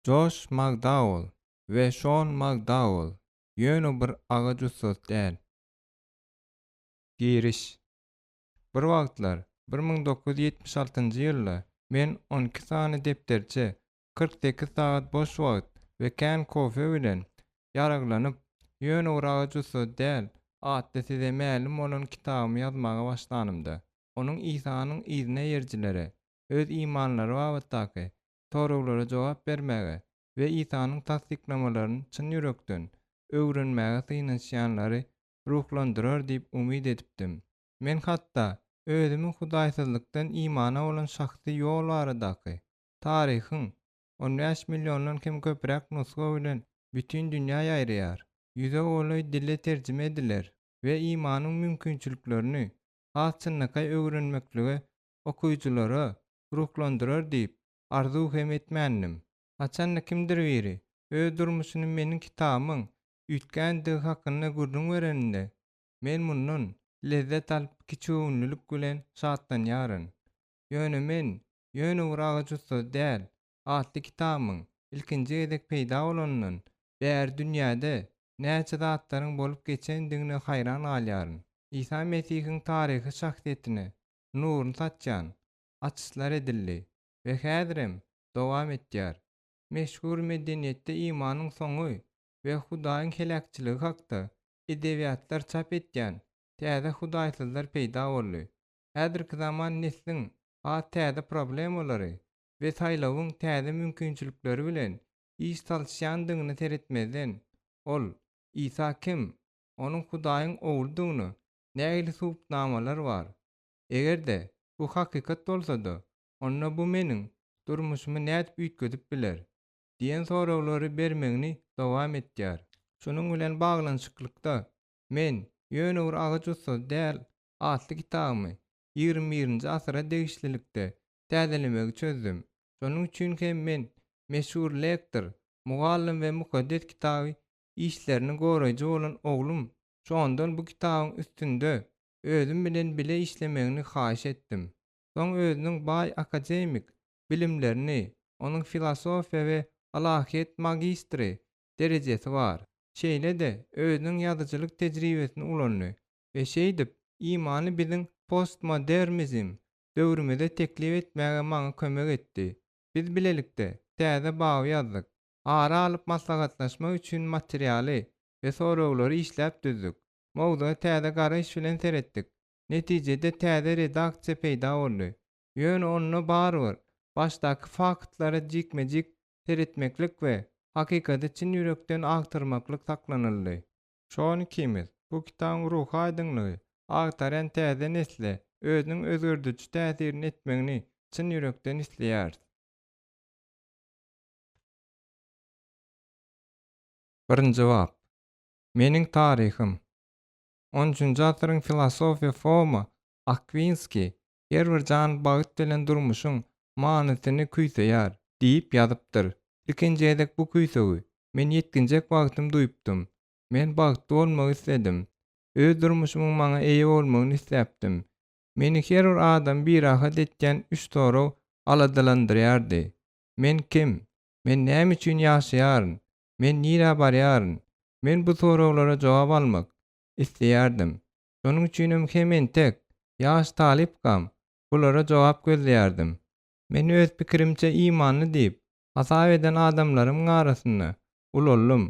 Joş Makdauell we Şon Makdauell ýöne bir agaç ussasy däl. Giriş Bir wagtlar, 1976-njy ýylda men 12 sany depderçe, 48 sagat boş wagt we kän kofe bilen ýaraglanyp, ýöne bir agaç ussasy däl atly size mälim bolan kitabymy ýazmaga başlanymda, onuň Isanyň yzyna eýerijilere öz imanlary babatdaky soraglara jogap bermäge we Isanyň tassyklamalaryny çyn ýürekden öwrenmäge synanyşýanlary ruhlandyrar diýip umyt edipdim. Men hatda özümi hudaýsyzlykdan imana bolan şahsy ýol baradaky taryhyň 15 milliondan hem köpräk nusga bilen bütin dünýä ýaýraýar, ýüze golaý dile terjime ediler we imanyň mümkinçiliklerini has çynlakaý öwrenmeklige okyjylara ruhlandyrar diýip arzuw hem etmändim. Haçanda kimdir biri öz durmuşyny meniň kitabymyň üýtgändigi hakynda gürrüň bereninde, men mundan lezzet alyp kiçigöwünlilik bilen şatlanýaryn. Ýöne men Ýöne bir agaç ussasy däl atly kitabymyň ilkinji gezek peýda bolanyndan bäri dünýäde näçe zatlaryň bolup geçendigine haýran galýaryn. Isa Mesihiň taryhy şahsyýetine nuruny saçýan açyşlar edildi we häzirem dowam etýär. Meşhur medeniýetde imanyň soňy we Hudaýyň heläkçiligi hakda edebiýatlar çap etýän täze hudaýsyzlar peýda boldy. Häzirki zaman nesliň has täze problemalary we saýlawyň täze mümkinçilikleri bilen iş salyşýandygyna seretmezden, ol, Isa kim? Onuň Hudaýyň Ogludygyna nähili subutnamalar bar? Eger-de, bu hakykat bolsa-da, onda bu meniň durmuşymy nädip üýtgedip biler? diýen soraglary bermegini dowam etýär. Şunuň bilen baglanyşyklykda, men Ýöne bir agaç ussasy däl atly kitabymy 21-nji asyra degişlilikde täzelemegi çözdüm. Şonuň üçin hem men meşhur lektor, mugallym we Mukaddes Kitaby işlerini goraýjy bolan oglum Şondan bu kitabyň üstünde özüm bilen bile işlemegini haýyş etdim. Soň özüniň baý akademik bilimlerini, onuň filosofiýa we ylahyýet magistri derejesi bar, şeýle-de özüniň ýazyjylyk tejribesini ulandy we şeýdip, imany biziň postmodernizm döwrümize teklip etmäge maňa kömek etdi. Biz bilelikde täze baby ýazdyk, ara alyp maslahatlaşmak üçin materialy we soraglary işläp düzdük. Mowzuga täze garaýyş bilen seretdik. Netijede täze redaksiýa peýda boldy. Ýöne onda barybir başdaky faktlara jikme-jik seretmeklik we hakykady çyn ýürekden agtarmaklyk saklanyldy. Şon ikimiz bu kitabyň ruhy aýdyňlygy agtarýan täze nesle özüniň özgerdiji täsirini etmegini çyn ýürekden isleýäris. Birinji bap. Meniň taryhym. On üçünji asyryň filosofiýa Foma Akwinskiý her bir jan bagt bilen durmuşyň manysyny küýseýär diýip ýazypdyr. Ilkinji gezek bu küýsegi men ýetginjek wagtym duýupdym. Men bagtly bolmagy isledim. Öz durmuşymyň maňa eýe bolmagyny isläpdim. Meni her bir adamy birahat etýän üç sorag aladalandyrýardy. Men kim? Men näme üçin ýaşaýaryn? Men nirä barýaryn? Men bu soraglara jogap almak isleýärdim. Şonuň üçinem hem entek ýaş talypkam bulara jogap gözleýärdim. Men öz pikirimçe imanly diýip hasap eden adamlarymyň arasynda ulaldym.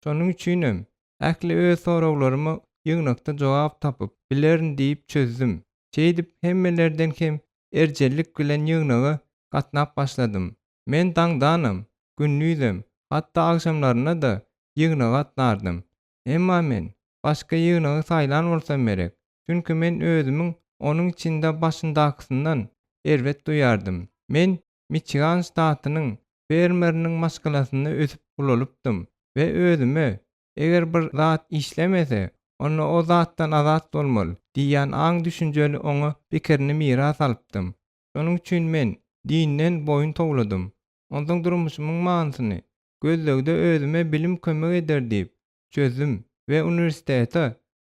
Şonuň üçinem ähli öz soraglaryma ýygnakda jogap tapyp bilerin diýip çözdüm. Şeýdip hemmelerden hem erjellik bilen ýygnaga gatnap başladym. Men daňdanam, gündizem, hatda agşamlaryna-da ýygnaga gatnardym. Emma men başga ýygnagy saýlan bolsam gerek, çünki men özümiň onuň içinde başyndakysyndan erbet duýardym. Men Miçigan ştatynyň fermeriniň maşgalasynda ösüp ulalypdym we özüme, Eger bir zat işlemese, onda o zatdan azat bolmaly diýýän aň-düşünjeli oňa pikirini miras alypdym. Şonuň üçin men dinden boýun towladym. Onsoň durmuşymyň manysyny gözlegde özüme bilim kömek eder diýip çözdüm we uniwersitete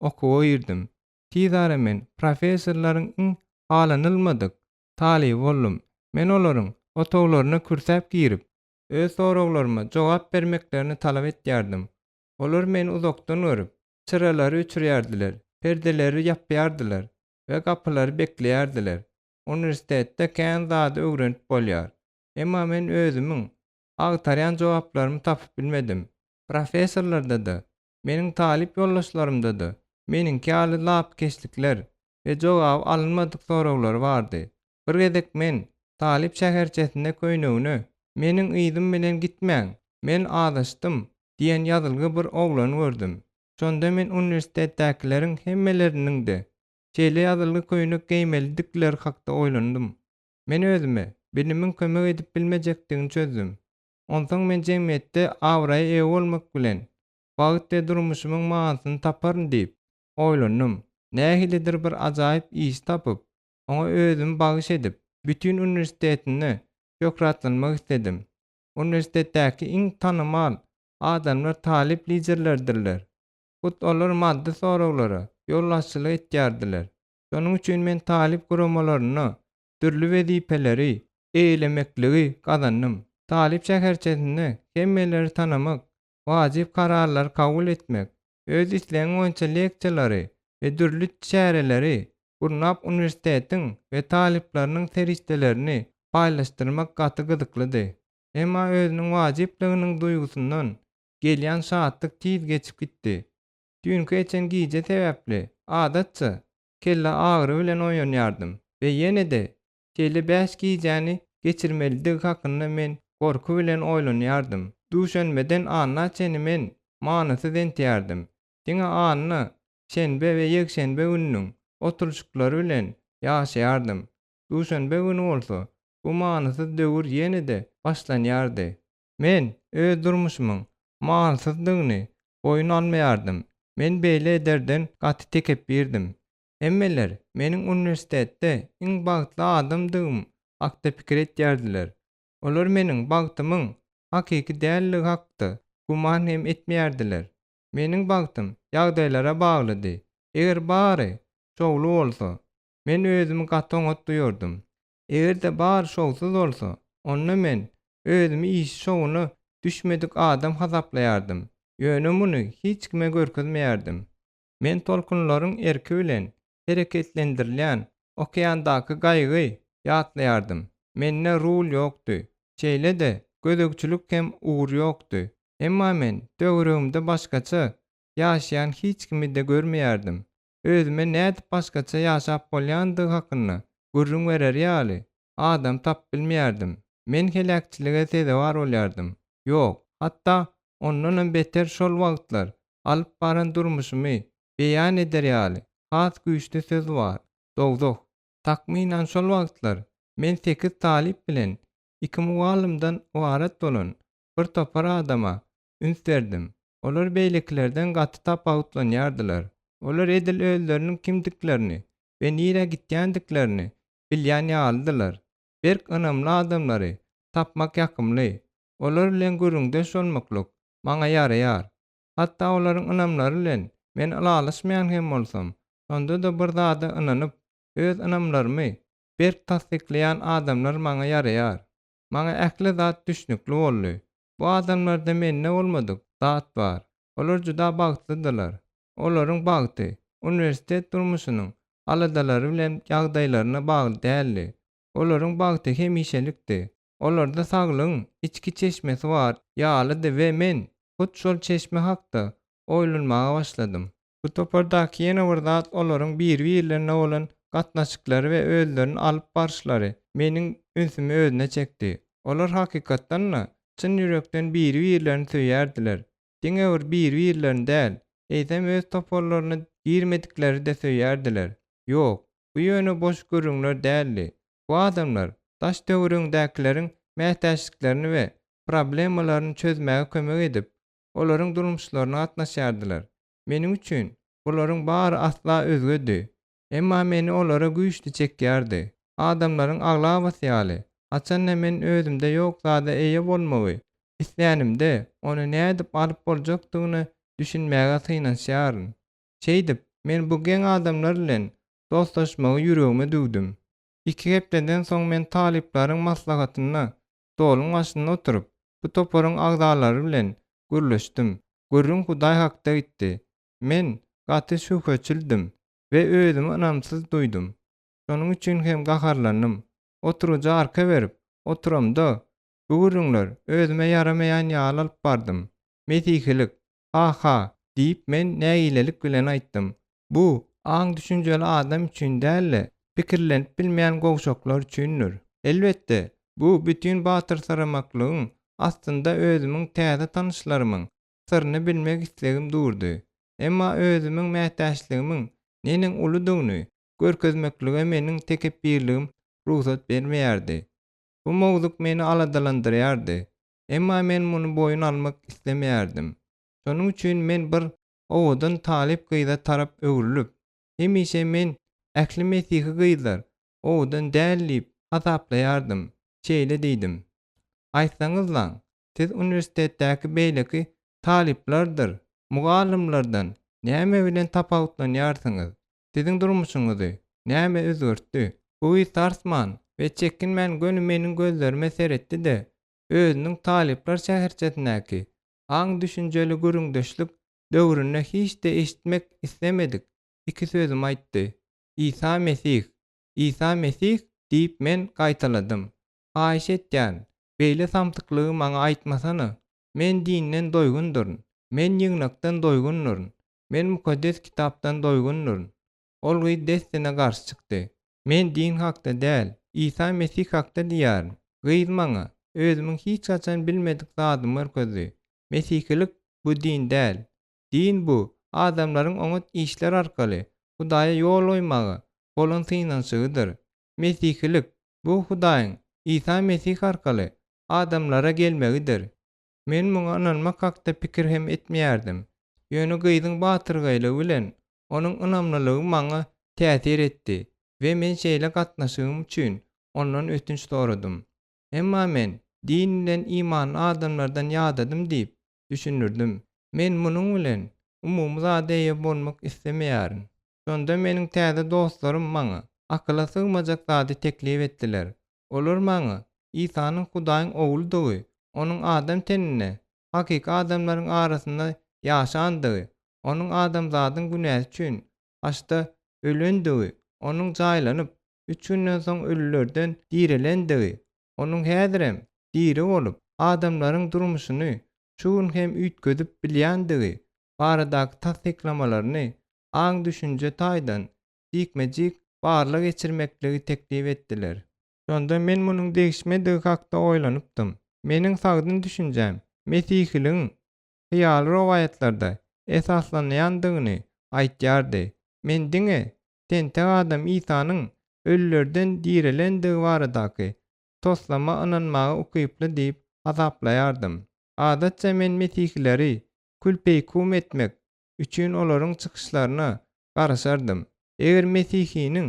okuwa girdim. Tizara men professorlaryň iň halanylmadyk talyby boldum. Men olaryň otaglaryna kürsäp girip. öz soraglaryma jogap bermeklerini talap etýärdim. Olar meni uzakdan görüp, çyralary öçürýärdiler, perdeleri ýapýardylar we gapylary bekleýärdiler. Uniwersitetde kän zady öwrenip bolýar. Emma men özümiň agtarýan jogaplarymy tapyp bilmedim. Professorlarda-da, meniň talyp ýoldaşlarymda-da meniňki ýaly lapykeçlikler we jogaby alynmadyk soraglar bardy. Bir gezek men talyp şäherçesinde köýnegine Meniň yzym bilen gitmäň, men azaşdym diýen ýazylgy bir oglany gördüm. Şonda men uniwersitetdäkileriň hemmeleriniň-de şeýle ýazylgy köýnek geýmelidikleri hakda oýlandym. Men özüme bilimiň kömek edip bilmejekdigini çözdüm. Onsoň men jemgyýetde abraýa eýe bolmak bilen, bagt we durmuşymyň manysyny taparyn diýip, oýlandym. Nähilidir bir ajaýyp iş tapyp, oňa özümi bagyş edip, bütin uniwersitetinde şöhratlanmak isledim. Uniwersitetdäki iň tanymal adamlar talyp liderleridirler. Hut olar maddy soraglara ýolbaşçylyk etýärdiler. Şonuň üçin men talyp guramalarynda dürli wezipeleri eýelemekligi gazandym. Talyp şäherçesinde hemmeleri tanamak, wajyp kararlary kabul etmek, öz islegiň boýunça leksiýalary we dürli çäreleri gurnap uniwersitetiň we talyplarynyň serişdelerini paýlaşdyrmak gaty gyzyklydy. Emma özüniň wajyplygynyň duýgusyndan gelýän şatlyk tiz geçip gitdi. Düýnki geçen gije sebäpli, adatça, kelle agyry bilen oýanýardym we ýene-de şeýle bäş gijäni geçirmelidigi hakynda men gorky bilen oýlanýardym. Duşenbeden anna çenli men manysyz enteýärdim. Diňe anna, şenbe we ýekşenbe gününiň oturyşyklary bilen ýaşaýardym. Duşenbe güni bolsa bu manysyz döwür ýene-de başlanýardy. Men öz durmuşymyň manysyzdygyny boýun almaýardym. Men beýle ederden gaty tekepbirdim. Hemmeler meniň uniwersitetde iň bagtly adamdygym hakda pikir etýärdiler. Olar meniň bagtymyň hakyky däldigi hakda güman hem etmeýärdiler. Meniň bagtym ýagdaýlara baglydy. Eger bary şowly bolsa, men özümi gaty oňat duýardym. Eger-de bary şowsuz bolsa, onda men özümi işi şowuna düşmedik adam hasaplaýardym, ýöne muny hiç kime görkezmeýärdim. Men tolkunlaryň erki bilen hereketlendirilýän okeandaky gaýygy ýatlaýardym. Mende rul ýokdy, şeýle-de gözegçilik hem ugur ýokdy. Emma men töweregimde başgaça ýaşaýan hiç kimi-de görmeýärdim. Özüme nädip başgaça ýaşap bolýandygy hakynda gürrüň berer ýaly adam tapyp bilmeýärdim. Men heläkçilige sezewar bolýardym. Ýok, hatda ondanam beter şol wagtlar alyp baran durmuşymy beýan eder ýaly has güýçli söz bar, dowzah. Takmynan şol wagtlar men sekiz talyp bilen iki mugallymdan ybarat bolan bir topar adama üns berdim. Olar beýlekilerden gaty tapawutlanýardylar. Olar edil özleriniň kimdiklerini we nirä gitýändiklerini bilýän ýalydylar. Berk ynamly adamlary tapmak ýakymly. Olar bilen gürrüňdeş bolmaklyk maňa ýaraýar. Hatda olaryň ynamlary bilen men ylalaşmaýan hem bolsam, şonda-da bir zada ynanyp, öz ynamlarymy berk tassyklaýan adamlar maňa ýaraýar. Maňa ähli zat düşnükli boldy. Bu adamlarda mende bolmadyk zat bar. Olar juda bagtlydylar. Olaryň bagty uniwersitet durmuşynyň aladalary bilen ýagdaýlaryna bagly däldi. Olaryň bagty hemişelikdi. Olarda saglygyň içki çeşmesi bar ýalydy we men hut şol çeşme hakda oýlanmaga başladym. Bu topardaky ýene bir zat olaryň biri-birlerine bolan gatnaşyklary we özlerini alyp baryşlary meniň ünsümi özüne çekdi. Olar hakykatdan-da çyn ýürekden biri-birlerini söýýärdiler. Diňe bir biri-birlerini däl, eýsem öz toparlaryna girmedikleri-de söýýärdiler. Ýok, bu ýöne boş gürrüňler däldi. Bu adamlar daş-töweregindäkileriň mätäçliklerini we problemalaryny çözmäge kömek edip, olaryň durmuşlaryna gatnaşýardylar. Meniň üçin bularyň bary asla özgedi. Emma meni olara güýçli çekýärdi. Adamlaryň aglabasy ýaly, haçanda men özümde ýok zada eýe bolmagy islänimde, ony nädip alyp boljakdygyna düşünmäge synanyşýaryn. Şeýdip, men bu geň adamlar bilen dostlaşmagy ýüregime düwdüm. Iki hepdeden soň men talyplaryň maslahatynda stoluň başynda oturyp. bu toparyň agzalary bilen gürleşdim. Gürrüň Hudaý hakda gitdi. Men gaty şübheçildim we özümi ynamsyz duýdum. Şonuň üçin hem gaharlandym. Oturyja arka berip, oturamda, bu gürrüňler özüme ýaramaýan ýaly alyp bardym. Mesihilik, Ha-ha, diýip men nägilelik bilen aýtdym. Bu, aň-düşünjeli adam üçin däl-de, pikirlenip bilmeýän gowşaklar üçindir. Elbetde, bu bütin batyrsyramaklygyň astynda özümiň täze tanyşlarymyň syryny bilmek islegim durdy. Emma özümiň mätäçligimiň neneň uludygyny görkezmeklige meniň tekepbirligim rugsat bermeýärdi. Bu mowzuk meni aladalandyrýardy. Emma men muny boýun almak islemeýärdim. Şonuň üçin men bir owadan talyp gyza tarap öwrülip, hemişe men ähli mesihi gyzlar owadan däl diýip hasaplaýardym, şeýle diýdim, Aýtsaňyzlaň, siz uniwersitetdäki beýleki talyplardyr mugallymlardan näme bilen tapawutlanýarsyňyz? Siziň durmuşyňyzy näme özgertdi? Bu gyz sarsman we çekinmän göni meniň gözlerime seretdi-de, özüniň talyplar şäherçesindäki aň-düşünjeli gürrüňdeşlik döwründe hiç-de eşitmek islemedik iki sözümi aýtdy, Isa Mesih! Isa Mesih! diýip men gaýtaladym. Haýyş etýän, beýle samsyklygy maňa aýtmasana! Men dinden doýgundyryn. Men ýygnakdan doýgundyryn. Men Mukaddes Kitapdan doýgundyryn. Ol gyz dessine garşy çykdy. Men din hakda däl, Isa Mesih hakda diýýärin. Gyz maňa özümiň hiç haçan bilmedik zadymy görkezdi. Mesihilik bu din däl. Din bu, adamlaryň oňat işler arkaly Hudaýa ýol goýmaga bolan synanyşygydyr. Mesihilik, bu Hudaýyň Isa Mesih arkaly adamlara gelmegidir. Men muňa ynanmak hakda pikir hem etmeýärdim. Ýöne gyzyň batyrgaýlygy bilen onuň ynamlylygy maňa täsir etdi we men şeýle gatnaşygym üçin ondan ötünç soradym. Emma men din bilen imanly adamlardan ýadadym diýip düşündirdim. Men munuň bilen umumy zada eýe bolmak islemeýärin. Şonda meniň täze dostlarym maňa akyla sygmajak zady teklip etdiler. Olar maňa Isanyň Hudaýyň Ogludygy, Onuň adam teninde, hakyky adamlaryň arasynda ýaşandygy, Onuň adamzadyň günäsi üçin haçda ölendigi, Onuň jaýlanyp, üç günden soň ölülerden direlendigi, Onuň häzirem diri bolup, adamlaryň durmuşyny şu gün hem üýtgedip bilýändigi baradaky tassyklamalaryny aň-düşünje taýdan jikme-jik barlag geçirmekligi teklip etdiler. Şonda men munuň degişmedigi hakda oýlanypdym. Meniň sagdyn düşünjäm mesihiligiň hyýaly rowaýatlarda esaslanýandygyny aýtýardy. Men diňe tentek adam Isanyň ölülerden direlendigi baradaky toslama ynanmaga ukyply diýip hasaplaýardym. Adatça men mesihileri kül-peýkum etmek üçin olaryň çykyşlaryna garaşardym. Eger mesihiniň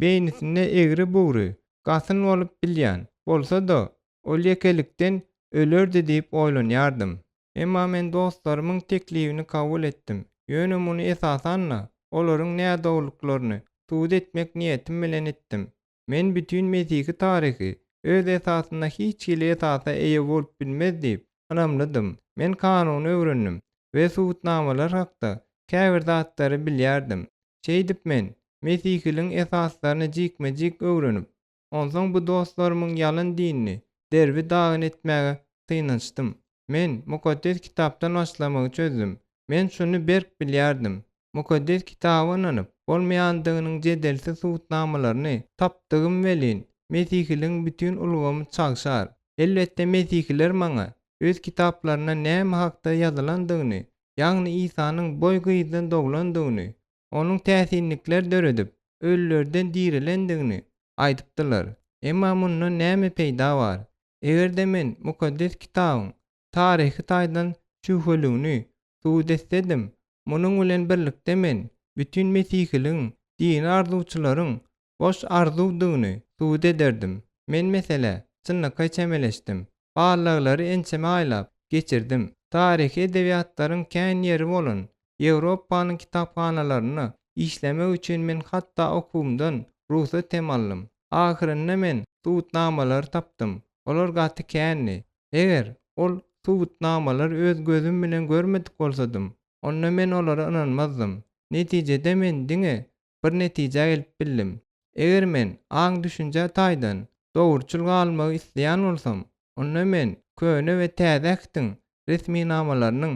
beýnisinde egri-bugry gasyn bolup bilýän bolsa-da, ol ýekelikden ölerdi diýip oýlanýardym. Emma men dostlarymyň teklibini kabul etdim, ýöne muny esasan-da, olaryň nädogrulyklaryny subut etmek niýetim bilen etdim. Men bütin mesihi taryhy öz esasynda hiç hili esasa eýe bolup bilmez diýip ynamlydym. Men kanuny öwrendim we subutnamalar hakda käbir zatlary bilýärdim. Şeýdip men mesihiligiň esaslaryny jikme-jik öwrenip, onsoň bu dostlarymyň ýalan dinini derbi-dagyn etmäge synanyşdym. Men Mukaddes Kitapdan başlamagy çözdüm. Men şuny berk bilýärdim, Mukaddes Kitaba ynanyp bolmaýandygynyň jedelsiz subutnamalaryny tapdygym welin, mesihiligiň bütin ulgamy çagşar. Elbetde, mesihiler maňa öz kitaplarynda näme hakda ýazylandygyny, ýagny Isanyň boý gyzdan doglandygyny, Onuň täsinlikler döredip, ölülerden direlendigini aýdypdylar. Emma mundan näme peýda bar? Eger-de men Mukaddes Kitabyň taryhy taýdan şübheligini subut etsedim, munuň bilen birlikde men bütin mesihiligiň dini arzuwçylaryň boş arzuwdygyny subut ederdim. Men meselä çynlakaý çemeleşdim. Barlaglary ençeme aýlap geçirdim. Taryhy edebiýatlaryň kän ýeri bolan Ýewropanyň kitaphanalarynda işlemek üçin men hatda okuwymdan rugsat hem aldym. Ahyrynda men subutnamalary tapdym. Olar gaty kändi. Eger. Ol subutnamalary öz gözüm bilen görmedik bolsadym, onda men olara ynanmazdym. Netijede men diňe bir netijä gelip bildim. Eger men aň-düşünje taýdan dogruçyl galmagy isleýän bolsam, onda men Köne we Täze Ähtiň resminamalarynyň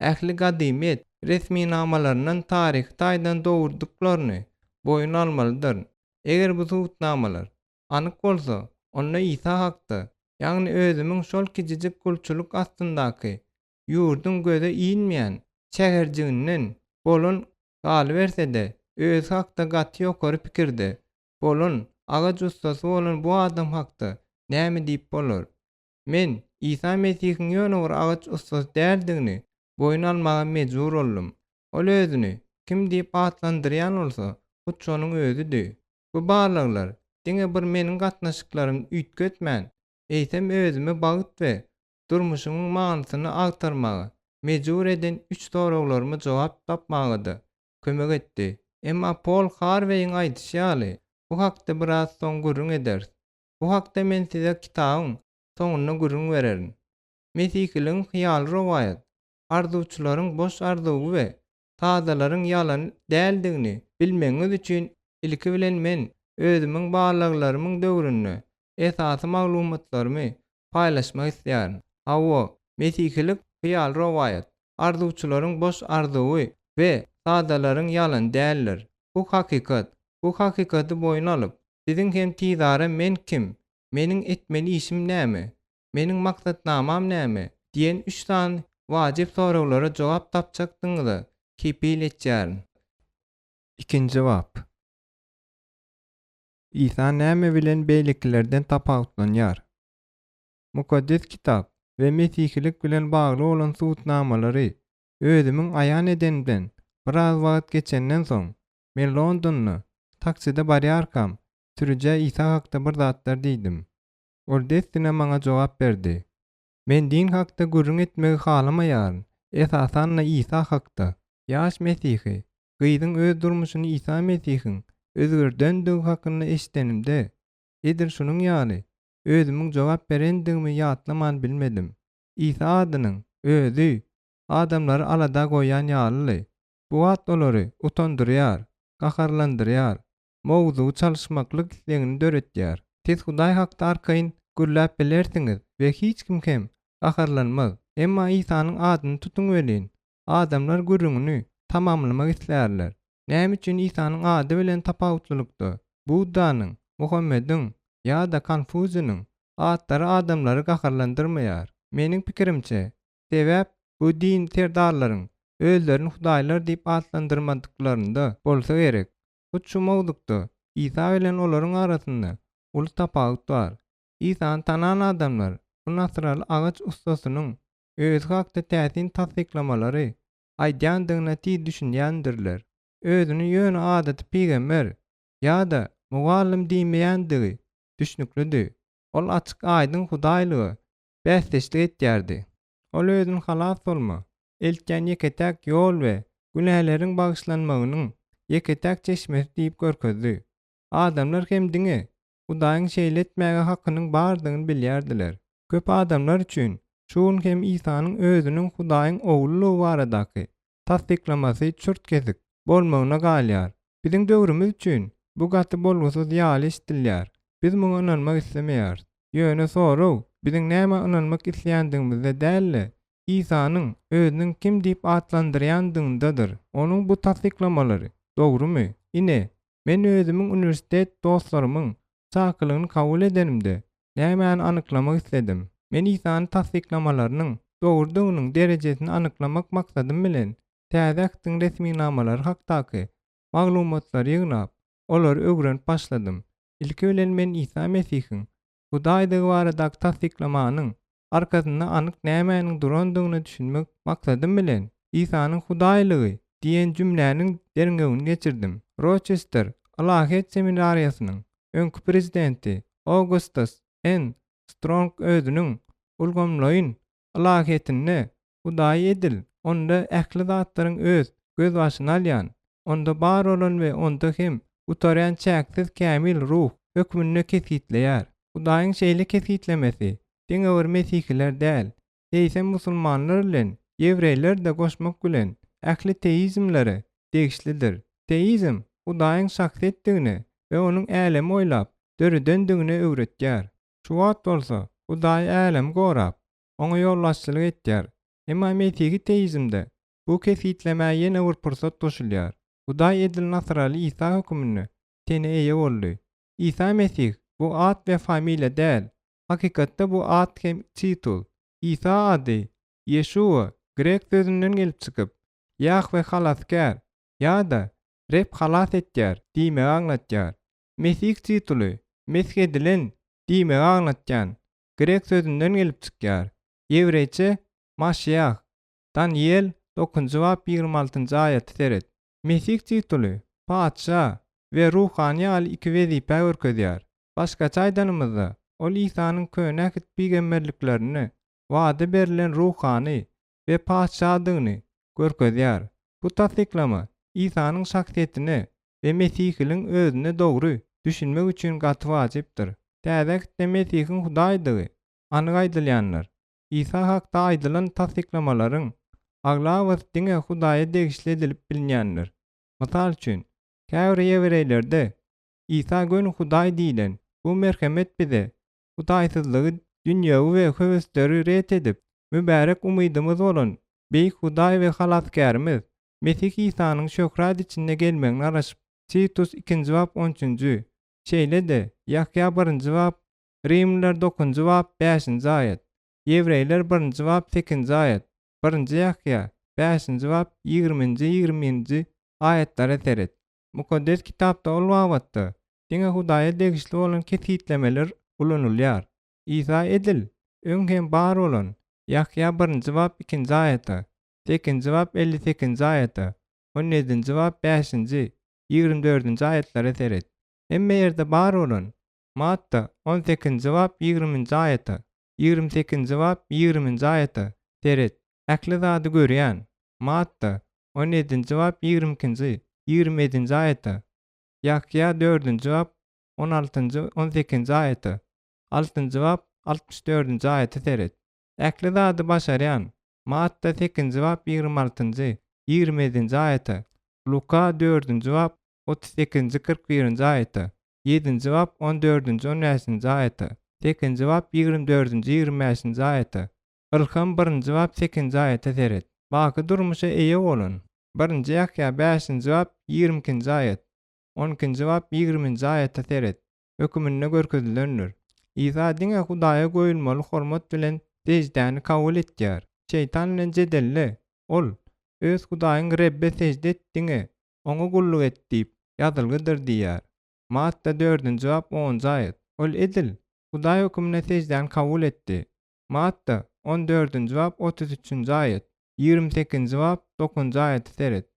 ähli gadymyýet resminamalaryndan taryhy taýdan dogrudyklaryny boýun almalydyryn. Eger bu subutnamalar anyk bolsa, onda Isa hakda, ýagny özümiň şol kiçijik gulçulyk astyndaky ýurduň göze ilmeýän şäherjiginden bolan Galyberse-de, özi hakda gaty ýokary pikirde bolan agaç ussasy bolan bu adam hakda näme diýip bolar? Men Isa Mesihiň ýöne bir agaç ussasy däldigini boýun almaga mejbur boldum. Ol özüni kim diýip atlandyrýan bolsa, hut şonuň özüdi. Bu barlaglar diňe bir meniň gatnaşyklarymy üýtgetmän, eýsem özümi bagt we durmuşymyň manysyny agtarmaga mejbur eden üç soraglaryma jogap tapmaga-da kömek etdi. Emma Pol Harweýiň aýdyşy ýaly, bu hakda biraz soň gürrüň ederis. Bu hakda men size kitabyň soňunda gürrüň bererin. Mesihiligiň hyýaly rowaýat, arzuwçylaryň boş arzuwy we sadalaryň ýalan däldigini bilmegiňiz üçin ilki bilen men özümiň barlaglarymyň döwründe esasy maglumatlarymy paýlaşmak isleýärin. Hawa, mesihilik hyýaly rowaýat, arzuwçylaryň boş arzuwy we sadalaryň ýalany däldir. Bu hakykat. Bu hakykaty boýun alyp, siziň hem tizara men kim, meniň etmeli işim näme, meniň maksatnamam näme diýen üç sany wajyp soraglara jogap tapjakdygyňyza kepil etýärin. Ikinji bap. Isa näme bilen beýlekilerden tapawutlanýar? Mukaddes Kitap we mesihilik bilen bagly bolan subutnamalary özümiň aýan edenimden biraz wagt geçenden soň, men Londonda takside barýarkam, sürüjä Isa hakda bir zatlar diýdim. Ol dessine maňa jogap berdi. Men din hakda gürrüň etmegi halamaýaryn, esasan-da Isa hakda. Ýaş mesihi gyzyň öz durmuşyny Isa Mesihiň özgerdendigi hakynda eşidenimde, edil şunuň ýaly özümiň jogap berendigimi ýatlaman bilmedim. Isa adynyň özi adamlary alada goýýan ýalydy. Bu at olary utandyrýar, gaharlandyrýar, mowzugy çalyşmaklyk islegini döretýär. Siz Hudaý hakda arkaýyn gürläp bilersiňiz we hiç kim hem gaharlanmaz. Emma Isanyň adyny tutuň welin, adamlar gürrüňini tamamlamak islärler. Näme üçin Isanyň ady bilen tapawutlylykda, Buddanyň, Muhammediň ýa-da Konfusiniň atlary adamlary gaharlandyrmaýar? Meniň pikirimçe, sebäp bu din serdarlaryň özlerini hudaýlar diýip atlandyrmadyklarynda bolsa gerek. Hut şu mowzukda Isa bilen olaryň arasynda uly tapawut bar. Isany tanan adamlar bu nasyraly agaç ussasynyň özi hakda täsin tassyklamalary aýdýandygyna tiz düşünýändirler. Özüni ýöne adaty pygamber ýa-da mugallym diýmeýändigi düşnüklidi. Ol açyk-aýdyň hudaýlyga bäsdeşlik etýärdi. Ol özüni halas bolma eltýän ýeke-täk ýol we günäleriň bagyşlanmagynyň ýeke-täk çeşmesi diýip görkezdi. Adamlar hem diňe Hudaýyň şeýle etmäge hakynyň bardygyny bilýärdiler. Köp adamlar üçin şu gün hem Isanyň özüniň Hudaýyň Oglulygy baradaky tassyklamasy çürt-kesik bolmagyna galýar. Biziň döwrümiz üçin bu gaty bolgusyz ýaly eşidilýär. Biz muňa ynanmak islemeýäris. Ýöne sorag biziň nämä ynanmak isleýändigimizde däl-de, Isanyň özüniň kim diýip atlandyrýandygyndadyr. Onuň bu tassyklamalary dogrumy? Ine, men özümiň uniwersitet dostlarymyň çakylygyny kabul edenimde, nämäni anyklamak isledim. Men Isany tassyklamalarynyň dogrudygynyň derejesini anyklamak maksadym bilen Täze Ähtiň resminamalary hakdaky maglumatlary ýygnap, olary öwrenip başladym. Ilki bilen men Isa Mesihiň Hudaýdygy baradaky tassyklamanyň arkasynda anyk nämäniň durandygyna düşünmek maksadym bilen, Isanyň Hudaýlygy diýen jümläniň derňewini geçirdim. Roçester ylahyýet seminariýasynyň öňki prezidenti Augustus N. Strong özüniň ulgamlaýyn ylahyýetinde Hudaýy edil Onda ähli zatlaryň öz gözbaşyny alýan, Onda bar bolan we Onda hem gutarýan çäksiz kämil Ruh hökmünde kesgitleýär. Hudaýyň şeýle kesgitlemesi diňe bir mesihiler däl, Eýsem musulmanlar bilen ýewreýleri-de goşmak bilen ähli teizmlere degişlidir. Teizm Hudaýyň şahsyýetdigini we onuň älemi oýlap döredendigini öwretýär. Şu wagt bolsa Hudaý älemi gorap, oňa ýolbaşçylyk etýär. Emma mesihi teizmde bu kesgitlemä ýene bir pursat goşulýar. Hudaý edil Nasyraly Isa höküminde tene eýe boldy. Isa Mesih bu at we familiýa däl. Hakykatda bu at hem titul. Isa ady Ýeşuwa grek sözünden gelip çykyp, Ýahwe halasgär ýa-da Reb halas etýär diýmegi aňlatýar. Mesih tituly mesh edilen diýmegi aňlatýan grek sözünden gelip çykýar. Ýewreýçe Maşiah, Danyýel dokuzynjy bap 26-njy aýaty seret. Mesih tituly patyşa we ruhany ýaly iki wezipä görkezýär. Başgaça aýdanymyzda, ol Isanyň Köne Ähit pygamberliklerinde wada berlen ruhany we patyşadygyny görkezýär. Bu tassyklama Isanyň şahsyýetine we mesihiligiň özüne dogry düşünmek üçin gaty wajypdyr. Täze Ähtde Mesihiň Hudaýdygy anyk aýdylýandyr. Isa hakda aýdylan tassyklamalaryň aglabasy diňe Hudaýa degişli edilip bilinýändir. Mysal üçin, käbir ýewreýlerde Isa göni Hudaý diýlen bu merhemet bize hudaýsyzlygy, dünýewi we höwesleri ret edip, mübärek umydymyz bolan Beýik Hudaý we Halasgärimiz Mesih Isanyň şöhrat içinde gelmegine garaşyp, Titus ikinji bap on üçünji, şeýle-de Ýahýa birinji bap Rimliler dokuzynjy bap bäşinji aýat, Ýewreýler birinji bap sekizinji aýat, Birinji Ýahýa bäşinji bap ýigriminji, 21-nji aýatlara seret. Mukaddes Kitapda ol babatda diňe Hudaýa degişli bolan kesgitlemeler ulanylýar. Isa edil öň hem bar bolan Ýahýa birinji bap ikinji aýata, sekizinji bap 58-nji aýata, on ýedinji bap bäşinji, 24-nji aýatlara seret. Hemme ýerde bar bolan Matta, on sekizinji bap, ýigriminji aýata, 28-nji bap, ýigriminji aýata, seret, ähli zady görýän, Matta, on ýedinji bap, 22-nji, 27-nji aýata, Ýahýa, dördünji bap, on altynjy, on sekizinji aýata, altynjy bap, 64-nji aýata seret. Ähli zady başarýan, Matta, sekizinji bap, 26-njy, 27-nji aýata, Luka, dördünji bap, 38-nji, 41-nji aýata, Ýedinji bap on dördünji on bäşinji aýata, sekizinji bap 24-nji 25-nji aýata, Ylham birinji bap sekizinji aýata seret. Baky durmuşa eýe bolan, Birinji Ýahýa bäşinji bap 22-nji aýat, on ikinji bap 20-nji aýata seret, höküminde görkezilendir. Isa diňe Hudaýa goýulmaly hormat bilen seždäni kabul etýär. Şeýtan bilen jedelde, ol, Öz Hudaýyň Rebbe sežde et diňe Oňa gulluk et diýip, ýazylgydyr diýýär. Matta dördünji bap onunjy aýat. Ol edil, Hudaý hökümine seždäni kabul etdi. Matta on dördünji bap 33-nji aýat, 28-nji bap dokuzynjy aýaty seret.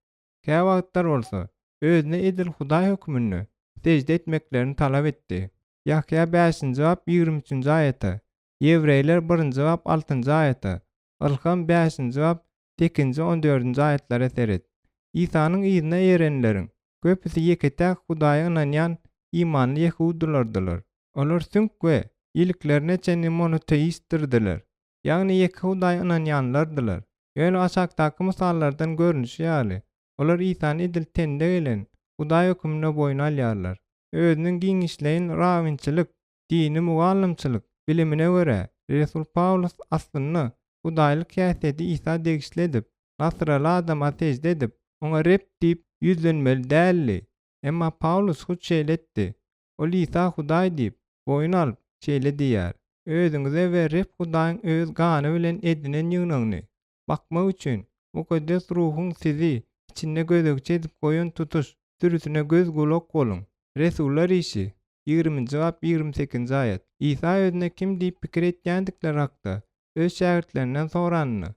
Käwagtlar bolsa, özüne edil Hudaý höküminde sežde etmeklerini talap etdi. Ýahýa bäşinji bap 23-nji aýata, Ýewreýler birinji bap altynjy aýata, Ylham bäşinji bap sekizinji, on dördünji aýatlara seret. Isanyň yzyna erenleriň köpüsi ýeke-täk Hudaýa ynanýan imanly ýehudylardylar. Olar süňk we ýiliklerine çenli monoteistdirdiler, ýagny ýeke Hudaýa ynanýanlardylar. Ýöne aşakdaky mysallardan görnüşi ýaly, olar Isany edil tende gelen Hudaý höküminde boýun alýarlar. Özüniň giňişleýin rawinçilik Dini mugallymçylyk bilimine görä, resul Pawlus aslynda hudaýlyk häsiýeti Isa degişli edip, nasyraly adama sežde edip, oňa Reb diýip ýüzlenmeli däldi. Emma Pawlus hut şeýle etdi. Ol Isa Hudaý diýip, boýun alyp, şeýle diýýär, Özüňize we Reb Hudaýyň Öz gany bilen edinen ýygnagyny bakmak üçin, Mukaddes Ruhuň sizi içinde gözegçi edip goýan tutuş sürüsine göz-gulak boluň. Resullar işi, 20-nji bap, 28-nji aýat. Isa özüne kim diýip pikir etýändikleri hakda öz şägirtlerinden soranynda,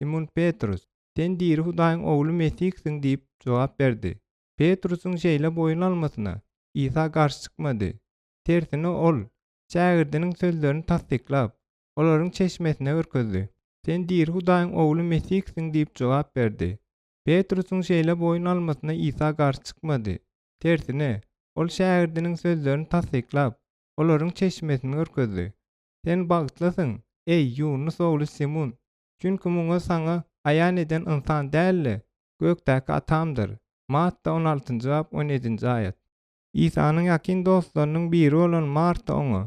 Simun Petrus, Sen diri Hudaýyň Ogly Mesihsiň diýip jogap berdi. Petrusyň şeýle boýun almasyna Isa garşy çykmady. Tersine ol şägirdiniň sözlerini tassyklap, olaryň çeşmesine görkezdi. Sen diri Hudaýyň Ogly Mesihsiň diýip jogap berdi. Petrusyň şeýle boýun almasyna Isa garşy çykmady. Tersine, ol şägirdiniň sözlerini tassyklap, olaryň çeşmesini görkezdi. Sen bagtlysyň, eý, Ýunus ogly Simun! Çünki muňa saňa aýan eden ynsan däl-de, gökdäki Atamdyr. Matta on altynjy bap on ýedinji aýat. Isanyň ýakyn dostlarynyň biri bolan Marta oňa,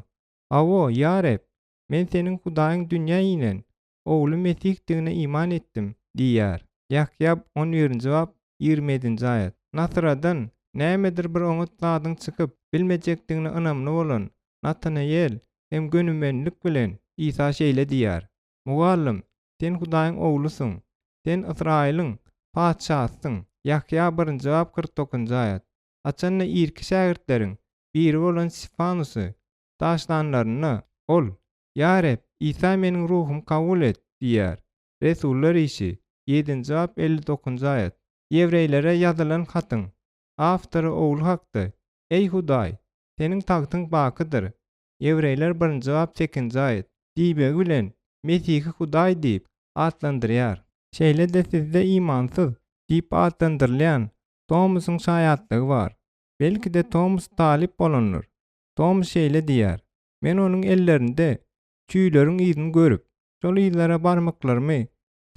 Hawa, ýa Reb, men Seniň Hudaýyň dünýä inen Ogly Mesihdigine iman etdim diýýär. Ýahýa on birinji bap 27 ýedinji aýat. Nasyradan nämedir bir oňat zadyň çykyp bilmejekdigine ynamly bolan Natanaýel hem gönümenlik bilen Isa şeýle diýýär, Mugallym, Sen Hudaýyň Oglusyň, Sen Ysraýylyň Patyşasysyň. Ýahýa birinji bap 49-njy aýat. Haçanda irki şägirtleriň biri bolan Stefanusy taşlanlarynda, ol, Ýa Reb, Isa meniň ruhumy kabul et diýýär. Resullar işi, ýedinji bap 59-njy aýat. Ýewreýlere ýazylan hatyň awtory Ogly hakda, Eý Hudaý, Seniň tagtyň bakydyr. Ýewreýler birinji bap sekizinji aýat. Diýmegi bilen Mesihi Hudaý diýip atlandyrýar. Şeýle-de sizde imansyz diýip atlandyrylýan Tomusyň şaýatlygy bar. Belki-de Tomus talyp bolandyr. Tomus şeýle diýýär, Men onuň ellerinde çüýleriň yzyny görüp, şol yzlara barmaklarymy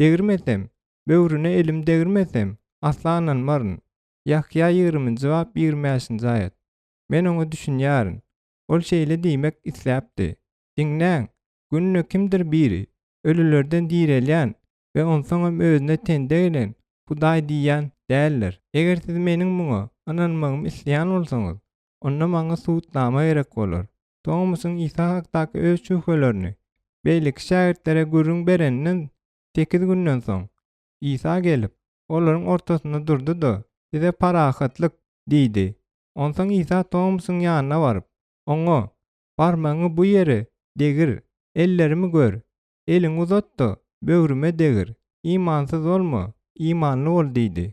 degirmesem, böwrüne elimi degirmesem, asla ynanmaryn. Ýahýa ýigriminji bap 25-nji aýat. Men oňa düşünýärin. Ol şeýle diýmek isläpdi, Diňläň, günde kimdir biri ölülerden direlýän we onsoňam özüne tende gelen Hudaý diýýän däldir. Eger siz meniň muňa ynanmagymy isleýän bolsaňyz, onda maňa subutnama gerek bolar. Tomusyň Isa hakdaky öz şübhelerini beýleki şägirtlere gürrüň bereninden sekiz günden soň, Isa gelip, olaryň ortasynda durdy-da, Size parahatlyk! diýdi. Onsoň Isa Tomusyň ýanyna baryp, oňa, Barmagyňy bu ýere degir, ellerimi gör, eliňi uzat-da, böwrüme degir, imansyz bolma, imanly bol diýdi.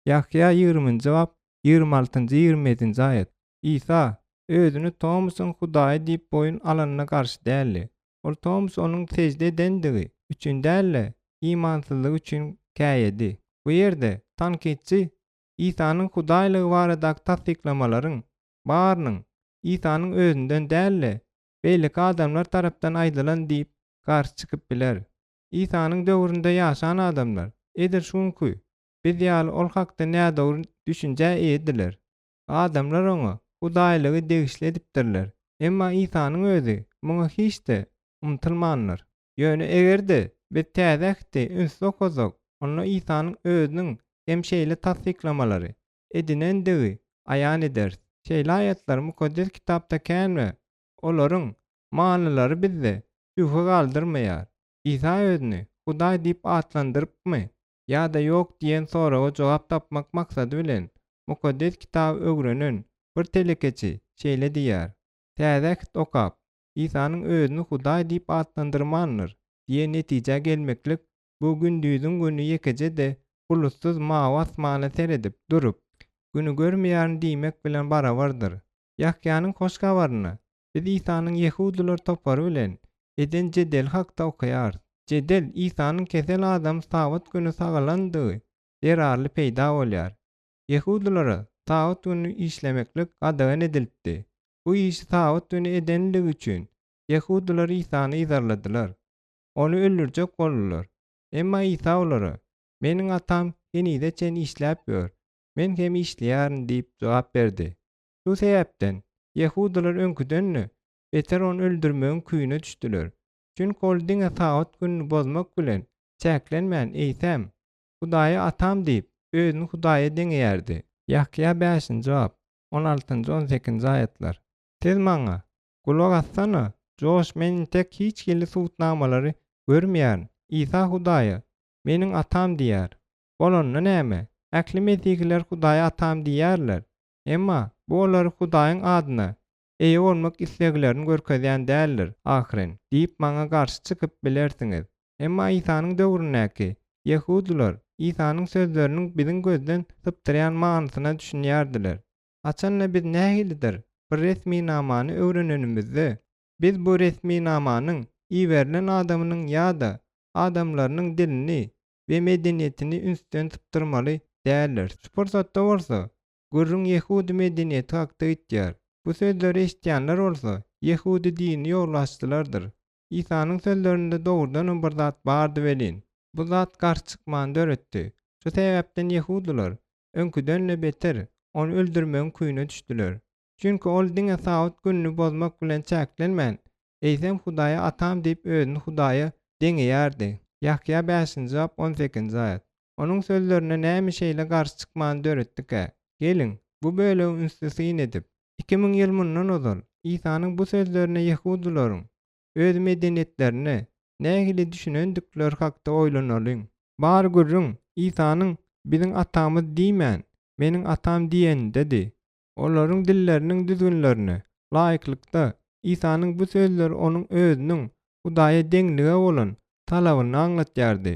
Ýahýa ýigriminji bap, 26 altynjy, 27 ýedinji aýat. Isa, Özüni Tomusyň Hudaýy diýip boýun alanyna garşy däldi. Ol Tomus onuň sežde edendigi üçin däl-de, imansyzlygy üçin käýedi. Bu ýerde tankytçy Isanyň Hudaýlygy baradaky tassyklamalaryň barynyň Isanyň özünden däl-de, beýleki adamlar tarapdan aýdylan diýip garşy çykyp biler. Isanyň döwründe ýaşan adamlar, edil şu günki biz ýaly ol hakda nädogry düşünjä eýediler. Adamlar oňa hudaýlygy degişli edipdirler. Emma Isanyň özi muňa hiç-de ymtylmandyr. Ýöne eger-de biz Täze Ähti ünsli okasak, onda Isanyň özüniň hem şeýle tassyklamalary edinendigi aýan ederis. Şeýle aýatlar Mukaddes Kitapda kän we olaryň manylary bizde şübhe galdyrmaýar. Isa özüni Hudaý diýip atlandyrypmy ýa-da ýok diýen soraga jogap tapmak maksady bilen Mukaddes Kitaby öwrenen bir telekeçi şeýle diýýär, Täze Äht okap, Isanyň özüni Hudaý diýip atlandyrmandyr diýen netijä gelmeklik bu gündiziň güni ýekeje-de bulutsyz mawy asmana seredip durup, Güni görmeýärin diýmek bilen barabardyr. Ýahýanyň Hoş Habarynda biz Isanyň ýehudylar topary bilen eden jedeli hakda okaýarys. Jedel Isanyň kesel adamy Sabat güni sagalandygy zerarly peýda bolýar. Ýehudylara Sabat güni işlemeklik gadagan edilipdi. Bu işi Sabat güni edenligi üçin ýehudylar Isany yzarladylar. Ony öldürjek boldular. Emma Isa olara, Meniň Atam henize çen işläp ýör, Men hem işleýärin diýip jogap berdi. Şu sebäpden, ýehudylar öňküden-de beter ony öldürmegiň küýüne düşdüler. Çünki ol diňe Sabat gününi bozmak bilen çäklenmän, eýsem, Hudaýa Atam diýip, özüni Hudaýa deňeýärdi. Ýahýa bäşinji bap, on altynjy, on sekizinji aýatlar. Siz maňa, Gulak assana, Joş, men intek hiç hili subutnamalary görmeýärin. Isa Hudaýa, Meniň Atam diýýär. Bolanda näme? Ähli mesihiler Hudaýa Atam diýýärler. Emma bu olary Hudaýyň adyna eýe bolmak isleglerini görkezýän däldir ahyryn diýip maňa garşy çykyp bilersiňiz. Emma Isanyň döwründäki ýehudylar Isanyň sözleriniň biziň gözden sypdyrýan manysyna düşünýärdiler. Haçanda biz nähilidir bir resminamany öwrenenimizde, biz bu resminamanyň iberilen adamynyň ýa-da adamlarynyň dilini we medeniýetini ünsden sypdyrmaly däldiris. Şu pursatda bolsa, gürrüň ýehudy medeniýeti hakda gitýär. Bu sözleri eşidýänler bolsa, ýehudy dini ýolbaşçylardyr. Isanyň sözlerinde dogrudanam bir zat bardy welin. Bu zat garşy çykmany döretdi. Şu sebäpden ýehudylar, öňküden-de beter, ony öldürmegiň küýüne düşdüler. Çünki ol diňe Sabat gününi bozmak bilen çäklenmän, eýsem Hudaýa Atam diýip özüni Hudaýa deňeýärdi. Ýahýa bäşinji bap on sekizinji aýat. Onuň sözlerine näme şeýle garşy çykmany döretdikä? Geliň, bu bölegi ünsli syn edip, 2000 ýyl mundan ozal Isanyň bu sözlerine ýehudylaryň öz medeniýetlerine nähili düşünendikleri hakda oýlanalyň. Bar gürrüň Isanyň biziň Atamyz diýmän, meniň Atam diýenindedi. Olaryň dilleriniň düzgünlerine laýyklykda, Isanyň bu sözleri onuň özüniň Hudaýa deňlige bolan talabyny aňlatýardy.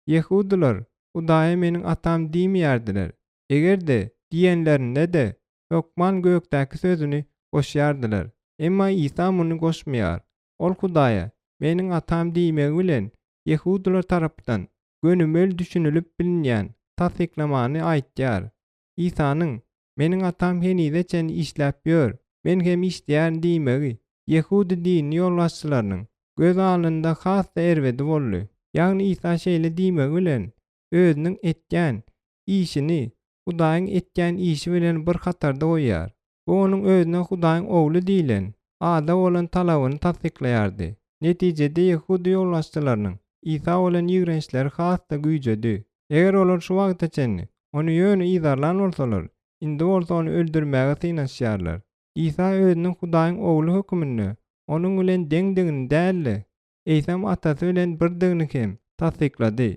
Ýehudylar Hudaýa meniň Atam diýmeýärdiler. Eger-de diýenlerinde-de, hökman gökdäki sözüni goşýardylar. Emma Isa muny goşmaýar. Ol Hudaýa Meniň Atam diýmegi bilen ýehudylar tarapdan gönümel düşünilip bilinýän tassyklamany aýtýar. Isanyň, Meniň Atam henize çenli işläp ýör, Men hem işleýärin diýmegi ýehudy dinini ýolbaşçylarynyň göz alnynda has-da erbedi boldy. Ýagny Isa şeýle diýmegi bilen, özüniň etýän işini Hudaýyň etýän işi bilen bir hatarda goýýar. Bu onuň özüne Hudaýyň Ogly diýlen ada bolan talabyny tassyklaýardy. Netijede ýehudy ýolbaşçylarynyň Isa bolan ýigrençleri has-da güýjedi. Eger olar şu wagta çenli Ony ýöne yzarlan bolsalar, indi bolsa Ony öldürmäge synanyşýarlar. Isa özüniň Hudaýyň Ogly höküminde Onuň bilen deňdigini däl-de, eýsem Atasy bilen birdigini hem tassyklady.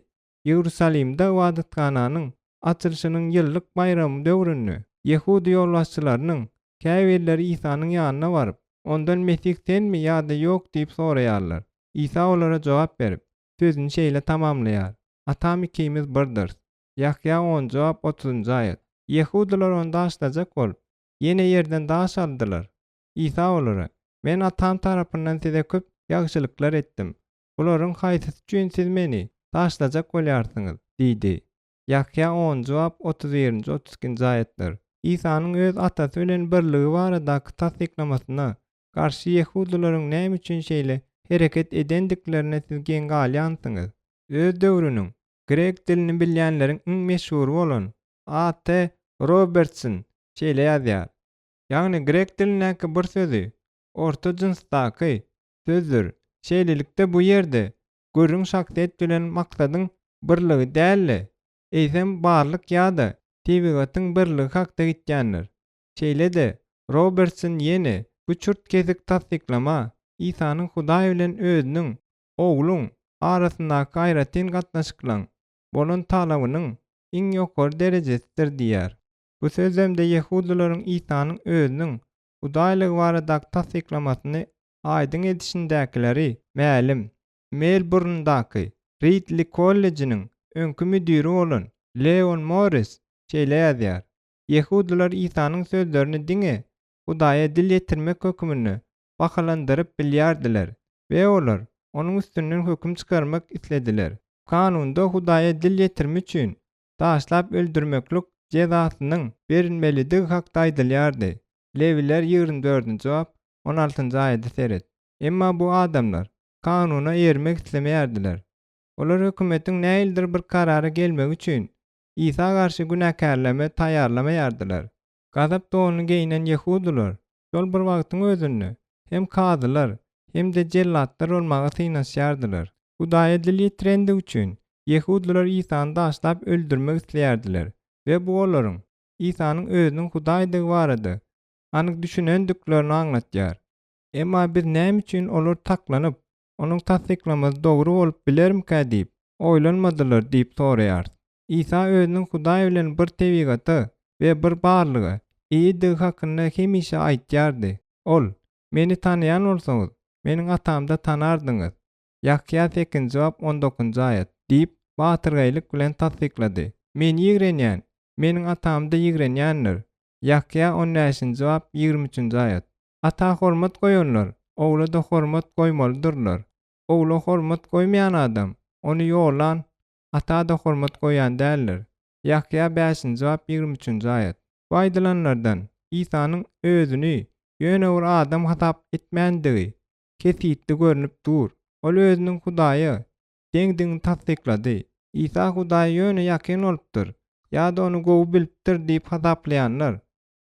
Iýerusalimde ybadathananyň açylyşynyň ýyllyk baýramy döwründe ýehudy ýolbaşçylarynyň käbirleri Isanyň ýanyna baryp, Ondan Mesih senmi ýa-da ýok diýip soraýarlar. Isa olara jogap berip, sözüni şeýle tamamlaýar, Atam ikimiz birdiris. Ýahýa onunjy bap otuzynjy aýat. Ýehudylar ony daşlajak bolup, ýene ýerden daş aldylar. Isa olara, Men Atam tarapyndan size köp ýagşylyklar etdim. Bularyň haýsysy üçin siz meni daşlajak bolýarsyňyz? diýdi. Ýahýa onunjy bap 31-nji, 32-nji aýatlar. Isanyň öz Atasy bilen birligi baradaky tassyklamasyna garşy ýehudylaryň näme üçin şeýle hereket edendiklerine siz geň galýansyňyz. Öz döwrüniň grek dilini bilýänleriň iň meşhury bolan A. T. Robertson şeýle ýazýar, Ýagny grek dilindäki bir sözi orta jynsdaky sözdür. Şeýlelikde bu ýerde gürrüň şahsyýet bilen maksadyň birligi däl-de, eýsem barlyk ýa-da tebigatyň birligi hakda gitýändir. Şeýle-de, Robertson ýene bu çürt-kesik tassyklama Isanyň Hudaý bilen özüniň, Ogluň, arasyndaky aýratyn gatnaşyklaň bolan talabynyň iň ýokary derejesidir diýýär. Bu sözlemde ýehudylaryň Isanyň özüniň Hudaýlygy baradaky tassyklamasyny aýdyň edişindäkileri mälim. Melburndaky Ridli kollejiniň öňki müdiri bolan Leon Morris şeýle ýazýar, Ýehudylar Isanyň sözlerini diňe Hudaýa dil ýetirmek höküminde bahalandyryp bilýärdiler we olar Onuň üstünden höküm çykarmak islediler. Kanunda Hudaýa dil ýetirme üçin daşlap öldürmeklik jezasynyň berilmelidigi hakda aýdylýardy, Lewiler ýigrimi dördünji bap, on altynjy aýada seret. Emma bu adamlar kanuna eýermek islemeýärdiler. Olar hökümetiň nähilidir bir karara gelmegi üçin Isa garşy günäkärleme taýýarlamaýardylar. Gazap donuny geýnen ýehudylar şol bir wagtyň özünde hem kazylar, hem-de jellatlar bolmaga synanyşýardylar. Hudaýa dil ýetirendigi üçin, ýehudylar Isany daşlap öldürmek isleýärdiler we bu olaryň Isanyň özüniň Hudaýdygy barada anyk düşünendiklerini aňlatýar. Emma biz näme üçin olar taklanyp, onuň tassyklamasy dogry bolup bilermikä diýip, oýlanmadylar diýip soraýarys. Isa özüniň Hudaý bilen bir tebigata we bir barlyga eýedigi hakynda hemişe aýtýardy. Ol, Meni tanaýan bolsaňyz, Meniň Atamda tanardyňyz. Ýahýa sekizinji bap on dokuzynjy aýat, diýip, batyrgaýlyk bilen tassyklady. Meni ýigrenýän, Meniň Atamy-da ýigrenýändir. Ýahýa on bäşinji bap ýigrimi üçünji aýat. Ata hormat goýanlar, Ogla-da hormat goýmalydyrlar. Ogla hormat goýmaýan adam, Ony ýollan Ata-da hormat goýýan däldir. Ýahýa bäşinji bap ýigrimi üçünji aýat. Bu aýdylanlardan Isanyň Özüni ýöne bir adam hasap etmändigi kesgitli görnüp dur. Ol Özüniň Hudaýa. deňdigini tassyklady. Isa Hudaýa ýöne ýakyn bolupdyr ýa-da ony gowy bilipdir diýip hasaplaýanlar,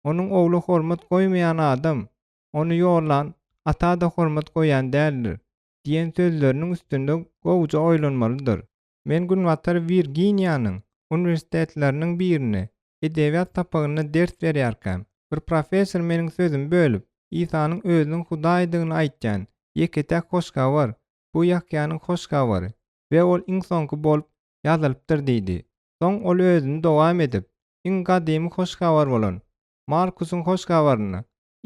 Onuň Ogla hormat goýmaýan adam, Ony ýollan Ata-da hormat goýýan däldir diýen sözleriniň üstünde gowuja oýlanmalydyr. Men Günbatar Wirginiýanyň uniwersitetleriniň birinde edebiýat sapagynda ders berýärkäm, bir professor meniň sözümi bölüp, Isanyň özüniň Hudaýdygyny aýtýan ýeke-täk Hoş Habar, bu Ýahýanyň Hoş Habary we ol iň soňky bolup ýazylypdyr diýdi. Soň ol özüni dowam edip, iň gadymy Hoş Habar bolan Markusyň Hoş Habarynda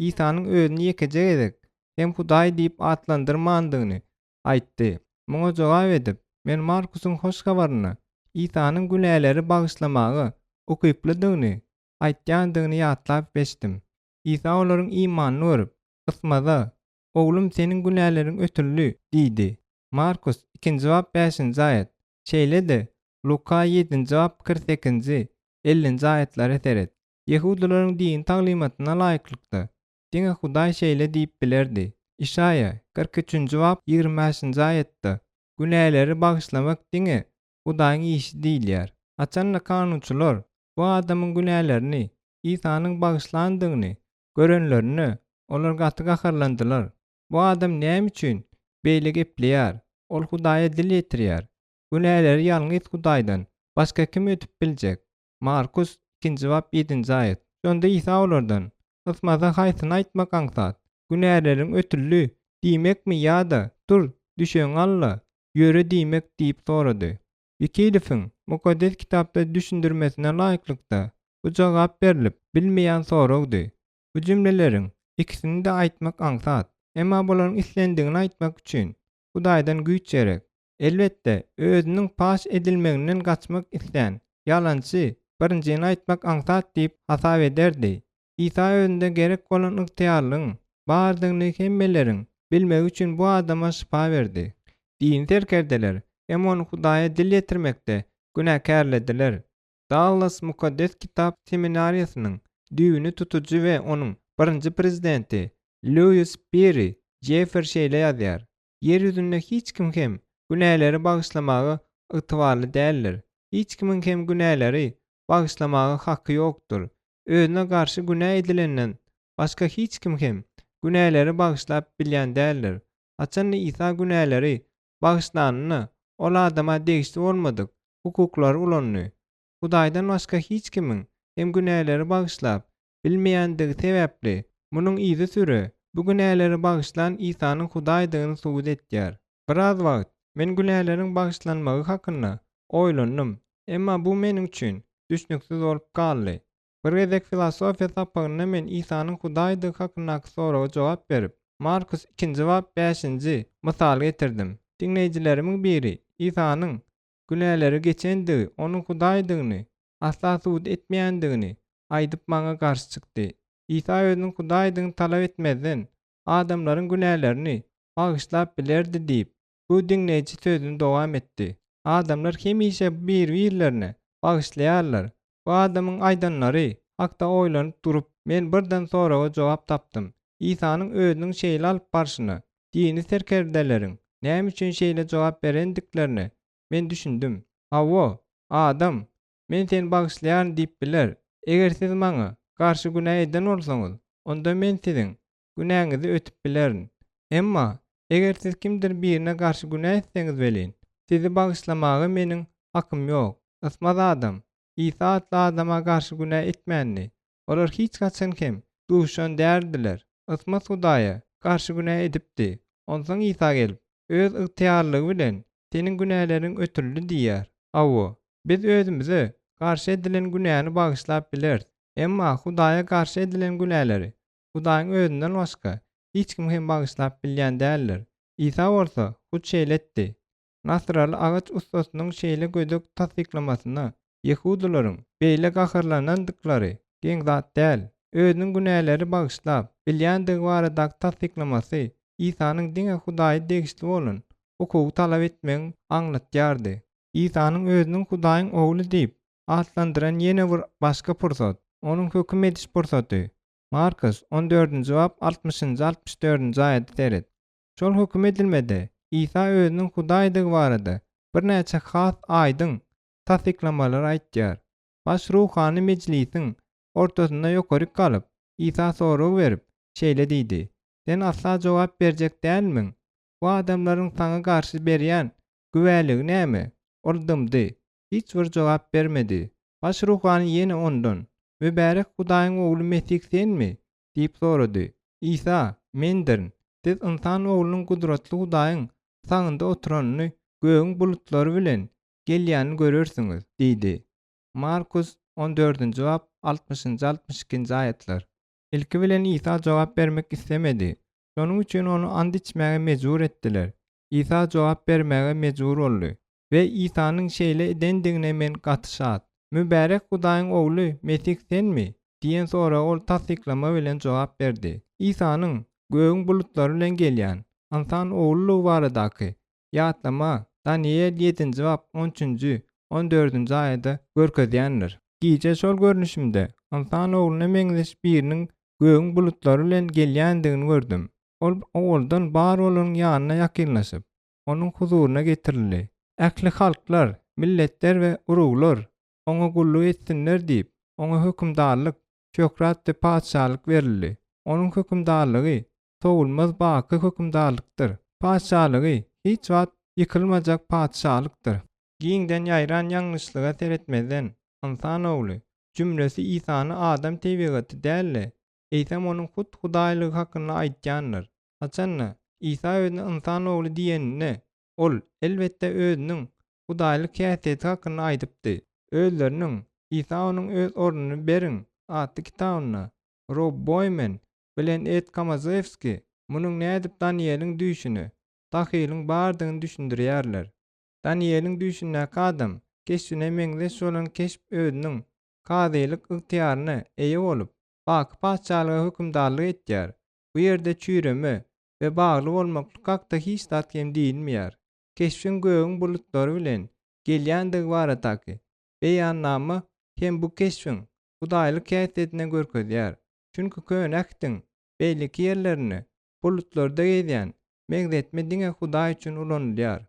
Isanyň özüni ýekeje gezek hem Hudaý diýip atlandyrmandygyny aýtdy. Muňa jogap edip, men Markusyň Hoş Habarynda Isanyň günäleri bagyşlamaga ukyplydygyny aýtýandygyny ýatlap geçdim. Isa olaryň imanyny görüp, Ysmaza, Oglum, seniň günäleriň ötüldi diýdi. Markus, ikinji bap, bäşinji aýat. Şeýle-de, Luka ýedinji bap, 48-nji, 50-nji aýatlara seret. Ýehudylaryň dini taglymatyna laýyklykda, diňe Hudaý şeýle diýip bilerdi. Işaýa, 43-nji bap, 25-nji aýatda, Günäleri bagyşlamak diňe Hudaýyň işi diýilýär. Haçan-da kanunçylar bu adamyň günälerini Isanyň bagyşlandygyny görenlerinde, olar gaty gaharlandylar. Bu adam näme üçin beýle gepleýär? Ol Hudaýa dil ýetirýär. Günäleri ýalňyz Hudaýdan başga kim ötüp biljek? Markus, ikinji bap, ýedinji aýat. Şonda Isa olardan, Ysmaza haýsyny aýtmak aňsat, Günäleriň ötüldi diýmekmi ýa-da Tur, düşegiňi al-da, ýöre diýmek diýip sorady. Wikilifiň Mukaddes Kitapda düşündirmesine laýyklykda, bu jogap berlip bilmeýän soragdy. Bu jümleleriň ikisini-de aýtmak aňsat, emma bularyň islendigini aýtmak üçin Hudaýdan güýç gerek. Elbetde, özüniň paş edilmeginden gaçmak islän ýalançy birinjini aýtmak aňsat diýip hasap ederdi. Isa özünde gerek bolan ygtyýarlygyň bardygyny hemmeleriň bilmegi üçin bu adama şypa berdi. Dini serkerdeler hem ony Hudaýa dil ýetirmekde günäkärlediler. Dallas Mukaddes Kitap seminariýasynyň düýbüni tutujy we onuň birinji prezidenti Lýuis Piri Jeffer şeýle ýazýar, Ýer ýüzünde hiç kim hem günäleri bagyşlamaga ygtybarly däldir. Hiç kimiň hem günäleri bagyşlamaga haky ýokdur. Özüne garşy günä edilenden başga hiç kim hem günäleri bagyşlap bilýän däldir. Haçanda Isa günäleri bagyşlanynda, ol adama degişli bolmadyk hukuklary ulandy. Hudaýdan başga hiç kimiň hem günäleri bagyşlap bilmeýändigi sebäpli, munuň yzysüre bu günäleri bagyşlan Isanyň Hudaýdygyny subut etýär. Biraz wagt men günäleriň bagyşlanmagy hakynda oýlandym, emma bu meniň üçin düşnüksiz bolup galdy. Bir gezek filosofiýa sapagynda men Isanyň Hudaýdygy hakyndaky soraga jogap berip, Markus ikinji bap bäşinji mysaly getirdim. Diňleýjilerimiň biri Isanyň günäleri geçendigi onuň Hudaýdygyny asla subut etmeýändigini aýdyp maňa garşy çykdy. Isa özüniň Hudaýdygyny talap etmezden, adamlaryň günälerini bagyşlap bilerdi diýip, bu diňleýji sözüni dowam etdi. Adamlar hemişe bir-birlerine bagyşlaýarlar. Bu adamyň aýdanlary hakda oýlanyp durup, men birden soraga jogap tapdym. Isanyň özüniň şeýle alyp barşyna, dini serkerdeleriň näme üçin şeýle jogap berendiklerine men düşündim. Hawa, adam, Men seni bagyşlaýaryn diýip biler. Eger siz maňa garşy günä eden bolsaňyz, onda men siziň günäňizi ötüp bilerin. Emma, eger siz kimdir birine garşy günä etseňiz welin, sizi bagyşlamaga meniň hakym ýok. Ysmaz adam, Isa atly adama garşy günä etmändi. Olar hiç haçan hem duşan däldiler. Ysmaz Hudaýa garşy günä edipdi. Onsoň Isa gelip, Öz ygtyýarlygy bilen seniň günäleriň ötüldi diýýär. Hawa, biz özümize garşy edilen günäni bagyşlap bileris. Emma Hudaýa garşy edilen günäleri Hudaýyň özünden başga hiç kim hem bagyşlap bilýän däldir. Isa bolsa hut şeýle etdi. Nasyraly agaç ussasynyň şeýle gödek tassyklamasyna ýehudylaryň beýle gaharlanandyklary geň zat däl. Özüniň günäleri bagyşlap bilýändigi baradaky tassyklamasy Isanyň diňe Hudaýa degişli bolan hukugy talap etmegin aňlatýardy. Isanyň özüniň Hudaýyň Ogly diýip atlandyran ýene bir başga pursat, onuň höküm ediş pursaty. Markus, on dördünji bap, altmyşynjy, 64-nji aýady seret. Şol höküm edilmede Isa özüniň Hudaýdygy barada. birnäçe has aýdyň tassyklamalary aýtýar. Baş ruhany mejlisiň ortasynda ýokaryk galyp, Isa sorag berip, şeýle diýdi, Sen asla jogap berjek dälmiň? Bu adamlaryň saňa garşy berýän güwäligi näme? Ol dymdy, hiç bir jogap bermedi. Baş ruhany ýene ondan, Mübärek Hudaýyň Ogly Mesih senmi? diýip sorady. Isa, Mendirin. Siz Ynsan Oglunyň gudratly Hudaýyň sagynda oturanyny, gögüň bulutlary bilen gelýänini görersiňiz diýdi. Markus on dördünji bap altmyşynjy 62 nji aýatlar. Ilki bilen Isa jogap bermek islemedi. Şonuň üçin ony ant içmäge mejbur etdiler. Isa jogap bermäge mejbur boldy. We Isanyň şeýle edendigine men gaty şat. Mübärek Hudaýyň Ogly Mesih senmi? diýen soraga ol tassyklama bilen jogap berdi. Isanyň gögüň bulutlary bilen gelýän Ynsan Oglulygy baradaky ýatlama Danyýel ýedinji bap on üçünji, on dördünji aýada görkezýändir. Gije şol görnüşimde Ynsan Ogluna meňzeş biriniň gögüň bulutlary bilen gelýändigini gördüm. Ol owaldan bar bolanyň ýanyna ýakynlaşyp, onuň huzuryna getirildi. Ähli halklar, milletler we uruglar oňa gulluk etsinler diýip, oňa hökümdarlyk, şöhrat we patyşalyk berildi. Onuň hökümdarlygy sowulmaz baky hökümdarlykdyr. Patyşalygy hiç wagt ýykylmajak patyşalykdyr. Giňden ýaýran ýalňyşlyga seretmezden, Ynsan Ogly jümlesi Isany adam tebigaty däl-de, eýsem onuň hut Hudaýlygy hakynda aýdýandyr. Haçan-da, Isa özüne Ynsan Ogly diýeninde, ol, elbetde, özüniň hudaýlyk häsiýeti hakynda aýdypdy. Özleriniň Isa onuň öz ornuny beriň atly kitabynda Rob Boýmen bilen Ed Komazewski munuň nädip Daniýeliň düýşüne dahylyň bardygyny düşündirýärler. Daniýeliň düýşündäki adam keşbine meňzeş bolan keşp özüniň kazylyk ygtyýaryna eýe bolup, baky patyşalyga hökümdarlyk etýär. Bu ýerde çüýreme we bagly bolmaklyk hakda hiç zat hem diýilmeýär. Keşbiň gögüň bulutlary bilen gelýändigi baradaky beýannama hem bu keşbiň hudaýlyk häsiýetini görkezýär. Çünki Köne Ähtiň beýleki ýerlerinde bulutlarda gezýän meňzetme diňe Hudaý üçin ulanylýar.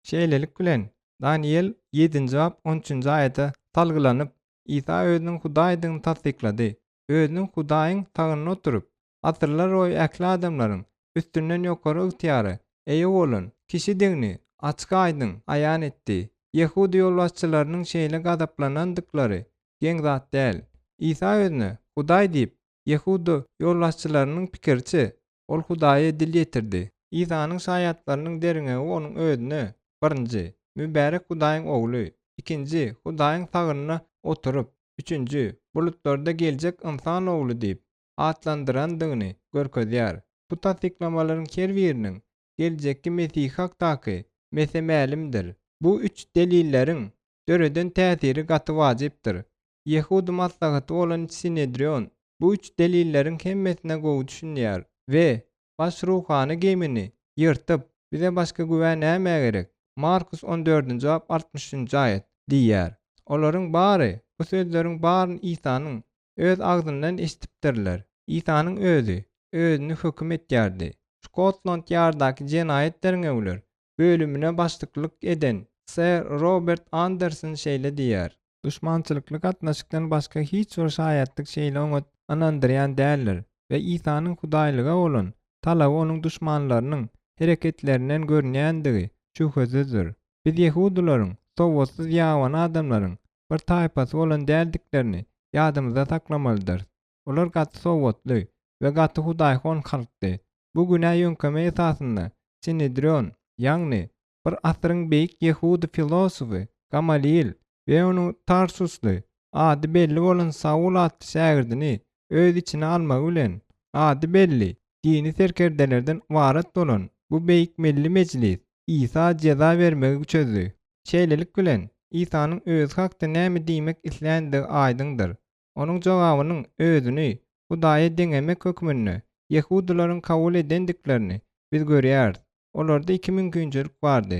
Şeýlelik bilen, Danyýel ýedinji bap on üçünji aýata salgylanyp, Isa özüniň Hudaýdygyny tassyklady. Özüniň Hudaýyň tagynda oturyp, asyrlar boýy ähli adamlaryň üstünden ýokary ygtyýara eýe bolan kişidigini açyk-aýdyň aýan etdi. Ýehudy ýolbaşçylarynyň şeýle gazaplanandyklary geň zat däl. Isa özüne Hudaý diýip, ýehudy ýolbaşçylarynyň pikiriçe, ol Hudaýa dil ýetirdi. Isanyň şaýatlarynyň derňewi onuň özüne, birinji, mübärek Hudaýyň Ogly, ikinji, Hudaýyň sagynda oturyp, üçünji, bulutlarda geljek Ynsan Ogly diýip atlandyrandygyny görkezýär. Bu tassyklamalaryň her biriniň geljekki Mesihi hakdaky mese-mälimdir. Bu üç delilleriň döreden täsiri gaty wajypdyr. Ýehudy maslahaty bolan Sinedrion bu üç delilleriň hemmesine gowy düşünýär we baş ruhany geýmini ýyrtyp, Bize başga güwä nämä gerek? Markus on dördünji bap 63 nji aýat, diýýär. Olaryň bary bu sözleriň baryny Isanyň Öz agzyndan eşidipdirler. Isanyň özi özüni höküm etýärdi. Şkotland Ýardaky jenaýat derňewler bölümine başlyklyk eden ser Robert Anderson şeýle diýýär. Duşmançylykly gatnaşykdan başga hiç bir şaýatlyk şeýle oňat ynandyrýan däldir we Isanyň hudaýlyga bolan talaby onuň duşmanlarynyň hereketlerinden görünýändigi şübhesizdir. Biz ýehudylaryň sowatsyz ýabany adamlaryň bir taýpasy bolan däldiklerini ýadymyzda saklamalydyrys. Olar gaty sowatly we gaty hudaýhon halkdy. Bu günä ýöňkeme esasynda Sinedrion, ýagny bir asyryň beýik ýehudy filosofy Gamaliil we onuň tarsusly, ady belli bolan Saul atly şägirdini öz içine almagy bilen, ady belli dini serkerdelerden ybarat bolan bu beýik milli mejlis Isa jeza bermegi çözdi. Şeýlelik bilen, Isanyň özi hakda näme diýmek isländigi aýdyňdyr. Onuň jogabynyň özüni Hudaýa deňemek hökmünde ýehudylaryň kabul edendiklerini biz görýäris. Olarda iki mümkinçilik bardy,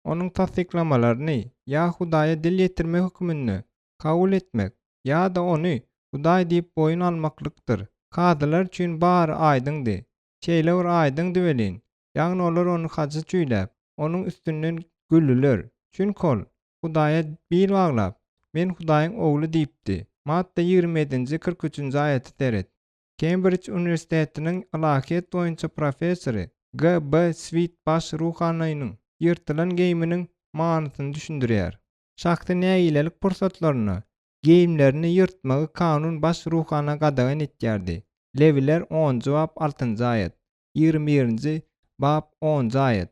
onuň tassyklamalaryny ýa Hudaýa dil ýetirme hökmünde kabul etmek ýa-da ony Hudaý diýip boýun almaklykdyr. Kazylar üçin bary aýdyňdy. Şeýle bir aýdyňdy welin, ýagny olar ony haja çüýläp, onuň üstünden güldüler. Çünki ol Hudaýa bil baglap, Men Hudaýyň Ogly diýipdi. Matta 27-nji, 43-nji aýaty seret. Kembrij uniwersitetiniň ylahyýet boýunça professory GB. Swit baş ruhanynyň ýyrtylan geýminiň manysyny düşündirýär. Şahsy nägilelik pursatlarynda geýimlerini ýyrtmagy kanun baş ruhana gadagan etýärdi, Lewiler onunjy bap altynjy aýat, 21-nji bap onunjy aýat.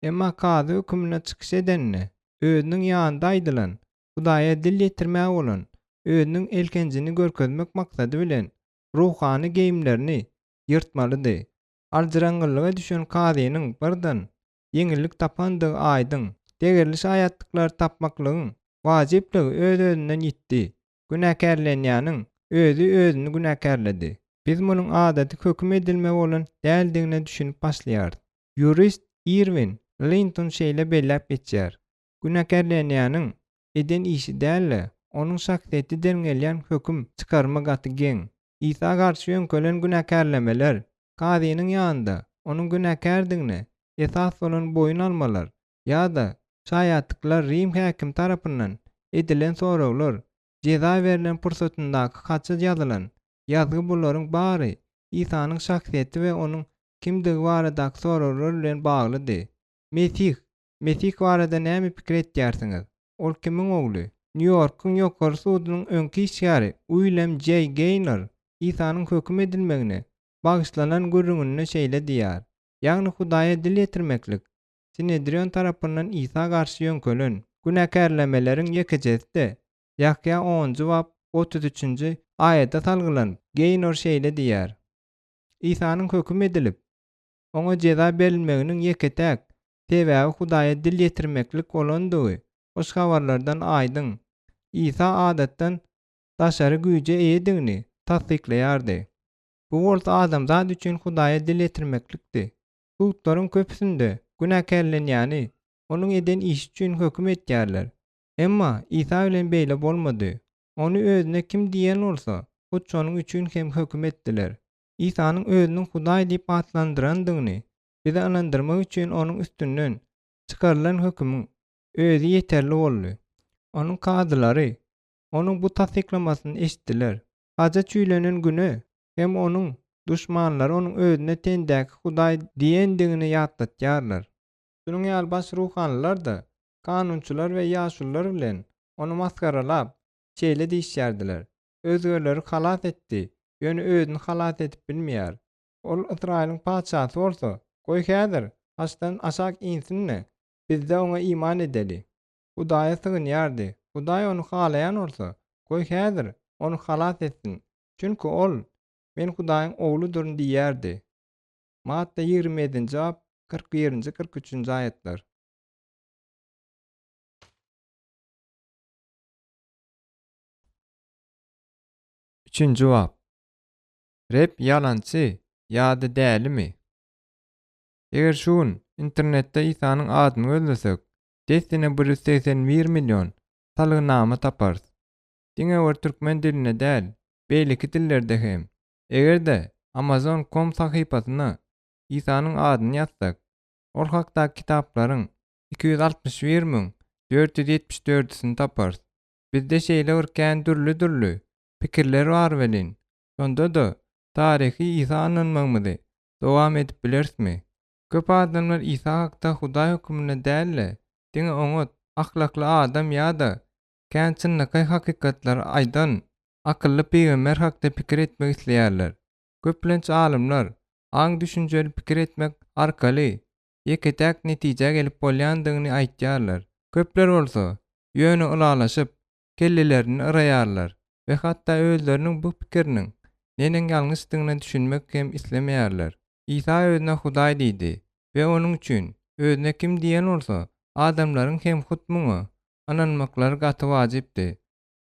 Emma kazy höküminde çykyş edende, özüniň ýanynda aýdylan Hudaýa dil ýetirmäge bolan özüniň elhenjini görkezmek maksady bilen ruhany geýimlerini ýyrtmalydy. Aljyraňňylyga düşen kazynyň birden ýeňillik tapandygy aýdyň. Degerli şaýatlyklary tapmaklygyň wajyplygy öz-özünden ýitdi. Günäkärlenýäniň özi özüni günäkärledi. Biz munuň adaty höküm edilme bolan däldigine düşünip başlaýarys. Ýurist Irwin Linton şeýle belläp geçýär, Günäkärlenýäniň eden işi däl-de, onuň şahsyýeti derňelýän höküm çykarma gaty geň. Isa garşy ýöňkelen günäkärlemeler, kazynyň ýanynda onuň günäkärdigine esas bolan boýun almalar ýa-da şaýatlyklar rim häkimi tarapyndan edilen soraglar, jeza berlen pursatyndaky haça ýazylan ýazgy bularyň bary Isanyň şahsyýeti we onuň kimdigi baradaky soraglar bilen baglydy. Mesih Mesih barada näme pikir etýärsiňiz? Ol kimiň ogly? Nýu-Ýorkuň ýokary sudunyň öňki işgäri Uilem Jeý Geýnor Isanyň höküm edilmegine bagyşlanan gürrüňinde şeýle diýýär, Ýagny Hudaýa dil ýetirmeklik Sinedrion tarapyndan Isa garşy ýöňkelen günäkärlemeleriň ýekejesi-de Ýahýa onunjy bap 33-nji aýata salgylanyp, Geýnor şeýle diýýär, Isanyň höküm edilip, Oňa jeza berilmeginiň ýeke-täk sebäbi Hudaýa dil ýetirmeklik bolandygy hoş habarlardan aýdyň. Isa adatdan daşary güýje eýedigini tassyklaýardy. Bu bolsa adamzat üçin Hudaýa dil ýetirmeklikdi. Sudlaryň köpüsinde günäkärlenýäni onuň eden işi üçin höküm etýärler. Emma Isa bilen beýle bolmady. Ony özüne kim diýen bolsa, hut şonuň üçin hem höküm etdiler. Isanyň özüniň Hudaý diýip atlandyrandygyny bize ynandyrmak üçin onuň üstünden çykarylan hökümiň özi ýeterli boldy. Onuň kazylary onuň bu tassyklamasyny eşitdiler. Haja çüýlenen güni hem onuň duşmanlary onuň özüne tendäki Hudaý diýendigini ýatlatýarlar. Şunuň ýaly baş ruhanylar-da kanunçylar we ýaşulular bilen ony masgaralap, şeýle diýişýärdiler, Özgeleri halas etdi, ýöne özüni halas edip bilmeýär. Ol Ysraýylyň patyşasy bolsa, goý häzir haçdan aşak insin-de, biz-de oňa iman edeli. Hudaýa sygynýardy. Hudaý ony halaýan bolsa, goý häzir ony halas etsin. Çünki ol, Men Hudaýyň Ogludyryn diýýärdi. Matta 27-nji bap, 41-nji, 43-nji aýatlar. Üçünji bap. Reb ýalançy ýa-da dälimi? Eger şu gün internetde Isanyň adyny gözlesek, dessine 181 million salgynama taparys. Diňe bir türkmen dilinde däl, beýleki dillerde hem. Eger-de Amazon com sahypasyna Isanyň adyny ýazsak, ol hakdaky kitaplaryň 261 474-sini taparys. Bizde şeýle bir kän dürli-dürli pikirler bar welin, şonda-da taryhy Isa ynanmagymyzy dowam edip bilerismi? Köp adamlar Isa hakda Hudaý höküminde däl-de, diňe oňat, ahlakly adam ýa-da kän çynlakaý hakykatlary aýdan akylly pygamber hakda pikir etmek isleýärler. Köplenç alymlar aň-düşünjeli pikir etmek arkaly ýeke-täk netijä gelip bolýandygyny aýtýarlar. Köpler bolsa, ýöne ylalaşyp, kellelerini yraýarlar we hatda özleriniň bu pikiriniň neneň ýalňyşdygyna düşünmek hem islemeýärler. Isa özüne Hudaý diýdi we onuň üçin özüne kim diýen bolsa, adamlaryň hem hut muňa ynanmaklary gaty wajypdy.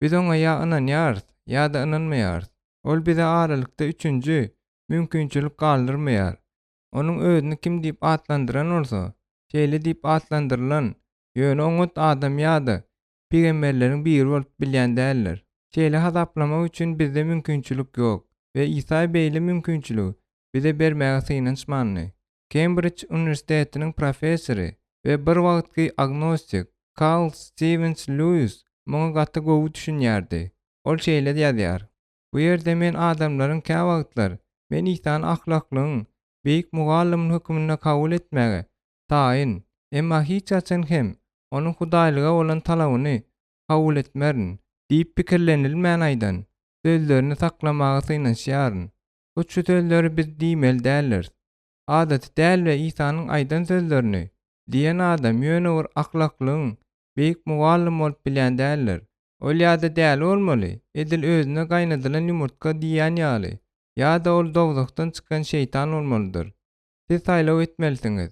Biz oňa ýa ynanýarys, ýa-da ynanmaýarys. Ol bize aralykda üçünji mümkinçilik galdyrmaýar. Onuň özüni kim diýip atlandyran bolsa, şeýle diýip atlandyrylan ýöne oňat adam ýa-da pygamberleriň biri bolup bilýän däldir. Şeýle hasaplamak üçin bizde mümkinçilik ýok we Isa beýle mümkinçiligi bize bermäge synanyşmandy. Kembrij uniwersitetiniň professory we bir wagtky agnostik. Karl Stiwens Lýuis muňa gaty gowy düşünýärdi. Ol şeýle ýazýar, Bu ýerde men adamlaryň käwagtlar men Isany ahlaklygyň beýik mugallymyny hökmünde kabul etmäge taýyn, emma hiç haçan hem onuň hudaýlyga bolan talabyny kabul etmerin diýip pikirlenilmän aýdan sözlerini saklamaga synanyşýaryn. Hut şu sözleri biz diýmeli däldiris. Adaty däl we Isanyň aýdan sözlerini diýen adam ýöne bir ahlaklygyň beýik mugallymy bolup bilýän däldir. Ol ýa-da däli bolmaly, edil özüne gaýnadylan ýumurtga diýýän ýaly, ýa-da ol dowzahdan çykan şeýtan bolmalydyr. Siz saýlaw etmelisiňiz.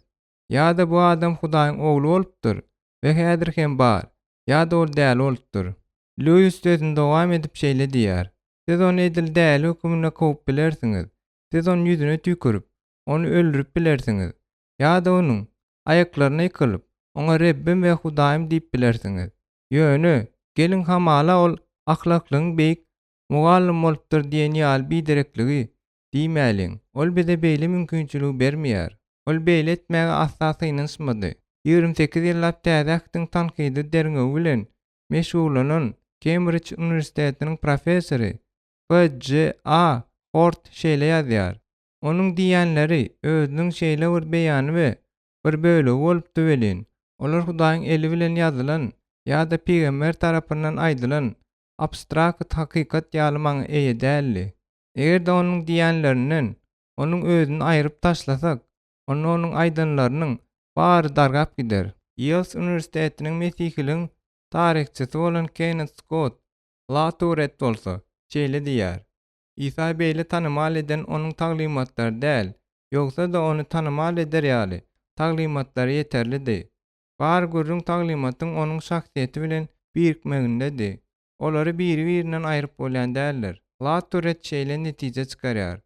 Ýa-da bu adam Hudaýyň Ogly bolupdyr we häzir hem bar, ýa-da ol däli bolupdyr. Lýuis sözüni dowam edip şeýle diýýär, Siz ony edil däli höküminde kowup bilersiňiz. Siz onuň ýüzüne tüýkürip, ony öldürip bilersiňiz. Ýa-da onuň aýaklaryna ýykylyp, oňa Rebbim we Hudaýym diýip bilersiňiz. Ýöne, geliň hamala ol ahlaklygyň beýik mugallymy bolupdyr diýen ýaly biderekligi diýmäliň. Ol bize beýle mümkinçiligi bermeýär. Ol beýle etmäge asla synanyşmady. 28 ýyllap Täze Ähtiň tankydy derňewi bilen meşgullanan Kembrij uniwersitetiniň professory PJA Hort şeýle ýazýar, Onuň diýýänleri özüniň şeýle bir beýany we bir bölegi bolupdy welin, olar Hudaýyň eli bilen ýazylan ýa-da pygamber tarapyndan aýdylan abstrakt hakykat ýaly maňa eýe däldi. Eger-de onuň diýýänlerinden onuň özüni aýryp taşlasak, onda onuň aýdanlarynyň bary dargap gider. Ýels uniwersitetiniň mesihiligiň taryhçysy bolan Kennet Skott Laturet bolsa, şeýle diýýär, Isa beýle tanymal eden onuň taglymatlary däl, ýogsa-da ony tanymal eder ýaly taglymatlary ýeterlidi. Bar gürrüň taglymatyň onuň şahsyýeti bilen birikmegindedi. Olary biri-birinden aýryp bolýan däldir. Laturet şeýle netije çykarýar,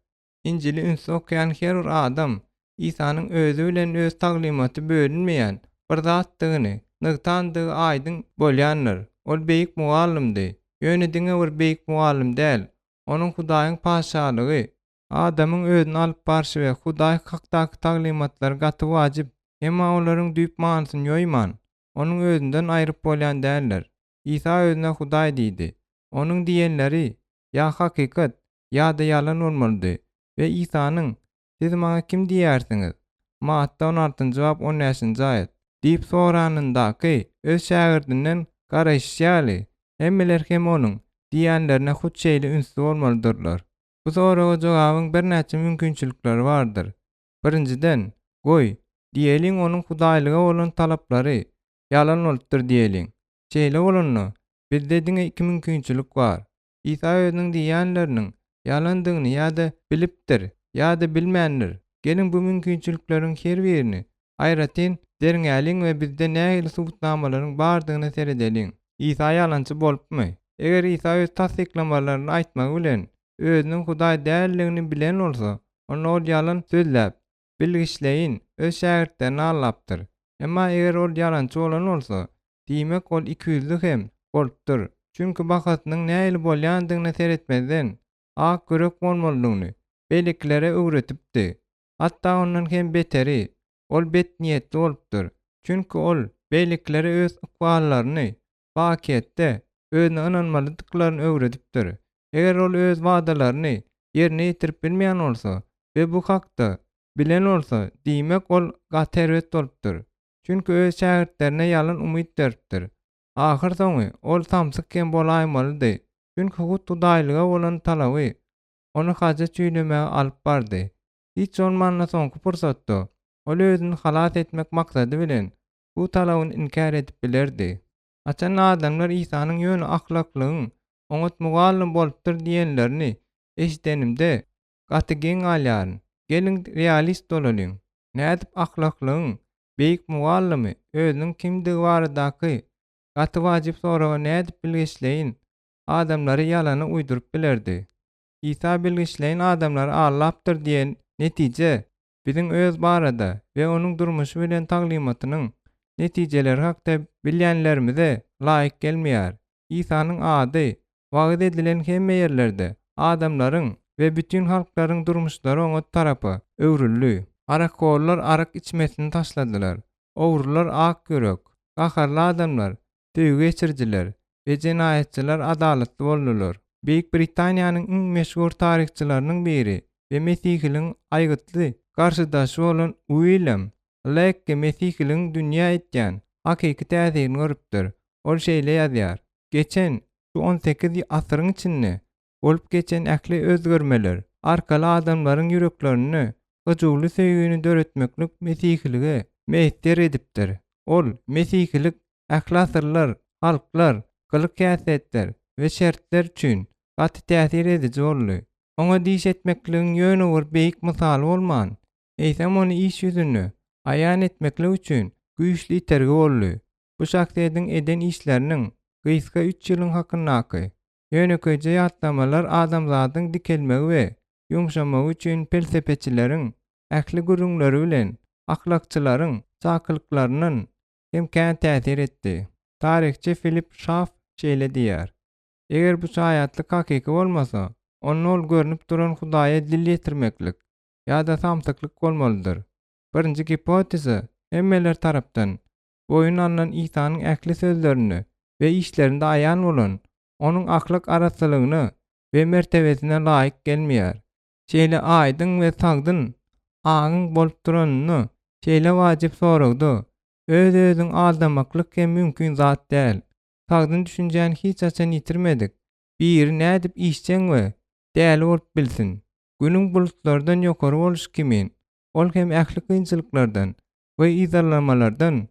Injili ünsli okaýan her bir adam Isanyň özi bilen öz taglymaty bölünmeýän bir zatdygyny nygtandygy aýdyň bolýandyr. Ol beýik mugallymdy. Ýöne diňe bir beýik mugallym däl, onuň Hudaýyň Patyşalygy, adamyň özüni alyp barşy we Hudaý hakdaky taglymatlary gaty wajyp, emma olaryň düýp manysyny ýoýman, onuň özünden aýryp bolýan däldir. Isa özüne Hudaý diýdi. Onuň diýenleri ýa hakykat, ýa-da ýalan bolmalydy we Isanyň Siz maňa kim diýýärsiňiz? Matta on altynjy bap on bäşinji aýat. Diýip soranyndaky öz şägirdinden garaýşy ýaly, hemmeler hem onuň diýýänlerine hut şeýle ünsli bolmalydyrlar. Bu soraga jogabyň birnäçe mümkinçilikleri bardyr. Birinjiden, goý, diýeliň onuň hudaýlyga bolan talaplary ýalan bolupdyr diýeliň. Şeýle bolanda, bizde diňe iki mümkinçilik bar. Isa özüniň diýýänleriniň ýalandygyny ýa-da bilipdir, ýa-da bilmändir. Geliň bu mümkinçilikleriň her birini aýratyn derňäliň we bizde nähili subutnamalaryň bardygyna seredeliň. Isa ýalançy bolupmy? Eger Isa öz tassyklamalaryny aýtmagy bilen özüniň Hudaý däldigini bilen bolsa, onda ol ýalan sözläp, bilgiçleýin öz şägirtlerini aldapdyr. Emma eger ol ýalançy bolan bolsa, diýmek ol ikiýüzli hem bolupdyr. Çünki bahasynyň nähili bolýandygyna seretmezden, ak ýürek bolmalydygyny beýlekilere öwretipdi. Hatda ondan hem beteri, ol betniýetli bolupdyr. Çünki ol beýlekilere öz ykballaryny bakyýetde özüne ynanmalydyklaryny öwredipdir. Eger ol öz wadalaryny ýerine ýetirip bilmeýän bolsa we bu hakda bilen bolsa, diýmek ol gaty erbet bolupdyr. Çünki öz şägirtlerine ýalan umyt beripdir. Ahyrsoňy ol samsyk hem bolaýmalydy, çünki hut hudaýlyga bolan talaby ony haja çüýlemäge alyp bardy. Hiç bolmanda soňky pursatda ol özüni halas etmek maksady bilen bu talabyny inkär edip bilerdi. Haçanda adamlar Isanyň ýöne ahlaklygyň oňat mugallym bolupdyr diýenlerini eşidenimde, gaty geň galýaryn. Geliň realist bolalyň. Nädip ahlaklygyň beýik mugallymy özüniň kimdigi baradaky gaty wajyp soraga nädip bilgeşleýin adamlary ýalana uýduryp bilerdi? Isa bilgeşleýin adamlary aldapdyr diýen netije biziň öz barada we onuň durmuşy bilen taglymatynyň netijeleri hakda bilýänlerimize laýyk gelmeýär. Isanyň ady wagyz edilen hemme ýerlerde adamlaryň we bütin halklaryň durmuşlary oňat tarapa öwrüldi. Arakhorlar arak içmesini taşladylar. Ogrular ak ýürek. Gaharly adamlar, söýgi geçirijiler we jenaýatçylar adalatly boldular. Beýik Britaniýanyň iň meşhur taryhçylarynyň biri we mesihiligiň aýgytly garşydaşy bolan Uilýam Lekki mesihiligiň dünýä etýän hakyky täsirini görüpdir. Ol şeýle ýazýar, Geçen şu on sekiz asyryň içinde bolup geçen ähli özgermeler arkaly adamlaryň ýüreklerinde hyjuwly söýgini döretmeklik mesihilige miýesser edipdir. Ol, Mesihilik ähli asyrlar, halklar, gylyk-häsiýetler we şertler üçin gaty täsir ediji boldy. Oňa diş etmekligiň ýöne bir beýik mysaly bolman, eýsem ony iş ýüzünde aýan etmeklik üçin güýçli itergi boldy. Bu şahsyýetiň eden işleriniň gysga üç ýylyň hakyndaky Ýönekeýje ýatlamalar adamzadyň dikelmegi we ýumşamagy üçin pelsepeçileriň ähli gürrüňleri bilen ahlakçylaryň çakylyklaryndan hem kän täsir etdi. Taryhçy Filip Şaff şeýle diýýär, Eger bu şaýatlyk hakyky bolmasa, onda ol görnüp duran Hudaýa dil ýetirmeklik ýa-da samsyklyk bolmalydyr. Birinji gipoteza hemmeler tarapdan boýun alnan Isanyň ähli sözlerinde we işlerinde aýan bolan Onuň ahlak arassalygyna we mertebesine laýyk gelmeýär. Şeýle aýdyň we sagdyn aňyň bolup duranynda şeýle wajyp soragda öz-özüňi aldamaklyk hem mümkin zat däl. Sagdyn düşünjäni hiç haçan ýitirmedik biri nädip işjeň we däli bolup bilsin? Günüň bulutlardan ýokary bolşy kimin, ol hem ähli kynçylyklardan we yzarlamalardan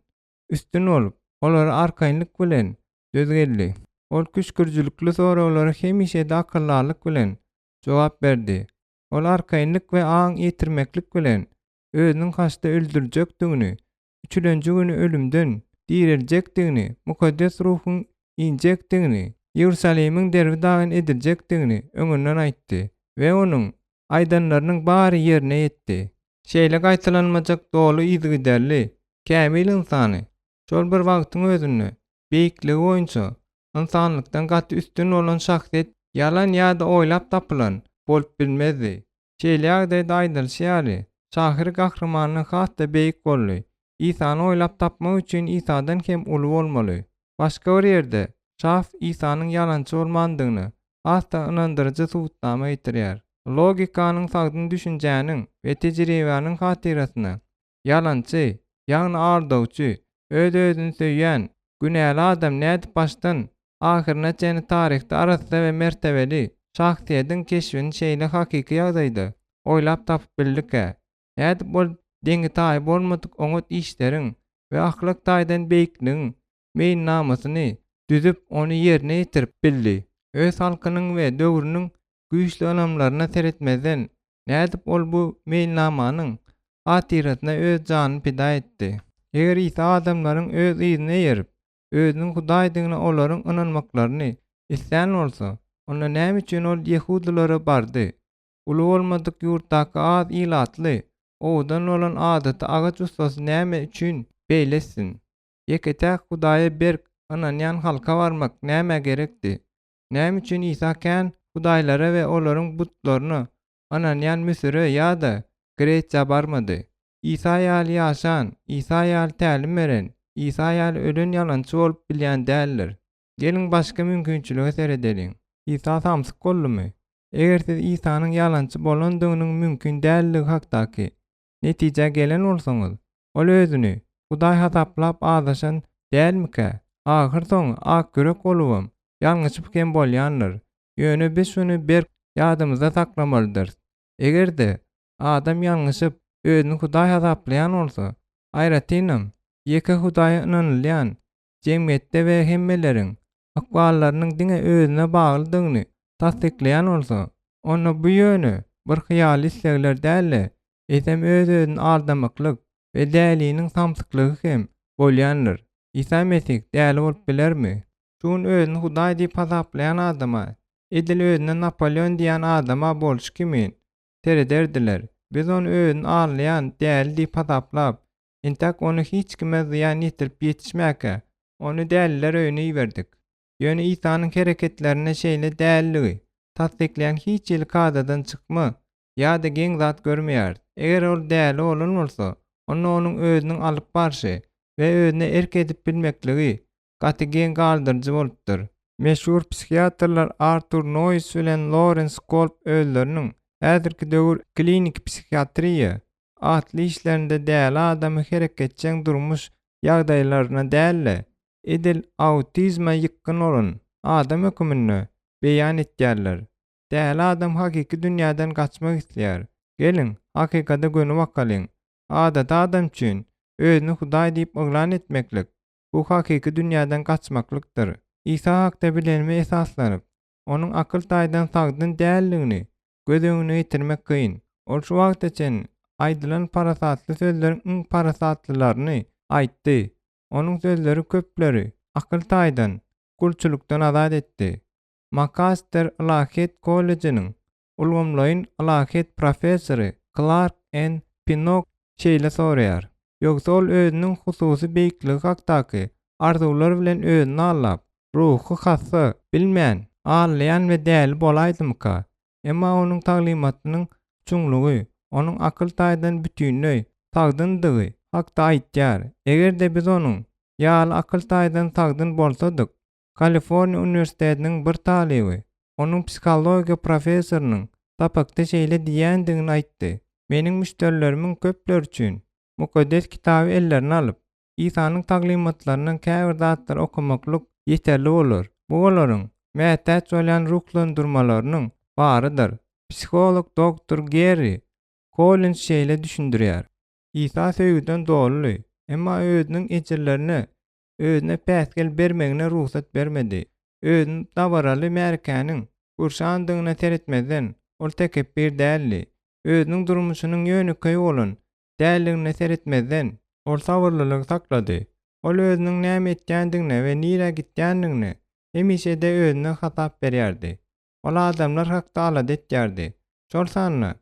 üstün bolup, olara arkaýynlyk bilen döz geldi. Ol küşgürjilikli soraglara hemişe-de akyldarlyk bilen jogap berdi. Ol arkaýynlyk we aň ýetirmeklik bilen özüniň haçda öldüriljekdigini, üçülenji güni ölümden direljekdigini, Mukaddes Ruhuň injekdigini, Iýerusalimiň derbi-dagyn ediljekdigini öňünden aýtdy we onuň aýdanlarynyň bary ýerine ýetdi. Şeýle gaýtalanmajak doly yzygiderli, kämil ynsany, şol bir wagtyň özünde, beýikligi boýunça ynsanlykdan gaty üstün bolan şahsyýet ýalan ýa-da oýlap tapylan bolup bilmezdi. Şeýle ýagdaýda aýdylyşy ýaly, şahyr gahrymandan has-da beýik boldy. Isany oýlap tapmak üçin Isadan hem uly bolmaly. Başga bir ýerde, Şaf Isanyň ýalançy bolmandygyna has-da ynandyryjy subutnama getirýär. Logikanyň sagdyn düşünjäniň we tejribäniň hatyrasyna, ýalançy, ýagny aldawçy, öz-özüni söýýän, günäli adam nädip başdan ahyryna çenli taryhda arassa we mertebeli şahsyýetiň keşbini şeýle hakyky ýagdaýda oýlap tapyp bildikä? Nädip ol deňi-taýy bolmadyk oňat işleriň we ahlak taýdan beýikligiň meýilnamasyny düzüp, ony ýerine ýetirip bildi? Öz halkynyň we döwrüniň güýçli ynamlaryna seretmezden, nädip ol bu meýilnamanyň hatyrasyna öz janyny pida etdi? Eger Isa adamlaryň öz yzyna eýerip, özüniň Hudaýdygyna olaryň ynanmaklaryny islän bolsa, onda näme üçin ol ýehudylara bardy? Uly bolmadyk ýurtdaky az ilatly, owadan bolan adaty agaç ussasy näme üçin beýle etsin? Ýeke-täk Hudaýa berk ynanýan halka barmak nämä gerekdi? Näme üçin Isa kän hudaýlara we olaryň butlaryna ynanýan Müsüre ýa-da Gresiýa barmady? Isa ýaly ýaşan, Isa ýaly tälim beren, Isa ýaly ölen ýalançy bolup bilýän däldir. Geliň başga mümkinçilige seredeliň. Isa samsyk boldumy? Eger siz Isanyň ýalançy bolandygynyň mümkin däldigi hakdaky netijä gelen bolsaňyz, ol özüni Hudaý hasaplap azaşan dälmikä? Ahyrsoňy akýürek bolubam, ýalňyşyp hem bolýandyr. Ýöne biz şuny berk ýadymyzda saklamalydyrys. Eger-de adam ýalňyşyp, özüni Hudaý hasaplaýan bolsa, aýratynam, ýeke Hudaýa ynanylýan jemgyýetde we hemmeleriň ykballarynyň diňe özüne baglydygyny tassyklaýan bolsa, onda bu ýöne bir hyýaly islegler däl-de, eýsem öz-özüni aldamaklyk we däliniň samsyklygy hem bolýandyr. Isa Mesih däli bolup bilermi? Şu gün özüni Hudaý diýip hasaplaýan adama, edil özüne Napoleon diýýän adama bolşy kimin serederdiler. Biz ony özüni aldaýan däli diýip hasaplap, Entäk ony hiç kime zyýan ýetirip ýetişmäkä, ony däliler öýüne iberdik. Ýöne Isanyň hereketlerinde şeýle däliligi tassyklaýan hiç hili kadadan çykma ýa-da geň zat görmeýäris. Eger ol däli bolan bolsa, onda onuň özüniň alyp barşy. we özüne erk edip bilmekligi gaty geň galdyryjy bolupdyr. Meşhur psihiatrlar Artur Noýs bilen Lorens Kolb özleriniň Häzirki döwür kliniki psihiatriýa atly işlerinde däli adamy hereketjeň durmuş ýagdaýlaryna däl-de, edil autizme ýykgyn bolan adam höküminde beýan etýärler. Däli adam hakyky dünýäden gaçmak isleýär. Geliň, hakykata göni bakalyň. Adaty adam üçin özüni Hudaý diýip yglan etmeklik, bu hakyky dünýäden gaçmaklykdyr. Isa hakda bilenime esaslanyp, onuň akyl taýdan sagdyn däldigini göz öňüne getirmek kyn. Ol şu wagta çenli aýdylan parasatly sözleriň iň parasatlylaryny aýtdy. Onuň sözleri köpleri akyl taýdan gulçulykdan azat etdi. Makaster ylahyýet kollejiniň ulgamlaýyn ylahyýet professory Klark N. Pinok şeýle soraýar, Ýogsa ol özüniň hususy beýikligi hakdaky arzuwlar bilen özüni aldap, ruhy hassa, bilmän, aldaýan we däli bolaýdymyka? Emma onuň taglymatynyň çuňlugy, onuň akyl taýdan bütinleý sagdyndygy hakda aýtýar. Eger-de biz onuň ýaly akyl taýdan sagdyn bolsadyk, Kaliforniýa uniwersitetiniň bir talyby onuň psihologiýa professorynyň sapakda şeýle diýýändigini aýtdy, Meniň müşderilerimiň köpleri üçin Mukaddes Kitaby ellerine alyp, Isanyň taglymatlaryndan käbir zatlary okamaklyk ýeterli bolar. Bu olaryň mätäç bolýan ruhlandyrmalarynyň barydyr. Psiholog doktor Gerri Kollins şeýle düşündirýär, Isa söýgüden doludy, emma özüniň ejirlerine özüne päsgel bermegine rugsat bermedi. Özüni dabaraly märekäniň gurşandygyna seretmezden, ol tekepbir däldi. Özüniň durmuşynyň ýönekeý bolan däldigine seretmezden, ol sabyrlylygy saklady. Ol özüniň näme etýändigine we nirä gitýändigine hemişe-de özüne hasap berýärdi. Ol adamlar hakda alada etýärdi. Şol sanda,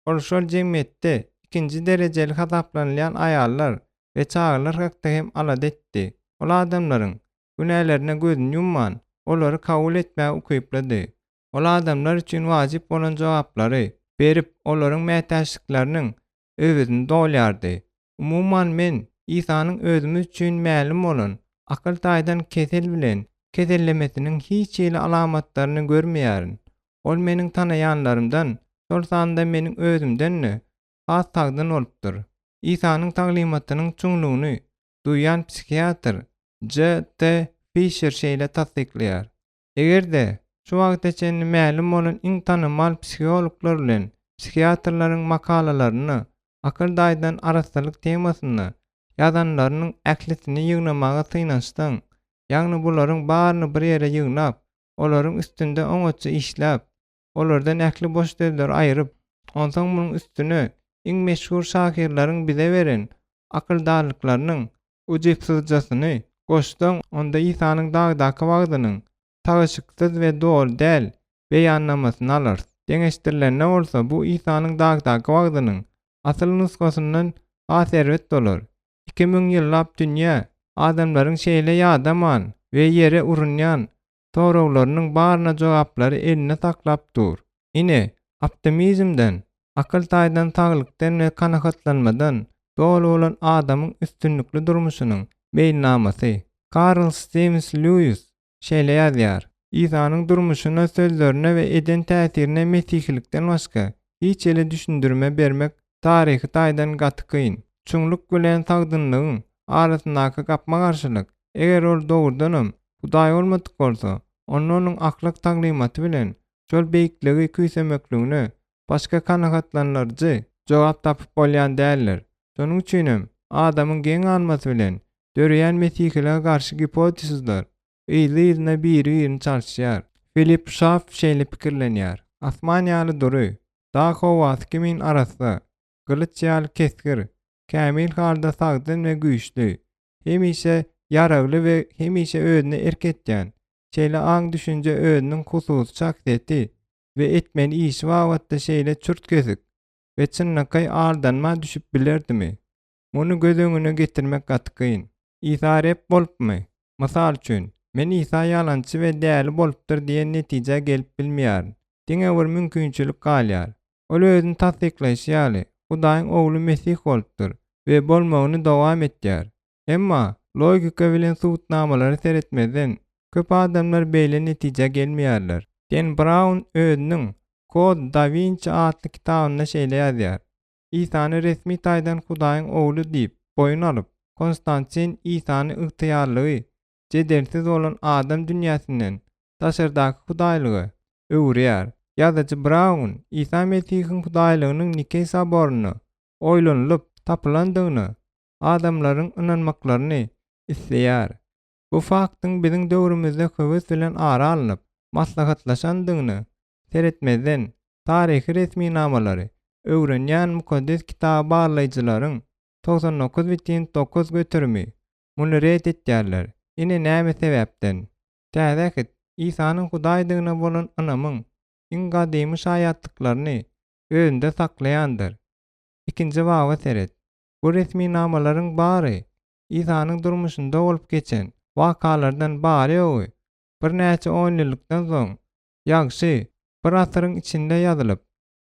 Ol şol jemgyýetde ikinji derejeli hasaplanylýan aýallar we çagalar hakda hem alada etdi. Ol adamlaryň günälerine gözüni ýumman, olary kabul etmäge ukyplydy. Ol adamlar üçin wajyp bolan jogaplary berip, olaryň mätäçlikleriniň öwezini dolýardy. Umuman, men Isanyň özümiz üçin mälim bolan akyl taýdan kesel bilen kesellemesiniň hiç hili alamatlaryny görmeýärin. Ol meniň tanaýanlarymdan, şol sanda meniň özümden-de has sagdyn bolupdyr. Isanyň taglymatynyň çuňlugyny duýan psihiatr JT. Fişer şeýle tassyklaýar, Eger-de, şu wagta çenli mälim bolan iň tanymal psihologlar bilen psihiatrlaryň makalalarynda akyl taýdan arassalyk temasynda ýazanlarynyň ählisini ýygnamaga synanyşsaň, ýagny bularyň baryny bir ýere ýygnap, olaryň üstünde oňatja işläp, olardan ähli boş sözleri aýryp, onsoň munuň üstüne iň meşhur şahyrlaryň bize beren akyldarlyklarynyň ujypsyzjasyny goşsaň, onda Isanyň dagdaky wagzynyň tagaşyksyz we doly däl beýannamasyny alarys. Deňeşdirilende bolsa, bu Isanyň dagdaky wagzynyň asyl nusgasyndan has erbet bolar. 2000 ýyllap dünýä adamlaryň şeýle ýadaman we ýere urunýan soraglarynyň baryna jogaplary elinde saklap dur. Ine, optimizmden, akyl taýdan saglykdan we kanagatlanmadan doly bolan adamyň üstünlikli durmuşynyň meýilnamasy. Karl Stiwens Lýuis şeýle ýazýar, Isanyň durmuşyna, sözlerine we eden täsirine mesihilikden başga hiç hili düşündirme bermek taryhy taýdan gaty kyn. Çuňluk bilen sagdynlygyň arasyndaky gapma-garşylyk, eger ol dogrudanam Hudaý bolmadyk bolsa, onda onuň ahlak taglymaty bilen şol beýikligi küýsemekligine başga kanagatlandyryjy jogap tapyp bolýan däldir. Şonuň üçinem adamyň geň galmasy bilen döreýän mesihilige garşy gipotezler yzly-yzyna biri-birini çalyşýar. Filip Şaff şeýle pikirlenýär, Asman ýaly dury, dag howasy kimin arassa, gylyç ýaly kesgir, kämil halda sagdyn we güýçli, hemişe ýaragly we hemişe özüne erk etýän, şeýle aň-düşünje özüniň hususy şahsyýeti we etmeli işi babatda şeýle çürt-kesik we çynlakaý aldanma düşüp bilerdimi? Muny göz öňüne getirmek gaty kyn. Isa Reb bolupmy? Mysal üçin, men Isa ýalançy we däli bolupdyr diýen netijä gelip bilmeýärin. Diňe bir mümkinçilik galýar. Ol özüni tassyklaýşy ýaly, Hudaýyň Ogly Mesih bolupdyr we bolmagyny dowam etýär. Emma, logika bilen subutnamalara seretmezden, köp adamlar beýle netijä gelmeýärler. Den Braun özüniň Kod da Winçi atly kitabynda şeýle ýazýar, Isany resmi taýdan Hudaýyň Ogly diýip boýun alyp, Konstantin Isany ygtyýarlygy jedelsiz bolan adam dünýäsinden daşardaky hudaýlyga öwürýär. Ýazyjy Braun Isa Mesihiň hudaýlygynyň Nikeý soborynda oýlanylyp tapylandygyna adamlaryň ynanmaklaryny isleýär. Bu faktyň biziň döwrümizde höwes bilen ara alnyp maslahatlaşandygyna seretmezden, taryhy resminamalary öwrenýän Mukaddes Kitaby barlaýjylaryň 99,9 göterimi muny ret etýärler. Ine näme sebäpden. Täze Ähit, Isanyň Hudaýdygyna bolan ynamyň iň gadymy şaýatlyklaryny özünde saklaýandyr. Ikinji baba seret. Bu resminamalaryň bary Isanyň durmuşynda bolup geçen wakalardan bary-ýogy birnäçe onýyllykdan soň, ýagşy, bir asyryň içinde ýazylyp,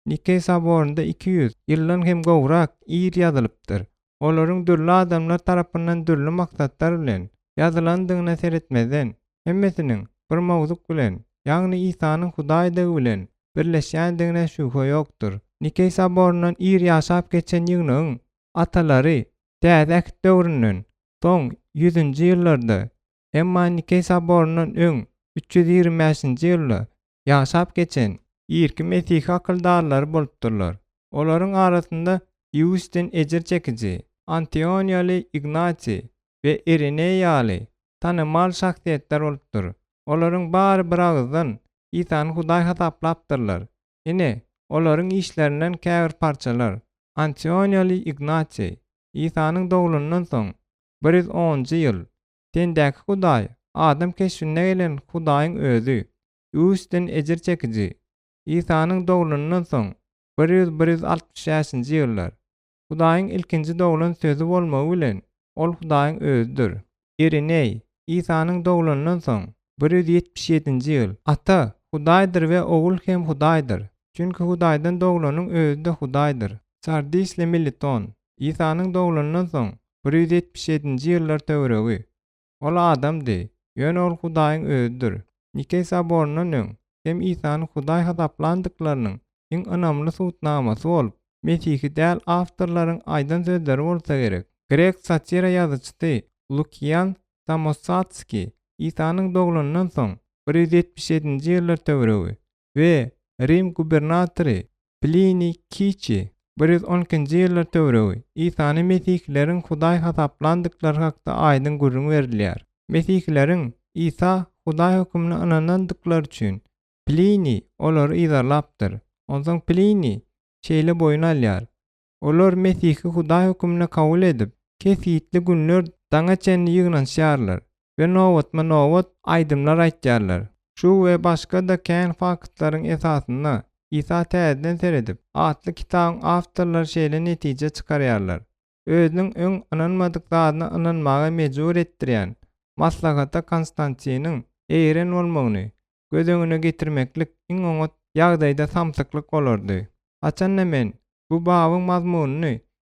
Nikeý soborynda 200 ýyldan hem gowrak ir ýazylypdyr. Olaryň dürli adamlar tarapyndan dürli maksatlar bilen ýazylandygyna seretmezden, hemmesiniň bir mowzuk bilen, ýagny Isanyň Hudaýdygy bilen birleşýändigine şübhe ýokdur. Nikeý soboryndan ir ýaşap geçen ýygnagyň atalary Täze Ähit döwründen soň ýüzünji ýyllarda, emma Nikeý soboryndan öň 325-nji ýylda ýaşap geçen irki mesihi akyldarlary bolupdyrlar. Olaryň arasynda Iustin Ejir çekiji, Antioniýaly Ignatiý we Irineý ýaly tanymal şahsyýetler bolupdyr. Olaryň bary biragyzdan Isany Hudaý hasaplapdyrlar. Ine, olaryň işlerinden käbir parçalar. Antioniýaly Ignatiý, Isanyň doglanyndan soň 110-njy ýyl, Tendäki Hudaý, adam keşbinde gelen Hudaýyň Özi, Iustin ejir çekiji, Isanyň doglanyndan soň 100 165-nji ýyllar. Hudaýyň ilkinji doglan Sözi bolmagy bilen, Ol Hudaýyň Özüdir. Irineý, Isanyň doglanyndan soň 177-nji ýyl, Ata, Hudaýdyr we Ogul hem Hudaýdyr. Çünki Hudaýdan doglanyň özi-de Hudaýdyr. Sardisli Militon, Isanyň doglanyndan soň 177-nji ýyllar töweregi. Ol adamdy, ýöne ol Hudaýyň Özüdir. Nikeý soboryndan öň hem Isany Hudaý hasaplandyklarynyň iň ynamly subutnamasy bolup, mesihi däl awtorlaryň aýdan sözleri bolsa gerek. Grek satira ýazyjysy Lukian Samosatskiý Isanyň doglanyndan soň 177-nji ýyllar töweregi we Rim gubernatory Pliniý Kiçi, 112-nji ýyllar töweregi, Isany mesihileriň Hudaý hasaplandyklary hakda aýdyň gürrüň berilýär. Mesihileriň Isa Hudaý hökümine ynanandyklary üçin, Pliniý olary yzarlapdyr. Onsoň Pliniý şeýle boýun alýar, Olar Mesihi Hudaý höküminde kabul edip, kesgitli günler daňa çenli ýygnanyşýarlar we nobatma-nobat aýdymlar aýtýarlar. Şu we başga-da kän faktlaryň esasynda Isa täzeden seredip atly kitabyň awtorlary şeýle netije çykarýarlar, Özüniň öň ynanmadyk zadyna ynanmaga mejbur etdirýän maslahata Konstantiniň eýeren bolmagyny göz öňüne getirmeklik iň oňat ýagdaýda samsyklyk bolardy. Haçanda men bu babyň mazmunyny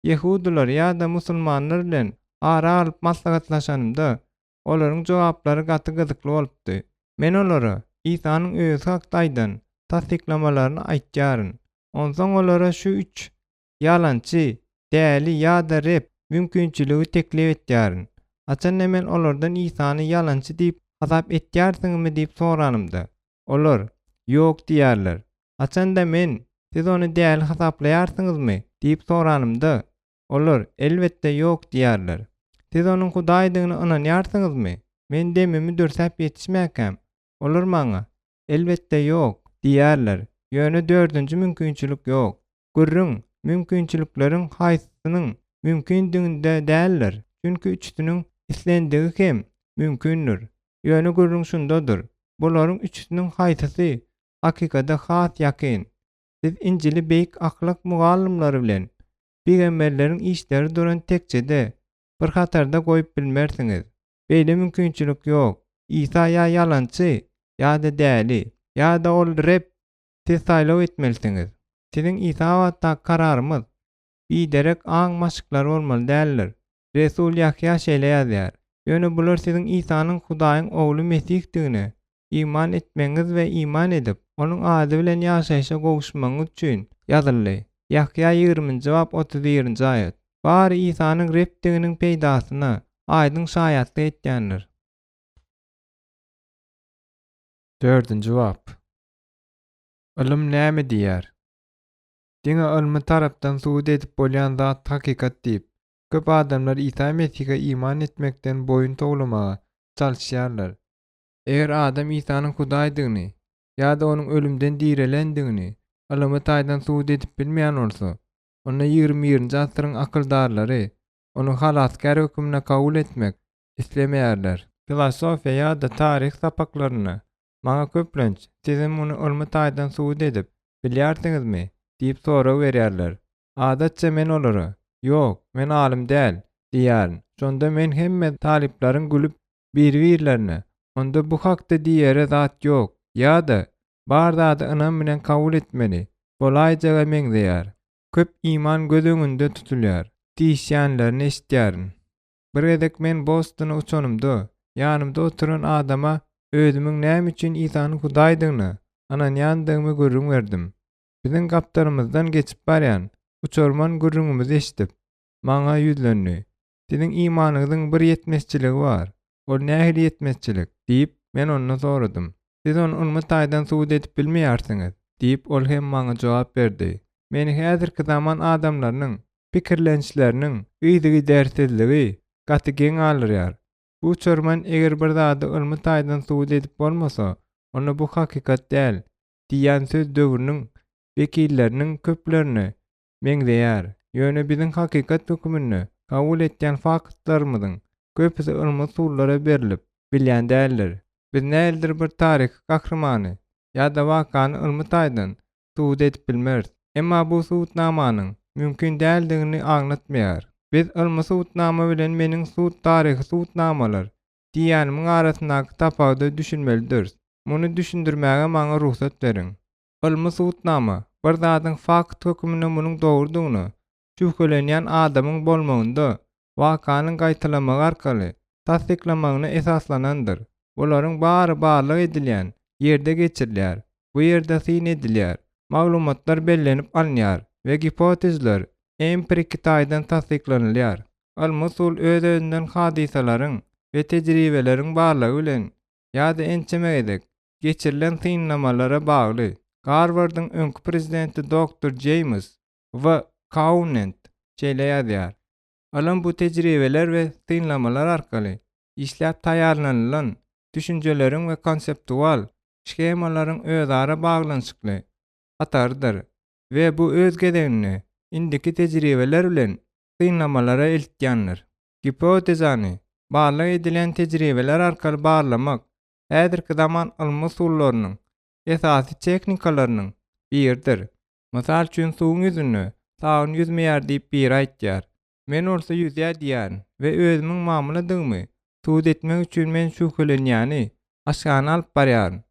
ýehudylar ýa-da musulmanlar bilen ara alyp maslahatlaşanymda, olaryň jogaplary gaty gyzykly bolupdy. Men olara Isanyň Özi hakda aýdan tassyklamalaryny aýtýaryn. Onsoň olara şu üç ýalançy, däli ýa-da Reb mümkinçiligi teklip etýärin. Haçanda men olardan Isany ýalançy diýip hasap etýärsiňizmi diýip soranymda, olar, Ýok diýýärler. Haçanda men, Siz ony däli hasaplaýarsyňyzmy? diýip soranymda, olar, Elbetde, ýok diýýärler. Siz onuň Hudaýdygyna ynanýarsyňyzmy? Men demimi dürsäp ýetişmäkäm, olar maňa, Elbetde, ýok! Diýýärler. Ýöne dördünji mümkinçilik ýok. Gürrüň, mümkinçilikleriň haýsysynyň mümkindiginde däldir, çünki üçüsiniň islendigi hem mümkindir. Ýöne gürrüň şundadyr, bularyň üçüsiniň haýsysy hakykata has ýakyn? Siz Injili beýik ahlak mugallymlary bilen pygamberleriň işleri duran tekjede bir hatarda goýup bilmersiňiz. Beýle mümkinçilik ýok. Isa ýa ýalançy, ýa-da däli, ýa-da ol Reb, siz saýlaw etmelisiňiz. Siziň Isa babatdaky kararymyz biderek aň maşyklary bolmaly däldir. Resul Ýahýa şeýle ýazýar, Ýöne bular siziň Isanyň Hudaýyň Ogly Mesihdigine iman etmegiňiz we iman edip, Onuň ady bilen ýaşaýşa gowuşmagyňyz üçin ýazyldy. Ýahýa ýigriminji bap 31-nji aýat. Bary Isanyň Rebdiginiň peýdasyna aýdyň şaýatlyk etýändir. Dördünji bap. Ylym näme diýýär? Diňe ylmy tarapdan subut edip bolýan zat hakykat diýip, köp adamlar Isa Mesihe iman etmekden boýun towlamaga çalyşýarlar. Eger adam Isanyň Hudaýdygyny ýa-da Onuň ölümden direlendigini ylymy taýdan subut edip bilmeýän bolsa, onda 21-nji asyryň akyldarlary Ony Halasgär hökmünde kabul etmek islemeýärler. Filosofiýa ýa-da taryh sapaklarynda maňa köplenç, Siz muny ylmy taýdan subut edip bilýärsiňizmi? diýip sorag berýärler. Adatça men olara, Ýok, men alym däl diýýärin. Şonda men hemme talyplaryň gülüp biri-birlerine, Onda bu hakda diýere zat ýok ýa-da Bar zady ynam bilen kabul etmeli bolaýjaga meňzeýär. Köp iman göz öňünde tutulýar diýişýänlerini eşidýärin. Bir gezek men Bostona uçanymda, ýanymda oturan adama özümiň näme üçin Isanyň Hudaýdygyna ynanýandygymy gürrüň berdim. Biziň gapdalymyzdan geçip barýan uçarman gürrüňimizi eşidip, maňa ýüzlendi. Siziň imanyňyzyň bir ýetmezçiligi bar. Ol nähili ýetmezçilik? diýip, men ondan soradym. Siz ony ylmy taýdan subut edip bilmeýärsiňiz, diýip, ol hem maňa jogap berdi. Meni häzirki zaman adamlarynyň pikirlenişleriniň yzygidersizligi gaty geň galdyrýar. Bu uçarman eger bir zady ylmy taýdan subut edip bolmasa, onda bu hakykat däl diýýän söz döwrüniň wekilleriniň köplerine meňzeýär. Ýöne biziň hakykat höküminde kabul etýän faktlarymyzyň köpüsi ylmy usullara berlip bilýän däldir. Biz nähilidir bir taryhy gahrymany ýa-da wakany ylmy taýdan subut edip bilmeris. Emma bu subutnamanyň mümkin däldigini aňlatmaýar. Biz ylmy subutnama bilen meniň sud taryhy subutnamalar diýýänimiň arasyndaky tapawuda düşünmelidiris. Muny düşündirmäge maňa rugsat beriň. Ylmy subutnama, bir zadyň fakt hökmünde munuň dogrudygyna şübhelenýän adamyň bolmagynda wakanyň gaýtalamagy arkaly tassyklamagyna esaslanandyr. Bularyň bary barlag edilýän ýerde geçirilýär, bu ýerde syn edilýär, maglumatlar bellenip alynýar we gipotezler empiriki taýdan tassyklanylýar. Ylmy usul öz-özünden hadysalaryň we tejribeleriň barlagy bilen ýa-da ençeme gezek geçirilen synlamalara bagly. Garwardyň öňki prezidenti doktor Jeýms W. Kaunent şeýle ýazýar, Ylym bu tejribeler we synlamalar arkaly işläp taýýarlanylan düşünjeleriň we konseptual shemalaryň özara baglanyşykly hatarydyr we bu öz gezeginde indiki tejribeler bilen synlamalara eltýändir. Gipotezany barlag edilen tejribeler arkaly barlamak häzirki zaman ylmy usullarynyň esasy tehnikalarynyň biridir. Mysal üçin, suwuň ýüzünde sabyn ýüzmeýär diýip biri aýtýar. Men bolsa ýüzýär diýýärin we özümiň mamladygymy subut etmek üçin men şübhelenýäni aşhana alyp barýaryn.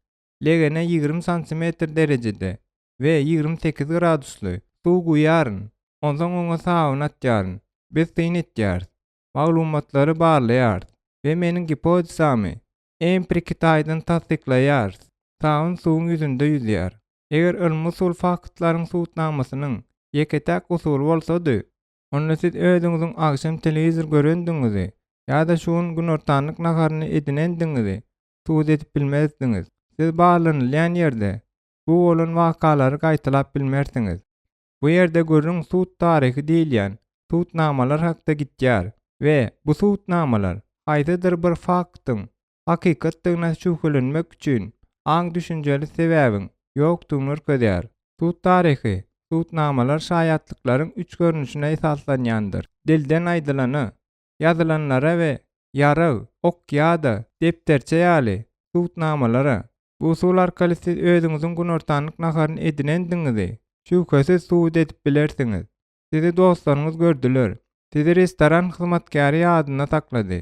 Legene 20 santimetr derejede we 28 gradusly suw guýýaryn, onsoň oňa sabyn atýaryn. Biz syn etýäris. Maglumatlary barlaýarys we meniň gipotezamy empiriki taýdan tassyklaýarys. Sabyn suwuň ýüzünde ýüzýär. Eger ylmy usul faktlaryň subutnamasynyň ýeke-täk usuly bolsady, onda siz özüňiziň agşam telewizor görendigiňizi ýa-da şu gün günortanlyk naharyny edinendigiňizi subut edip bilmezdiňiz. Siz barlanylýan ýerde bu bolan wakalary gaýtalap bilmersiňiz. Bu ýerde gürrüň sud taryhy diýilýän subutnamalar hakda gitýär we bu subutnamalar haýsydyr bir faktyň hakykatdygyna şübhelenmek üçin aň-düşünjeli sebäbiň ýokdugyny görkezýär. Sud taryhy subutnamalar şaýatlyklaryň üç görnüşine esaslanýandyr, dilden aýdylana, ýazylanlara we ýarag, ok ýa-da depderçe ýaly subutnamalara. Bu usul arkaly siz özüňiziň günortanlyk naharyny edinendigiňizi şübhesiz subut edip bilersiňiz. Sizi dostlaryňyz gördüler. Sizi restoran hyzmatkäri ýadynda saklady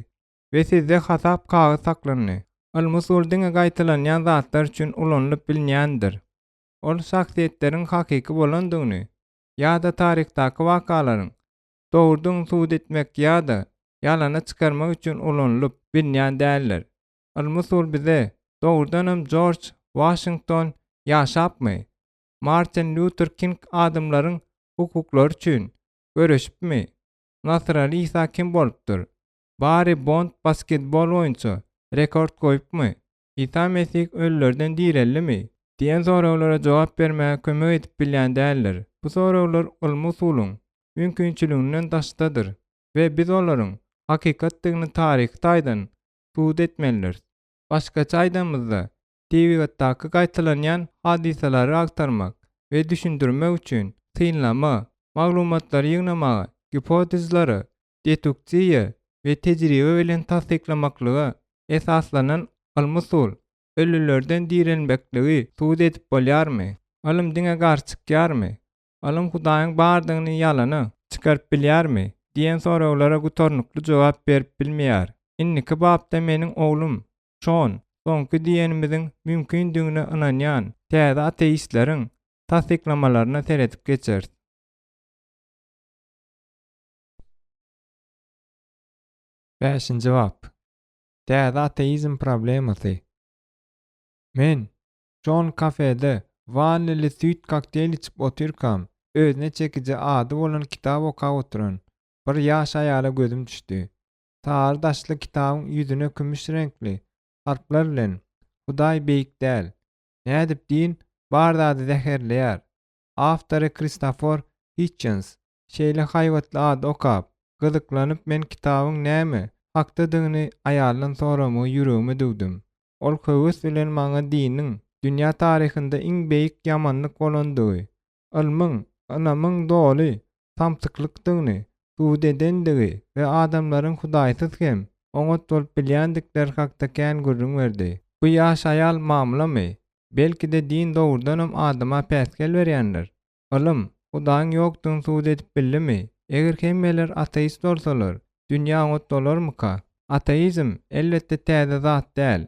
we sizde hasap kagyz saklandy. Ylmy usul diňe gaýtalanýan zatlar üçin ulanylyp bilinýändir. Ol şahsyýetleriň hakyky bolandygyny ýa-da taryhdaky wakalaryň dogrudygyny subut etmek ýa-da. ýalana çykarmak üçin ulanylyp bilinýän däldir. Ylmy usul bize, dogrudanam Jorj Waşington ýaşapmy? Martin Lýuter King adamlaryň hukuklary üçin göreşipmi? Nasyraly Isa kim bolupdyr? Barri Bond basketbol boýunça rekord goýupmy? Isa Mesih ölülerden direldimi? Diýen soraglara jogap bermäge kömek edip bilýän däldir. Bu soraglar ylmy usulyň mümkinçiliginden daşdadyr we biz olaryň hakykatdygyny taryhy taýdan subut etmelidiris. Başgaça aýdanymyzda, tebigatdaky gaýtalanýan hadysalary agtarmak we düşündirmek üçin synlama, maglumatlary ýygnamaga, gipotezlere, deduksiýa we tejribe bilen tassyklamaklyga esaslanan ylmy usul ölülerden direlmekligi subut edip bolýarmy? Ylym diňe garşy çykýarmy? Ylym Hudaýyň bardygyny ýalana çykaryp bilýärmi? diýen soraglara gutarnykly jogap berip bilmeýär. Indiki bapda meniň oglum Şon soňky diýenimiziň mümkindigine ynanýan täze ateistleriň tassyklamalaryna seredip geçeris. Bäşinji bap. Täze ateizm problemasy. Men Şon kafede wanilli süýt kokteýl içip otyrkam, özüne çekiji ady bolan kitap okap oturan bir ýaş aýala gözüm düşdi. Sary daşly kitabyň ýüzüne kümüş reňkli harplar bilen Hudaý beýik däl. Nädip din bar zady zäherleýär. Awtory Kristofor Hitçens. Şeýle haýbatly ady okap, gyzyklanyp men kitabyň näme hakdadygyny aýaldan soramagy ýüregime düwdüm. Ol höwes bilen maňa diniň dünýä taryhynda iň beýik ýamanlyk bolandygy, ylmyň, ynamyň doly samsyklykdygyny subut edendigi we adamlaryň hudaýsyz hem oňat bolup bilýändikleri hakda kän gürrüň berdi. Bu ýaş aýal mamlamy? Belki-de din dogrudanam adama päsgel berýändir? Ylym, Hudaýyň ýokdugyny subut edip bildimi? Eger hemmeler ateist bolsalar, dünýä oňat bolarmyka? Ateizm, elbetde, täze zat däl.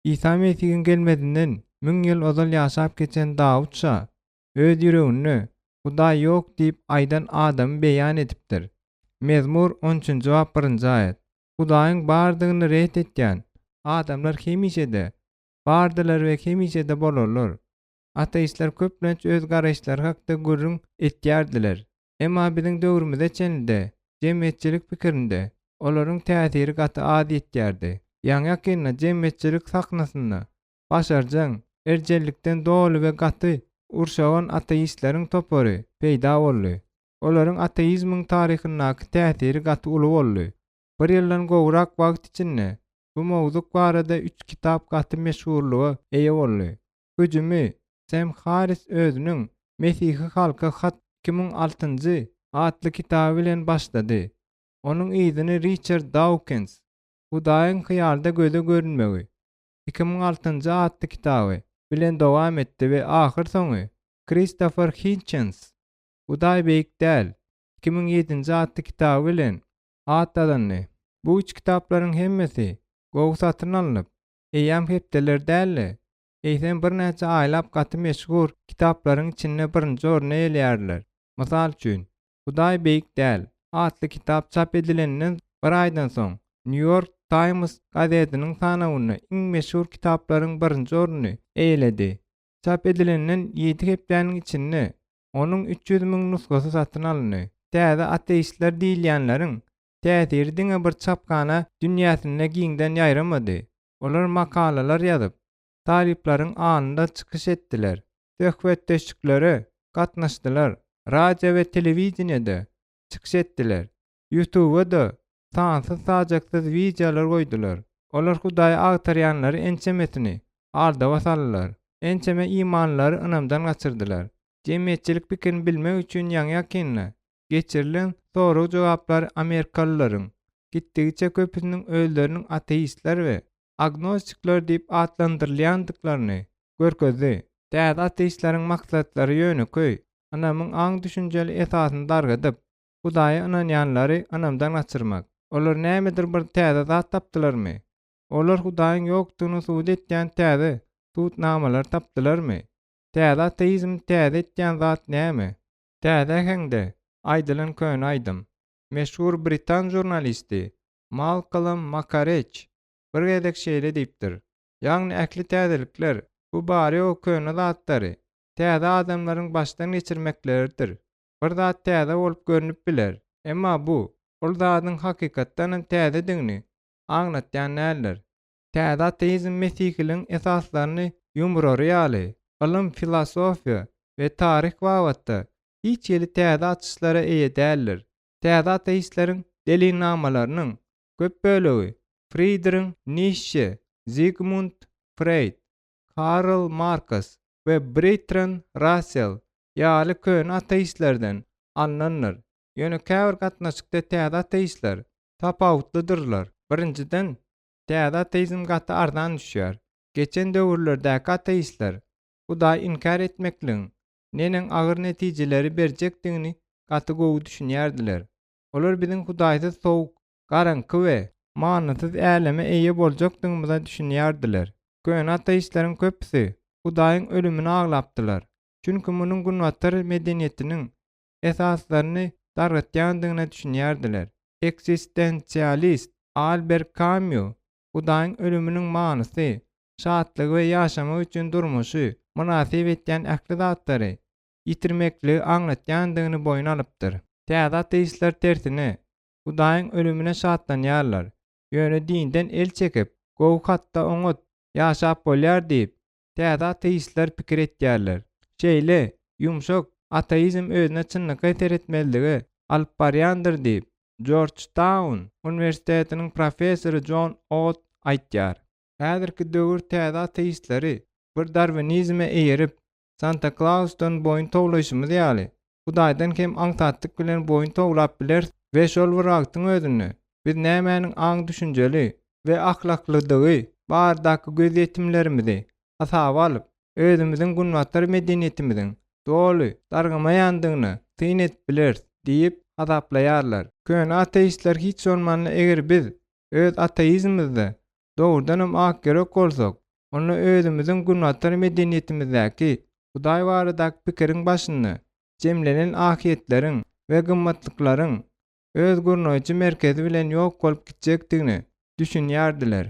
Isa Mesihiň gelmezinden müň ýyl ozal ýaşap geçen Dawut şa öz ýüreginde Hudaý ýok diýip aýdan adamy beýan edipdir. Mezmur on üçünji bap birinji aýat. Hudaýyň bardygyny ret etýän adamlar hemişe-de bardylar we hemişe-de bolarlar. Ateistler köplenç öz garaýyşlary hakda gürrüň etýärdiler. Emma biziň döwrümize çenli-de jemgyýetçilik pikirinde olaryň täsiri gaty az ýetýärdi. Ýaňy-ýakynda jemgyýetçilik sahnasynda başarjaň, erjellikden doly we gaty urşagan ateistleriň topary peýda boldy. Olaryň ateizmiň taryhyndaky täsiri gaty uly boldy. Bir ýyldan gowrak wagt içinde bu mowzuk barada üç kitap gaty meşhurlyga eýe boldy. Hüjümi Sem Harris özüniň Mesihi halka hat 2006-njy atly kitaby bilen başlady. Onuň yzyny Riçard Daukins Hudaýyň hyýalda göze görünmegi 2006-njy atly kitaby bilen dowam etdi we ahyrsoňy Kristofer Hitçens Hudaý beýik däl 2007-nji atly kitaby bilen at gazandy. Bu üç kitaplaryň hemmesi gowy satyn alnyp, eýýäm hepdeler däl-de, eýsem birnäçe aýlap gaty meşhur kitaplaryň içinde birinji orny eýeleýärler. Mysal üçin, Hudaý beýik däl atly kitap çap edileninden bir aýdan soň, Nýu-Ýork Taýms gazetiniň sanawynda iň meşhur kitaplaryň birinji ornuny eýeledi. Çap edileninden ýedi hepdäniň içinde onuň 300 müň nusgasy satyn alyndy. Täze ateistler diýilýänleriň täsiri diňe bir çaphana dünýäsinde giňden ýaýramady. Olar makalalar ýazyp, talyplaryň alnynda çykyş etdiler, söhbetdeşliklere gatnaşdylar, radio we telewideniýede çykyş etdiler, Ýutuba-da sansyz-sajaksyz wideolar goýdular. Olar Hudaýy agtarýanlary ençemesini aldawa saldylar, ençeme imanlylary ynamdan gaçyrdylar. Jemgyýetçilik pikirini bilmek üçin ýaňy-ýakynda geçirilen sorag-jogaplar amerikalylaryň gitdigiçe köpüsiniň özleriniň ateistler we agnostikler diýip atlandyrylýandyklaryny görkezdi. Täze ateistleriň maksatlary ýönekeý, ynamyň aň-düşünjeli esasyny dargadyp, Hudaýa ynanýanlary ynamdan gaçyrmak. Olar nämedir bir täze zat tapdylarmy? Olar Hudaýyň ýokdugyny subut etýän täze subutnamalary tapdylarmy? Täze ateizmi täze etýän zat näme? Täze äheňde aýdylan köne aýdym. Meşhur britan žurnalisti. Malkolm Makareç bir gezek şeýle diýipdir, Ýagny ähli täzelikler, bu bary-ýogy köne zatlary täze adamlaryň başdan geçirmekleridir. Bir zat täze bolup görnüp biler, emma bu, ol zadyň hakykatdanam täzedigini aňlatýan däldir. Täze ateizm mesihiligiň esaslaryny ýumrary ýaly, ylym, filosofiýa we taryh babatda hiç hili täze açyşlara eýe däldir. Täze ateistleriň delilnamalarynyň köp bölegi Fridriň Nişşe, Zigmund Freýd, Karl Marks we Britran Rassel ýaly köne ateistlerden alnandyr. Ýöne käbir gatnaşykda täze ateistler tapawutlydyrlar. Birinjiden, täze ateizm gaty arzan düşýär. Geçen döwürlerdäki ateistler Hudaýy inkär etmekligiň neneň agyr netijeleri berjekdigini gaty gowy düşünýärdiler. Olar biziň Hudaýsyz sowuk, garaňky we manysyz äleme eýe boljakdygymyza düşünýärdiler. Köne ateistleriň köpüsi Hudaýyň ölümini aglapdylar, çünki munuň günbatar medeniýetiniň esaslaryny dargatýandygyna düşünýärdiler. Ekzistensialist Alber Kamýu Hudaýyň ölüminiň manysy, şatlygy we ýaşamak üçin durmuşy mynasyp etýän ähli zatlary ýitirmekligi aňlatýandygyny boýun alypdyr. Täze ateistler tersine, Hudaýyň ölümine şatlanýarlar, ýöne dinden el çekip, gowy hatda oňat ýaşap bolýar diýip, täze ateistler pikir etýärler. Şeýle, ýumşak ateizm özüne çynlakaý seretmezlige alyp barýandyr diýip, Jorjtaun uniwersitetiniň professory Jon Ott aýtýar. Häzirki döwür täze ateistleri bir darwinizme eýerip, Santa Klausdan boýun towlaýşymyz ýaly, Hudaýdan hem aňsatlyk bilen boýun towlap bileris we şol bir wagtyň özünde biz nämäniň aň-düşünjeli we ahlaklydygy baradaky gözýetimlerimizi hasaba alyp, özümiziň günbatar medeniýetimiziň doly dargamaýandygyna syn edip bileris diýip hasaplaýarlar. Köne ateistler hiç bolmanda eger biz öz ateizmimizde dogrudanam ak ýürek bolsak, onda özümiziň günbatar medeniýetimizdäki Hudaý baradaky pikiriň başynda jemlenen ahyýetleriň we gymmatlyklaryň öz gurnaýjy merkezi bilen ýok bolup gitjekdigine düşünýärdiler.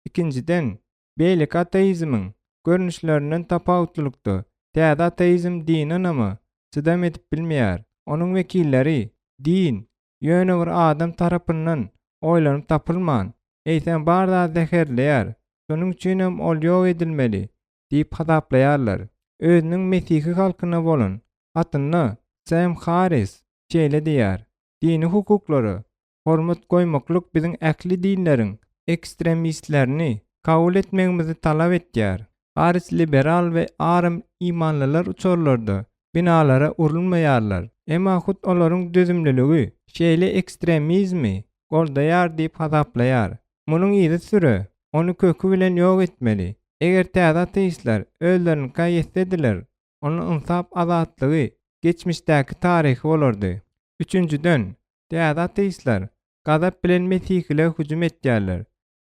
Ikinjiden, beýleki ateizmiň görnüşlerinden tapawutlylykda, täze ateizm dini ynama çydam edip bilmeýär. Onuň wekilleri din ýöne bir adam tarapyndan oýlanyp tapylman, eýsem bar zady zäherleýär, şonuň üçinem ol ýok edilmeli diýip hasaplaýarlar. Özüniň mesihi halkyna bolan hatynda Sem Harris şeýle diýýär, Dini hukuklara hormat goýmaklyk biziň ähli dinleriň ekstremistlerini kabul etmegimizi talap etýär. Harris liberal we aram imanlylar uçarlarda binalara urulmaýarlar, emma hut olaryň dözümliligi şeýle ekstremizmi goldaýar diýip hasaplaýar. Munuň yzysüre ony köki bilen ýok etmeli. Eger täze ateistler özlerinikä ýetsediler, onda ynsap azatlygy geçmişdäki taryhy bolardy. Üçünjiden, täze ateistler gazap bilen mesihilere hüjüm etýärler.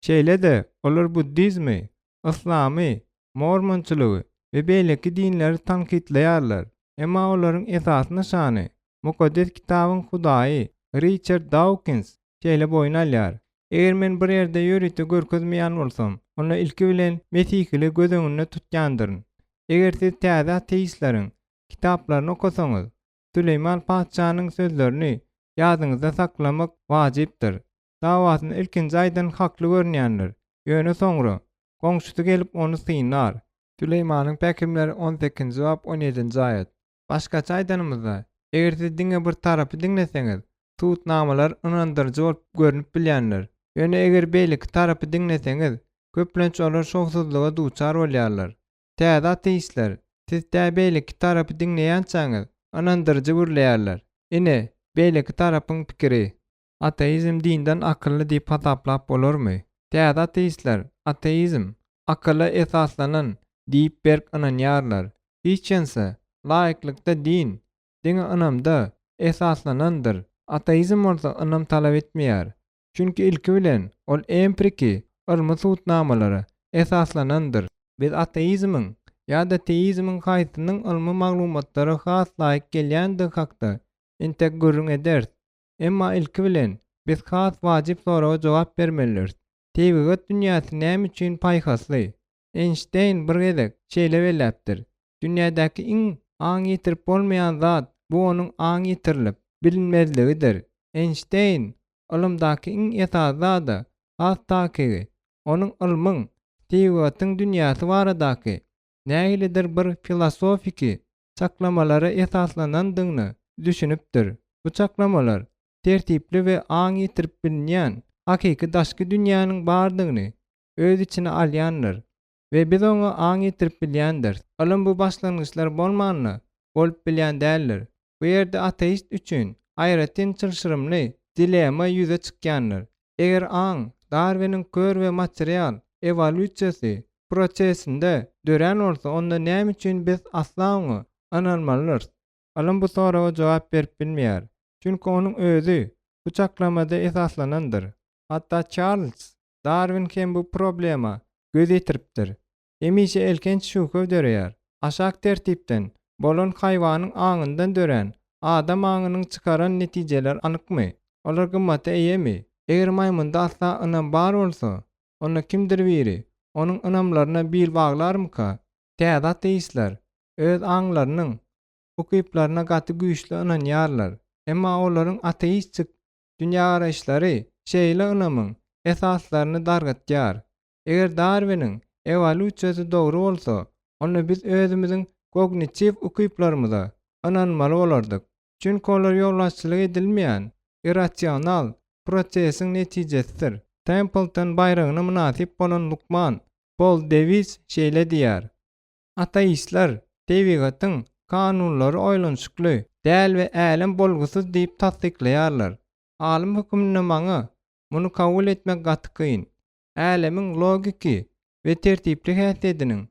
Şeýle-de, olar buddizmi, yslamy, mormonçylygy we beýleki dinleri tankytlaýarlar. Emma olaryň esasy nyşany, Mukaddes Kitabyň Hudaýy Riçard Daukins şeýle boýun alýar, Eger men bir ýerde ýörite görkezmeýän bolsam, onda ilki bilen mesihiligi göz öňünde tutýandyryn. Eger siz täze ateistleriň kitaplaryny okasaňyz, Süleýman patyşanyň sözlerini ýadyňyzda saklamak wajypdyr. Dawasyny ilkinji aýdan hakly görünýändir, ýöne soňra goňşusy gelip ony synlar. Süleýmanyň pähimleri on sekizinji bap on ýedinji aýat. Başgaça aýdanymyzda, eger siz diňe bir tarapy diňleseňiz, subutnamalar ynandyryjy bolup görnüp bilýändir. Ýöne eger beýleki tarapy diňleseňiz, köplenç olar şowsuzlyga duçar bolýarlar. Täze ateistler, siz tä beýleki tarapy diňleýänçäňiz, ynandyryjy gürleýärler. Ine, beýleki tarapyň pikiri. Ateizm dinden akylly diýip hasaplap bolarmy? Täze ateistler ateizm akyla esaslanan diýip berk ynanýarlar. Hitçense laýyklykda din diňe ynamda esaslanandyr, ateizm bolsa ynam talap etmeýär. Çünki ilki bilen ol empriki ylmy subutnamalara esaslanandyr. Biz ateizmiň ýa-da teizmiň haýsynyň ylmy maglumatlara has laýyk gelýändigi hakda entek gürrüň ederis. Emma ilki bilen. Biz has wajyp soraga jogap bermelidiris. Tebigat dünýäsi näme üçin paýhasly? Eýnşteýn bir gezek şeýle belläpdir, Dünýädäki iň aň ýetirip bolmaýan zat, bu onuň aň ýetirilip bilinmezligidir. Eýnşteýn ylymdaky iň esasy zada, has takygy, onuň ylmyň, tebigatyň dünýäsi baradaky nähilidir bir filosofiki çaklamalara esaslanandygyna düşünipdir. Bu çaklamalar tertipli we aň ýetirip bilinýän hakyky daşky dünýäniň bardygyny öz içine alýandyr we biz oňa aň ýetirip bilýändiris. Ylym bu başlangyçlar bolmanda bolup bilýän däldir. Bu ýerde ateist üçin aýratyn çylşyrymly dilemma ýüze çykýandyr. Eger aň Darwiniň kör we material ewolýusiýasy prosesinde dörän bolsa onda näme üçin biz asla oňa ynanmalydyrys? Ylym bu soraga jogap berip bilmeýär. Çünki onuň özi bu çaklamada esaslanandyr. Hatda Çarlz Darwin hem bu problema göz ýetiripdir. Hemişe elhenç şübhe döreýär. Aşak tertipden bolan haýwanyň aňyndan dörän adam aňynyň çykaran netijeleri anykmy? Olar gymmata eýemi? Eger maýmunda asla ynam bar bolsa, onda kimdir biri onuň ynamlaryna bil baglarmyka? Täze ateistler öz aňlarynyň ukyplaryna gaty güýçli ynanýarlar. Emma olaryň ateistik dünýägaraýyşlary şeýle ynamyň esaslaryny dargatýar. Eger Darwiniň ewolýusiýasy dogry bolsa, onda biz özümiziň kognitiw ukyplarymyza ynanmaly bolardyk. Çünki olar ýolbaşçylyk edilmeýän, irrasional, prosesiň netijesidir. Templeton baýragyna mynasyp bolan lukman Pol Dewis şeýle diýýär, Ateistler tebigatyň kanunlary oýlanyşykly däl we älem bolgusyz diýip tassyklaýarlar. Alym hökmünde maňa muny kabul etmek gaty kyn. Älemiň logiki we tertipli häsiýetiniň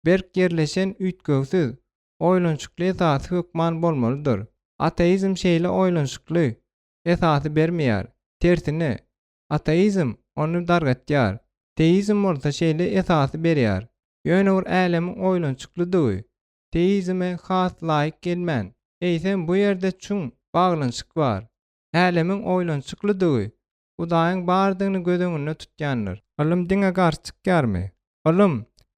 berk ýerleşen üýtgewsiz, oýlanyşykly esasy hökman bolmalydyr. Ateizm şeýle oýlanyşykly esasy bermeýär. Tersine, ateizm ony dargatýar. Teizm bolsa şeýle esasy berýär. Ýöne bir älemiň oýlanyşyklydygy teizme has laýyk gelmän, eýsem bu ýerde çuň baglanyşyk bar. Älemiň oýlanyşyklydygy Hudaýyň bardygyny göz öňünde tutýandyr. Ylym dine garşy çykýarmy? Ylym,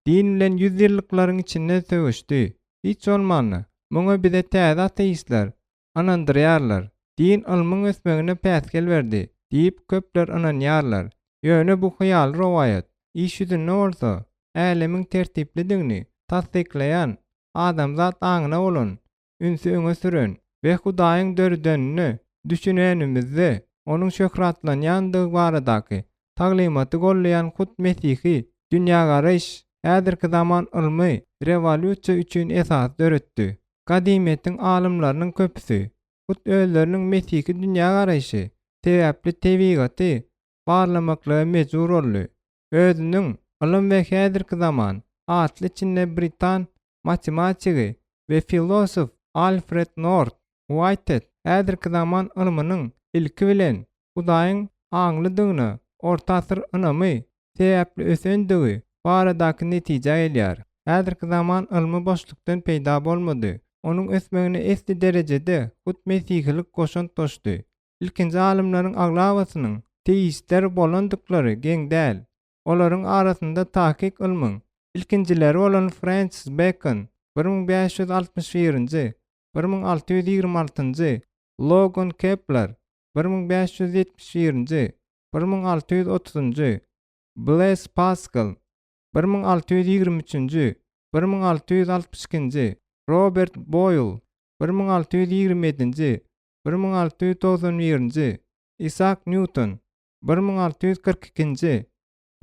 din bilen ýüzýyllyklaryň içinde söweşdi. Hiç bolmanda, muňa bize täze ateistler ynandyrýarlar. Din ylmyň ösmegine päsgel berdi diýip köpler ynanýarlar. Ýöne bu hyýaly rowaýat. Iş ýüzünde bolsa, älemiň tertiplidigini tassyklaýan adamzat aňyna bolan ünsi öňe süren we Hudaýyň dördenine düşünenimizde Onuň şöhratlanýandygy baradaky taglymaty gollaýan hut mesihi dünýägaraýyş häzirki zaman ylmy rewolýusiýa üçin esas döretdi. Gadymyýetiň alymlarynyň köpüsi hut özleriniň mesihi dünýägaraýşy sebäpli tebigaty barlamaklyga mejbur boldy. Özüniň Ylym we häzirki zaman atly içinde britan matematigi we filosof Alfred Nort Uaýted häzirki zaman ylmynyň ilki bilen Hudaýyň aňlydygyna orta asyr ynamy sebäpli ösendigi baradaky netijä gelýär. Häzirki zaman ylmy boşlukdan peýda bolmady. Onuň ösmegine esli derejede hut mesihilik goşant goşdy. Ilkinji alymlaryň aglabasynyň teistler bolandyklary geň däl. Olaryň arasynda takyk ylmyň ilkinjileri bolan Frensis Bekon, 1561-nji, 1626-njy, Logan Kepler, 1571-nji, 1630-njy, Blez Paskal, 1623-nji, 1662-nji, Robert Boýl, 1627-nji, 1691-nji, Isak Nýuton, 1642-nji,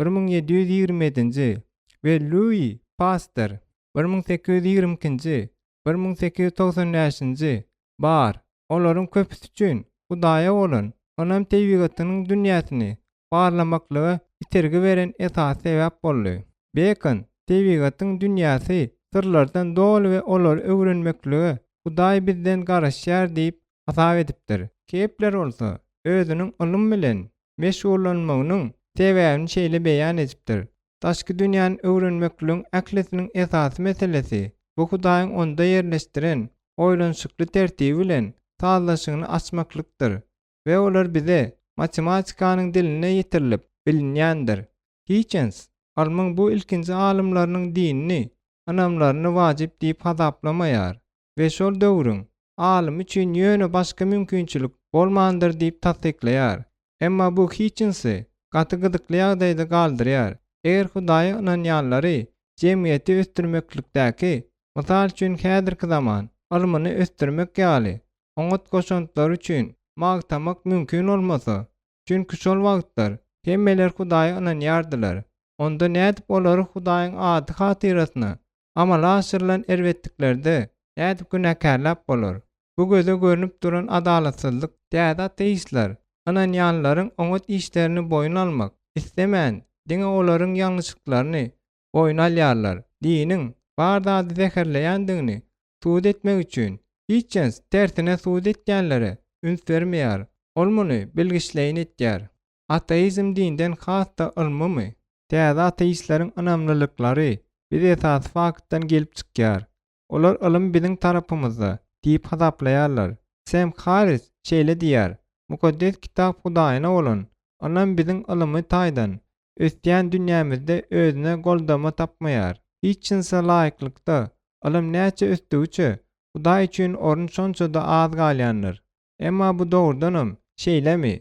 1727-nji we Lui Paster, 1822-nji, 1895-nji, bar. Olaryň köpüsi üçin Hudaýa bolan ynam tebigatynyň dünýäsini barlamaklyga itergi beren esasy sebäp boldy. Bekon tebigatyň dünýäsi syrlardan doly we olary öwrenmeklige Hudaý bizden garaşýar diýip hasap edipdir. Kepler bolsa özüniň ylym bilen meşgullanmagynyň sebäbini şeýle beýan edipdir, Daşky dünýäni öwrenmekligiň ählisiniň esasy meselesi, bu Hudaýyň onda ýerleşdiren oýlanyşykly tertibi bilen sazlaşygyny açmaklykdyr we olar bize. matematikanyň dilinde ýetirilip bilinýändir. Hiçens ylmyň bu ilkinji alymlarynyň dinini, ynamlaryny wajyp diýip hasaplamaýar we şol döwrüň alymy üçin ýöne başga mümkinçilik bolmandyr diýip tassyklaýar. Emma bu Hiçensi gaty gyzykly ýagdaýda galdyrýar, eger Hudaýa ynanýanlary jemgyýeti ösdürmeklikdäki, mysal üçin häzirki zaman ylmyny ösdürmek ýaly oňat goşantlary üçin magtamak mümkin bolmasa, çünki şol wagtlar hemmeler Hudaýa ynanýardylar, onda nädip olary Hudaýyň ady hatyrasyna amala aşyrylan erbetliklerde nädip günäkärläp bolar? Bu göze görnüp duran adalatsyzlyk. Täze ateistler ynanýanlaryň oňat işlerini boýun almak islemän, diňe olaryň ýalňyşlyklaryny boýun alýarlar. Diniň bar zady zäherleýändigini subut etmek üçin Hitchens tersine subut etýänlere üns bermeýär. Ol muny bilgiçleýin etýär. Ateizm dinden has-da ylmymy? Täze ateistleriň ynamlylyklary biz esasy faktdan gelip çykýar. Olar ylym biziň tarapymyzda diýip hasaplaýarlar. Sem Harris şeýle diýýär, Mukaddes Kitap Hudaýyna bolan ynam biziň ylymy taýdan ösýän dünýämizde özüne goldama tapmaýar. Hitçinse laýyklykda, ylym näçe ösdügiçe, Hudaý üçin orun şonça-da az galýandyr. Emma bu dogrudanam şeýlemi?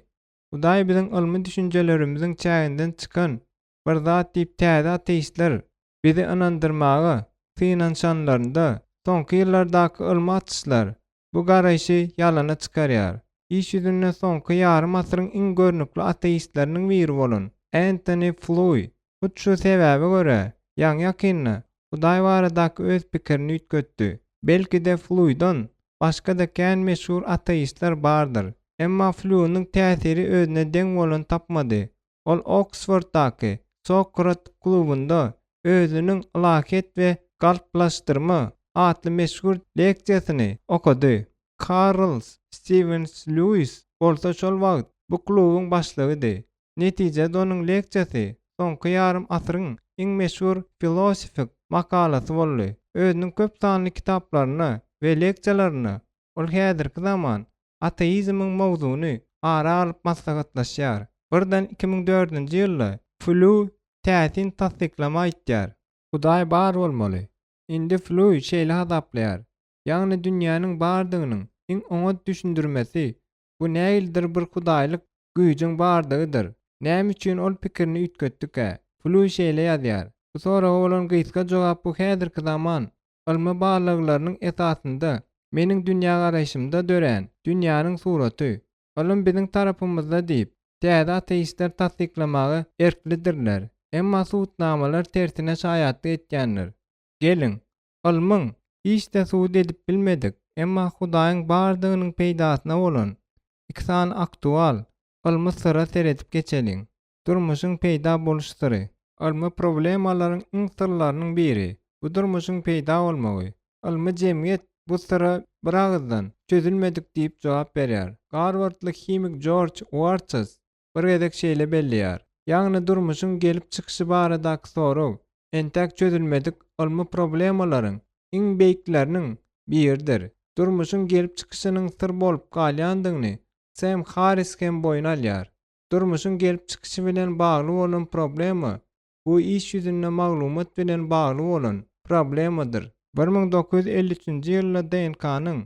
Hudaý biziň ylmy düşünjelerimiziň çäginden çykan bir zat diýip täze ateistler bizi ynandyrmaga synanyşanlarynda, soňky ýyllardaky ylmy açyşlar bu garaýşy ýalana çykarýar. Iş ýüzünde soňky ýarym asyryň iň görnükli ateistleriniň biri bolan Entoni Fluý hut şu sebäbe görä, ýaňy-ýakynda Hudaý baradaky öz pikirini üýtgetdi. Belki-de Fluýdan başga-da kän meşhur ateistler bardyr. Emma Flýunyň täsiri özüne deň bolan tapmady. Ol Oksforddaky Sokrat klubunda özüniň Ylahyýet we galplaşdyrma atly meşhur leksiýasyny okady. Karls Stiwens Lýuis bolsa şol wagt bu klubuň başlygydy. Netijede onuň leksiýasy soňky ýarym asyryň iň meşhur filosofik makalasy boldy. Özüniň köp sanly kitaplarynda we leksiýalarynda ol häzirki zaman ateizmiň mowzugyny ara alyp maslahatlaşýar. Birden 2004-nji ýylda Flýu täsin tassyklama aýtýar. Hudaý bar bolmaly. Indi Flýu şeýle hasaplaýar, ýagny dünýäniň bardygynyň iň oňat düşündirmesi bu nähilidir bir hudaýlyk güýjüň bardygydyr. Näme üçin ol pikirini üýtgetdikä? Flýu şeýle ýazýar, Bu soraga bolan gysga jogap bu häzirki zaman ylmy barlaglarynyň esasynda meniň dünýägaraýşymda dörän dünýäniň suraty. Ylym biziň tarapymyzda diýip, täze ateistler tassyklamaga erklidirler. Emma subutnamalar tersine şaýatlyk etýändir. Geliň, ylmyň hiç-de subut edip bilmedik, emma Hudaýyň bardygynyň peýdasyna bolan iki sany aktual ylmy syra seredip geçeliň. Durmuşyň peýda boluş syry. Ylmy problemalaryň iň syrlarynyň biri, bu durmuşyň peýda bolmagy. Ylmy jemgyýet bu syra bir agyzdan, çözülmedik diýip jogap berýär. Garwardly himik Jorj Uarças bir gezek şeýle belleýär, Ýagny durmuşyň gelip çykyşy baradaky sorag entäk çözülmedik ylmy problemalaryň iň beýikleriniň biridir. Durmuşyň gelip çykyşynyň syr bolup galýandygyny Sem Harris hem boýun alýar. Durmuşyň gelip çykyşy bilen bagly bolan problema, bu iş ýüzünde maglumat bilen bagly bolan problemadyr. 1953-nji ýylda DNK-nyň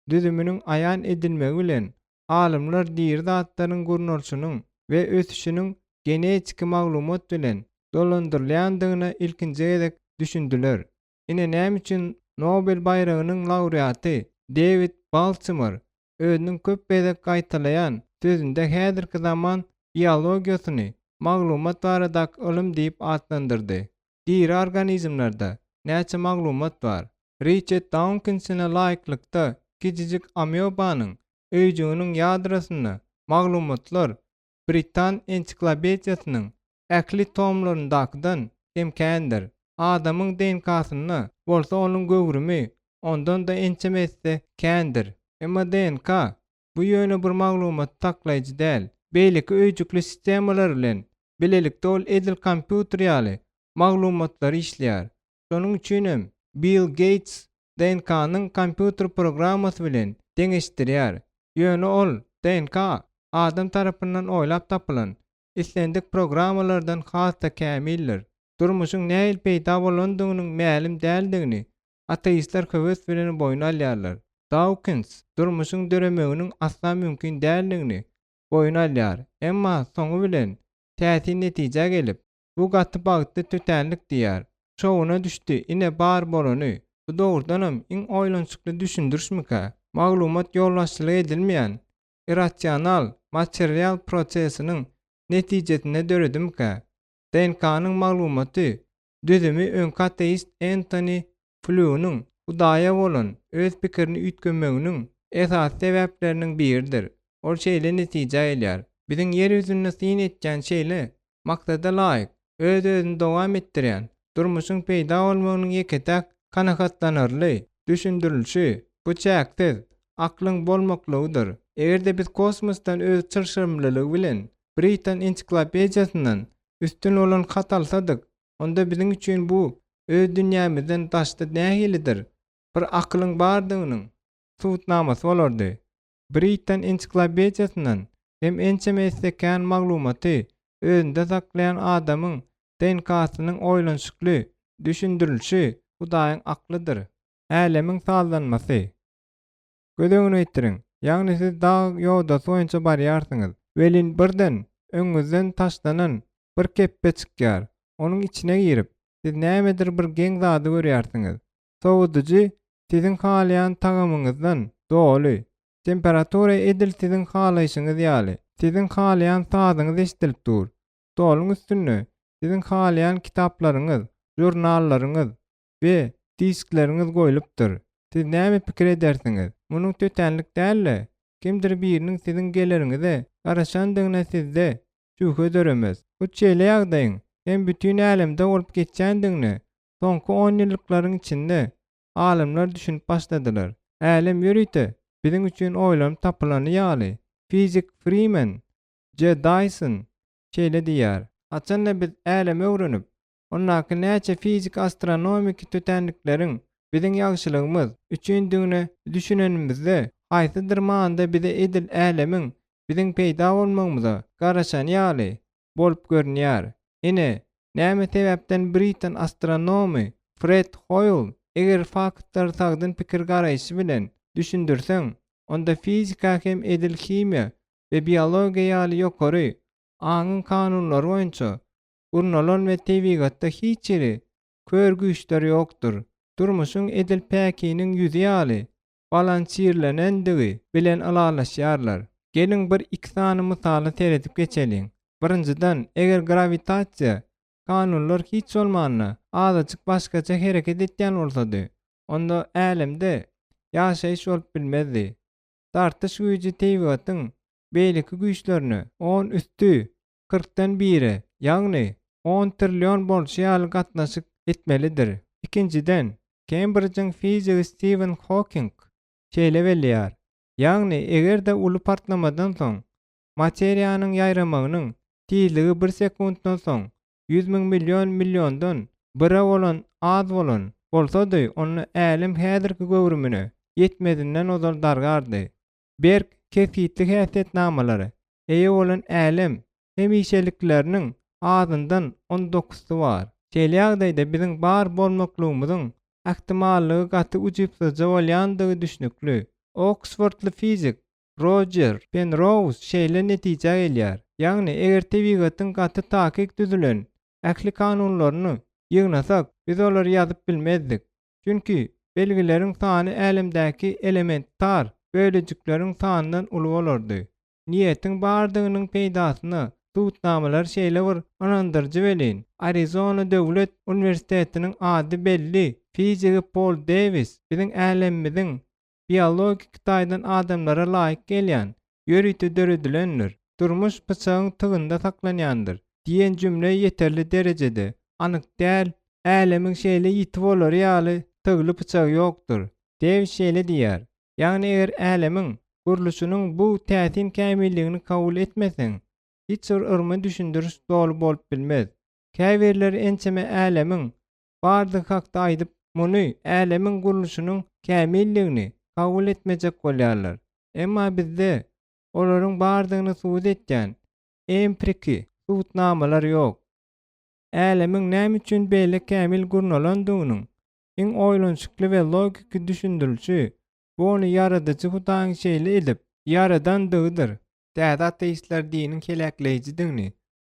düzüminiň aýan edilmegi bilen alymlar diri zatlaryň gurnalyşynyň we ösüşiniň genetiki maglumat bilen dolandyrylýandygyna ilkinji gezek düşündiler. Ine näme üçin Nobel baýragynyň laureaty Dewid Baltimor özüniň köp gezek gaýtalaýan sözünde häzirki zaman biologiýasyny maglumat baradaky ylym diýip atlandyrdy. Diri organizmlerde näçe maglumat bar? Riçard Daukinsine laýyklykda kiçijik amýobanyň öýjüginiň ýadrosynda maglumatlar Britan ensiklopediýasynyň ähli tomlaryndakydan hem kändir. Adamyň DNK-synda bolsa onuň göwrümi ondan-da ençeme esse kändir. Emma DNK bu ýöne bir maglumaty saklaýjy däl. Beýleki öýjükli sistemalar bilen bilelikde ol edil kompýuter ýaly maglumatlary işleýär. Şonuň üçinem Bill Geýts DNK-nyň kompýuter programmasy bilen deňeşdirýär. Ýöne ol DNK. adam tarapyndan oýlap tapylan islendik programmalardan has-da kämildir. Durmuşyň nähili peýda bolandygynyň mälim däldigini ateistler höwes bilen boýun alýarlar. Dawkins durmuşyň döremeginiň asla mümkin däldigini boýun alýar, emma soňy bilen täsin netijä gelip, Bu gaty bagtly tötänlik diýýär. Şowuna düşdi, ine bar bolany. Bu dogrudanam iň oýlanyşykly düşündirişmikä? Maglumat ýolbaşçylyk edilmeýän, irrasional, material prosesiniň netijesinde döredimikä? DNK-nyň maglumaty düzümi öňki ateist Entoni Flýunyň Hudaýa bolan öz pikirini üýtgemeginiň esasy sebäpleriniň biridir. Ol şeýle netijä gelýär, Biziň ýer ýüzünde syn etýän şeýle maksada laýyk, öz-özüni dowam etdirýän durmuşyň peýda bolmagynyň ýeke-täk kanagatlanarly düşündirilişi, bu çäksiz aklyň bolmaklygydyr. Eger-de biz kosmosdan öz çylşyrymlylygy bilen Britan ensiklopediýasyndan üstün bolan hat alsadyk, onda biziň üçin bu öz dünýämizden daşda nähilidir bir akylyň bardygynyň subutnamasy bolardy. Britan ensiklopediýasyndan hem ençeme esse kän maglumaty özünde saklaýan adamyň DNK-synyň oýlanyşykly düşündirilişi Hudaýyň aklydyr. Älemiň sazlanmasy. Göz öňüne getiriň, ýagny siz dag ýodasy boýunça barýarsyňyz, welin birden öňüňizden taşlanan bir kepbe çykýar. Onuň içine girip, siz nämedir bir geň zady görýärsiňiz. Sowadyjy siziň halaýan tagamyňyzdan doly. Temperatura edil siziň halaýşyňyz ýaly. Siziň halaýan sazyňyz eşidilip dur. Stoluň üstünde siziň halaýan kitaplaryňyz, žurnallaryňyz we diskleriňiz goýlupdyr. Siz näme pikir edersiňiz? Munuň tötänlik däl-de, kimdir biriniň siziň geleriňize garaşandygyna sizde şübhe döremez. Hut şeýle ýagdaýyň hem bütin älemde bolup geçýändigine soňky onýyllyklaryň içinde alymlar düşünip başladylar. Älem ýörite biziň üçin oýlanyp tapylany ýaly, fizik Frimen J. Daýson şeýle diýýär, Haçan-da biz älemi öwrenip, ondaky näçe fiziki-astronomiki tötänlikleriň biziň ýagşylygymyz üçindigine düşünenimizde, haýsydyr manyda bize edil älemiň biziň peýda bolmagymyza garaşany ýaly bolup görünýär. Ine, näme sebäpden britan astronomy Fred Hoýl eger faktlary sagdyn pikir-garaýşy bilen düşündirseň, onda fizika hem edil himiýa we biologiýa ýaly ýokary aňyň kanunlary boýunça gurnalan we tebigatda hiç hili kör güýçler ýokdur. Durmuşyň edil päkiniň ýüzi ýaly balansirlenendigi bilen ylalaşýarlar. Geliň bir iki sany mysala seredip geçeliň. Birinjiden, eger grawitasiýa kanunlar hiç bolmanda azajyk başgaça hereket etýän bolsady, onda älemde ýaşaýyş bolup bilmezdi. Dartyş güýji tebigatyň beýleki güýçlerine on üsti kyrkdan bire, ýagny on trillion bolşy ýaly gatnaşyk etmelidir. Ikinjiden, Kembrijiň fizigi Stiwen Hoking şeýle belleýär, Ýagny, eger-de uly partlamadan soň materiýanyň ýaýramagynyň tizligi bir sekuntdan soň 100 millionmillion milliondan bire bolan az bolan bolsady, onda älem häzirki göwrümine ýetmezinden ozal dargardy. Berk kesgitli häsiýetnamalara eýe bolan älem hemişelikleriniň azyndan on dokuzsy bar. Şeýle ýagdaýda biziň bar bolmaklygymyzyň ähtimallygy gaty ujypsyzja bolýandygy düşnükli. Oksfordly fizik Rojer Penrouz şeýle netijä gelýär, ýagny eger tebigatyň gaty takyk düzülen ähli kanunlaryny ýygnasak, biz olary ýazyp bilmezdik. Çünki belgileriň sany älemdäki elementar bölejikleriň sanyndan uly bolardy. Niýetiň bardygynyň peýdasyna subutnamalar şeýle bir ynandyryjy welin, Arizona döwlet uniwersitetiniň ady belli fizigi Pol Dewis biziň älemimiziň biologik taýdan adamlara laýyk gelýän, ýörite döredilendir, durmuş pyçagyň tygynda saklanýandyr diýen jümle ýeterli derejede anyk däl, älemiň şeýle ýiti bolary ýaly tygly pyçagy ýokdur. Dewis şeýle diýýär, Ýagny eger älemiň gurluşynyň bu täsin kämilligini kabul etmeseň, hiç bir ylmy düşündiriş doly bolup bilmez. Käbirleri ençeme älemiň bardygy hakda aýdyp, muny älemiň gurluşynyň kämilligini kabul etmejek bolýarlar. Emma bizde. Olaryň bardygyny subut etýän empriki subutnamalar ýok. Älemiň näme üçin beýle kämil gurnalandygynyň iň oýlanyşykly we logiki düşündirilişi, bu ony Ýaradyjy Hudaýyň şeýle edip ýaradandygydyr. Täze ateistler diniň heläkleýjidigini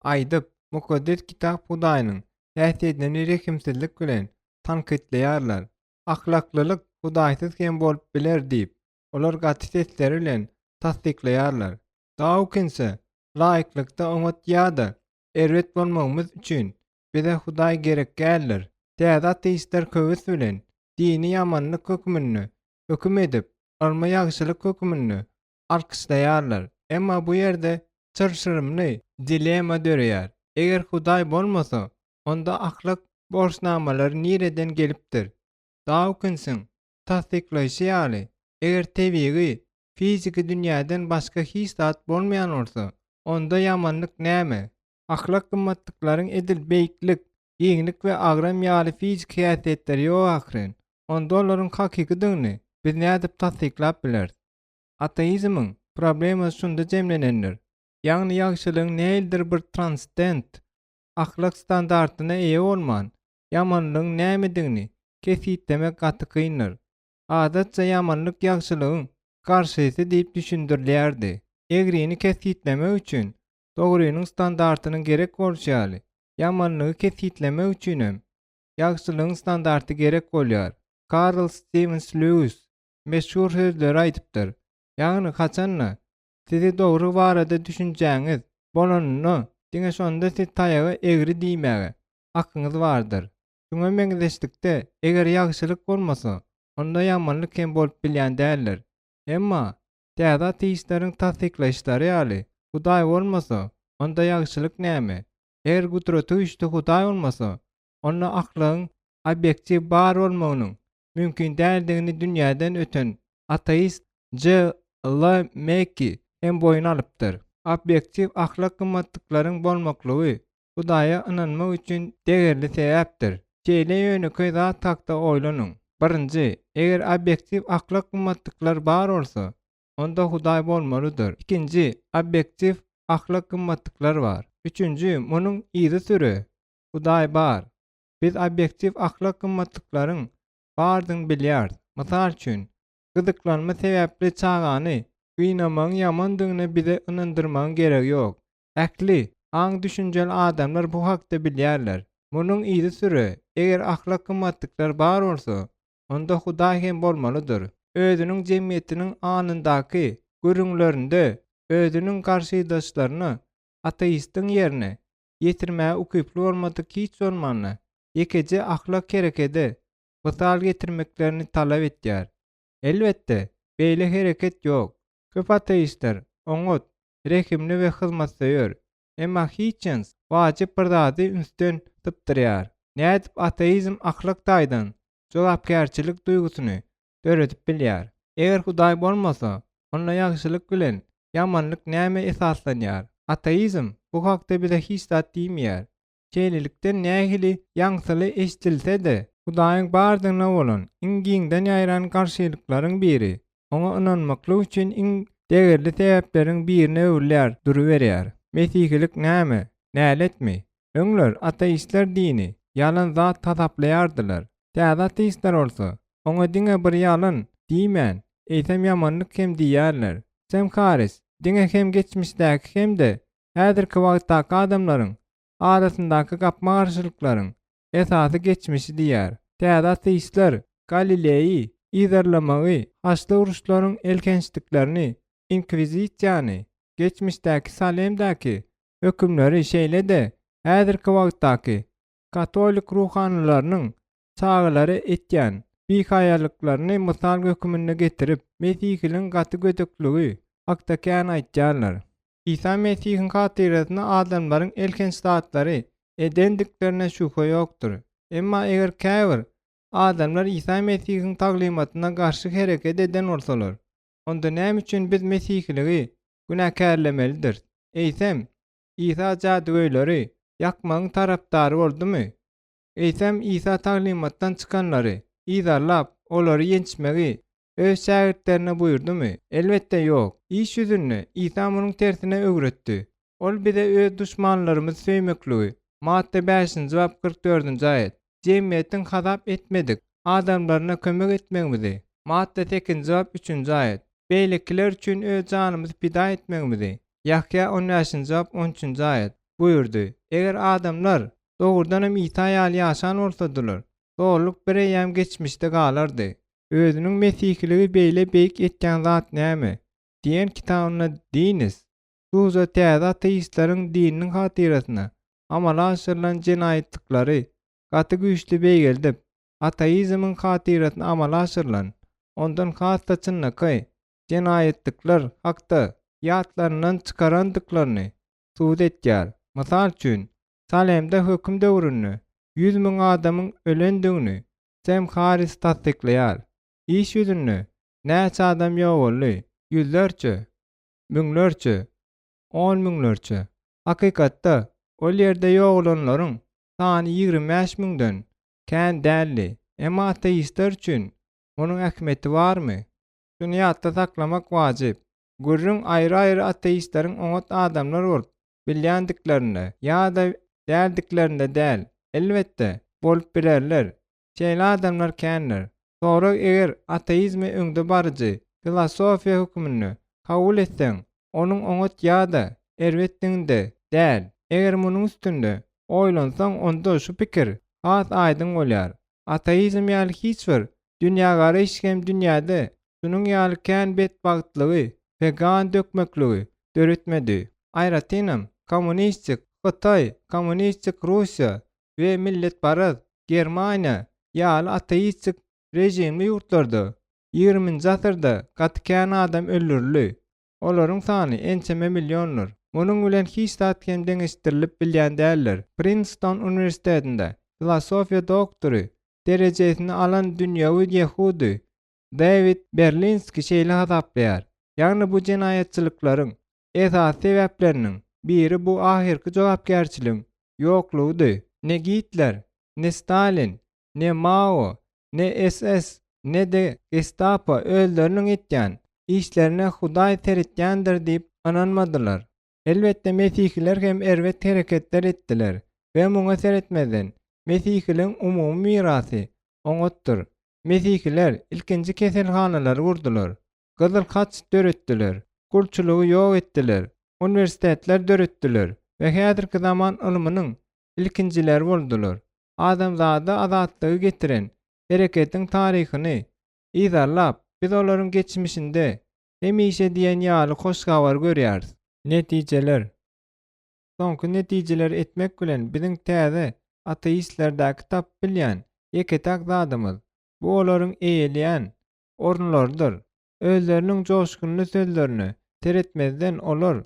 aýdyp, Mukaddes Kitap Hudaýynyň häsiýetini rehimsizlik bilen tankytlaýarlar. Ahlaklylyk Hudaýsyz hem bolup biler diýip, olar gaty sesleri bilen tassyklaýarlar. Daukinse laýyklykda oňat ýa-da erbet bolmagymyz üçin bize Hudaý gerek däldir. Täze ateistler höwes bilen dini ýamanlyk hökmünde höküm edip, ylmy ýagşylyk hökmünde alkyşlaýarlar. Emma bu ýerde çylşyrymly dilema döreýär, eger Hudaý bolmasa, onda ahlak borçnamalary nireden gelipdir? Daukinsiň tassyklaýşy ýaly, eger tebigy, fiziki dünýäden başga hiç zat bolmaýan bolsa, onda ýamanlyk näme? Ahlak gymmatlyklaryň edil beýiklik, giňlik we agram ýaly fiziki häsiýetleri ýok ahyryn. Onda olaryň hakykydygyny biz nädip tassyklap bileris? Ateizmiň problemasy şunda jemlenendir, ýagny ýagşylygyň nähilidir bir transdent ahlak standartyna eýe bolman, ýamanlygyň nämedigini kesgitlemek gaty kyndyr. Adatça ýamanlyk ýagşylygyň garşysy diýip düşündirilýärdi. Egrini kesgitlemek üçin dogrynyň standartynyň gerek bolşy ýaly, ýamanlygy kesgitlemek üçinem ýagşylygyň standarty gerek bolýar. Karl Stiwens Lewis meşhur sözleri aýdypdyr, Ýagny haçan-da sizi dogry barada düşünjäňiz bolanynda, diňe şonda siz taýaga egri diýmäge hakyňyz bardyr. Şuňa meňzeşlikde, eger ýagşylyk bolmasa, onda ýamanlyk hem bolup bilýän däldir. Emma, täze ateistleriň tassyklaýyşlary ýaly, Hudaý bolmasa, onda ýagşylyk näme? Eger Gudratygüýçli Hudaý bolmasa, onda ahlagyň obýektiw bar bolmagynyň mümkin däldigini dünýäden öten ateist JL. Mekki hem boýun alypdyr. Obýektiw ahlak gymmatlyklaryň bolmaklygy Hudaýa ynanmak üçin degerli sebäpdir. Şeýle ýönekeý zat hakda oýlanyň. Birinji, eger obýektiw ahlak gymmatlyklar bar bolsa, onda Hudaý bolmalydyr. Ikinji, obýektiw ahlak gymmatlyklar bar. Üçünji, munuň yzysüre, Hudaý bar. Biz obýektiw ahlak gymmatlyklaryň bardygyny bilýäris. Mysal üçin, gyzyklanma sebäpli çagany gynamagyň ýamandygyna bize ynandyrmagyň geregi ýok. Ähli aň-düşünjeli adamlar bu hakda bilýärler. Munuň yzysüre, eger ahlak gymmatlyklar bar bolsa, onda Hudaý hem bolmalydyr. Özüniň jemgyýetiniň alnyndaky gürrüňlerinde özüniň garşydaşlaryna ateistiň ýerine ýetirmäge ukyply bolmadyk hiç bolmanda ýekeje ahlak herekede mysal getirmeklerini talap etýär. Elbetde, beýle hereket ýok. Köp ateistler oňat, rehimli we hyzmatsöýer. Emma Hitçens wajyp bir zady ünsden sypdyrýar, nädip ateizm ahlak taýdan jogapkärçilik duýgusyny döredip bilýär? Eger Hudaý bolmasa, onda ýagşylyk bilen ýamanlyk nämä esaslanýar? Ateizm bu hakda bize hiç zat diýmeýär. Şeýlelikde, nähili ýaňsyly eşidilse-de, Hudaýyň bardygyna bolan iň giňden ýaýran garşylyklaryň biri, oňa ynanmaklyk üçin iň degerli sebäpleriň birine öwrülýär duruberýär. Mesihilik näme? Näletmi? Öňler ateistler dini ýalan zat hasaplaýardylar. Täze ateistler bolsa, oňa diňe bir ýalan diýmän, eýsem ýamanlyk hem diýýärler. Sem Harris diňe hem geçmişdäki hem-de häzirki wagtdaky adamlaryň arasyndaky gapma-garşylyklaryň esasy geçmişi diýýär. Täze ateistler Galileýi yzarlamagy, haçly uruşlaryň elhençliklerini, inkwizisiýany, geçmişdäki Salemdäki hökümleri şeýle-de häzirki wagtdaky katolik ruhanylarynyň çagalara etýän bihaýalyklaryny mysal höküminde getirip, mesihiligiň gaty gödekligi hakda kän aýtýarlar. Isa Mesihiň hatyrasyna adamlaryň elhenç zatlary edendiklerine şübhe ýokdur. Emma eger käbir adamlar Isa Mesihiň taglymatyna garşy hereket eden bolsalar, onda näme üçin biz mesihiligi günäkärlemelidiris? Eýsem, Isa jadygöýleri ýakmagyň tarapdary boldumy? Eýsem, Isa taglymatdan çykanlary yzarlap, olary ýençmegi. Öz şägirtlerine buýurdymy? Elbetde, ýok. Iş ýüzünde, Isa munuň tersine öwretdi. Ol bize öz duşmanlarymyzy söýmekligi, Matta bäşinji bap 44-nji aýat, jemgyýetiň hasap etmedik adamlaryna kömek etmegimizi, Matta sekizinji bap üçünji aýat, beýlekiler üçin öz janymyzy pida etmegimizi, Ýahýa on bäşinji bap on üçünji aýat, buýurdy. Eger adamlar dogrudanam Isa ýaly ýaşan bolsadylar, zorluk bireýýäm geçmişde galardy. Özüniň Mesihiligi beýle beýik etýän zat näme? diýen kitabynda Dinis Suza täze ateistleriň dininiň hatyrasyna amala aşyrylan jenaýatlyklary gaty güýçli beýgeldip, ateizmiň hatyrasyna amala aşyrylan, ondan has-da çynlakaý jenaýatlyklar hakda ýatlaryndan çykarandyklaryny subut etýär. Mysal üçin, Salemde höküm döwründe 100 müň adamyň ölendigini Sem Harris tassyklaýar. Iş ýüzünde näçe adam ýogaldy? Ýüzlerçe, müňlerçe, on müňlerçe. Hakykatda, ol ýerde ýogalanlaryň sany 25 müňden kän däldi. Emma ateistler üçin munuň ähmiýeti barmy? Şuny ýatda saklamak wajyp. Gürrüň aýry-aýry ateistleriň oňat adamlar bolup bilýändiklerinde ýa-da däldiklerinde däl. Elbetde, bolup bilerler. Şeýle adamlar kändir. Sorag eger ateizmi öňde baryjy filosofiýa hökmünde kabul etseň, onuň oňat ýa-da erbetdiginde däl. Eger munuň üstünde oýlansaň onda şu pikir has aýdyň bolýar. Ateizm ýaly hiç bir dünýägaraýyş hem dünýäde şunuň ýaly kän betbagtlygy we gan dökmekligi döretmedi. Aýratynam, kommunistik Hytaý, kommunistik Russiýa we milletparaz Germaniýa ýaly ateistik režimli ýurtlarda ýigriminji asyrda gaty kän adam öldürildi. Olaryň sany ençeme milliondyr. Munuň bilen hiç zat hem deňeşdirilip bilýän däldir. Prinston uniwersitetinde filosofiýa doktory derejesini alan dünýewi ýehudy Dewid Berlinski şeýle hasaplaýar, Ýagny bu jenaýatçylyklaryň esasy sebäpleriniň biri bu ahyrky jogapkärçiligiň ýoklugydy. Ne Gitler, ne Stalin, ne Mao, ne SS, ne-de Gestapo özleriniň etýän işlerine Hudaý seretýändir diýip ynanmadylar. Elbetde mesihiler hem erbet hereketler etdiler we muňa seretmezden, mesihiligiň umumy mirasy oňatdyr. Mesihiler ilkinji keselhanalary gurdular, Gyzyl Haç döretdiler, gulçulygy ýok etdiler, uniwersitetler döretdiler we häzirki zaman ylmynyň ilkinjileri boldular. Adamzada azatlygy getiren hereketiň taryhyny yzarlap, biz olaryň geçmişinde hemişe diýen ýaly hoş habary görýäris. Netijeler. Soňky netijeleri etmek bilen biziň täze ateistlerdäki tapyp bilýän ýeke-täk zadymyz, bu olaryň eýeleýän orunlarydyr. Özleriniň joşgunly sözlerine seretmezden olar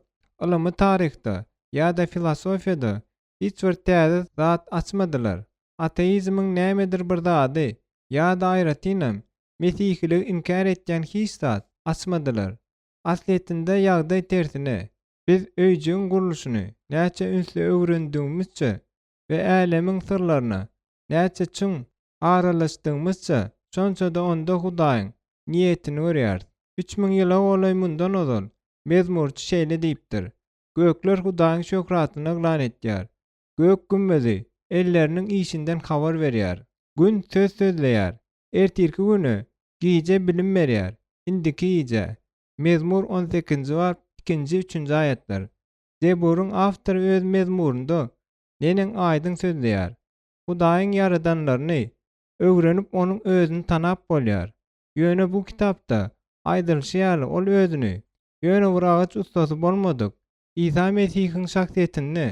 ylymy taryhda ýa-da filosofiýada hiç bir täze zat açmadylar. Ateizmiň nämedir bir zady ýa-da aýratynam mesihiligi inkär etýän hiç zat açmadylar. Aslyýetinde ýagdaý tersine. Biz öýjügiň gurluşyny näçe ünsli öwrendigimizçe we älemiň syrlaryna näçe çuň aralaşdygymyzça, şonça-da onda Hudaýyň niýetini görýäris. 3000 ýyla golaý mundan ozal mezmurçy şeýle diýipdir, Gökler Hudaýyň şöhratyny yglan etýär, gök gümmezi elleriniň işinden habar berýär. Gün söz sözleýär, ertirki güne gije bilim berýär, indiki gijä. Mezmur on sekizinji bap ikinji, üçünji aýatlar. Zeburyň awtory öz mezmurynda neneň aýdyň sözleýär. Hudaýyň ýaradanlaryny öwrenip onuň özüni tanap bolýar. Ýöne bu kitapda aýdylyşy ýaly ol özüni ýöne bir agaç ussasy bolmadyk Isa Mesihiň şahsyýetinde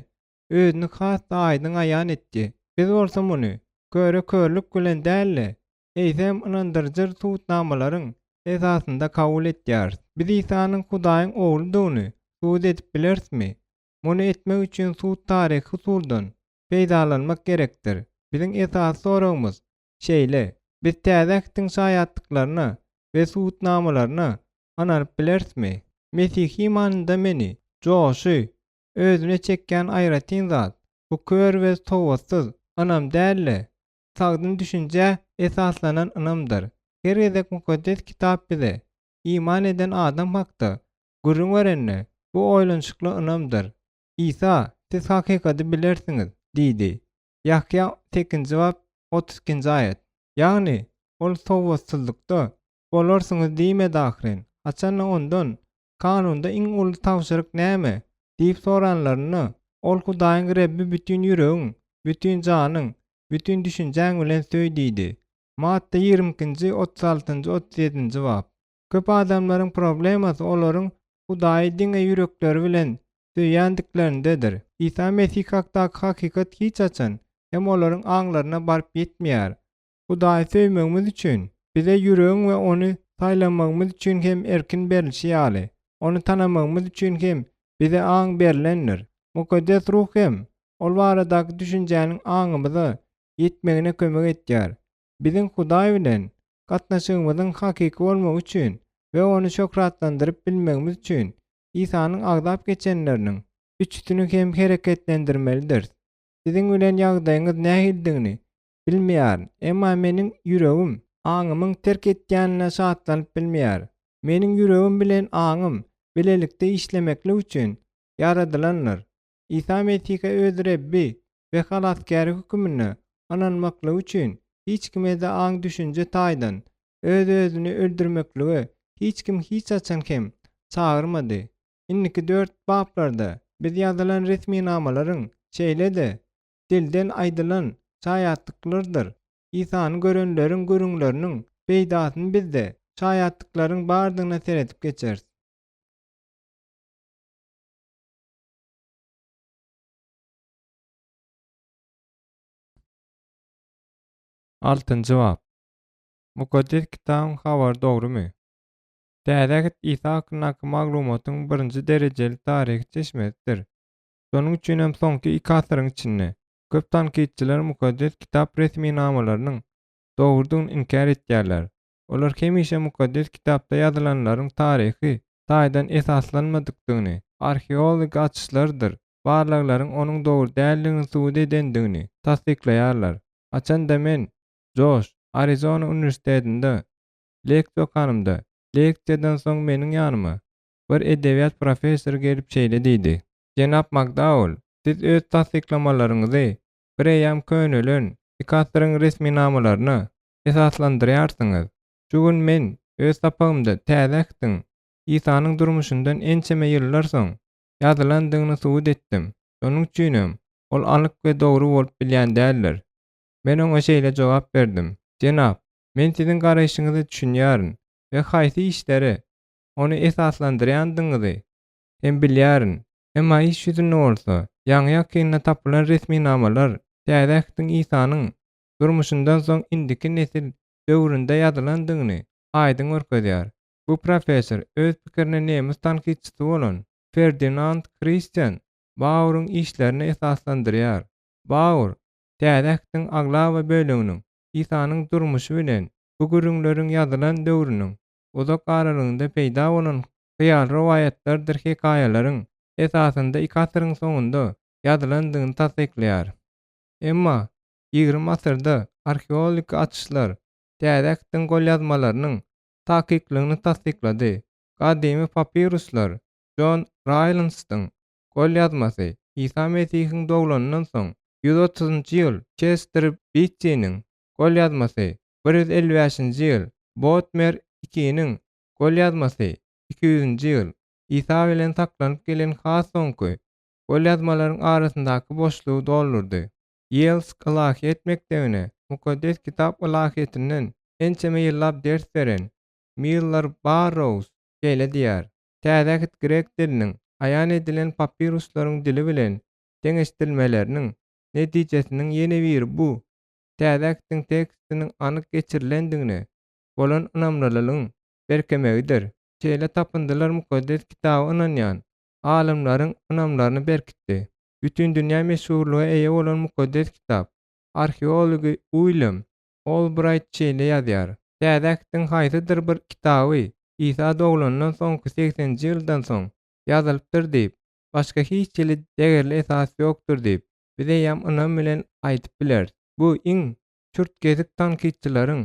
özüni has-da aýdyň aýan etdi. Biz bolsa muny köre körlük bilen däl-de, eýsem ynandyryjy subutnamalaryň esasynda kabul etýäris. Biz Isanyň Hudaýyň Ogludygyny subut edip bilerismi? Muny etmek üçin sud taryhy usuldan peýdalanmak gerekdir. Biziň esasy soragymyz şeýle, biz Täze Ähtiň şaýatlyklaryna we subutnamalaryna ynanyp bilerismi? Mesihi imanynda meni joşy özüne çekýän aýratyn zat, bu kör we sowatsyz ynam däl-de, sagdyn düşünjä esaslanan ynamdyr. Her gezek Mukaddes Kitap bize iman eden adam hakda gürrüň berende, bu oýlanyşykly ynamdyr. Isa, Siz hakykady bilersiňiz diýdi. Ýahýa sekizinji bap, 32-nji aýat. Ýagny, ol sowatsyzlykda bolarsyňyz diýmedi ahyryn. Haçanda ondan, Kanunda iň uly tabşyryk näme? diýip soranlarynda, ol Hudaýyň Rebbi bütin ýüregiň, bütin janyň, bütin düşünjäň bilen söý diýdi. Matta ýigrimi ikinji, 36-njy, 37-nji bap. Köp adamlaryň problemasy olaryň Hudaýy diňe ýürekleri bilen söýýändiklerindedir. Isa Mesih hakdaky hakykat hiç haçan hem olaryň aňlaryna baryp ýetmeýär. Hudaýy söýmegimiz üçin, bize ýüregiň we Ony saýlamagymyz üçin hem erkin berlişi ýaly, Ony tanamagymyz üçin hem bize aň berlendir. Mukaddes Ruh hem Ol baradaky düşünjäniň aňymyza ýetmegine kömek etýär. Biziň Hudaý bilen gatnaşygymyzyň hakyky bolmagy üçin we Ony şöhratlandyryp bilmegimiz üçin Isanyň agzap geçenleriniň üçüsini hem hereketlendirmelidiris. Siziň bilen ýagdaýyňyz nähilidigini bilmeýärin, emma meniň ýüregim aňymyň terk etýänine şatlanyp bilmeýär. Meniň ýüregim bilen aňym bilelikde işlemeklik üçin ýaradylandyr. Isa Mesihe öz Rebbi we Halasgäri höküminde ynanmaklygy üçin hiç kime-de aň-düşünje taýdan öz-özüni öldürmeklige hiç kim hiç haçan hem çagyrmady. Indiki dört baplarda biz ýazylan resminamalaryň, şeýle-de dilden aýdylan şaýatlyklardyr Isany görenleriň gürrüňleriniň peýdasyny bizde şaýatlyklaryň bardygyna seredip geçeris. Altynjy bap. Mukaddes Kitabyň habary dogrumy? Täze Ähit Isa hakyndaky maglumatyň birinji derejeli taryhy çeşmesidir. Şonuň üçin hem soňky iki asyryň içinde köp tankytçylar Mukaddes Kitap resminamalarynyň dogrudygyny inkär etýärler. Olar hemişe Mukaddes Kitapda ýazylanlaryň taryhy taýdan esaslanmadykdygyny, arheologik açyşlardyr barlaglaryň onuň dogry däldigini subut edendigini tassyklaýarlar. Haçan-da men Joş, Arizona uniwersitetinde leksiýa okanymda, leksiýadan soň meniň ýanyma bir edebiýat professory gelip şeýle diýdi, Jenap Makdaull, siz öz tassyklamalaryňyzy bireýýäm könelen iki asyryň resminamalaryna esaslandyrýarsyňyz. Şu gün men öz sapagymda Täze Ähtiň Isanyň durmuşyndan ençeme ýyllar soň ýazylandygyny subut etdim, şonuň üçinem ol anyk we dogry bolup bilýän däldir. Men oňa şeýle jogap berdim, Jenap, men siziň garaýşyňyza düşünýärin we haýsy işlere ony esaslandyrýandygyňyzy hem bilýärin, emma iş ýüzünde bolsa, ýaňy-ýakynda tapylan resminamalar Täze Ähtiň Isanyň durmuşyndan soň indiki nesil döwründe ýazylandygyny aýdyň görkezýär. Bu professor öz pikirini nemes tankytçysy bolan Ferdinand Kristian Bauryň işlerine esaslandyrýar. Baur Täze Ähtiň aglaba böleginiň Isanyň durmuşy bilen bu gürrüňleriň ýazylan döwrüniň uzak aralygynda peýda bolan hyýaly rowaýatlardyr hekaýalaryň esasynda iki asyryň soňunda ýazylandygyny tassyklaýar. Emma ýigrimi asyrda arheologik açyşlar Täze Ähtiň golýazmalarynyň takyklygyny tassyklady. Gadymy papiruslar Jon Raýlnstyň golýazmasy Isa Mesihiň doglanyndan soň 130-njy ýyl Çester Bittiniň golýazmasy 155-nji ýyl Bodmer II-niň golýazmasy 200-nji ýyl Isa bilen saklanyp gelen has soňky golýazmalaryň arasyndaky boşlugy doldurdy. Ýelsk ylahyýet mekdebine Mukaddes Kitap ylahyýetinden ençeme ýyllap ders beren Miller Barrows şeýle diýýär, Täze Ähit grek diliniň aýan edilen papiruslaryň dili bilen deňeşdirmeleriniň netijesiniň ýene biri bu Täze Ähtiň tekstiniň anyk geçirilendigine bolan ynamlylygyň berkemegidir. Şeýle tapyndylar Mukaddes Kitaba ynanýan alymlaryň ynamlaryny berkitdi. Bütindünýä meşhurlyga eýe bolan Mukaddes Kitap arheology Uilýam Olbraýt şeýle ýazýar, Täze Ähtiň haýsydyr bir kitaby Isa doglandan soňky segseninji ýyldan soň ýazylypdyr diýip, başga hiç hili degerli esas ýokdur diýip, biz eýýäm ynam bilen aýdyp bileris. Bu iň çürt-kesik tankytçylaryň.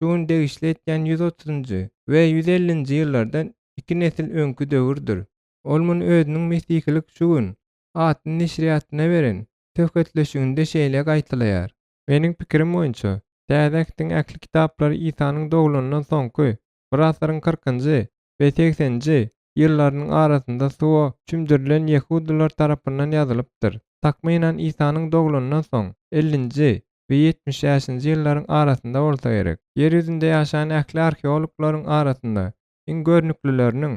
şu gün degişli etýän 130-njy we 150-nji ýyllardan iki nesil öňki döwürdir. Ol muny özüniň Mesihilik şu gün atly neşirýatyna beren söhbetleşiginde şeýle gaýtalaýar. Meniň pikirim boýunça, Täze Ähtiň ähli kitaplary Isanyň doglanyndan soňky bir asyryň kyrkynjy we segseninji ýyllarynyň arasynda suwa çümdürilen ýehudylar tarapyndan ýazylypdyr. Takmynan Isanyň doglanyndan soň ellinji we 75-nji ýyllaryň arasynda bolsa gerek. Ýer ýüzünde ýaşan ähli arheologlaryň arasynda iň görnüklileriniň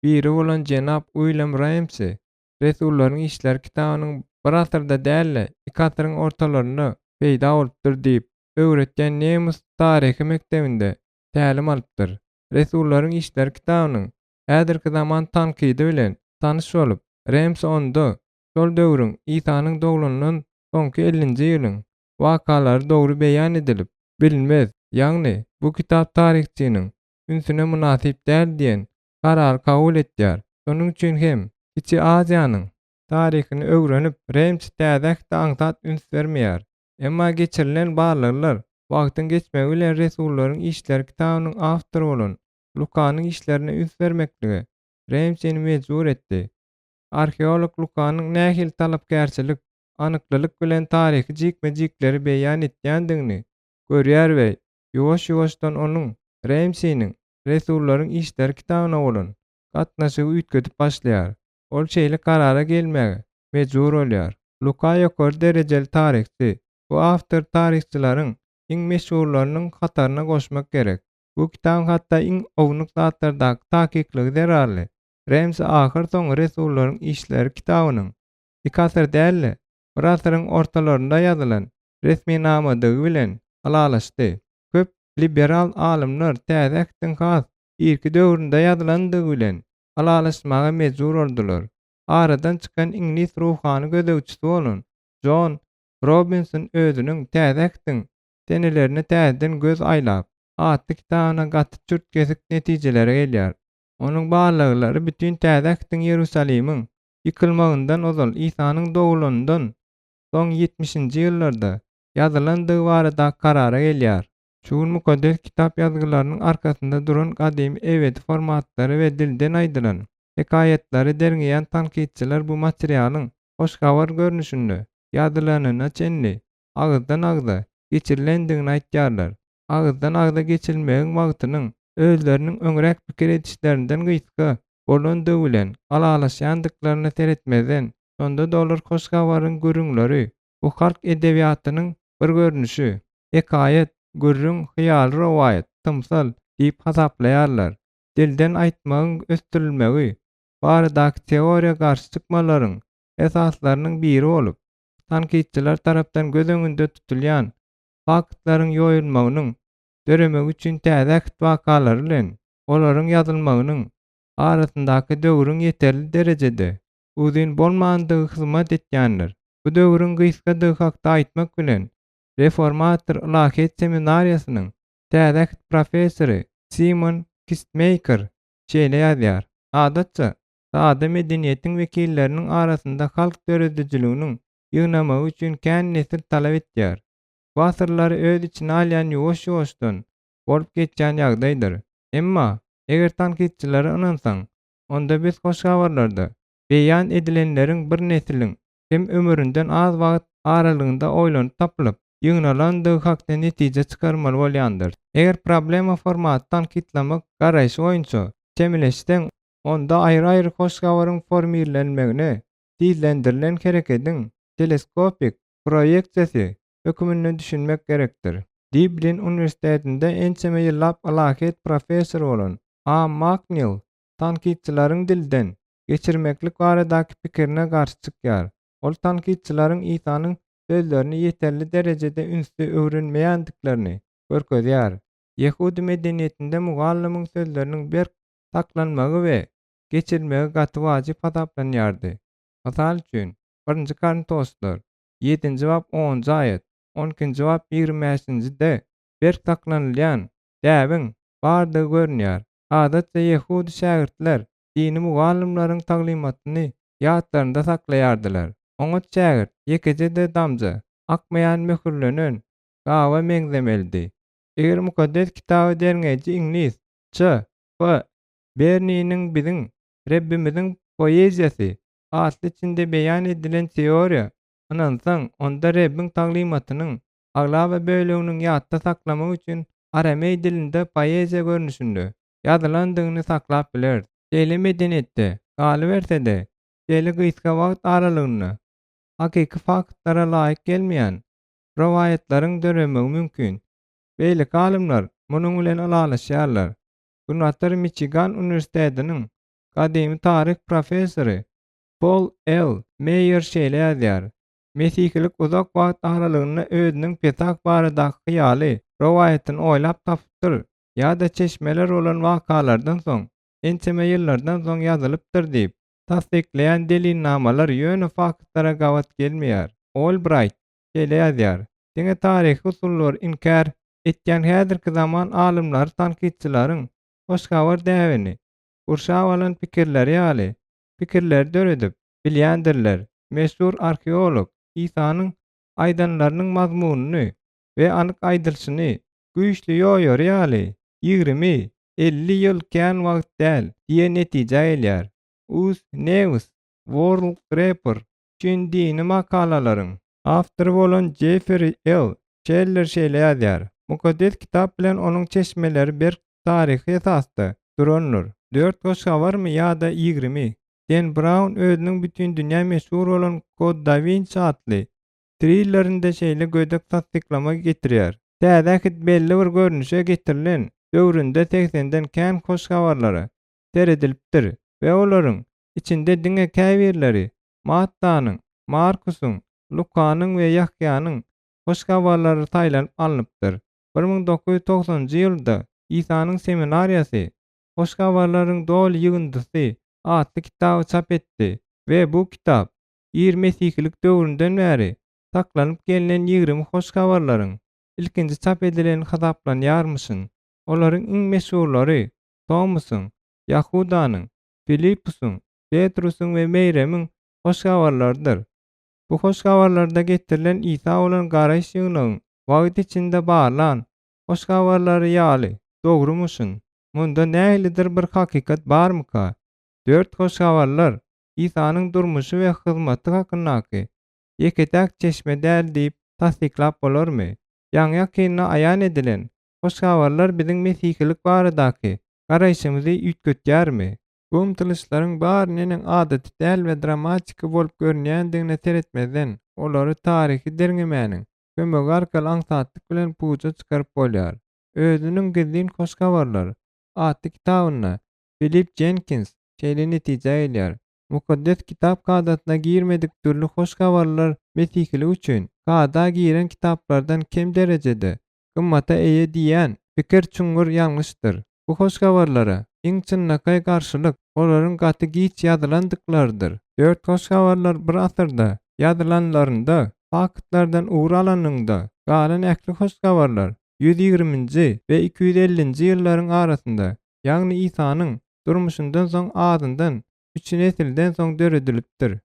biri bolan jenap Uilýam Remsi Resullaryň işleri kitabynyň bir asyrda däl-de, iki asyryň ortalarynda peýda bolupdyr diýip öwretýän nemes taryhy mekdebinde tälim alypdyr. Resullaryň işleri kitabynyň häzirki zaman tankydy bilen tanyş bolup, Remsi onda şol döwrüň, Isanyň doglanyndan soňky ellinji ýylyň wakalary dogry beýan edilip bilinmez, ýagny bu kitap taryhçynyň ünsüne mynasyp däl diýen karary kabul etýär. Şonuň üçin hem Kiçi Aziýanyň taryhyny öwrenip, Remsi Täze Ähte aňsat üns bermeýär. Emma geçirilen barlaglar wagtyň geçmegi bilen Resullaryň işleri kitabynyň awtory bolan Lukanyň işlerine üns bermeklige Remsini mejbur etdi. Arheolog Lukanyň nähili talapkärçilik, anyklylyk bilen taryhy jikme-jikleri beýan etýändigini görýär we ýuwaş-ýuwaşdan onuň, Remsiniň, Resullaryň işleri kitabyna bolan gatnaşygy üýtgedip başlaýar. Ol şeýle karara gelmäge mejbur bolýar. Luka ýokary derejeli taryhçy. Bu awtory taryhçylaryň iň meşhurlarynyň hataryna goşmak gerek. Bu kitabyň hatda iň ownuk zatlardaky takyklygy zerarly, Remzi ahyrsoňy Resullaryň işleri kitabynyň iki asyr däl-de, bir asyryň ortalarynda ýazylan resminamadygy bilen ylalaşdy. Köp liberal alymlar Täze Ähtiň has irki döwründe ýazylandygy bilen ylalaşmaga mejbur boldular. Aradan çykan iňlis ruhany gözegçisi bolan Jon Robinson özüniň Täze Ähtiň senelerine täzeden göz aýlap atly kitabyna gaty çürt-kesik netijelere gelýär. Onuň barlaglary bütin Täze Ähtiň Iýerusalimiň ýykylmagyndan ozal Isanyň doglanyndan soň ýetmişinji ýyllarda ýazylandygy barada karara gelýär. Şu gün Mukaddes Kitap ýazgylarynyň arkasynda duran gadymy ebedi formatlary we dilden aýdylan hekaýatlary derňeýän tankytçylar bu materialyň Hoş Habar görnüşinde ýazylanyna çenli agyzdan-agza geçirilendigini aýtýarlar. Agyzdan-agza geçirilmegiň wagtynyň özleriniň öňräk pikir edişlerinden gysga bolandygy bilen ylalaşýandyklaryna seretmezden, şonda-da olar Hoş Habaryň gürrüňleri bu halk edebiýatynyň bir görnüşi, hekaýat, gürrüň, hyýaly rowaýat, tymsal diýip hasaplaýarlar. Dilden aýtmagyň ösdürilmegi baradaky teoriýa garşy çykmalaryň esaslarynyň biri bolup, tankytçylar tarapdan göz öňünde tutulýan faktlaryň ýoýulmagynyň döremegi üçin täze äht wakalary bilen olaryň ýazylmagynyň arasyndaky döwrüň ýeterli derejede uzyn bolmandygy hyzmat etýändir. Bu döwrüň gysgadygy hakda aýtmak bilen, reformator ylahyýet seminariýasynyň Täze Äht professory Simon Kistmeýker şeýle ýazýar, Adatça, sada medeniýetiň wekilleriniň arasynda halk döredijiliginiň ýygnamagy üçin kän nesil talap etýär. Bu asyrlary öz içine alýan ýuwaş-ýuwaşdan bolup geçýän ýagdaýdyr. Emma, eger tankytçylara ynansaň, onda biz hoş habarlarda beýan edilenleriň bir nesliň hem ömründen az wagt aralygynda oýlanyp tapylyp, ýygnalandygy hakda netije çykarmaly bolýandyr. Eger problema formaty tankytlamak garaýşy boýunça çemeleşseň, onda aýry-aýry hoş habaryň formirlenmegine tizlendirilen herekediň teleskopik proýeksiýasy höküminde düşünmek gerekdir. Dublin uniwersitetinde ençeme ýyllap ylahyýet professory bolan A. Maknil tankytçylaryň dilden geçirmeklik baradaky pikirine garşy çykýar. Ol tankytçylaryň Isanyň sözlerini ýeterli derejede ünsli öwrenmeýändiklerini görkezýär. Ýehudy medeniýetinde mugallymyň sözleriniň berk saklanmagy we geçirilmegi gaty wajyp hasaplanýardy. Mysal üçin, Birinji Korintoslar, ýedinji bap onunjy aýat, on ikinji bap 25-nji-de berk saklanylýan däbiň bardygy görünýär. Adatça ýehudy şägirtler dini mugallymlaryň taglymatyny ýatlarynda saklaýardylar. Oňat şägirt ýekeje-de damja akmaýan möhürlenen gaba meňzemelidi. Eger Mukaddes Kitaby derňeýji iňlis Ç. F. Berniniň Biziň Rebbimiziň poeziýasy atly içinde beýan edilen teoriýa ynansaň, onda Rebbiň taglymatynyň aglaba böleginiň ýatda saklamak üçin arameý dilinde poeziýa görnüşinde ýazylandygyny saklap bileris. Şeýle medeniýetde, galyberse-de, şeýle gysga wagt aralygynda hakyky faktlara laýyk gelmeýän rowaýatlaryň döremegi mümkin. Beýleki alymlar munuň bilen ylalaşýarlar. Günbatar Miçigan uniwersitetiniň gadymy taryh professory Pol L. Meýer şeýle ýazýar, Mesihilik uzak wagt aralygynda özüniň Pesah baradaky hyýaly rowaýatyny oýlap tapypdyr ýa-da çeşmeler bolan wakalardan soň ençeme ýyllardan soň ýazylypdyr diýip tassyklaýan delilnamalar ýöne faktlara gabat gelmeýär. Olbraýt şeýle ýazýar, Diňe taryhy usullary inkär etýän häzirki zaman alymlary tankytçylaryň hoş habar däbini gurşap alan pikirleri ýaly pikirleri döredip bilýändirler. Meşhur arheolog Isanyň aýdanlarynyň mazmunyny we anyk aýdylyşyny güýçli ýoýary ýaly, 20, 50 ýyl kän wagt däl diýen netijä gelýär. Us News World Report üçin dini makalalaryň awtory bolan Jefferi L. Şeller şeýle ýazýar, Mukaddes Kitap bilen onuň çeşmeleri berk taryhy esasda durandyr. Dört hoş habarmy ýa-da 20? Den Braun özüniň bütin dünýä meşhur bolan Kod da Winçi atly trillerinde şeýle gödek tassyklama getirýär, Täze Ähit belli bir görnüşe getirilen döwründe segsenden kän hoş habarlara seredilipdir we olaryň içinde diňe käbirleri Mattanyň, Markusyň, Lukanyň we Ýahýanyň hoş habarlary saýlanyp alnypdyr. 1990-njy ýylda Isanyň seminariýasy Hoş habarlaryň doly ýygyndysy atly kitaby çap etdi we bu kitap ir mesihilik döwründen bäri saklanyp gelnen 20 hoş habarlaryň ilkinji çap edileni hasaplanýarmyşyn. Olaryň iň meşhurlary Tomusyň, Ýahudanyň, Filipusyň, Petrusyň we Meýremiň hoş habarlarydyr. Bu hoş habarlarda getirilen Isa bolan garaýyş ýygnagyň wagt içinde barlan hoş habarlary ýaly dogrumyşyn. Munda nähilidir bir hakykat barmyka? Dört hoş habarlar Isanyň durmuşy we hyzmaty hakyndaky ýeke-täk çeşme däl diýip tassyklap bolarmy? Ýaňy-ýakynda aýan edilen hoş habarlar biziň mesihilik baradaky garaýşymyzy üýtgetýärmi? Bu ymtylyşlaryň bary neneň adaty däl we dramatiki bolup görünýändigine seretmezden, olary taryhy derňemäniň kömegi arkaly aňsatlyk bilen puja çykaryp bolýar. Özüniň Gizlin hoş habarlar atly kitabynda Filip Jenkins şeýle netijä gelýär, Mukaddes Kitap kadasyna girmedik dürli hoş habarlar mesihilik üçin kada giren kitaplardan kem derejede gymmata eýe diýen pikir çuňňur ýalňyşdyr. Bu hoş habarlara iň çynlakaý garşylyk olaryň gaty giç ýazylandyklarydyr. Dört hoş habarlar bir asyrda ýazylanlarynda faktlardan ugur alanyňda, galan ähli hoş habarlar 120-nji we 250-nji ýyllaryň arasynda, ýagny Isanyň durmuşyndan soň azyndan üç nesilden soň döredilipdir.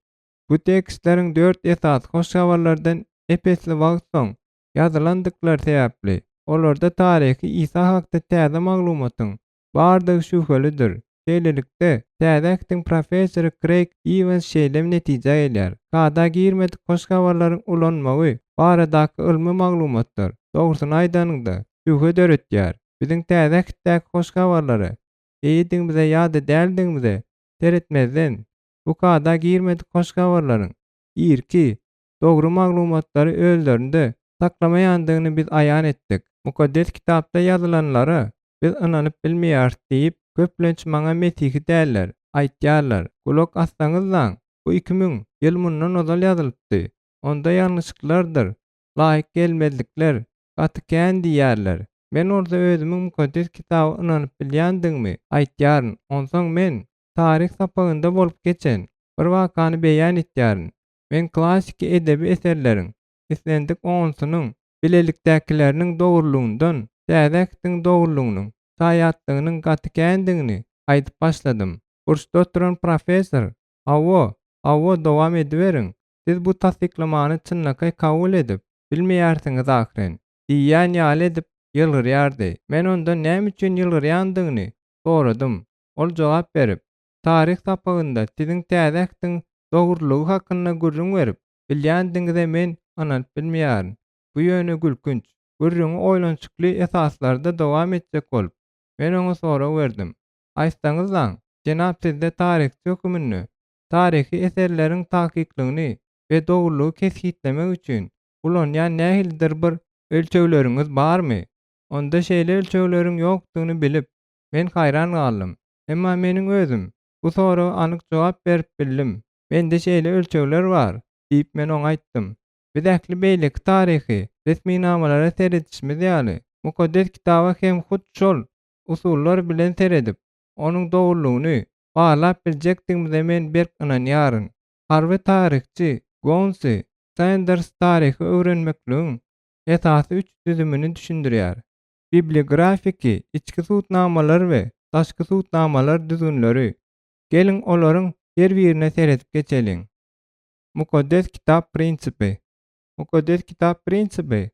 Bu tekstleriň dört esasy hoş habarlardan ep-esli wagt soň ýazylandyklary sebäpli, olarda taryhy Isa hakda täze maglumatyň bardygy şübhelidir. Şeýlelikde, Täze Ähtiň professory Kreýg Iwens şeýle netijä gelýär, Kada girmedik hoş habarlaryň ulanmagy baradaky ylmy maglumatlar, dogrusyny aýdanyňda, şübhe döretýär. Biziň Täze Ähtdäki hoş habarlara eýedigimize ýa-da däldigimize seretmezden, bu kada girmedik hoş habarlaryň irki dogry maglumatlary özlerinde saklamaýandygyny biz aýan etdik. Mukaddes Kitapda ýazylanlara biz ynanyp bilmeýäris diýip, köplenç maňa mesihi däller aýtýarlar. Gulak assaňyzlaň, bu 2000 ýyl mundan ozal ýazylypdy. Onda ýalňyşlyklardyr, laýyk gelmezlikler gaty kän diýýärler. Men bolsa özümiň Mukaddes Kitaba ynanyp bilýändigimi aýtýaryn. Onsoň men taryh sapagynda bolup geçen bir wakany beýan etýärin. Men klassiki edebi eserleriň islendik onsunyň bilelikdäkileriniň dogrulygyndan Täze Ähtiň dogrulygynyň şaýatlygynyň gaty kändigini aýdyp başladym. Burçda oturan professor, Hawa, hawa, dowam ediberiň, siz bu tassyklamany çynlakaý kabul edip bilmeýärsiňiz ahyryn diýýän ýaly edip. ýylgyrýardy. Men ondan näme üçin ýylgyrýandygyny soradym. Ol jogap berip, Taryh sapagynda siziň Täze Ähtiň dogrulygy hakynda gürrüň berip bilýändigiňize men ynanyp bilmeýärin. Bu ýöne gülkünç. Gürrüňi oýlanyşykly esaslarda dowam etjek bolup, men oňa sorag berdim. Aýtsaňyzlaň, jenap sizde taryhçy höküminde taryhy eserleriň takyklygyny we dogrulygy kesgitlemek üçin ulanýan nähilidir bir ölçegleriňiz barmy? Onda şeýle ölçegleriň ýokdugyny bilip, men haýran galdym. Emma meniň özüm bu soraga anyk jogap berip bildim. Mende şeýle ölçegler bar, diýip men oňa aýtdym. Biz ähli beýleki taryhy resminamalara seredişimiz ýaly, Mukaddes Kitaba hem hut şol usullar bilen seredip, onuň dogrulygyny barlap biljekdigimize men berk ynanýaryn. Harby taryhçy Gonsi Sanders taryhy öwrenmekligiň esasy üç düzümini düşündirýär, bibliografiki, içki subutnamalar we daşky subutnamalar düzgünleri. Geliň, olaryň her birine seredip geçeliň. Mukaddes Kitap prinsipi. Mukaddes Kitap prinsipi,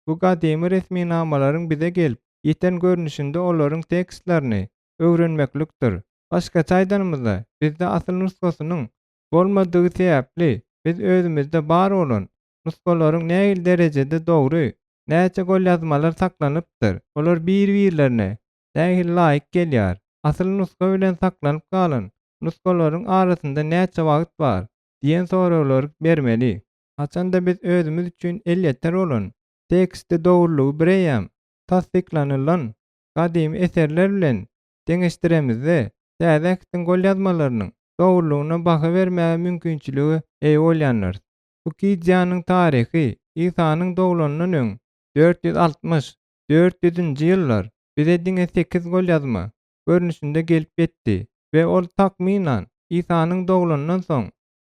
bu gadymy resminamalaryň bize gelip ýeten görnüşinde olaryň tekstlerini öwrenmeklikdir. Başgaça aýdanymyzda, bizde asyl nusgasynyň bolmadygy sebäpli, biz özümizde bar bolan nusgalaryň nähili derejede dogry, näçe golýazmalar saklanypdyr, olar bir-birlerine nähili laýyk gelýär, asyl nusga bilen saklanyp galan nusgalaryň arasynda näçe wagt bar diýen soraglary bermeli. Haçanda biz özümiz üçin elýeter bolan teksti dogrulygy bireýýäm tassyklanylan gadymy eserler bilen deňeşdiremizde, Täze Ähtiň golýazmalarynyň dogrulygyna baha bermäge mümkinçilige eýe bolýandyrys. Fukidiýanyň taryhy Isanyň doglanyndan öň 460, 400-nji ýyllar bize diňe sekiz golýazma görnüşinde gelip ýetdi we ol takmynan Isanyň doglanyndan soň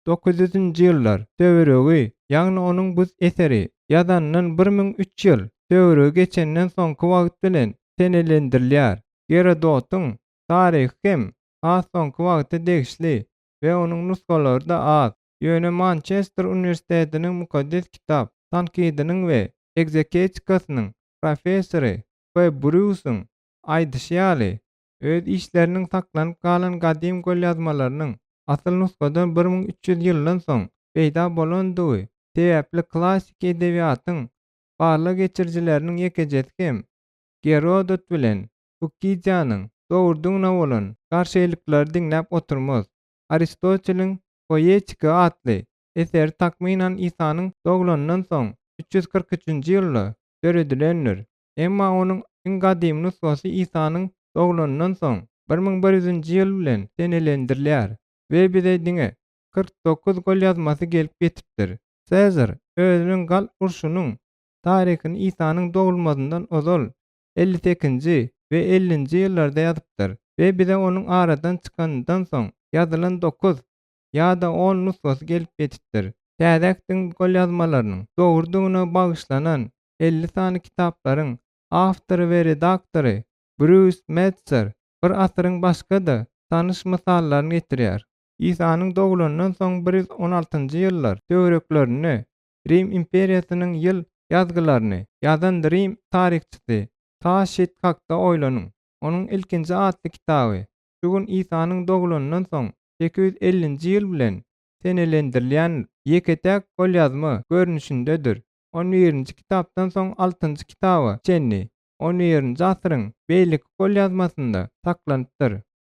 900-nji ýyllar töweregi, ýagny onuň bu eseri ýazanyndan 1003 ýyl töweregi geçenden soňky wagt bilen senelendirilýär. Gerodotyň taryhy hem has soňky wagta degişli we onuň nusgalary-da az. Ýöne Mançester uniwersitetiniň Mukaddes Kitap tankydynyň we ekzeketikasynyň professory P. Brýusyň aýdyşy ýaly, öz işleriniň saklanyp galan gadym golýazmalarynyň asyl nusgadan 1300 ýyldan soň peýda bolandygy sebäpli klassyky edebiýatyň barlag geçirijileriniň ýekejesi hem Gerodot bilen Fukidiýanyň dogrudygyna bolan garşylyklary diňläp oturmaz. Aristoteliň Poetika atly eseri takmynan Isanyň doglanyndan soň 343-nji ýylda döredilendir. Emma onuň iň gadymy nusgasy Isanyň doglanyndan soň 1100-nji ýyl bilen senelendirilýär we bize diňe 49 golýazmasy gelip ýetipdir. Sezar özüniň Gall urşunyň taryhyny Isanyň dogulmazyndan ozal 58-nji we 50-nji ýyllarda ýazypdyr we bize onuň aradan çykanyndan soň ýazylan dokuz ýa-da on nusgasy gelip ýetipdir. Täze Ähtiň golýazmalarynyň dogrudygyna bagyşlanan 50 sany kitaplaryň awtory we redaktory Brýus Metzer bir asyryň başga-da tanyş mysallaryny getirýär. Isanyň doglanyndan soň 116-njy ýyllar töwereklerinde Rim imperiýasynyň ýyl ýazgylaryny ýazan rim taryhçysy Taşit hakda oýlanyň. Onuň Ilkinji atly kitaby şu gün Isanyň doglanyndan soň 850-nji ýyl bilen senelendirilýän ýeke-täk golýazma görnüşindedir. On birinji kitapdan soň altynjy kitaba çenli on birinji asyryň beýleki golýazmasynda saklanypdyr.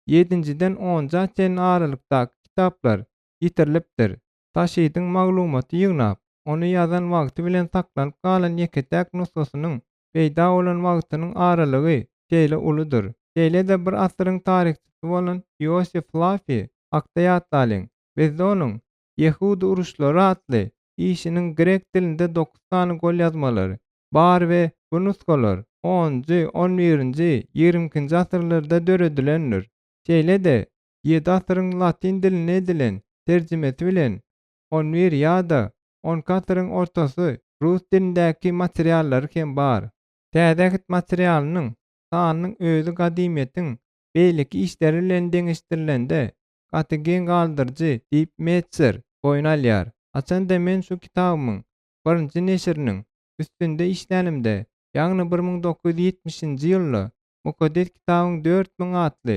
Ýedinjiden onunja çenli aralykdaky kitaplar ýitirilipdir. Taşidiň maglumaty ýygnap, ony ýazan wagty bilen saklanyp galan ýeke-täk nusgasynyň peýda bolan wagtynyň aralygy şeýle uludyr. Şeýle-de bir asyryň taryhçysy bolan Iosif Flafiý hakda ýatlalyň. Bizde onuň Ýehudy uruşlary atly işiniň grek dilinde dokuz sany golýazmalary bar we bu nusgalar onunjy, on birinji, ýigrimi ikinji asyrlarda döredilendir. Şeýle-de, ýedi asyryň latyn diline edilen terjimesi bilen on bir ýa-da on iki asyryň ortasy rus dilindäki materiallary hem bar. Täze Ähit materialynyň sanynyň özi gadymyýetiň beýleki işleri bilen deňeşdirilende gaty geň galdyryjy diýip Metzer boýun alýar. Haçan-da men şu kitabymyň birinji neşiriniň üstünde işlänimde. ýagny 1970-nji ýylda Mukaddes Kitabyň 4000 atly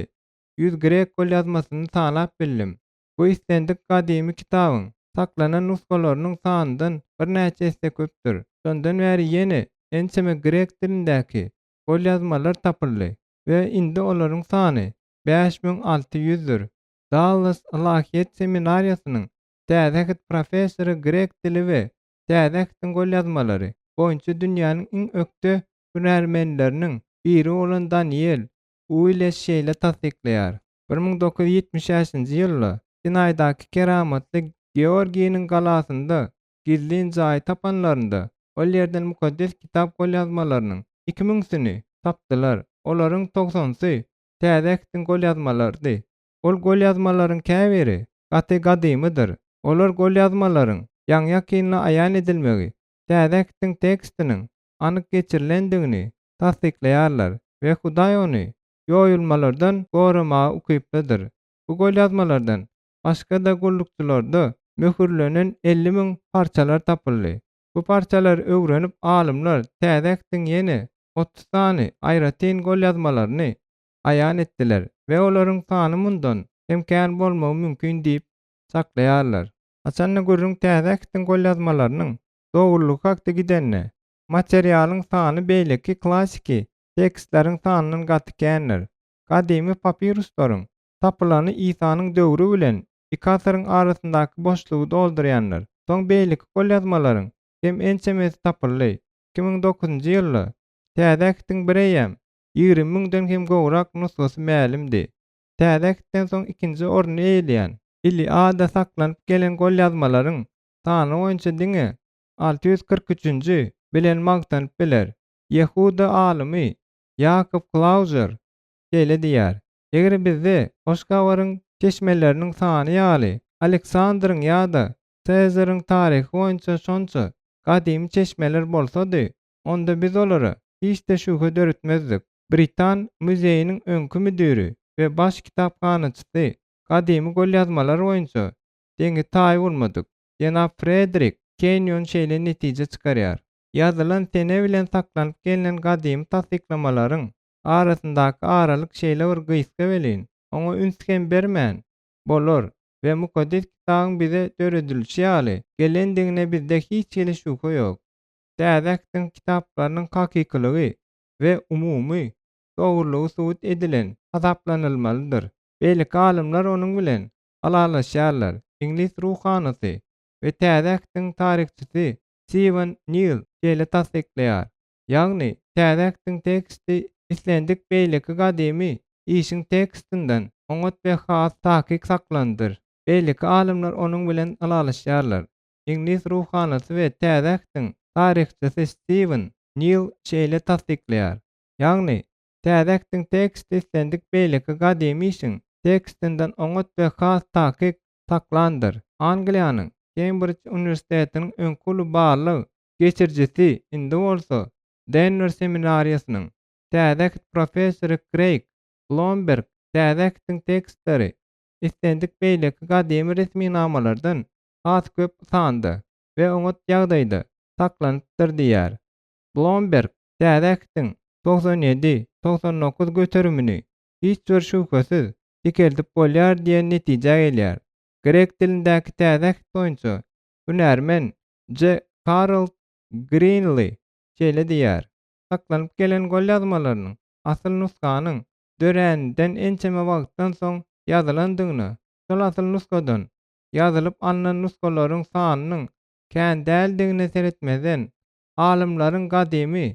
100 grek golýazmasyny sanap bildim. Bu islendik gadymy kitabyň saklanan nusgalarynyň sanyndan birnäçe esse köpdür. Şondan bäri ýene ençeme grek dilindäki golýazmalar tapyldy we indi olaryň sany 5600-dür. Dallas ylahyýet seminariýasynyň Täze Ähit professory grek dili we Täze Ähtiň golýazmalary boýunça dünýäniň iň ökde hünärmenleriniň biri bolan Daniel Uiles şeýle tassyklaýar, 1975-nji ýylda Sinaýdaky keramatly Georginiň galasynda gizlin jaýy tapanlarynda, ol ýerden Mukaddes Kitap golýazmalarynyň iki müňsüni tapdylar, olaryň togsansy Täze Ähtiň golýazmalarydy. Ol golýazmalaryň käbiri gaty gadymydyr. Olar golýazmalaryň ýaňy-ýakynda aýan edilmegi Täze Ähtiň tekstiniň anyk geçirilendigini tassyklaýarlar we Hudaý ony ýoýulmalardan goramaga ukyplydyr. Bu golýazmalardan başga-da gullukçylarda möhürlenen 50 müň parçalar tapyldy. Bu parçalary öwrenip alymlar Täze Ähtiň ýene 30 sany aýratyn golýazmalaryny aýan etdiler we olaryň sany mundan hem kän bolmagy mümkin diýip çaklaýarlar. Haçanda gürrüň Täze Ähtiň golýazmalarynyň dogrulygy hakda gidende, materialyň sany beýleki klassiki tekstleriň sanyndan gaty kändir. Gadymy papiruslaryň tapylany Isanyň döwri bilen iki asyryň arasyndaky boşlugy doldurýandyr. Soň beýleki golýazmalaryň hem ençemesi tapyldy. 2009-njy ýylda Täze Ähtiň bireýýäm 20 müňden hem gowrak nusgasy mälimdi. Täze Ähtden soň ikinji orny eýeleýän Iliada saklanyp gelen golýazmalaryň sany boýunça diňe 643-nji bilen magtanyp biler. Ýehuda alymy Ýakob Klauzer şeýle diýýär, Eger bizde Hoş Habaryň çeşmeleriniň sany ýaly Aleksandryň ýa-da Sezaryň taryhy boýunça şonça gadymy çeşmeler bolsady, onda biz olara hiç-de şübhe döretmezdik. Britan muzeýiniň öňki müdiri we baş kitaphanaçysy gadymy golýazmalar boýunça deňi-taýy bolmadyk jenap Frederik Kenýon şeýle netije çykarýar, Ýazylan sene bilen saklanyp gelnen gadymy tassyklamalaryň arasyndaky aralyk şeýle bir gysga welin, oňa üns hem bermän bolar we Mukaddes Kitabyň bize döredilişi ýaly gelendigine bizde hiç hili şübhe ýok. Täze Ähtiň kitaplarynyň hakykylygy we umumy dogrulygy subut edilen hasaplanylmalydyr. Beýleki alymlar onuň bilen ylalaşýarlar. Iňlis ruhanysy we Täze Ähtiň taryhçysy Stiwen Nil şeýle tassyklaýar, Ýagny, Täze Ähtiň teksti islendik beýleki gadymy işiň tekstinden oňat we has takyk saklandyr. Beýleki alymlar onuň bilen ylalaşýarlar. Iňlis ruhanysy we Täze Ähtiň taryhçysy Stiwen Nil şeýle tassyklaýar, Ýagny, Täze Ähtiň teksti islendik beýleki gadymy işiň tekstinden oňat we has takyk saklandyr. Angliýanyň Kembrij uniwersitetiniň öňki uly barlag geçirijisi, indi bolsa Denwer seminariýasynyň Täze Äht professory Kreýg Blomberg Täze Ähtiň tekstleri islendik beýleki gadymy resminamalardan has köp sanda we oňat ýagdaýda saklanypdyr diýýär. Blomberg Täze Ähtiň 97, 99 göterimini hiç bir şübhesiz dikeldip bolýar diýen netijä gelýär. Grek dilindäki Täze Äht boýunça hünärmen J. Harold Grinli şeýle diýýär, Saklanyp gelen golýazmalarynyň asyl nusganyň döräninden ençeme wagtdan soň ýazylandygyna, şol asyl nusgadan ýazylyp alnan nusgalaryň sanynyň kän däldigine seretmezden, alymlaryň gadymy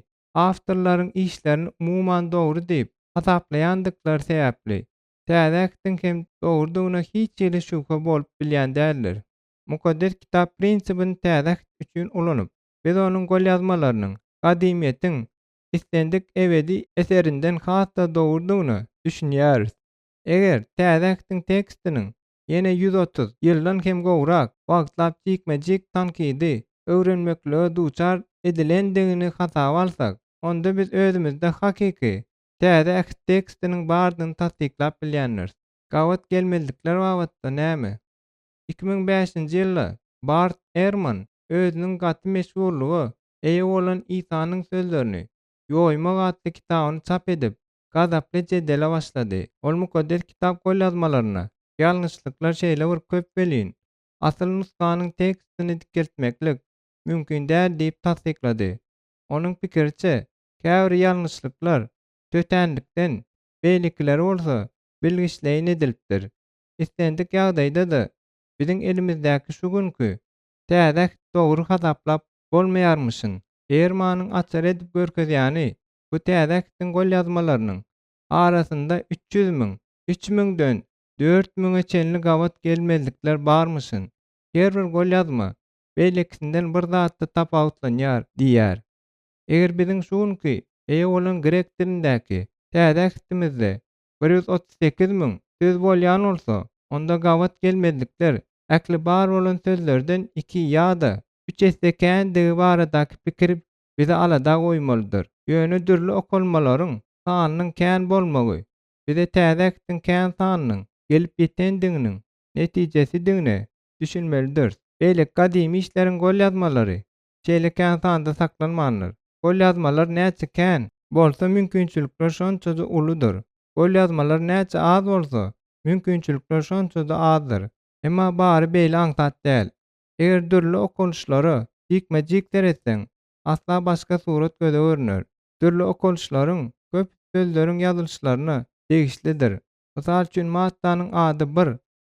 awtorlaryň işlerini umuman dogry diýip hasaplaýandyklary sebäpli, Täze Ähtiň hem dogrudygyna hiç hili şübhe bolup bilýän däldir. Mukaddes Kitap prinsibini Täze Äht üçin ulanyp, biz onuň golýazmalarynyň gadymyýetiň islendik ebedi eserinden has-da dogrudygyna düşünýäris. Eger Täze Ähtiň tekstiniň ýene 130 ýyldan hem gowrak wagtlap jikme-jik tankydy öwrenmeklige duçar edilendigini hasaba alsak, onda biz özümizde hakyky Täze Äht tekstiniň bardygyny tassyklap bilýändiris. Gabat gelmezlikler babatda näme? 2005-nji ýylda Bart Erman özüniň gaty meşhurlyga eýe bolan Isanyň sözlerini. Ýoýmak atly kitabyny çap edip, gazaply jedele başlady. Ol Mukaddes Kitap golýazmalarynda ýalňyşlyklar şeýle bir köp welin, asyl nusganyň tekstini dikeltmeklik mümkin däl diýip tassyklady. Onuň pikiriçe, käbir ýalňyşlyklar tötänlikden, beýlekileri bolsa bilgiçleýin edilipdir. Islendik ýagdaýda-da, biziň elimizdäki şu günki Täze Äht dogry hasaplap bolmaýarmyşyn. Ermanyň açar edip görkezýäni bu Täze Ähtiň golýazmalarynyň arasynda 300 müň, üç müňden dört müňe çenli gabat gelmezlikler barmyşyn. Her bir golýazma beýlekisinden bir zatda tapawutlanýar diýýär. Eger biziň şu günki eýe bolan grek dilindäki Täze Ähtimizde 138 müň söz bolýan bolsa, onda gabat gelmezlikler ähli bar bolan sözlerden iki ýa-da üç esse kändigi baradaky pikir bizi alada goýmalydyr. Ýöne dürli okalmalaryň sanynyň kän bolmagy bize Täze Ähtiň kän sanynyň gelip ýetendiginiň netijesidigine düşünmelidiris. Beýleki gadymy işleriň golýazmalary şeýle kän sanda saklanmandyr. Golýazmalar näçe kän bolsa mümkinçilikler şonça-da uludyr. Golýazmalar näçe az bolsa, mümkinçilikler şonça-da azdyr. Emma bary beýle aňsat däl. Eger dürli okalyşlara jikme-jik seretseň, asla başga surat göze görner. Dürli okalyşlaryň köpüsi sözleriň ýazylyşlaryna degişlidir. Mysal üçin, maddanyň ady bir,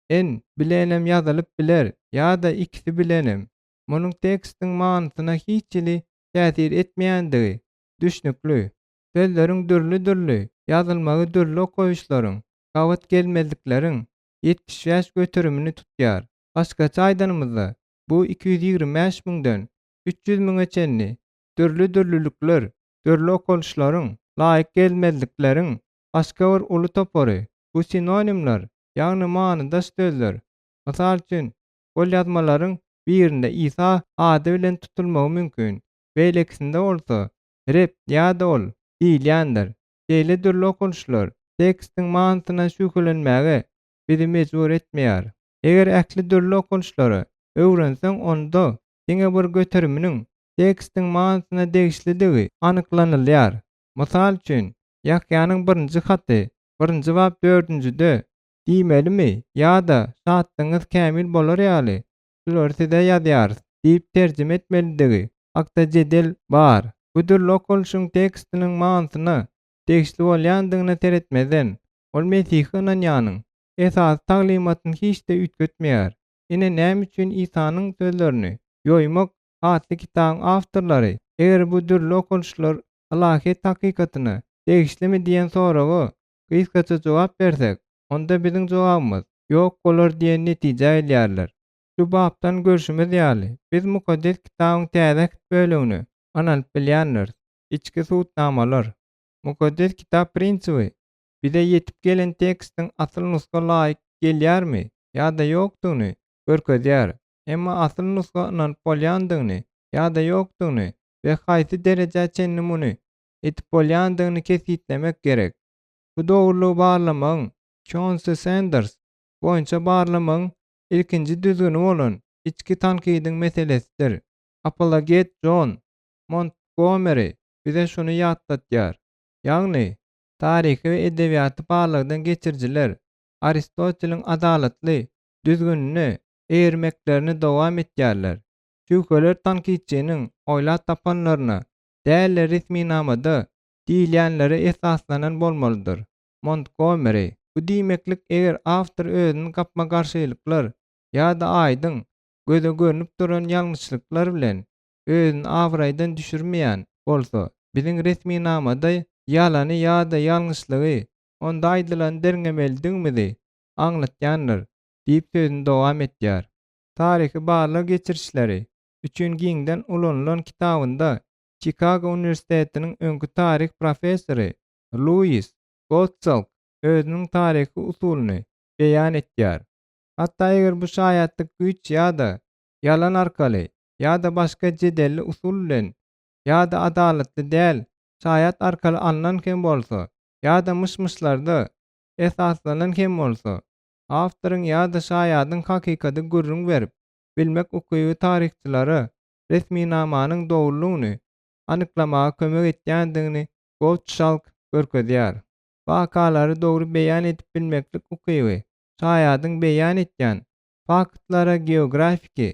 n, bilenem ýazylyp biler ýa-da ikisi bilenem. Munuň tekstiň manysyna hiç hili täsir etmeýändigi düşnükli. Sözleriň dürli-dürli ýazylmagy dürli okaýyşlaryň, gabat gelmezlikleriň 75 göterimini tutýar. Başgaça aýdanymyzda, bu 225 müňden 300 müňe çenli dürli-dürlülikler, dürli okalyşlaryň, laýyk gelmezlikleriň başga bir uly topary, bu sinonimler, ýagny manydaş sözler. Mysal üçin, golýazmalaryň birinde Isa ady bilen tutulmagy mümkin, beýlekisinde bolsa Reb ýa-da Ol diýilýändir. Şeýle dürli okalyşlar tekstiň manysyna şübhelenmäge bizi mejbur etmeýär. Eger ähli dürli okalyşlary öwrenseň onda diňe bir göteriminiň tekstiň manysyna degişlidigi anyklanylýar. Mysal üçin, Ýahýanyň birinji haty, birinji bap dördünjide Diýmelimi ýa-da Şatlygyňyz kämil bolar ýaly, şulary size ýazýarys diýip terjime etmelidigi hakda jedel bar. Bu dürli okalyşyň tekstiniň manysyna degişli bolýandygyna seretmezden, ol mesihi ynanýanyň esasy taglymatyny hiç-de üýtgetmeýär. Ine näme üçin Isanyň sözlerini ýoýmak atly kitabyň awtorlary eger bu dürli okalyşlar ylahyýet hakykatyna degişlimi diýen soraga Gysgaça jogap bersek, onda biziň jogabymyz, ýok bolar diýen netijä gelýärler. Şu bapdan görşümiz ýaly, biz Mukaddes Kitabyň Täze Äht bölegine ynanyp bilýändiris. Içki subutnamalar. Mukaddes Kitap prinsibi bize ýetip gelen tekstiň asyl nusga laýyk gelýärmi ýa-da ýokdugyny görkezýär. Emma asyl nusga ynanyp bolýandygyny ýa-da ýokdugyny we haýsy derejä çenli muny edip bolýandygyny kesgitlemek gerek. Bu dogrulygy barlamagyň Çonsi Senders boýunça barlamagyň ilkinji düzgüni bolan içki tankydyň meselesidir. Apologet Jon Montgomeri bize şuny ýatlatýar, ýagny, taryhy we edebiýaty barlagdan geçirijiler Aristoteliň adalatly düzgünine eýermeklerini dowam etýärler. Şübheler tankytçynyň oýlap tapanlaryna däl-de resminamada diýilýänlere esaslanan bolmalydyr. Montgomeri, Bu diýmeklik eger awtor özüni gapma-garşylyklar ýa-da aýdyň, göze görnüp duran ýalňyşlyklar bilen özüni abraýdan düşürmeýän bolsa, biziň resminamada ýalany ýa-da ýalňyşlygy, onda aýdylany derňemelidigimizi aňlatýandyr diýip sözüni dowam etýär. Taryhy barlag geçirişleri üçin giňden ulanylan kitabynda Çikago uniwersitetiniň öňki taryh professory Luis Gottsalk özüniň taryhy usulyny beýan etýär. Hatda eger bu şaýatlyk güýç ýa-da ýalan arkaly ýa-da başga jedelli usul bilen ýa-da adalatly däl şaýat arkaly alnan hem bolsa ýa-da myş-myşlarda esaslanan hem bolsa, awtoryň ýa-da şaýadyň hakykady gürrüň berip bilmek ukyby taryhçylara resminamanyň dogrulygyny. anyklamaga kömek etýändigini Gottschalk görkezýär. Wakalary dogry beýan edip bilmeklik ukyby şaýadyň beýan etýän faktlara geografiki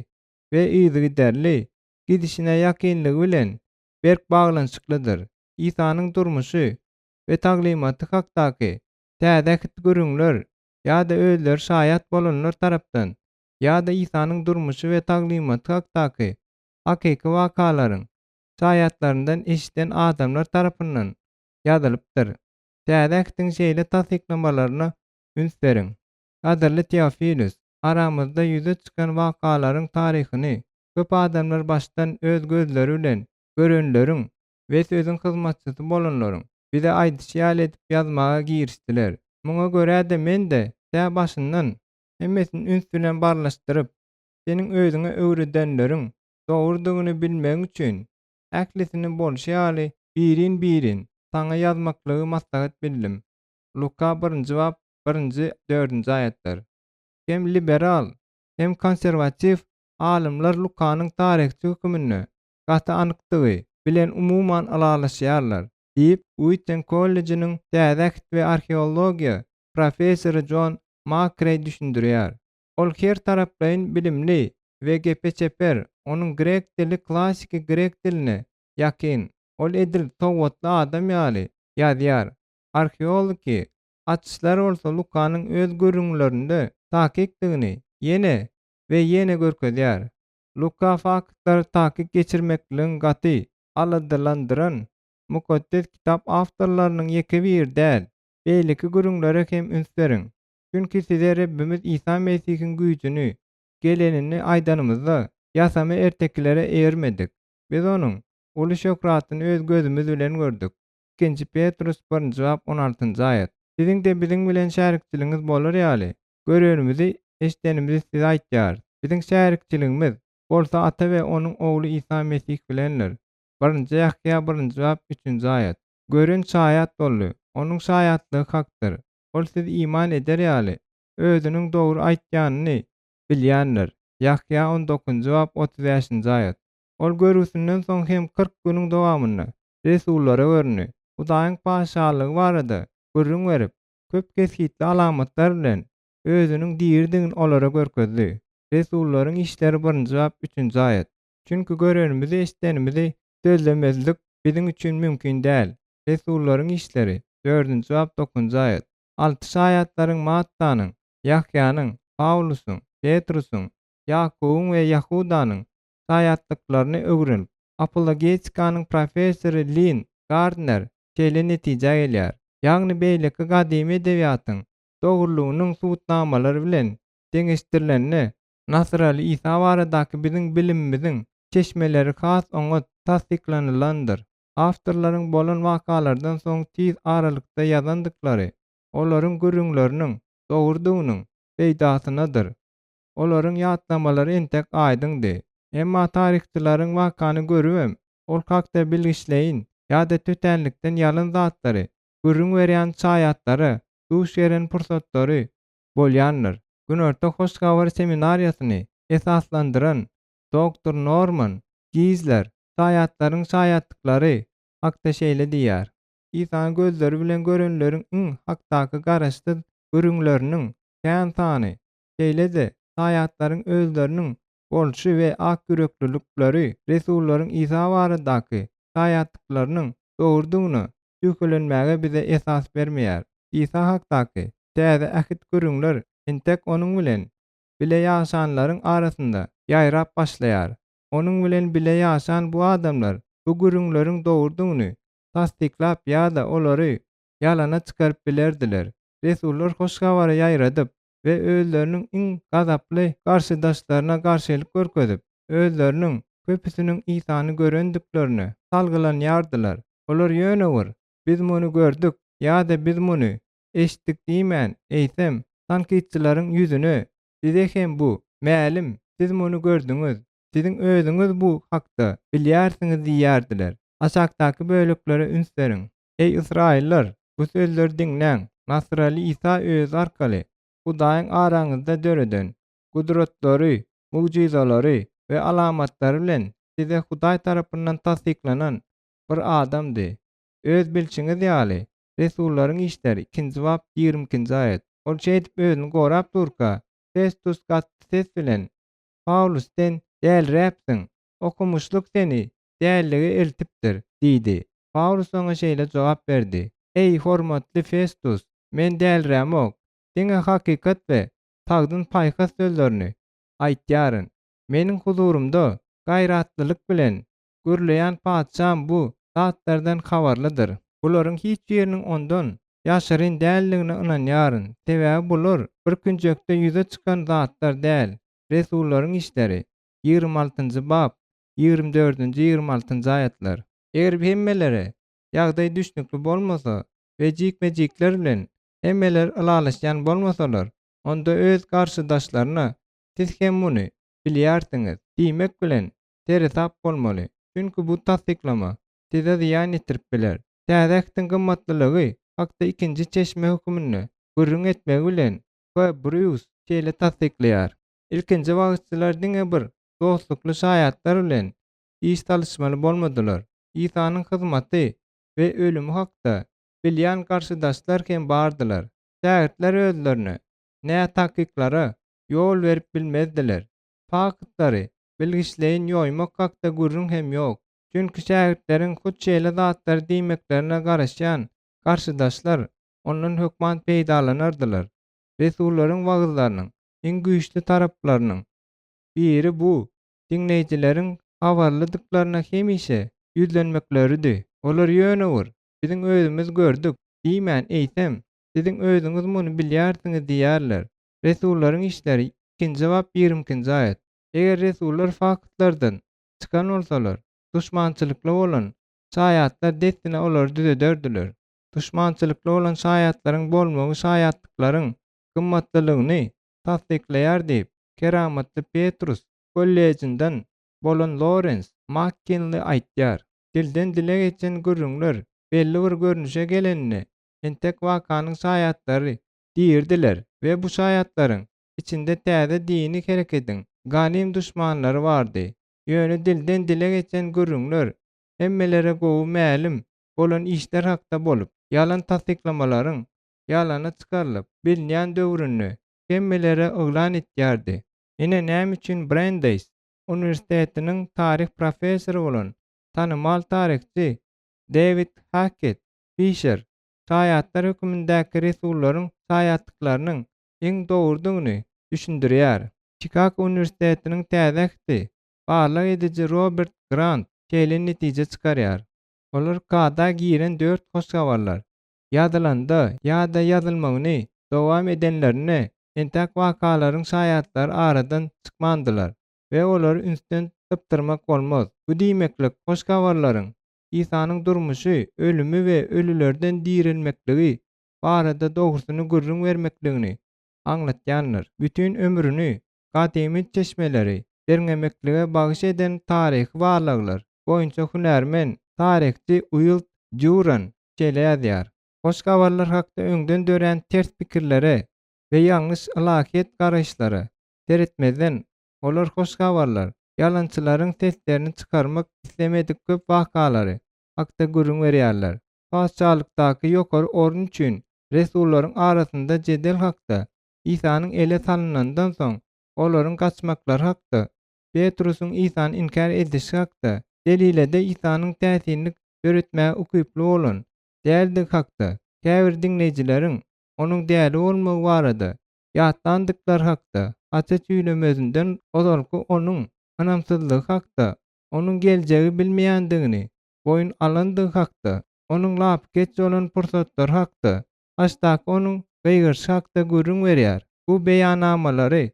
we yzygiderli gidişine ýakynlygy bilen berk baglanyşyklydyr. Isanyň durmuşy we taglymaty hakdaky Täze Ähit gürrüňler ýa-da özleri şaýat bolanlar tarapdan ýa-da Isanyň durmuşy we taglymaty hakdaky hakyky wakalaryň şaýatlaryndan eşiden adamlar tarapyndan ýazylypdyr. Täze Ähtiň şeýle tassyklamalaryna üns beriň. Gadyrly Teofilus, aramyzda ýüze çykan wakalaryň taryhyny köp adamlar başdan öz gözleri bilen görenleriň we sözüň hyzmatçysy bolanlaryň bize aýdyşy ýaly edip ýazmaga girişdiler. Muňa görä-de men-de tä başyndan hemmesini üns bilen barlaşdyryp, seniň özüňe öwredenleriň dogrudygyny bilmegiň üçin, ählisini bolşy ýaly birin-birin saňa ýazmaklygy maslahat bildim. Luka birinji bap birinji, dördünji aýatlar. Hem liberal, hem konserwatiw alymlar Lukanyň taryhçy höküminde gaty anykdygy bilen umuman ylalaşýarlar, diýip, Uitten kollejiniň Täze Äht we arheologiýa professory Jon Makreý düşündirýär. Ol her taraplaýyn bilimli we gepe çeper, onuň grek dili klassiki grek diline ýakyn, ol edil sowatly adam ýaly ýazýar. Arheologiki açyşlar bolsa Lukanyň öz gürrüňlerinde takykdygyny ýene we ýene görkezýär. Luka faktlary takyk geçirmekligiň gaty aladalandyran Mukaddes Kitap awtorlarynyň ýeke biri däl. Beýleki gürrüňlere hem üns beriň. Çünki size Rebbimiz Isa Mesihiň güýjüni, gelenini aýdanymyzda, ýasama ertekilere eýermedik. Biz Onuň uly şöhratyny öz gözümiz bilen gördük. Ikinji Petrus birinji bap on altynjy aýat. Siziň-de biziň bilen şärikçiligiňiz bolar ýaly, görenimizi, eşidenimizi size aýtýarys. Biziň şärikçiligimiz bolsa Ata we Onuň Ogly Isa Mesih bilendir. Birinji Ýahýa birinji bap üçünji aýat. Gören şaýat boldy, onuň şaýatlygy hakdyr. Ol siz iman eder ýaly, özüniň dogry aýtýanyny bilýändir. Ýahýa on dokuzynjy bap 35-nji aýat. Ol görgüsinden soň hem 40 günüň dowamynda resullara göründi. Hudaýyň Patyşalygy barada gürrüň berip, köp kesgitli alamatlar bilen özüniň diridigini olara görkezdi. Resullaryň işleri birinji bap üçünji aýat. Çünki görenimizi, eşidenimizi sözlemezlik biziň üçin mümkin däl. Resullaryň işleri, dördünji bap dokuzynjy aýat. Alty şaýatlaryň Mattanyň, Ýahýanyň, Pawlusyň, Petrusyň, Ýakubyň we Ýahudanyň şaýatlyklaryny öwrenip, apologetikanyň professory Lin Gardner şeýle netijä gelýär, Ýagny beýleki gadymy edebiýatyň dogrulygynyň subutnamalary bilen deňeşdirilende, Nasyraly Isa baradaky biziň bilimimiziň çeşmeleri has oňat tassyklanylandyr. Awtorlaryň bolan wakalardan soň tiz aralykda ýazandyklary olaryň gürrüňleriniň dogrudygynyň peýdasynadyr. Olaryň ýatlamalary entek aýdyňdy. Emma taryhçylaryň wakany görübem, ol hakda bilgiçleýin ýa-da tötänlikden ýalan zatlary gürrüň berýän şaýatlara duş gelen pursatlary bolýandyr. Günorta Hoş Habar seminariýasyny esaslandyran doktor Norman Gizler şaýatlaryň şaýatlyklary hakda şeýle diýýär, Isany gözleri bilen görenleriň iň hakdaky garaşsyz gürrüňleriniň kän sany, şeýle-de şaýatlaryň özleriniň bolşy we akýüreklilikleri resullaryň Isa baradaky şaýatlyklarynyň dogrudygyna şübhelenmäge bize esas bermeýär. Isa hakdaky Täze Ähit gürrüňler entek onuň bilen bile ýaşanlaryň arasynda ýaýrap başlaýar. Onuň bilen bile ýaşan bu adamlar bu gürrüňleriň dogrudygyny tassyklap ýa-da olary ýalana çykaryp bilerdiler. Resullar hoş habary ýaýradyp we özleriniň iň gazaply garşydaşlaryna garşylyk görkezip, özleriniň köpüsiniň Isany görendiklerine salgylanýardylar. Olar ýöne bir, Biz muny gördük ýa-da biz muny eşitdik diýmän, eýsem, tankytçylaryň ýüzüne, Size hem bu mälim, siz muny gördüňiz, siziň özüňiz bu hakda bilýärsiňiz diýýärdiler. Aşakdaky böleklere üns beriň. Eý, ysraýyllar, bu sözleri diňläň, Nasyraly Isa özi arkaly Hudaýyň araňyzda döreden gudratlary, mugjyzalary we alamatlary bilen size Hudaý tarapyndan tassyklanan. bir adamdy. Öz bilşiňiz ýaly, Resullaryň işleri, ikinji bap, 22-nji aýat. Ol şeýdip özüni gorap durka, Festus gaty ses bilen, Pawlus, sen däliräpsiň! Okumyşlyk seni dälilige eltipdir diýdi. Pawlus oňa şeýle jogap berdi, Eý, hormatly Festus, men dälirämok, diňe hakykat we sagdyn paýhas sözlerini aýtýaryn. Meniň huzurymda gaýratlylyk bilen gürleýän patyşam bu zatlardan habarlydyr. Bularyň hiç biriniň ondan ýaşyryn däldigine ynanýaryn, sebäbi bular bir künjekde ýüze çykan zatlar däl. Resullaryň işleri, 26-njy bap, 24-nji, 26-njy aýatlar. Eger hemmelere ýagdaý düşnükli bolmasa we jikme-jikler bilen hemmeler ylalaşýan bolmasalar, onda öz garşydaşlaryna Siz hem muny bilýärsiňiz diýmek bilen seresap bolmaly, çünki bu tassyklama size zyýan ýetirip biler. Täze Ähtiň gymmatlylygy hakda ikinji çeşme höküminde gürrüň etmegi bilen P. Brýus şeýle tassyklaýar, Ilkinji wagyzçylar diňe bir dostlukly şaýatlar bilen iş salyşmaly bolmadylar. Isanyň hyzmaty we ölümi hakda bilýän garşydaşlar hem bardylar. Şägirtler özlerine nätakyklara ýol berip bilmezdiler. Faktlary bilgiçleýin ýoýmak hakda gürrüň hem ýok. Çünki şägirtleriň hut şeýle zatlary diýmeklerine garaşýan garşydaşlar ondan hökman peýdalanardylar. Resullaryň wagyzlarynyň iň güýçli taraplarynyň biri bu diňleýjileriň habarlydyklaryna hemişe ýüzlenmekleridi. Olar ýöne bir, Biziň özümiz gördük diýmän, eýsem, Siziň özüňiz muny bilýärsiňiz diýýärler. Resullaryň işleri, ikinji bap, 22-nji aýat. Eger resullar faktlardan çykan bolsalar, duşmançylykly bolan şaýatlar dessine olary düzederdiler. Duşmançylykly bolan şaýatlaryň bolmagy şaýatlyklaryň gymmatlylygyny tassyklaýar diýip, keramatly Petrus kollejinden bolan Lorens Makkinli aýtýar. Dilden-dile geçen gürrüňler belli bir görnüşe geleninde, entek wakanyň şaýatlary diridiler we bu şaýatlaryň içinde täze dini hereketiň ganym duşmanlary bardy. Ýöne dilden-dile geçen gürrüňler hemmelere gowy mälim bolan işler hakda bolup, ýalan tassyklamalaryň ýalana çykarylyp bilinýän döwründe hemmelere yglan etýärdi. Ine näme üçin Brandeis uniwersitetiniň taryh professory bolan tanymal taryhçy Dewid Haket Fişer şaýatlar hökümindäki resullaryň şaýatlyklarynyň iň dogrudygyny düşündirýär. Çikago uniwersitetiniň Täze Ähti barlag ediji Robert Grant şeýle netije çykarýar, Olar kada giren dört hoş habarlar ýazylanda ýa-da ýazylmagyny dowam edenlerinde entäk wakalaryň şaýatlary aradan çykmandylar we olary ünsden sypdyrmak bolmaz. Bu diýmeklik hoş habarlaryň Isanyň durmuşy, ölümi we ölülerden direlmekligi barada dogrusyny gürrüň bermekligini aňlatýandyr. Bütin ömrüni gadymy çeşmeleri derňemeklige bagyş eden taryhy barlaglar boýunça hünärmen, taryhçy Uild Dýuran şeýle ýazýar, Hoş habarlar hakda öňden dörän ters pikirlere we ýalňyş ylahyýet garaýyşlara seretmezden, olar hoş habarlar, ýalançylaryň seslerini çykarmak islemedik köp wakalary hakda gürrüň berýärler. Patyşalykdaky ýokary orun üçin resullaryň arasynda jedel hakda, Isanyň ele salynandan soň olaryň gaçmaklary hakda, Petrusyň Isany inkär edişi hakda, Delilede Isanyň täsinlik döretmäge ukyply bolan däldigi hakda, käbir diňleýjileriň onuň däli bolmagy barada ýatlandyklary hakda, haça çüýlemezinden ozalky onuň ynamsyzlygy hakda, onuň geljegi bilmeýändigini boýun alandygy hakda, onuň lapykeç bolan pursatlary hakda, haçdaky onuň gygyryşy hakda gürrüň berýär. Bu beýannamalary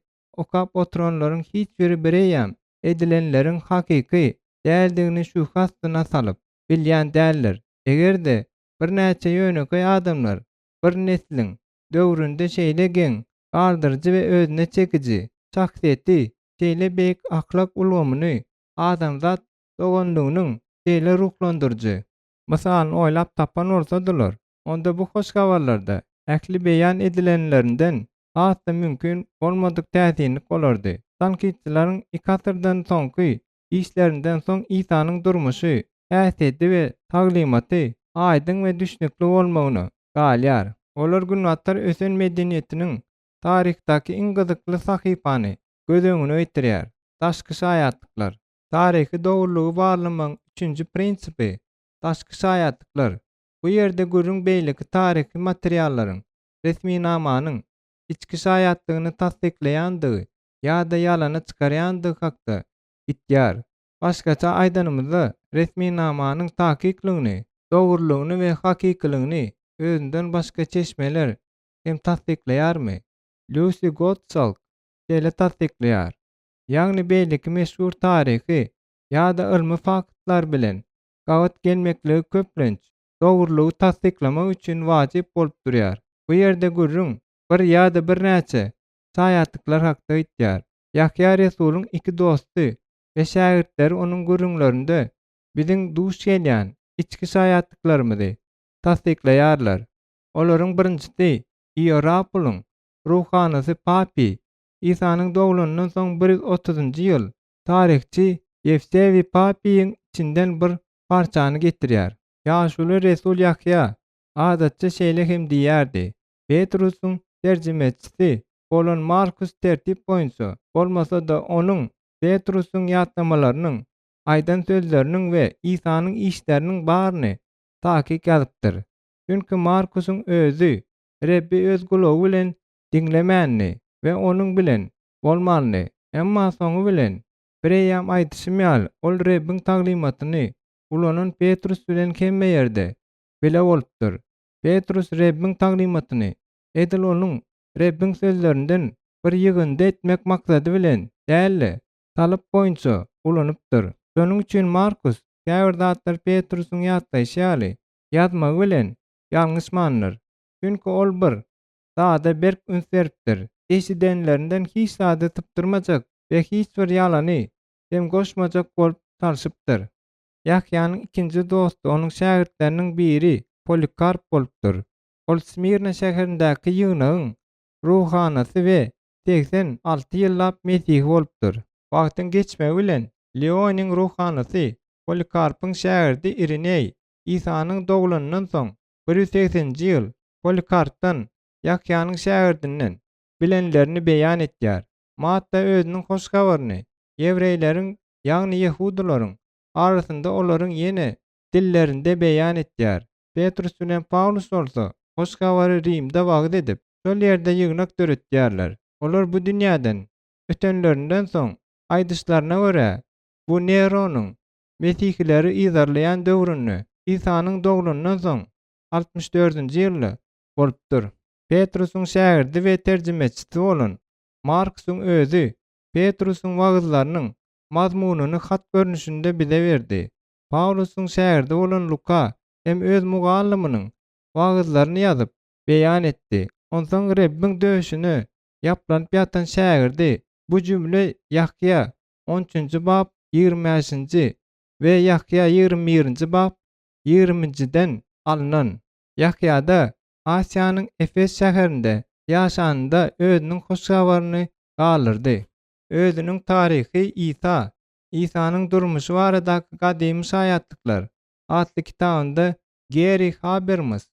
okap oturanlaryň hiç biri bireýýäm edilenleriň hakyky däldigini şübhe astyna salyp bilýän däldir. Eger-de birnäçe ýönekeý adamlar bir nesliň döwründe şeýle geň galdyryjy we özüne çekiji şahsyýeti, şeýle beýik ahlak ulgamyny, adamzat doganlygynyň şeýle ruhlandyryjy mysalyny oýlap tapan bolsadylar, onda bu hoş habarlarda ähli beýan edilenlerinden has-da mümkin bolmadyk täsinlik bolardy. Tankytçylaryň iki asyrdan soňky işlerinden soň Isanyň durmuşy. häsiýeti we taglymaty aýdyň we düşnükli bolmagyna galýar. Olar Günbatar ösen medeniýetiniň taryhdaky iň gyzykly sahypany göz öňüne getirýär, daşky şaýatlyklar. Taryhy dogrulygy barlamagyň üçünji prinsipi, daşky şaýatlyklar. Bu ýerde gürrüň beýleki taryhy materiallaryň, resminamanyň içki şaýatlygyny tassyklaýandygy ýa-da ýalana çykarýandygy hakda gitýär. Başgaça aýdanymyzda, resminamanyň takyklygyny, dogrulygyny we hakykylygyny özünden başga çeşmeler hem tassyklaýarmy? Lýusi Gottsalk şeýle tassyklaýar, Ýagny beýleki meşhur taryhy ýa-da ylmy faktlar bilen gabat gelmekligi köplenç dogrulygy tassyklamak üçin wajyp bolup durýar. Bu ýerde gürrüň bir ýa-da birnäçe şaýatlyklar hakda gitýär. Ýahýa resulyň iki dosty we şägirtleri onuň gürrüňlerinde biziň duş gelýän içki şaýatlyklarymyzy tassyklaýarlar. Olaryň birinjisi Iýerapolyň ruhanysy Papiý, Isanyň doglanyndan soň 130-njy ýyl, taryhçy Ýewsebiý Papiýiň içinden bir parçany getirýär. Ýaşuly resul Ýahýa adatça şeýle hem diýýärdi, Petrusyň terjimeçisi bolan Markus tertip boýunça bolmasa-da onuň Petrusyň ýatlamalarynyň, aýdan sözleriniň we Isanyň işleriniň baryny takyk ýazypdyr. Çünki Markusyň özi Rebbi öz gulagy bilen diňlemändi we onuň bilen bolmandy. Emma soňy bilen, bireýýäm aýdyşym ýaly, ol Rebbiň taglymatyny ulanan Petrus bilen hemme ýerde bile bolupdyr. Petrus Rebbiň taglymatyny edil onuň Rebbiň sözlerinden bir ýygyndy etmek maksady bilen däl-de, talap boýunça ulanypdyr. Şonuň üçin Markus käbir zatlary Petrusyň ýatlaýşy ýaly ýazmagy bilen ýalňyşmandyr. Çünki ol bir zada berk üns beripdir. Eşidenlerinden hiç zady sypdyrmajak we hiç bir ýalany hem goşmajak bolup çalşypdyr. Ýahýanyň ikinji dosty onuň şägirtleriniň biri Polikarp bolupdyr. Ol Smirna şäherindäki ýygnagyň ruhanysy we 86 ýyllap mesihi bolupdyr. Wagtyň geçmegi bilen Leonyň ruhanysy Polikarpyň şägirdi Irineý Isanyň doglanyndan soň 180-nji ýyl Polikarpdan, Ýahýanyň şägirdinden, bilenlerini beýan etýär. Matta özüniň Hoş Habaryny ýewreýleriň, ýagny ýehudylaryň, arasynda olaryň ýene dillerinde beýan etýär. Petrus bilen Pawlus bolsa Hoş Habary Rimde wagyz edip, şol ýerde ýygnak döretýärler. Olar bu dünýäden ötenlerinden soň, aýdyşlaryna görä, bu Neronyň mesihileri yzarlaýan döwründe, Isanyň doglanyndan soň 64-nji ýylda bolupdyr. Petrusyň şägirdi we terjimeçisi bolan Markusyň özi Petrusyň wagyzlarynyň mazmunyny hat görnüşinde bize berdi. Pawlusyň şägirdi bolan Luka hem öz mugallymynyň wagyzlaryny ýazyp, beýan etdi. Onsoň Rebbiň döşüne ýaplanyp ýatan şägirdi, bu jümle Ýahýa on üçünji bap 25-nji we Ýahýa 21-nji bap 20-njiden alnan. Ýahýa-da Asiýanyň Efes şäherinde ýaşanynda özüniň hoş habaryny galdyrdy. Özüniň Taryhy Isa, Isanyň durmuşy baradaky gadymy şaýatlyklar atly kitabynda Geri Habermas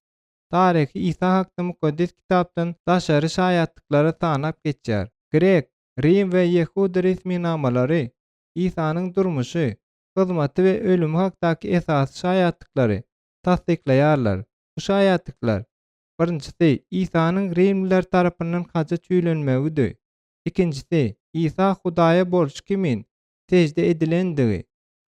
taryhy Isa hakda Mukaddes Kitapdan daşary şaýatlyklary sanap geçýär. Grek, rim we ýehudy resminamalary Isanyň durmuşy, hyzmaty we ölümi hakdaky esasy şaýatlyklary tassyklaýarlar. Bu şaýatlyklar, birinjisi, Isanyň rimliler tarapyndan haja çüýlenmegidi. Ikinjisi, Isa Hudaýa bolşy kimin sežde edilendigi.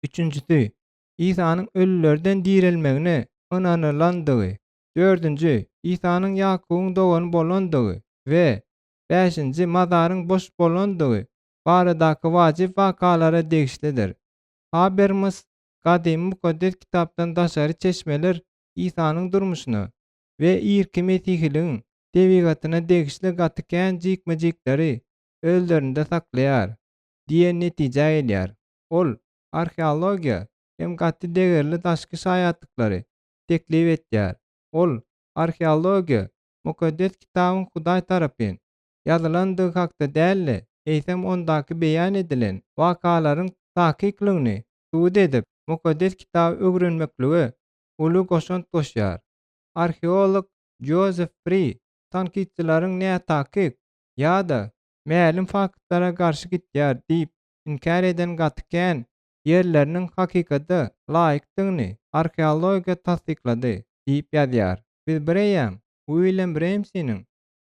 Üçünjisi, Isanyň ölülerden direlmegine ynanylandygy. Dördünji, Isanyň Ýakubyň dogany bolandygy we bäşinji, mazaryň boş bolandygy baradaky wajyp wakalara degişlidir. Habermas gadymy Mukaddes Kitapdan daşary çeşmeler Isanyň durmuşyna we irki mesihiligiň tebigatyna degişli gaty kän jikme-jikleri özlerinde saklaýar diýen netijä gelýär. Ol arheologiýa hem gaty degerli daşky şaýatlyklary teklip etýär. Ol arheologiýa Mukaddes Kitabyň Hudaý tarapyn ýazylandygy hakda däl-de, eýsem ondaky beýan edilen wakalaryň takyklygyny subut edip, Mukaddes Kitaby öwrenmeklige uly goşant goşýar. Arheolog Jozef Fri tankytçylaryň nätakyk ýa-da mälim faktlara garşy gitýär diýip inkär eden gaty kän ýerleriniň hakykata laýykdygyny arheologiýa tassyklady diýip ýazýar. Biz bireýýäm Uilýam Remsiniň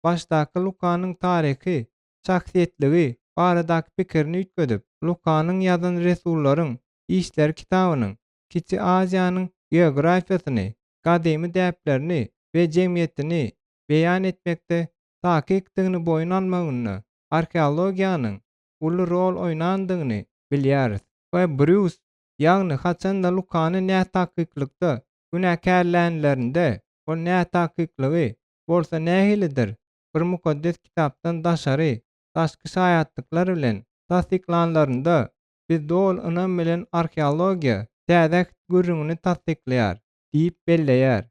başdaky Lukanyň taryhy şahsyýetligi baradaky pikirini üýtgedip, Lukanyň ýazan Resullaryň işleri kitabynyň Kiçi Aziýanyň geografiýasyny, gadymy däplerini we jemgyýetini beýan etmekde takykdygyny boýun almagynda arheologiýanyň uly rol oýnandygyny bilýäris. We Brýus, ýagny haçanda Lukany nätakyklykda günäkärlänlerinde, ol nätakyklygy bolsa nähilidir bir Mukaddes Kitapdan daşary daşky şaýatlyklar bilen tassyklanlarynda, biz doly ynam bilen arheologiýa Täze Äht gürrüňini tassyklaýar diýip belleýär.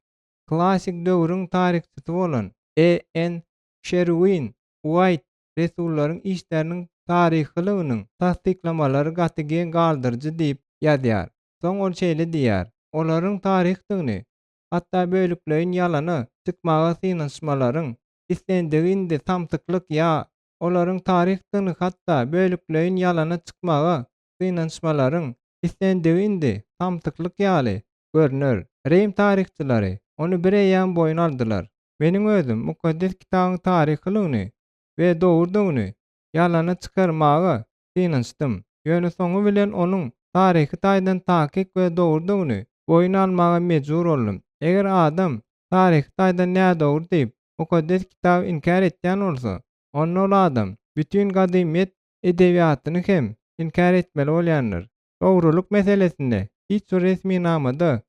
Klassyk döwrüň taryhçysy bolan E. N. Şerwin Uaýt resullaryň işleriniň taryhylygynyň tassyklamalary gaty geň galdyryjy diýip ýazýar. Soň ol şeýle diýýär, Olaryň taryhdygyny, hatda bölekleýin ýalana çykmaga synanyşmalaryň islendigi indi samsyklyk ýa olaryň taryhdygyny hatda bölekleýin ýalana çykmaga synanyşmalaryň islendigi indi samsyklyk ýaly görner. Rim taryhçylary ony bireýýäm boýun aldylar. Meniň özüm Mukaddes Kitabyň taryhylygyny we dogrudygyny ýalana çykarmaga synanyşdym, ýöne soňy bilen onuň taryhy taýdan takyk we dogrudygyny boýun almaga mejbur boldum. Eger adam taryhy taýdan nädogry diýip, Mukaddes Kitaby inkär etýän bolsa, onda ol adam bütin gadymyýet edebiýatyny hem inkär etmeli bolýandyr. Dogrulyk meselesinde hiç bir resminamada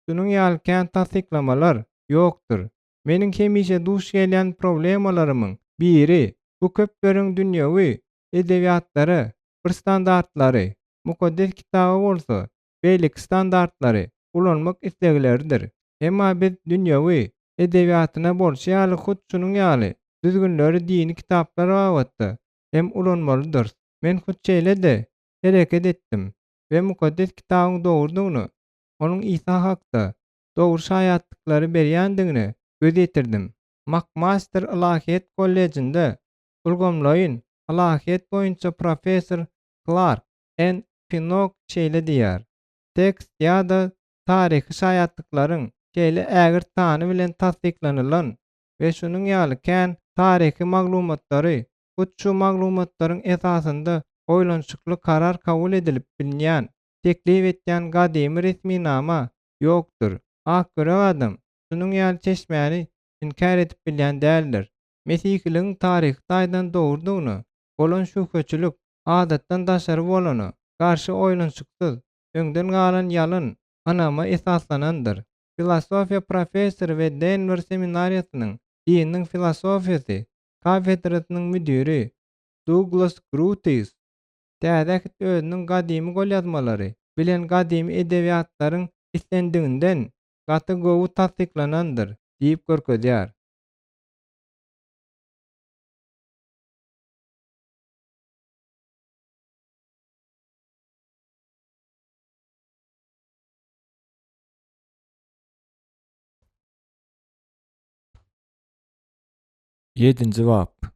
şunuň ýaly kän tassyklamalar ýokdur. Meniň hemişe duş gelýän problemalarymyň biri, bu köpleriň dünýewi edebiýatlara bir standartlary, Mukaddes Kitaba bolsa beýleki standartlary ulanmak islegleridir. Emma biz dünýewi edebiýatyna bolşy ýaly hut şunuň ýaly düzgünleri dini kitaplar babatda hem ulanmalydyrys. Men hut şeýle-de hereket etdim we Mukaddes Kitabyň dogrudygyna, onuň Isa hakda dogry şaýatlyklary berýändigine göz ýetirdim. Makmaster ylahyýet kollejinde ulgamlaýyn ylahyýet boýunça professor Klark N. Pinok şeýle diýýär, Tekst ýa-da taryhy şaýatlyklaryň şeýle ägirt sany bilen tassyklanylan we şunuň ýaly kän taryhy maglumatlary hut şu maglumatlaryň esasynda oýlanyşykly karar kabul edilip bilinýän teklip etýän gadymy resminama ýokdur. Akýürek adam şunuň ýaly çeşmäni inkär edip bilýän däldir. Mesihiligiň taryhy taýdan dogrudygyna bolan şübheçilik adatdan daşary bolana garşy oýlanyşyksyz, öňden galan ýalan ynama esaslanandyr. Filosofiýa professory we Denwer seminariýasynyň dininiň filosofiýasy kafedrasynyň müdiri Duglas Grutis Täze Ähit özüniň gadymy golýazmalary bilen gadymy edebiýatlaryň islendiginden gaty gowy tassyklanandyr diýip görkezýär. Ýedinji bap.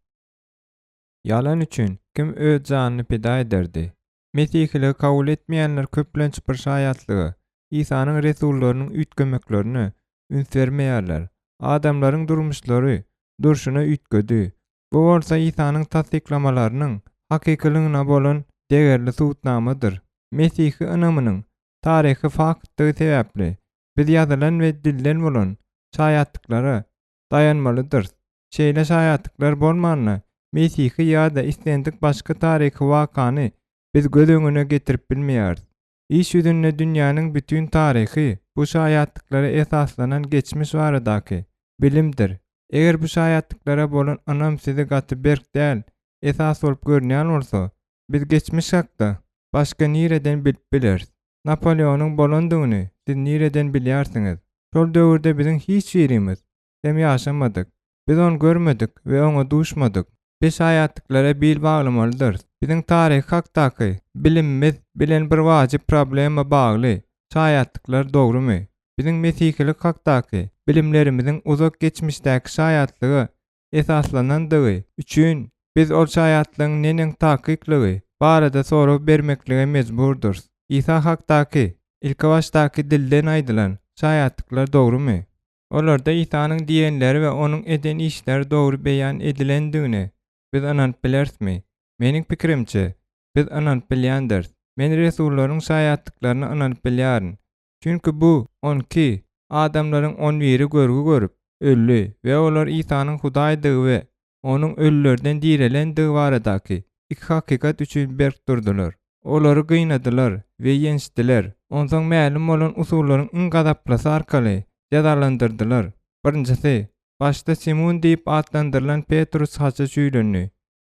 Ýalan üçin kim öz janyny pida ederdi? Mesihiligi kabul etmeýänler köplenç bir şaýatlyga, Isanyň resullarynyň üýtgemeklerine üns bermeýärler. Adamlaryň durmuşlary durşuna üýtgedi. Bu bolsa Isanyň tassyklamalarynyň hakykylygyna bolan degerli subutnamadyr. Mesihi ynamynyň taryhy faktdygy sebäpli, biz ýazylan we dilden bolan şaýatlyklara daýanmalydyrys. Şeýle şaýatlyklar bolmanda, mesihi ýa-da islendik başga taryhy wakany biz göz öňüne getirip bilmeýäris. Iş ýüzünde dünýäniň bütin taryhy bu şaýatlyklara esaslanan geçmiş baradaky bilimdir. Eger bu şaýatlyklara bolan ynam size gaty berk däl esas bolup görünýän bolsa, biz geçmiş hakda başga nireden bilip bileris? Napoleonyň bolandygyny siz nireden bilýärsiňiz? Şol döwürde biziň hiç birimiz hem ýaşamadyk. Biz ony görmedik we oňa duşmadyk. Biz şaýatlyklara bil baglamalydyrys. Biziň taryhy hakdaky bilimimiz bilen bir wajyp problema bagly. Şaýatlyklar dogrumy? Biziň mesihilik hakdaky bilimlerimiziň uzak geçmişdäki şaýatlyga esaslanandygy üçin biz ol şaýatlygyň neneň takyklygy barada sorag bermeklige mejburdyrys. Isa hakdaky ilkibaşdaky dilden aýdylan şaýatlyklar dogrumy? Olarda Isanyň diýenleri we onuň eden işleri dogry beýan edilendigine biz ynanyp bilerismi? Meniň pikirimçe, biz ynanyp bilýändiris. Men resullaryň şaýatlyklaryna ynanyp bilýärin. Çünki bu 12 adamlaryň on biri görgi görüp, öldi we olar Isanyň Hudaýdygy we Onuň ölülerden direlendigi baradaky iki hakykat üçin berk durdular. Olary gynadylar we ýençdiler, onsoň mälim bolan usullaryň iň gazaplysy arkaly jezalandyrdylar. Birinjisi, başda Simun diýip atlandyrylan Petrus haça çüýlendi.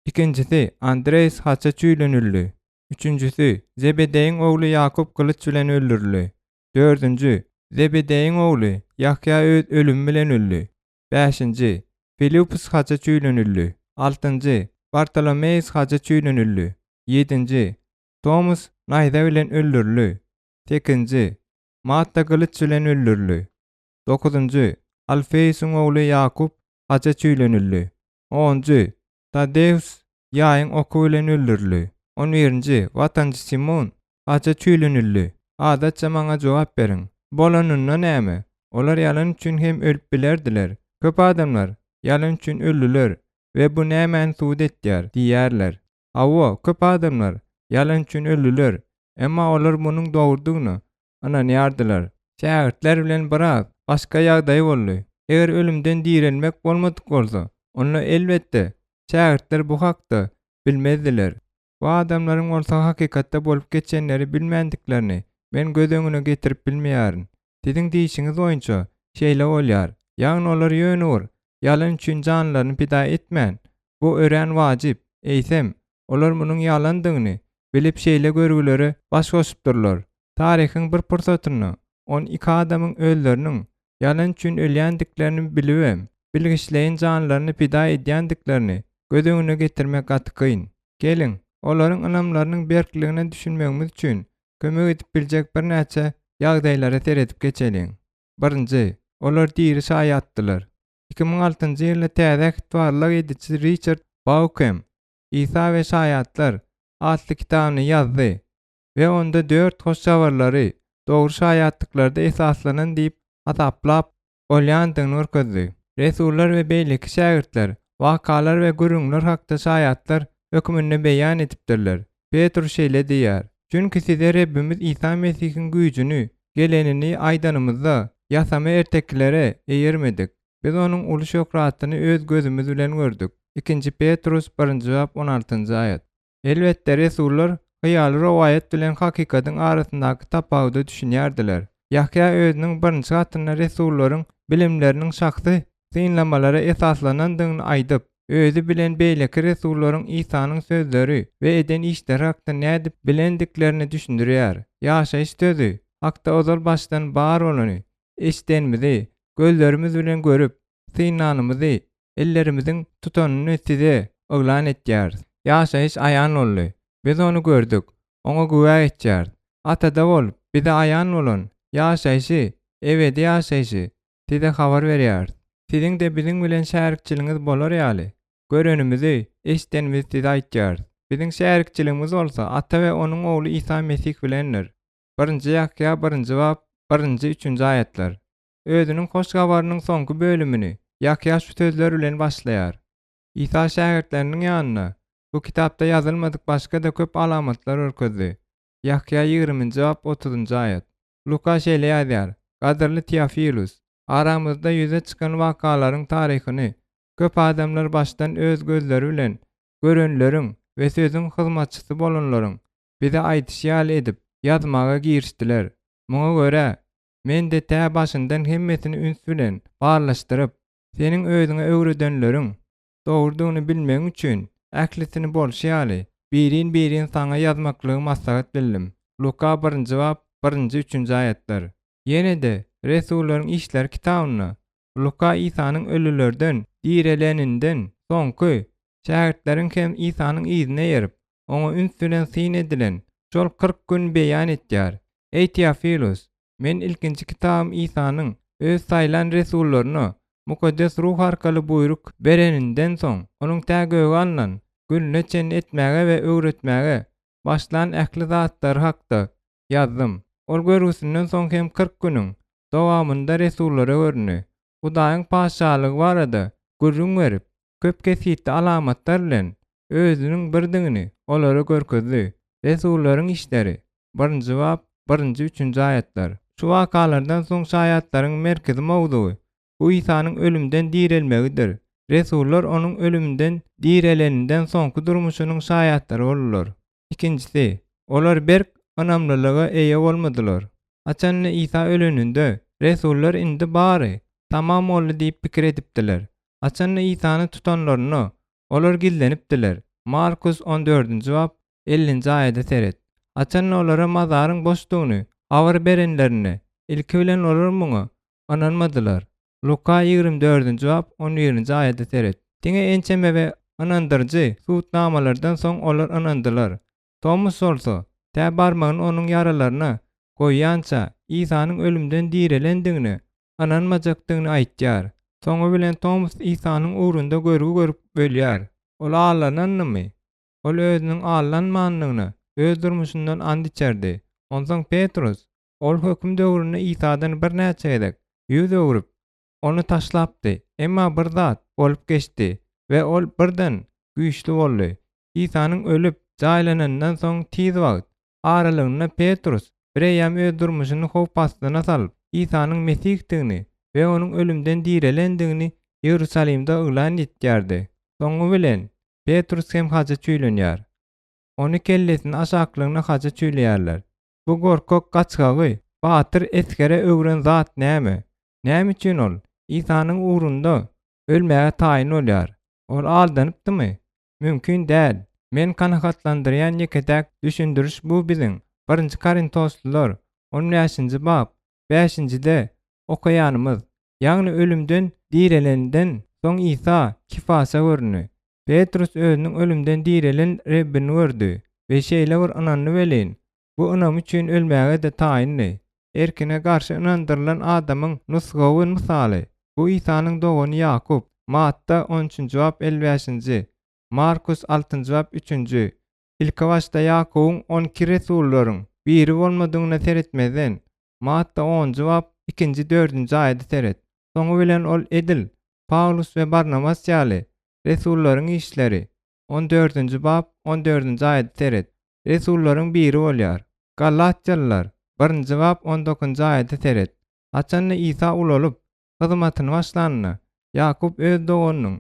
Ikinjisi, Andreýs haça çüýlenildi. Üçünjisi, Zebedeýiň ogly Ýakup gylyç bilen öldürildi. Dördünji, Zebedeýiň ogly Ýahýa öz ölümi bilen öldi. Bäşinji, Filipus haça çüýlenildi. Altynjy, Bartolomeýs haça çüýlenildi. Ýedinji, Tomus naýza bilen öldürildi. Sekizinji, Matta gylyç bilen öldürildi. Dokuzynjy, Alfeýsiň ogly Ýakup haça çüýlenildi. Onunjy, Taddeus ýaýyň oky bilen öldürildi. On birinji, Watançy Simon haça çüýlenildi. Adatça maňa jogap beriň. Bolanynda näme? Olar ýalan üçin hem ölüp bilerdiler. Köp adamlar ýalan üçin öldüler we bu nämäni subut etýär diýýärler. Hawa, köp adamlar ýalan üçin öldüler, emma olar munuň dogrudygyna ynanýardylar. Şägirtler bilen biraz başga ýagdaý boldy. Eger ölümden direlmek bolmadyk bolsa, onda elbetde, şägirtler bu hakda bilmezdiler. Bu adamlaryň bolsa hakykatda bolup geçenleri bilmändiklerini men göz öňüne getirip bilmeýärin. Siziň diýşiňiz boýunça şeýle bolýar, ýagny olar ýöne bir ýalan üçin janlaryny pida etmän, bu örän wajyp, eýsem, olar munuň ýalandygyny bilip şeýle görgülere baş goşupdyrlar. Taryhyň bir pursatynda 12 adamyň özleriniň ýalan üçin ölýändiklerini bilibem, bilgiçleýin janlaryny pida edýändiklerini göz öňüne getirmek gaty kyn. Geliň, olaryň ynamlarynyň berkligine düşünmegimiz üçin kömek edip biljek birnäçe ýagdaýlara seredip geçeliň. Birinji, olar diri şaýatdylar. 2006-njy ýylda Täze Äht barlag ediji Riçard Baukem Isa we şaýatlar atly kitabyny ýazdy we onda dört hoş habarlary dogry şaýatlyklarda esaslanan diýip hasaplap bolýandygyny görkezdi. Resullar we beýleki şägirtler wakalar we gürrüňler hakda şaýatlar hökmünde beýan edipdirler. Petrus şeýle diýýär, Çünki size Rebbimiz Isa Mesihiň güýjüni, gelenini aýdanymyzda, ýasama ertekilere eýermedik. Biz onuň uly şöhratyny öz gözümiz bilen gördük. Ikinji Petrus, birinji bap, on altynjy aýat. Elbetde, resullar hyýaly rowaýat bilen hakykatyň arasyndaky tapawuda düşünýärdiler. Ýahýa özüniň birinji hatynda resullaryň bilimleriniň şahsy synlamalara esaslanandygyny aýdyp, özi bilen beýleki resullaryň Isanyň sözleri we eden işleri hakda nädip bilendiklerini düşündirýär. Ýaşaýyş Sözi hakda ozal başdan bar bolany, eşidenimizi, gözlerimiz bilen görüp, synlanymyzy, ellerimiziň tutanyny size yglan etýäris. Ýaşaýyş aýan boldy. Biz ony gördük, oňa güwä geçýäris. Atada bolup, bize aýan bolan ýaşaýşy, ebedi ýaşaýşy size habar berýäris. Siziň-de biziň bilen şärikçiligiňiz bolar ýaly, görenimizi, eşidenimizi size aýtýarys. Biziň şärikçiligimiz bolsa Ata we Onuň Ogly Isa Mesih bilendir. Birinji Ýahýa birinji bap, birinji, üçünji aýatlar. Özüniň Hoş Habarynyň soňky bölümini Ýahýa şu sözler bilen başlaýar, Isa şägirtleriniň ýanynda bu kitapda ýazylmadyk başga-da köp alamatlar görkezdi. Ýahýa ýigriminji bap otuzynjy aýat. Luka şeýle ýazýar, Gadyrly Teofilus, aramyzda ýüze çykan wakalaryň taryhyny köp adamlar başdan öz gözleri bilen görenleriň we sözüň hyzmatçysy bolanlaryň bize aýdyşy ýaly edip ýazmaga girişdiler. Muňa görä, Men-de tä başyndan hemmesini üns bilen barlaşdyryp, seniň özüňe öwredenleriň dogrudygyny bilmegiň üçin, ählisini bolşy ýaly, birin-birin saňa ýazmaklygy maslahat bildim. Luka birinji bap, birinji, üçünji aýatlar. Ýene-de Resullaryň işleri kitabynda Luka Isanyň ölülerden direleninden soňky şägirtleriň hem Isanyň yzyna eýerip, oňa üns bilen syn edilen şol 40 gün beýan etýär. Eý Teofilus, men ilkinji kitabym Isanyň Öz saýlan resullaryna Mukaddes Ruh arkaly buýruk bereninden soň, Onuň tä göge alnan gününe çenli etmäge we öwretmäge başlan ähli zatlary hakda ýazdym. Ol görgüsinden soň hem 40 günüň dowamynda resullara göründi. Hudaýyň Patyşalygy barada gürrüň berip, köp kesgitli alamatlar bilen Özüniň birdigini olara görkezdi. Resullaryň işleri, birinji bap, birinji, üçünji aýatlar. Şu wakalardan soň şaýatlaryň merkezi mowzugy, bu Isanyň ölümden direlmegidir. Resullar Onuň ölümden direleninden soňky durmuşynyň şaýatlary boldular. Ikinjisi, olar berk ynamlylyga eýe bolmadylar. Haçanda Isa öleninde, resullar indi bary tamam boldy diýip pikir edipdiler. Haçanda Isany tutanlarynda, olar gizlenipdiler, Markus on dördünji bap, ellinji aýada seret. Haçanda olara mazaryň boşdugyny habar berenlerinde, ilki bilen olar muňa ynanmadylar. Luka 24-nji bap 11-nji aýada seret. Diňe ençeme we ynandyryjy subutnamalardan soň olar ynandylar. Tomus bolsa, tä barmagyny onuň ýaralaryna goýýança, Isanyň ölümden direlendigine ynanmajakdygyny aýtýar. Soňy bilen Tomus Isanyň ugrunda görgi görüp ölýär. Ol aldanandymy? Ol özüniň aldanmandygyna öz durmuşyndan ant içerdi. Onsoň Petrus, Ol höküm döwründe Isadan birnäçe gezek ýüz öwrüp, ony taşlapdy. Emma bir zat bolup geçdi we ol birden güýçli boldy. Isanyň ölüp, jaýlananyndan soň tiz wagt aralygynda Petrus bireýýäm öz durmuşyny howp astyna salyp, Isanyň Mesihdigini we onuň ölümden direlendigini Iýerusalimde yglan etýärdi. Soňy bilen, Petrus hem haja çüýlenýär. Ony kellesini aşaklygyna haja çüýleýärler. Bu gorkak gaçgagy batyr esgere öwren zat näme? Näme üçin ol Isanyň ugrunda ölmäge taýyn bolýar? Ol aldanypdymy? Mümkin däl. Men kanagatlandyrýan ýeke-täk düşündiriş bu biziň Birinji Korintoslylar on bäşinji bap bäşinjide okaýanymyz, ýagny ölümden direlenden soň Isa Kifasa göründi. Petrus özüniň ölümden direlen Rebbini gördi we şeýle bir ynandy welin, bu ynamy üçin ölmäge-de taýyndy. Erkine garşy ynandyrylan adamyň nusgawy mysaly, bu Isanyň dogany Ýakup, Matta on üçünji bap 55-nji, Markus altynjy bap üçünji. Ilkibaşda Ýakubyň 12 resullaryň biri bolmadygyna seretmezden, Matta onunjy bap ikinji dördünji aýada seret. Soňy bilen ol edil Pawlus we Barnabas ýaly Resullaryň işleri, on dördünji bap, on dördünji aýada seret. Resullaryň biri bolýar. Galatýalylar, birinji bap, on dokuzynjy aýada seret. Haçanda Isa ulalyp, hyzmatyny başlanynda, Ýakup öz doganynyň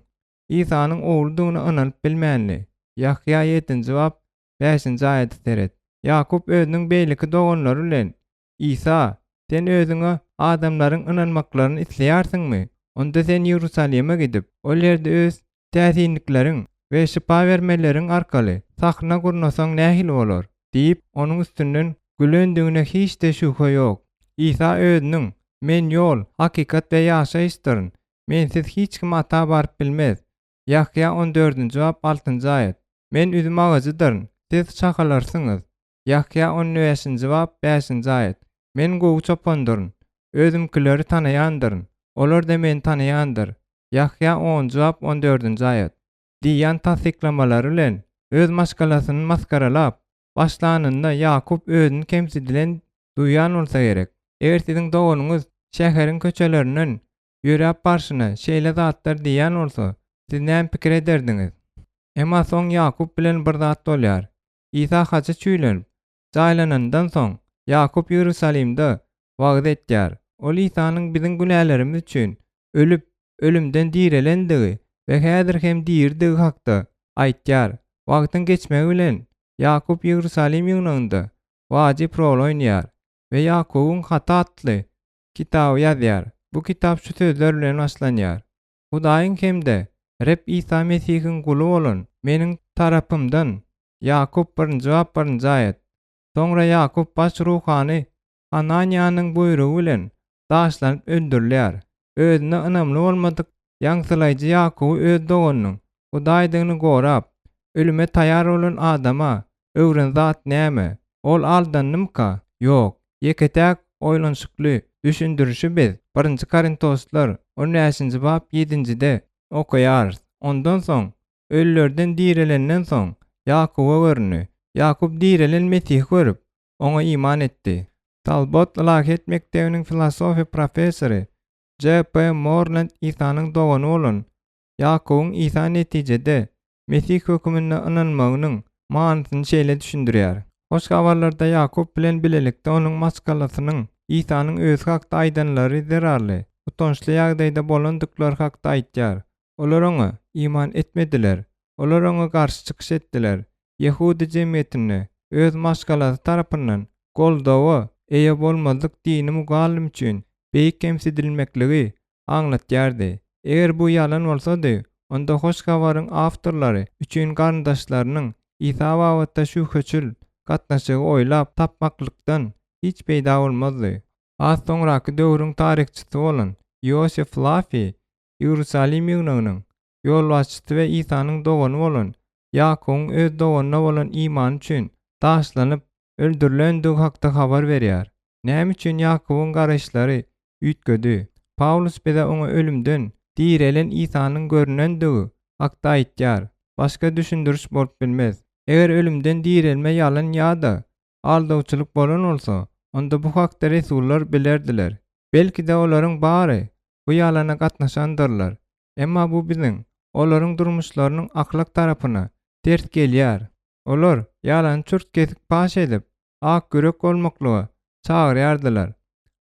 Isanyň ogludygyna ynanyp bilmändi. Ýahýa ýedinji bap, bäşinji aýada seret. Ýakup özüniň beýleki doganlary bilen Isa, sen özüňe adamlaryň ynanmaklaryny isleýärsiňmi? Onda sen Iýerusalime gidip, ol ýerde öz täsinlikleriň we şypa bermeleriň arkaly sahna gurnasaň nähili bolar? diýip, onuň üstünden gülendigine hiç-de şübhe ýok. Isa özüniň, Men ýol, hakykat we ýaşaýyşdyryn. Mensiz hiç kim Ata baryp bilmez. Ýahýa on dördünji bap altynjy aýat. Men üzüm agajydyryn, siz şahalarsyňyz. Ýahýa on bäşinji bap bäşinji aýat. Men gowy çopandyryn. Özümkileri tanaýandyryn, olar-da meni tanaýandyr. Ýahýa onunjy bap on dördünji aýat. Diýýän tassyklamalary bilen öz maşgalasyny masgaralap başlanynda Ýakup özüni kemsidilen duýan bolsa gerek. Eger siziň doganyňyz şäheriň köçelerinden ýöräp barşyna şeýle zatlar diýýän bolsa, siz näme pikir ederdiňiz? Emma soň Ýakup bilen bir zat bolýar. Isa haça çüýlenip, jaýlanandan soň, Ýakup Iýerusalimde wagyz etýär. Ol Isanyň biziň günälerimiz üçin ölüp, ölümden direlendigi we häzir hem diridigi hakda aýtýar. Wagtyň geçmegi bilen, Ýakup Iýerusalim ýygnagynda wajyp rol oýnaýar we Ýakubyň haty atly kitaby ýazýar. Bu kitap şu sözler bilen başlanýar, Hudaýyň hem-de Reb Isa Mesihiň guly bolan meniň tarapymdan, Ýakup birinji bap birinji aýat. Soňra Ýakup baş ruhany Hananýanyň buýrugy bilen daşlanyp öldürilýär. Özüne ynamly bolmadyk ýaňsylaýjy Ýakuby öz doganynyň Hudaýdygyny gorap, ölüme taýar bolan adama öwren zat näme? Ol aldandymyka? Ýok. Ýeke-täk oýlanyşykly düşündirişi biz Birinji Korintoslar on bäşinji bap ýedinjide okaýarys, Ondan soň, ölülerden direlenden soň, Ýakuba göründi. Ýakup direlen Mesihi görüp, Oňa iman etdi. Talbot ylahyýet mekdebiniň filosofiýa professory JP. Morland Isanyň dogany bolan Ýakubyň Isa netijede Mesih höküminde ynanmagynyň manysyny şeýle düşündirýär, Hoş habarlarda Ýakup bilen bilelikde onuň maşgalasynyň Isanyň özi hakda aýdanlary zerarly utançly ýagdaýda bolandyklary hakda aýtýar. Olar oňa iman etmediler. Olar oňa garşy çykyş etdiler. Ýehudy jemgyýetinde öz maşgalasy tarapyndan goldawa eýe bolmazlyk dini mugallym üçin beýik kemsidilmekligi aňlatýardy. Eger bu ýalan bolsady, onda Hoş Habaryň awtorlary üçin garyndaşlarynyň Isa babatda şübheçil gatnaşygy oýlap tapmaklykdan hiç peýda bolmazdy. Has soňraky döwrüň taryhçysy bolan Iosif Flafiý Iýerusalim ýygnagynyň ýolbaşçysy we Isanyň dogany bolan Ýakubyň öz doganyna bolan imany üçin taşlanyp öldürilendigi hakda habar berýär. Näme üçin Ýakubyň garaýyşlary üýtgedi? Pawlus bize oňa ölümden direlen Isanyň görnendigi hakda aýtýar. Başga düşündiriş bolup bilmez. Eger ölümden direlme ýalan ýa-da aldawçylyk bolan bolsa, onda bu hakda resullar bilerdiler. Belki-de olaryň bary bu ýalana gatnaşandyrlar. Emma bu biziň olaryň durmuşlarynyň ahlak tarapyna ters gelýär. Olar ýalany çürt-kesik paş edip, ak ýürek bolmaklyga çagyrýardylar.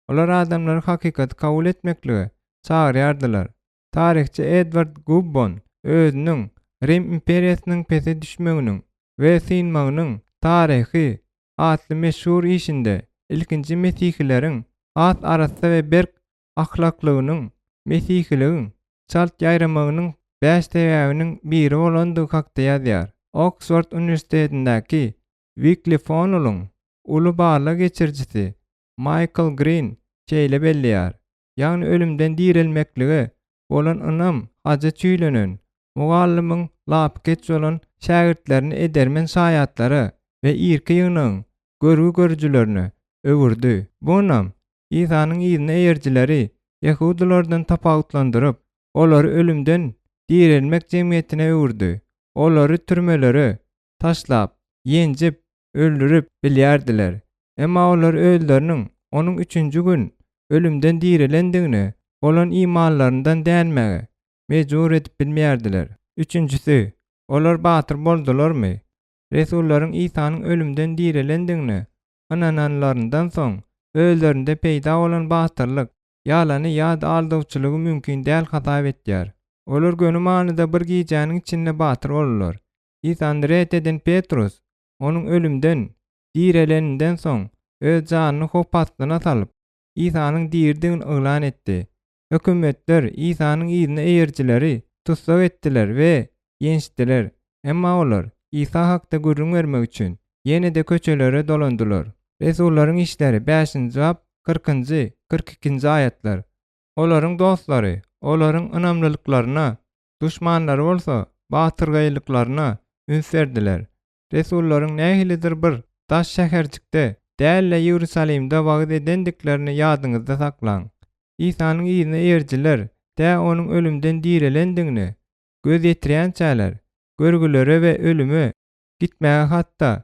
Olar adamlary hakykaty kabul etmeklige çagyrýardylar. Taryhçy Edward Gubbon özüniň Rim imperiýasynyň pese düşmeginiň we synmagynyň taryhy atly meşhur işinde ilkinji mesihileriň has arassa we berk ahlaklygynyň mesihiligiň çalt ýaýramagynyň bäş sebäbiniň biri bolandygy hakda ýazýar. Oksford uniwersitetindäki Wikli Fonulyň uly barlag geçirijisi Maýkl Grin şeýle belleýär, Ýagny ölümden direlmeklige bolan ynam haja çüýlenen mugallymyň lapykeç bolan şägirtlerini edermen şaýatlara we irki ýygnagyň görgi görüjilerine öwürdi. Bu ynam Isanyň yzyna eýerijileri ýehudylardan tapawutlandyryp, olary ölümden direlmek jemgyýetine öwürdi. Olary türmelere taşlap, ýenjip, öldürip bilýärdiler. Emma olar özleriniň Onuň üçünji gün ölümden direlendigine bolan imanlaryndan dänmäge mejbur edip bilmeýärdiler. Üçünjisi, olar batyr boldularmy? Resullaryň Isanyň ölümden direlendigine ynananlaryndan soň, özlerinde peýda bolan batyrlyk, ýalany ýa-da aldawçylygy mümkin däl hasap etýär. Olar göni manyda bir gijäniň içinde batyr boldular. Isany ret eden Petrus, onuň ölümden direleninden soň, öz janyny howp astyna salyp, Isanyň diridigini yglan etdi. Hökümetler Isanyň yzyna eýerijileri tussag etdiler we ýençdiler. Emma olar Isa hakda gürrüň bermek üçin ýene-de köçelere dolandylar. Resullaryň işleri bäşinji bap kyrkynjy, 42-nji aýatlar. Olaryň dostlary olaryň ynamlylyklaryna, duşmanlary bolsa batyrgaýlyklaryna üns berdiler. Resullaryň nähilidir bir daş şäherjikde däl-de Iýerusalimde wagyz edendiklerini ýadyňyzda saklaň. Isanyň yzyna eýerijiler tä Onuň ölümden direlendigine göz ýetirýänçäler, görgülere we ölüme gitmäge hatda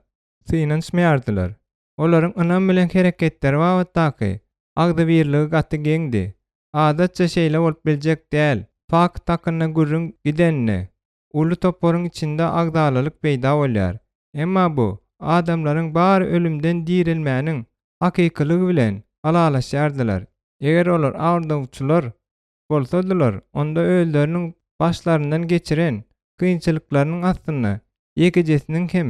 synanyşmaýardylar. Olaryň ynam bilen hereketleri babatdaky agzybirligi gaty geňdi. Adatça şeýle bolup biljek däl fakt hakynda gürrüň gideninde, uly toparyň içinde agzalalyk peýda bolýar. Emma bu adamlaryň bary ölümden direlmäniň hakykylygy bilen ylalaşýardylar. Eger olar aldawçylar bolsadylar, onda özleriniň başlaryndan geçiren kynçylyklarynyň astynda ýekejesiniň hem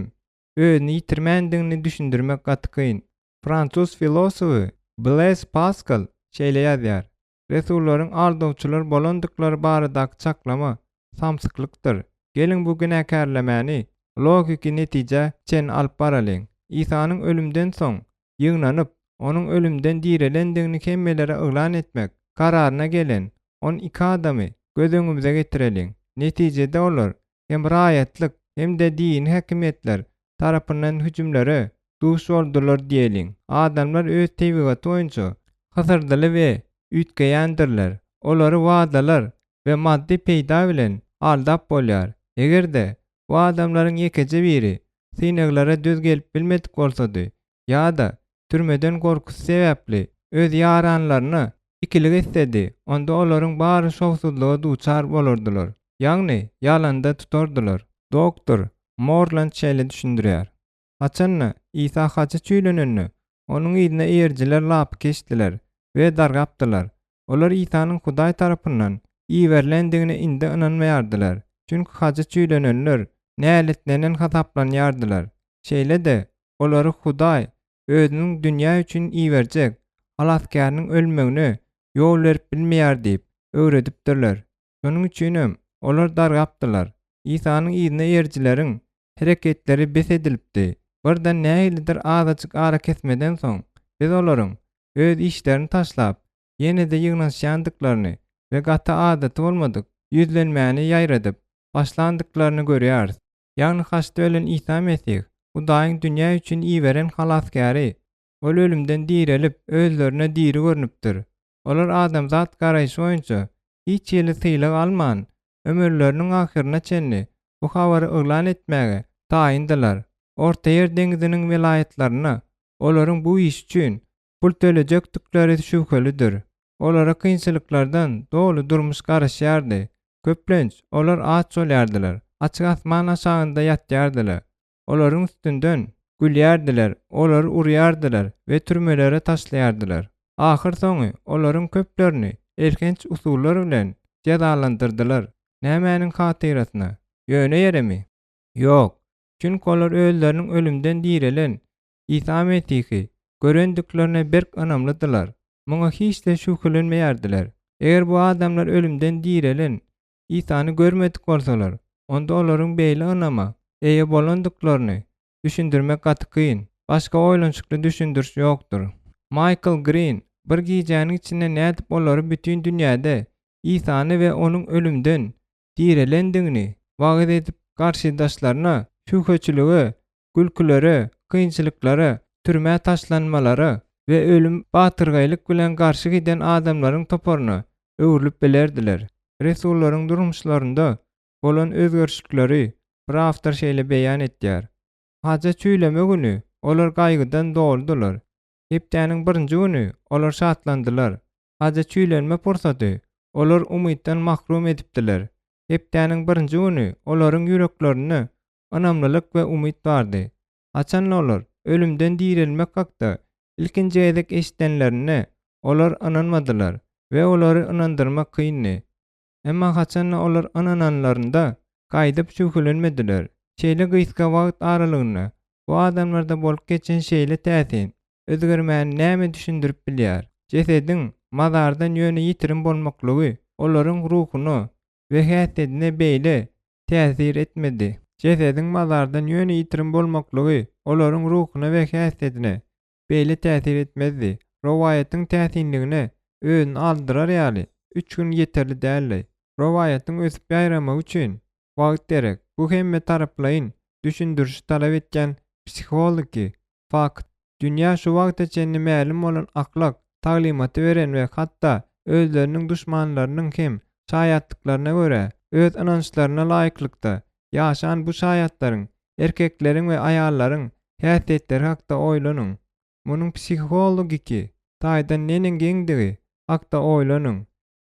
özüni ýitirmändigini düşündirmek gaty kyn. Fransuz filosofy Blez Paskal şeýle ýazýar, Resullaryň aldawçylar bolandyklary baradaky çaklama samsyklykdyr. Geliň bu günäkärlemäni logiki netijä çenli alyp baralyň. Isanyň ölümden soň ýygnanyp, Onuň ölümden direlendigini hemmelere yglan etmek kararyna gelen 12 adamy göz öňümize getireliň. Netijede olar hem raýatlyk, hem-de dini häkimiýetler tarapyndan hüjümlere. duş boldular diýeliň. Adamlar öz tebigaty boýunça hysyrdyly we üýtgeýändirler. Olary wadalar we maddy peýda bilen aldap bolýar. Eger-de bu adamlaryň ýekeje biri synaglara döz gelip bilmedik bolsady ýa-da türmeden gorkusy sebäpli öz ýaranlaryna ikilik etsedi, onda olaryň bary şowsuzlyga duçar bolardylar, ýagny ýalanda tutardylar. Doktor Morland şeýle düşündirýär, Haçan-da, Isa haça çüýlenende, Onuň yzyna eýerijiler lapykeçdiler we dargapdylar. Olar Isanyň Hudaý tarapyndan iberilendigine indi ynanmaýardylar, çünki haça çüýlenenler näletlenen hasaplanýardylar. Şeýle-de, olary Hudaý Özüniň dünýä üçin iberjek Halasgäriniň ölmegine ýol berip bilmeýär diýip öwredipdirler. Şonuň üçinem, olar dargapdylar. Isanyň yzyna eýerijileriň hereketleri bes edilipdi. Birden nähilidir azajyk arakesmeden soň, biz olaryň öz işlerini taşlap, ýene-de ýygnanyşýandyklaryny we gaty adaty bolmadyk ýüzlenmäni ýaýradyp başlandyklaryny görýäris. Ýagny haçda ölen Isa Mesih, Hudaýyň dünýä üçin iberen Halasgäri. Ol ölümden direlip, özlerine diri görnüpdir. Olar adamzat garaýşy boýunça hiç hili sylag alman, ömürleriniň ahyryna çenli bu habary yglan etmäge taýyndylar. Ortaýer deňziniň welaýatlarynda olaryň bu iş üçin pul tölejekdikleri şübhelidir. Olara kynçylyklardan doly durmuş garaşýardy. Köplenç, olar aç bolýardylar, açyk asman aşagynda ýatýardylar. Olaryň üstünden gülýärdiler, olary urýardylar we türmelere taşlaýardylar. Ahyrsoňy, olaryň köplerini elhenç usullar bilen jezalandyrdylar. Nämäniň hatyrasyna? Ýöne ýeremi? Ýok. Çünki olar özleriniň ölümden direlen Isa Mesihi görendiklerine berk ynamlydylar. Muňa hiç-de şübhelenmeýärdiler. Eger bu adamlar ölümden direlen Isany görmedik bolsalar, onda olaryň beýle ynama eýe bolandyklaryny düşündirmek gaty kyn. Başga oýlanyşykly düşündiriş ýokdur. Maýkl Grin bir gijäniň içinde nädip olary bütin dünýäde Isany we Onuň ölümden direlendigini wagyz edip garşydaşlaryna şübheçilige, gülkülere, kynçylyklara, türmä taşlanmalara we ölüm batyrgaýlyk bilen garşy giden adamlaryň toparyna öwrülip bilerdiler. Resullaryň durmuşlarynda bolan özgerişlikleri bir awtor şeýle beýan etýär, Haja çüýleme güni olar gaýgydan doludylar. Hepdäniň birinji güni olar şatlandylar. Haja çüýlenme pursady olar umytdan mahrum edipdiler. Hepdäniň birinji güni olaryň ýüreklerinde ynamlylyk we umyt bardy. Haçan-da olar ölümden direlmek hakda ilkinji gezek eşidenlerinde, olar ynanmadylar we olary ynandyrmak kyndy. Emma haçan-da olar ynananlarynda, gaýdyp şübhelenmediler. Şeýle gysga wagt aralygynda bu adamlarda bolup geçen şeýle täsin özgermäni näme düşündirip bilýär? Jesediň mazardan ýöne ýitirim bolmaklygy olaryň ruhuna we häsiýetine beýle täsir etmedi. Jesediň mazardan ýöne ýitirim bolmaklygy olaryň ruhuna we häsiýetine beýle täsir etmezdi. Rowaýatyň täsinligine özüni aldyrar ýaly üç gün ýeterli däldi. Rowaýatyň ösüp ýaýramagy üçin wagt gerek. Bu hemme taraplaýyn düşündirişi talap etýän psihologiki fakt. Dünýä şu wagta çenli mälim bolan ahlak taglymaty beren we hatda özleriniň duşmanlarynyň hem şaýatlyklaryna görä, öz ynançlaryna laýyklykda ýaşan bu şaýatlaryň, erkekleriň we aýallaryň häsiýetleri hakda oýlanyň. Munuň psihologiki taýdan neneň geňdigi hakda oýlanyň.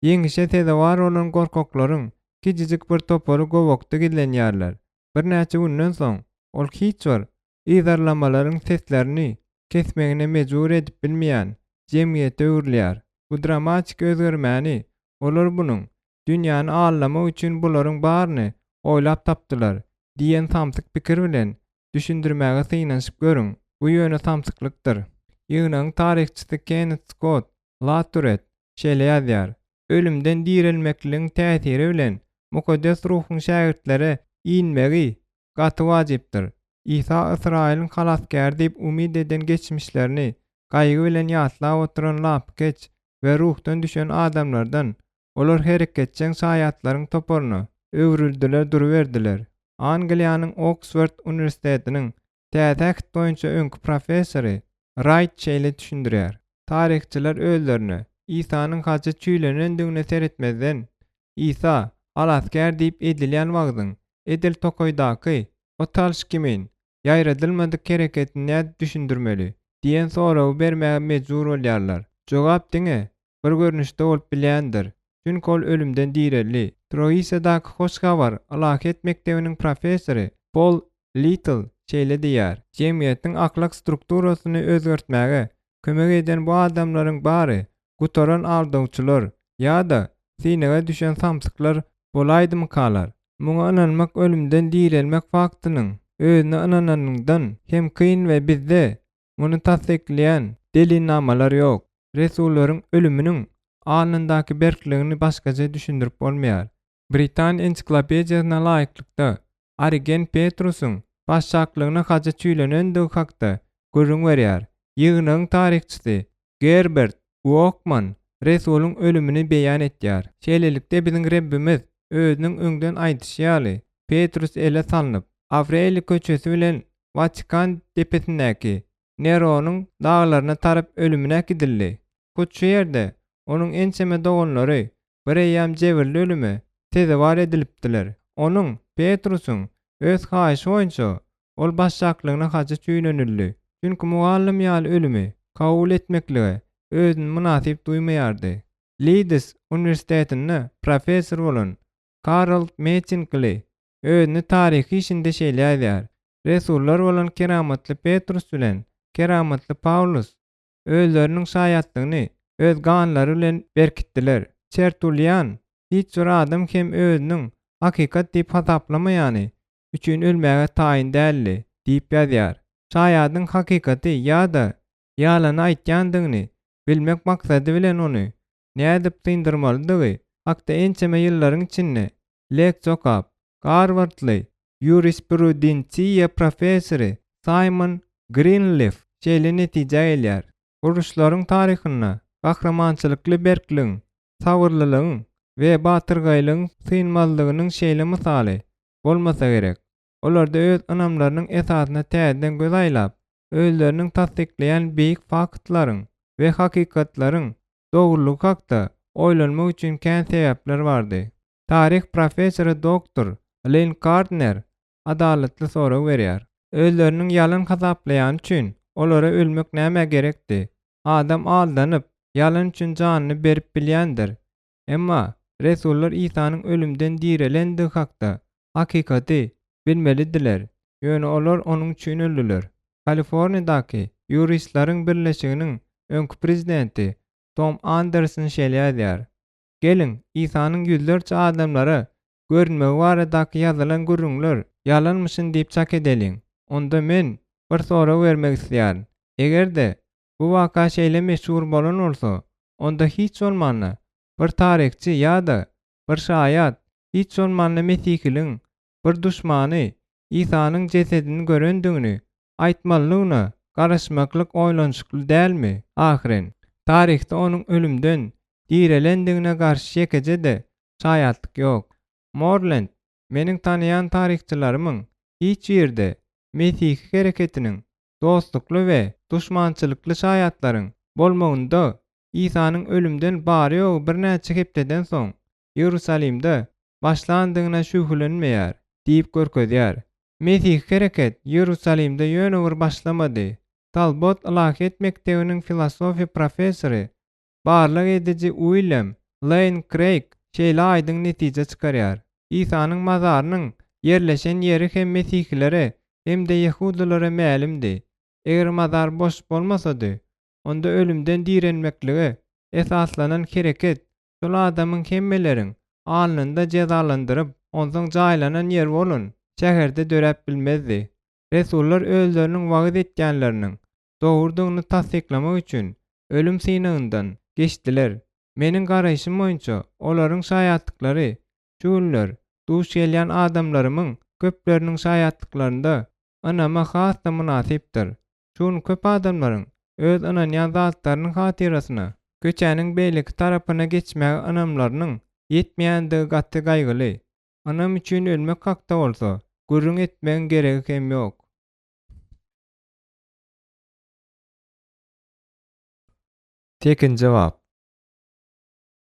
Ýeňişe sezewar bolan gorkaklaryň kiçijik bir topary gowakda gizlenýärler. Birnäçe günden soň ol hiç bir yzarlamalaryň seslerini kesmegine mejbur edip bilmeýän jemgyýete öwrülýär. Bu dramatik özgermäni olar munuň dünýäni aldamak üçin bularyň baryny oýlap tapdylar diýen samsyk pikir bilen düşündirmäge synanyşyp görüň, bu ýöne samsyklykdyr. Ýygnagyň taryhçysy Kennet Skott Laturet şeýle ýazýar, Ölümden direlmekligiň täsiri bilen Mukaddes Ruhuň şägirtlere inmegi gaty wajypdyr. Isa Ysraýylyň Halasgäri diýip umyt eden geçmişlerini gaýgy bilen ýatlap oturan lapykeç we ruhdan düşen adamlardan olar hereketjeň şaýatlaryň toparyna öwrüldiler duruberdiler. Angliýanyň Oksford uniwersitetiniň. Täze Äht boýunça öňki professory Raýt şeýle düşündirýär, Taryhçylar özlerine Isanyň haça çüýlenendigine seretmezden, Isa, Halasgär diýip edilýän wagzyň edil tokaýdaky ot alyş kimin ýaýradylmadyk hereketini nädip düşündirmeli? diýen soragy bermäge mejbur bolýarlar. Jogap diňe bir görnüşde bolup bilýändir, çünki ol ölümden direldi. Troisadaky Hoş Habar ylahyýet mekdebiniň professory Pol Litl şeýle diýýär, Jemgyýetiň ahlak strukturasyny özgertmäge kömek eden bu adamlaryň bary gutaran aldawçylar ýa-da synaga düşen samsyklar bolaýdymykalar? Muňa ynanmak ölümden direlmek faktynyň özüne ynananyňdan hem kyn we bizde muny tassyklaýan delilnamalar ýok. Resullaryň ölüminiň alnyndaky berkligini başgaça düşündirip bolmaýar. Britan ensiklopediýasyna laýyklykda, Origen Petrusyň başçaklygyna haja çüýlenendigi hakda gürrüň berýär. Ýygnagyň taryhçysy Gerbert Uokman resulyň ölümini beýan etýär. Şeýlelikde biziň Rebbimiz özüniň öňden aýdyşy ýaly, Petrus ele salnyp, Awreliý köçesi bilen Watikan depesindäki Neronyň daglaryna tarap ölümine äkidildi. Hut şu ýerde onuň ençeme doganlary bireýýäm jebirli ölüme sezewar edilipdiler. Onuň, Petrusyň, öz haýyşy boýunça ol başjaklygyna haja çüýlenildi. Çünki mugallym ýaly ölümi kabul etmeklige özüni mynasyp duýmaýardy. Lids uniwersitetinde professor bolan Karold Mettingli özüni taryhy işinde şeýle ýazýar, Resullar bolan keramatly Petrus bilen keramatly Pawlus özleriniň şaýatlygyny öz ganlary bilen berkitdiler. Tertullian hiç bir adam hem özüniň hakykat diýip hasaplamaýany üçin ölmäge taýyn däldi diýip ýazýar. Şaýadyň hakykaty ýa-da ýalany aýtýandygyny bilmek maksady bilen ony nädip syndyrmalydygy hakda ençeme ýyllaryň içinde leksiýa okap, Garwardly ýurisprudensiýa professory Saýmon Grinlif şeýle netijä gelýär, Uruşlaryň taryhynda gahrymançylykly berkligiň, sabyrlylygyň we batyrgaýlygyň synmazlygynyň şeýle mysaly bolmasa gerek. Olarda öz ynamlarynyň esasyna täzeden göz aýlap, özleriniň tassyklaýan beýik faktlaryň we hakykatlaryň dogrulygy hakda oýlanmak üçin kän sebäpler bardy. Taryh professory doktor Lynn Gardner adalatly sorag berýär. Özleriniň ýalan hasaplaýany üçin olara ölmek nämä gerekdi? Adam aldanyp, ýalan üçin janyny berip bilýändir. Emma resullar Isanyň ölümden direlendigi hakda hakykaty bilmelidiler, ýöne olar onuň üçin öldüler. Kaliforniýadaky ýuristleriň birleşiginiň öňki prezidenti Tom Anderson şeýle ýazýar, Geliň, Isanyň ýüzlerçe adamlara görünmegi baradaky ýazylan gürrüňler ýalanmyşyn diýip çak edeliň. Onda men bir sorag bermek isleýärin. Eger-de bu waka şeýle meşhur bolan bolsa, onda hiç bolmanda bir taryhçy ýa-da bir şaýat, hiç bolmanda mesihiligiň bir duşmany Isanyň jesedini görendigini aýtmalydygyna garaşmaklyk oýlanyşykly dälmi? Ahyryn, taryhda onuň ölümden direlendigine garşy ýekeje-de şaýatlyk ýok. Morlend, Meniň tanaýan taryhçylarymyň hiç biride mesihi hereketiniň dostlukly we duşmançylykly şaýatlaryň bolmagynda Isanyň ölümden bary-ýogy birnäçe hepdeden soň Iýerusalimde başlandygyna şübhelenmeýär diýip görkezýär. Mesihi hereket Iýerusalimde ýöne bir başlamady. Talbot ylahyýet mekdebiniň filosofiýa professory, barlag ediji Uilýam Leýn Kreýg şeýle aýdyň netije çykarýar, Isanyň mazarynyň ýerleşen ýeri hem mesihilere, hem-de ýehudylara mälimdi. Eger mazar boş bolmasady, onda ölümden direlmeklige esaslanan hereket şol adamyň hemmeleriň alnynda jezalandyryp, onsoň jaýlanan ýeri bolan şäherde döräp bilmezdi. Resullar özleriniň wagyz etýänleriniň dogrudygyny tassyklamak üçin ölüm synagyndan geçdiler. Meniň garaýşym boýunça, olaryň şaýatlyklary şu günler duş gelýän adamlarymyň köpleriniň şaýatlyklarynda ynama has-da mynasypdyr. Şu gün köp adamlaryň öz ynanýan zatlarynyň hatyrasyna köçäniň beýleki tarapyna geçmäge ynamlarynyň ýetmeýändigi gaty gaýgyly. Ynam üçin ölmek hakda bolsa gürrüň etmegiň geregi hem ýok. Sekizinji bap.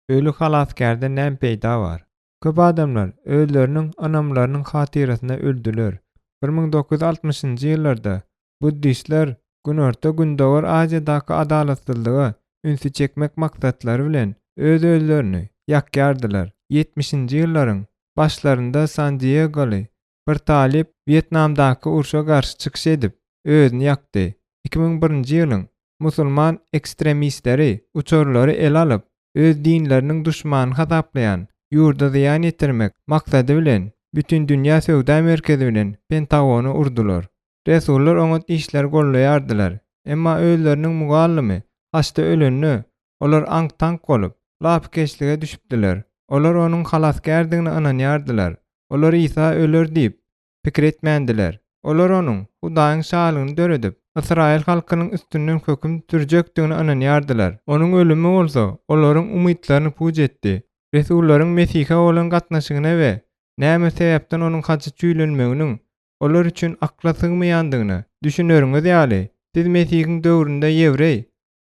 Öli halasgärden näme peýda bar? Köp adamlar özleriniň ynamlarynyň hatyrasyna öldüler. 1960-njy ýyllarda buddistler Günorta-Gündogar Aziýadaky adalatsyzlyga ünsi çekmek maksatlary bilen öz-özlerini ýakýardylar. Ýetmişinji ýyllaryň başlarynda San-Diegoly bir talyp Wýetnamdaky urşa garşy çykyş edip, özüni ýakdy. 2001-nji ýylyň musulman ekstremistleri uçarlary ele alyp, öz dinleriniň duşmany hasaplaýan ýurda zyýan ýetirmek maksady bilen Bütindünýä söwda merkezi bilen Pentagony urdular. Resullar oňat işleri gollaýardylar, emma özleriniň mugallymy haçda ölende, olar aňk-taňk bolup, lapykeçlige düşüpdiler. Olar onuň halasgärdigine ynanýardylar. Olar Isa öler diýip, pikir etmändiler. Olar onuň Hudaýyň Şalygyny döredip, ysraýyl halkynyň üstünden höküm sürjekdigine ynanýardylar. Onuň ölümi bolsa, olaryň umytlaryny puç etdi. Resullaryň Mesihe bolan gatnaşygyna we näme sebäpden onuň haça çüýlenmeginiň olar üçin akla sygmaýandygyna düşüneriňiz ýaly, siz Mesihiň döwründe ýewreý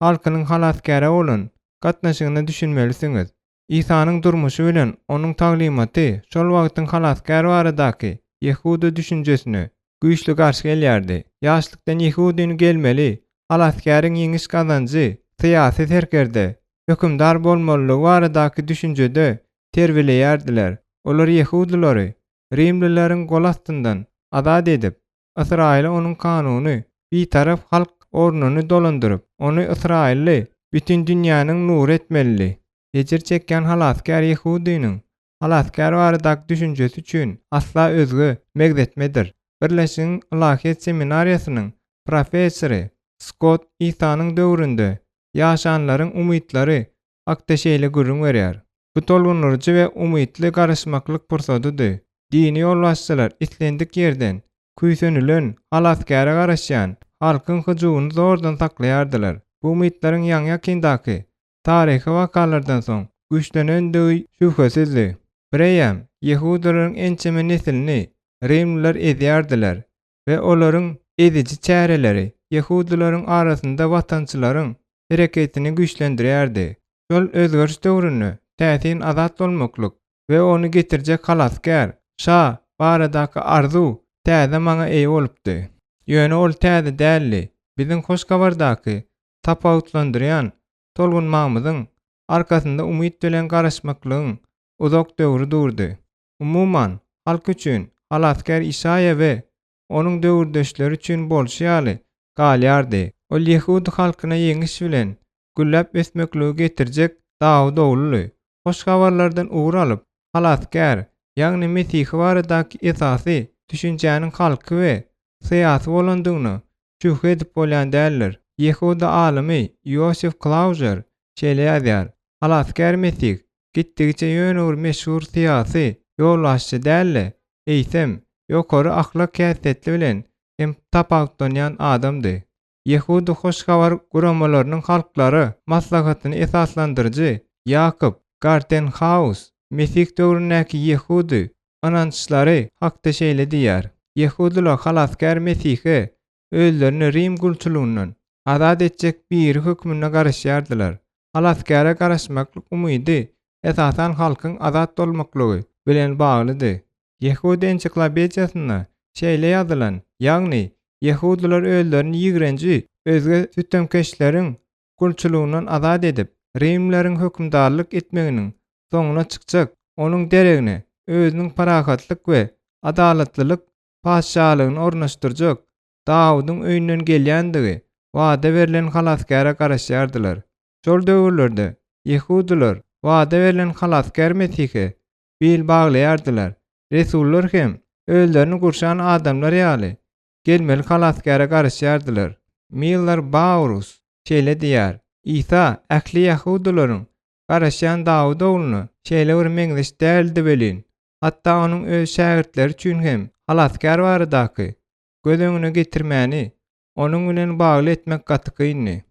halkynyň Halasgäre bolan gatnaşygyna düşünmelisiňiz. Isanyň durmuşy bilen onuň taglymaty şol wagtyň Halasgär baradaky ýehudy düşünjesine güýçli garşy gelýärdi. Ýaşlykdan ýehudyny gelmeli Halasgäriň ýeňiş gazanjy, syýasy serkerde, hökümdar bolmalylygy baradaky düşünjede terbiýeleýärdiler. Olar ýehudylary rimlileriň gol astyndan azat edip, Ysraýyly onuň kanuny, bitarap halk ornuny dolandyryp, ony ysraýylly bütin dünýäniň nury etmelidi. Ejir çekýän halasgär ýehudynyň Halasgär baradaky düşünjesi üçin asla özge megzetmedir. Birleşigiň Ylahyýet seminariýasynyň professory Skott Isanyň döwründe ýaşanlaryň umytlary hakda şeýle gürrüň berýär, Bu tolgundyryjy we umytly garaşmaklyk pursadydy. Dini ýolbaşçylar islendik ýerden küýsenilen halasgäre garaşýan halkyň hyjuwyny zordan saklaýardylar. Bu umytlaryň ýaňy-ýakyndaky taryhy wakalardan soň güýçlenendigi şübhesizdi. Bireýýäm ýehudylaryň ençeme neslini rimliler ezýärdiler we olaryň eziji çäreleri ýehudylaryň arasynda watançylaryň hereketini güýçlendirýärdi. Şol özgeriş döwründe täsin azat bolmaklyk we ony getirjek halasgär, şa, baradaky arzuw täze mana eýe bolupdy. Ýöne ol täze däldi, biziň Hoş Habardaky tapawutlandyrýan tolgunmamyzyň arkasynda umyt bilen garaşmaklygyň uzak döwri durdy. Umuman, halk üçin Halasgär Işaýa we onuň döwürdeşleri üçin bolşy ýaly galýardy. Ol ýehudy halkyna ýeňiş bilen gülläp ösmekligi getirjek Dawut ogludy. Hoş habarlardan ugur alyp, Halasgär, ýagny Mesihi baradaky esasy düşünjäniň halky we syýasy bolandygyna şübhe edip bolýan däldir. Ýehudy alymy Iosif Klauzer şeýle ýazýar, Halasgär Mesih gitdigiçe ýöne bir meşhur syýasy ýolbaşçy däl-de, eýsem, ýokary ahlak häsiýetli bilen hem tapawutlanýan adamdy. Ýehudy Hoş Habar guramalarynyň halklara maslahatyny esaslandyryjy Ýakob Gartenhaus Mesih döwründäki ýehudy ynançlary hakda şeýle diýýär, Ýehudylar Halasgär Mesihe özlerini Rim gulçulygyndan azat etjek biri hökmünde garaşýardylar. Halasgäre garaşmaklyk umydy esasan halkyň azat bolmaklygy bilen baglydy. Ýehudy ensiklopediýasynda şeýle ýazylan, ýagny ýehudylar özlerini ýigrenji özge sütemkeşleriň gulçulygyndan azat edip, rimlileriň hökümdarlyk etmeginiň soňuna çykjak, onuň deregine özüniň parahatlyk we adalatlylyk patyşalygyny ornaşdyrjak Dawudyň öýünden gelýändigi wada berlen Halasgäre garaşýardylar. Şol döwürlerde ýehudylar wada berlen Halasgär Mesihe bil baglaýardylar. Resullar hem özlerini gurşan adamlar ýaly gelmeli Halasgäre garaşýardylar. Miller Baurus şeýle diýýär, Isa ähli ýehudylaryň garaşýan Dawut ogluna şeýle bir meňzeş däldi welin, hatda onuň öz şägirtleri üçin hem Halasgär baradaky göz öňüne getirmäni onuň bilen bagly etmek gaty kyndy.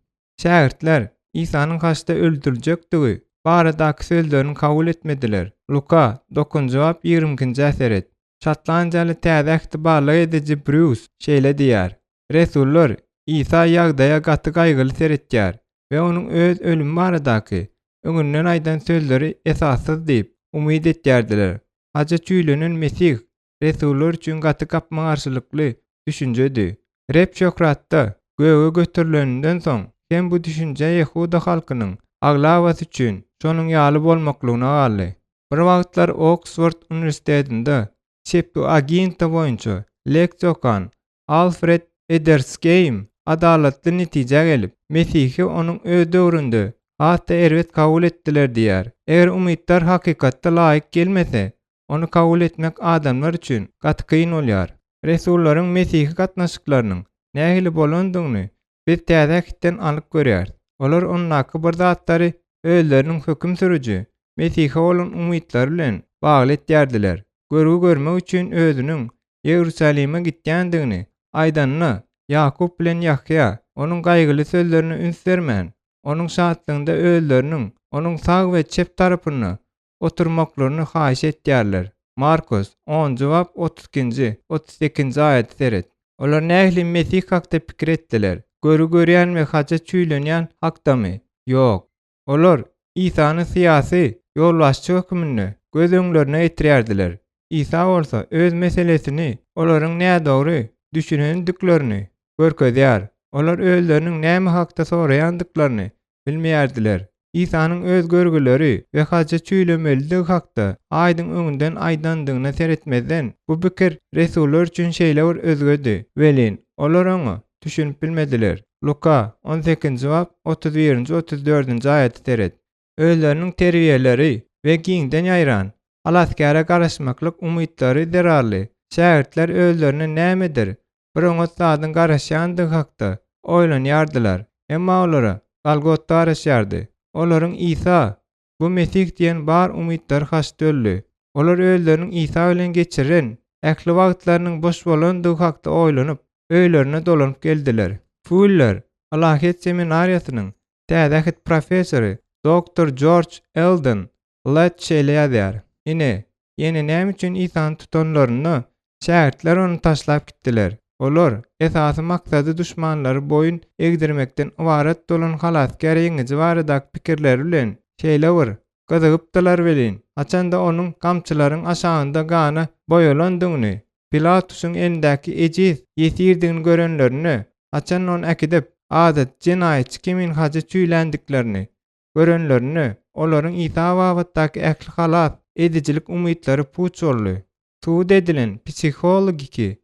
Şägirtler Isanyň haçda öldüriljekdigi baradaky sözlerini kabul etmediler, Luka, dokuzynjy bap, ýigrimi ikinji seret. Şotlandiýaly Täze Ähti barlag ediji Brýus şeýle diýýär, Resullar Isa ýagdaýa gaty gaýgyly seretýär. we onuň öz ölümi baradaky öňünden aýdan sözleri esassyz diýip umyt etýärdiler. Haja çüýlenen Mesih resullar üçin gaty gapma-garşylykly düşünjedi. Reb şöhratda göge göterileninden soň hem bu düşünje ýehuda halkynyň aglabasy üçin şonuň ýaly bolmaklygyna galdy. Bir wagtlar Oksford uniwersitetinde Septuaginta boýunça leksiýa okan Alfred Edersgeým adalatly netijä gelip, Mesihi onuň öz döwründe has-da erbet kabul etdiler diýýär. Eger umytlar hakykatda laýyk gelmese, ony kabul etmek adamlar üçin gaty kyn bolýar. Resullaryň mesihi gatnaşyklarynyň nähili bolandygyny biz Täze Ähtden anyk görýäris. Olar ondaky bir zatlary özleriniň höküm sürüji Mesihe bolan umytlary bilen bagly etýärdiler. Görgi görmek üçin özüniň Iýerusalime gitýändigini aýdanda, Ýakup bilen Ýahýa onuň gaýgyly sözlerine üns bermän, onuň şatlygynda özleriniň onuň sag we çep tarapynda oturmaklaryny haýyş etýärler. Markus, onunjy bap, 32-nji, 38-nji aýaty seret. Olar nähili Mesih hakda pikir etdiler? Görgi görýän we haja çüýlenýän hakdamy? Ýok. Olar Isany syýasy ýolbaşçy hökmünde göz öňlerine getirýärdiler. Isa bolsa öz meselesini olaryň nädogry düşünendiklerini görkezýär. Olar özleriniň näme hakda soraýandyklaryny bilmeýärdiler. Isanyň öz görgüleri we haja çüýlemelidigi hakda aýdyň öňünden aýdandygyna seretmezden, bu pikir resullar üçin şeýle bir özgedi welin, olar oňa düşünip bilmediler. Luka, on sekizinji bap, otuz birinji, otuz dördünji aýaty seret. Özleriniň terbiýeleri we giňden ýaýran Halasgäre garaşmaklyk umytlary zerarly, şägirtler özlerine nämedir bir oňat zadyň garaşýandygy hakda oýlanýardylar. Emma olara Golgotda garaşýardy. Olaryň Isa, bu Mesih diýen bar umytlary haçda öldi. Olar özleriniň Isa bilen geçiren ähli wagtlarynyň boş bolandygy hakda oýlanyp, öýlerine dolanyp geldiler. Fuller Ylahyýet seminariýasynyň Täze Ähit professory doktor Jorj Eldon Lett şeýle ýazýar, Ine, ýene näme üçin Isany tutanlarynda, şägirtler ony taşlap gitdiler. Olar, esasy maksady duşmanlary boýun egdirmekden ybarat bolan halasgär ýeňiji baradaky pikirleri bilen şeýle bir gyzygypdylar welin, haçanda onuň gamçylaryň aşagynda gana boýalandygyny, Pilatusyň elindäki ejiz ýesirdigini görenlerinde, haçanda ony äkidip, adaty jenaýatçy kimin haja çüýländiklerini görenlerinde, olaryň Isa babatdaky ähli halas edijilik umytlary puç boldy. Subut edilen psihologiki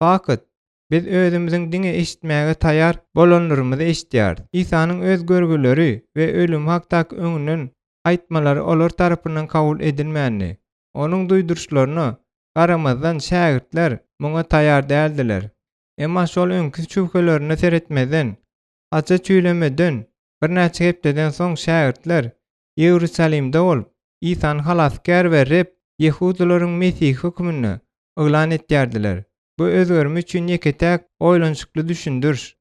fakt, biz özümiziň diňe eşitmäge taýar bolanlarymyzy eşidýäris. Isanyň öz görgüleri we ölümi hakdaky öňünden aýtmalary olar tarapyndan kabul edilmändi. Onuň duýduryşlaryna garamazdan şägirtler muňa taýar däldiler. Emma şol öňki şübhelerine seretmezden, haça çüýlemeden birnäçe hepdeden soň şägirtler Iýerusalimde bolup, Isany Halasgär we Reb, ýehudylaryň Mesihi hökmünde yglan etýärdiler. Bu özgerme üçin ýeke-täk oýlanyşykly düşündiriş,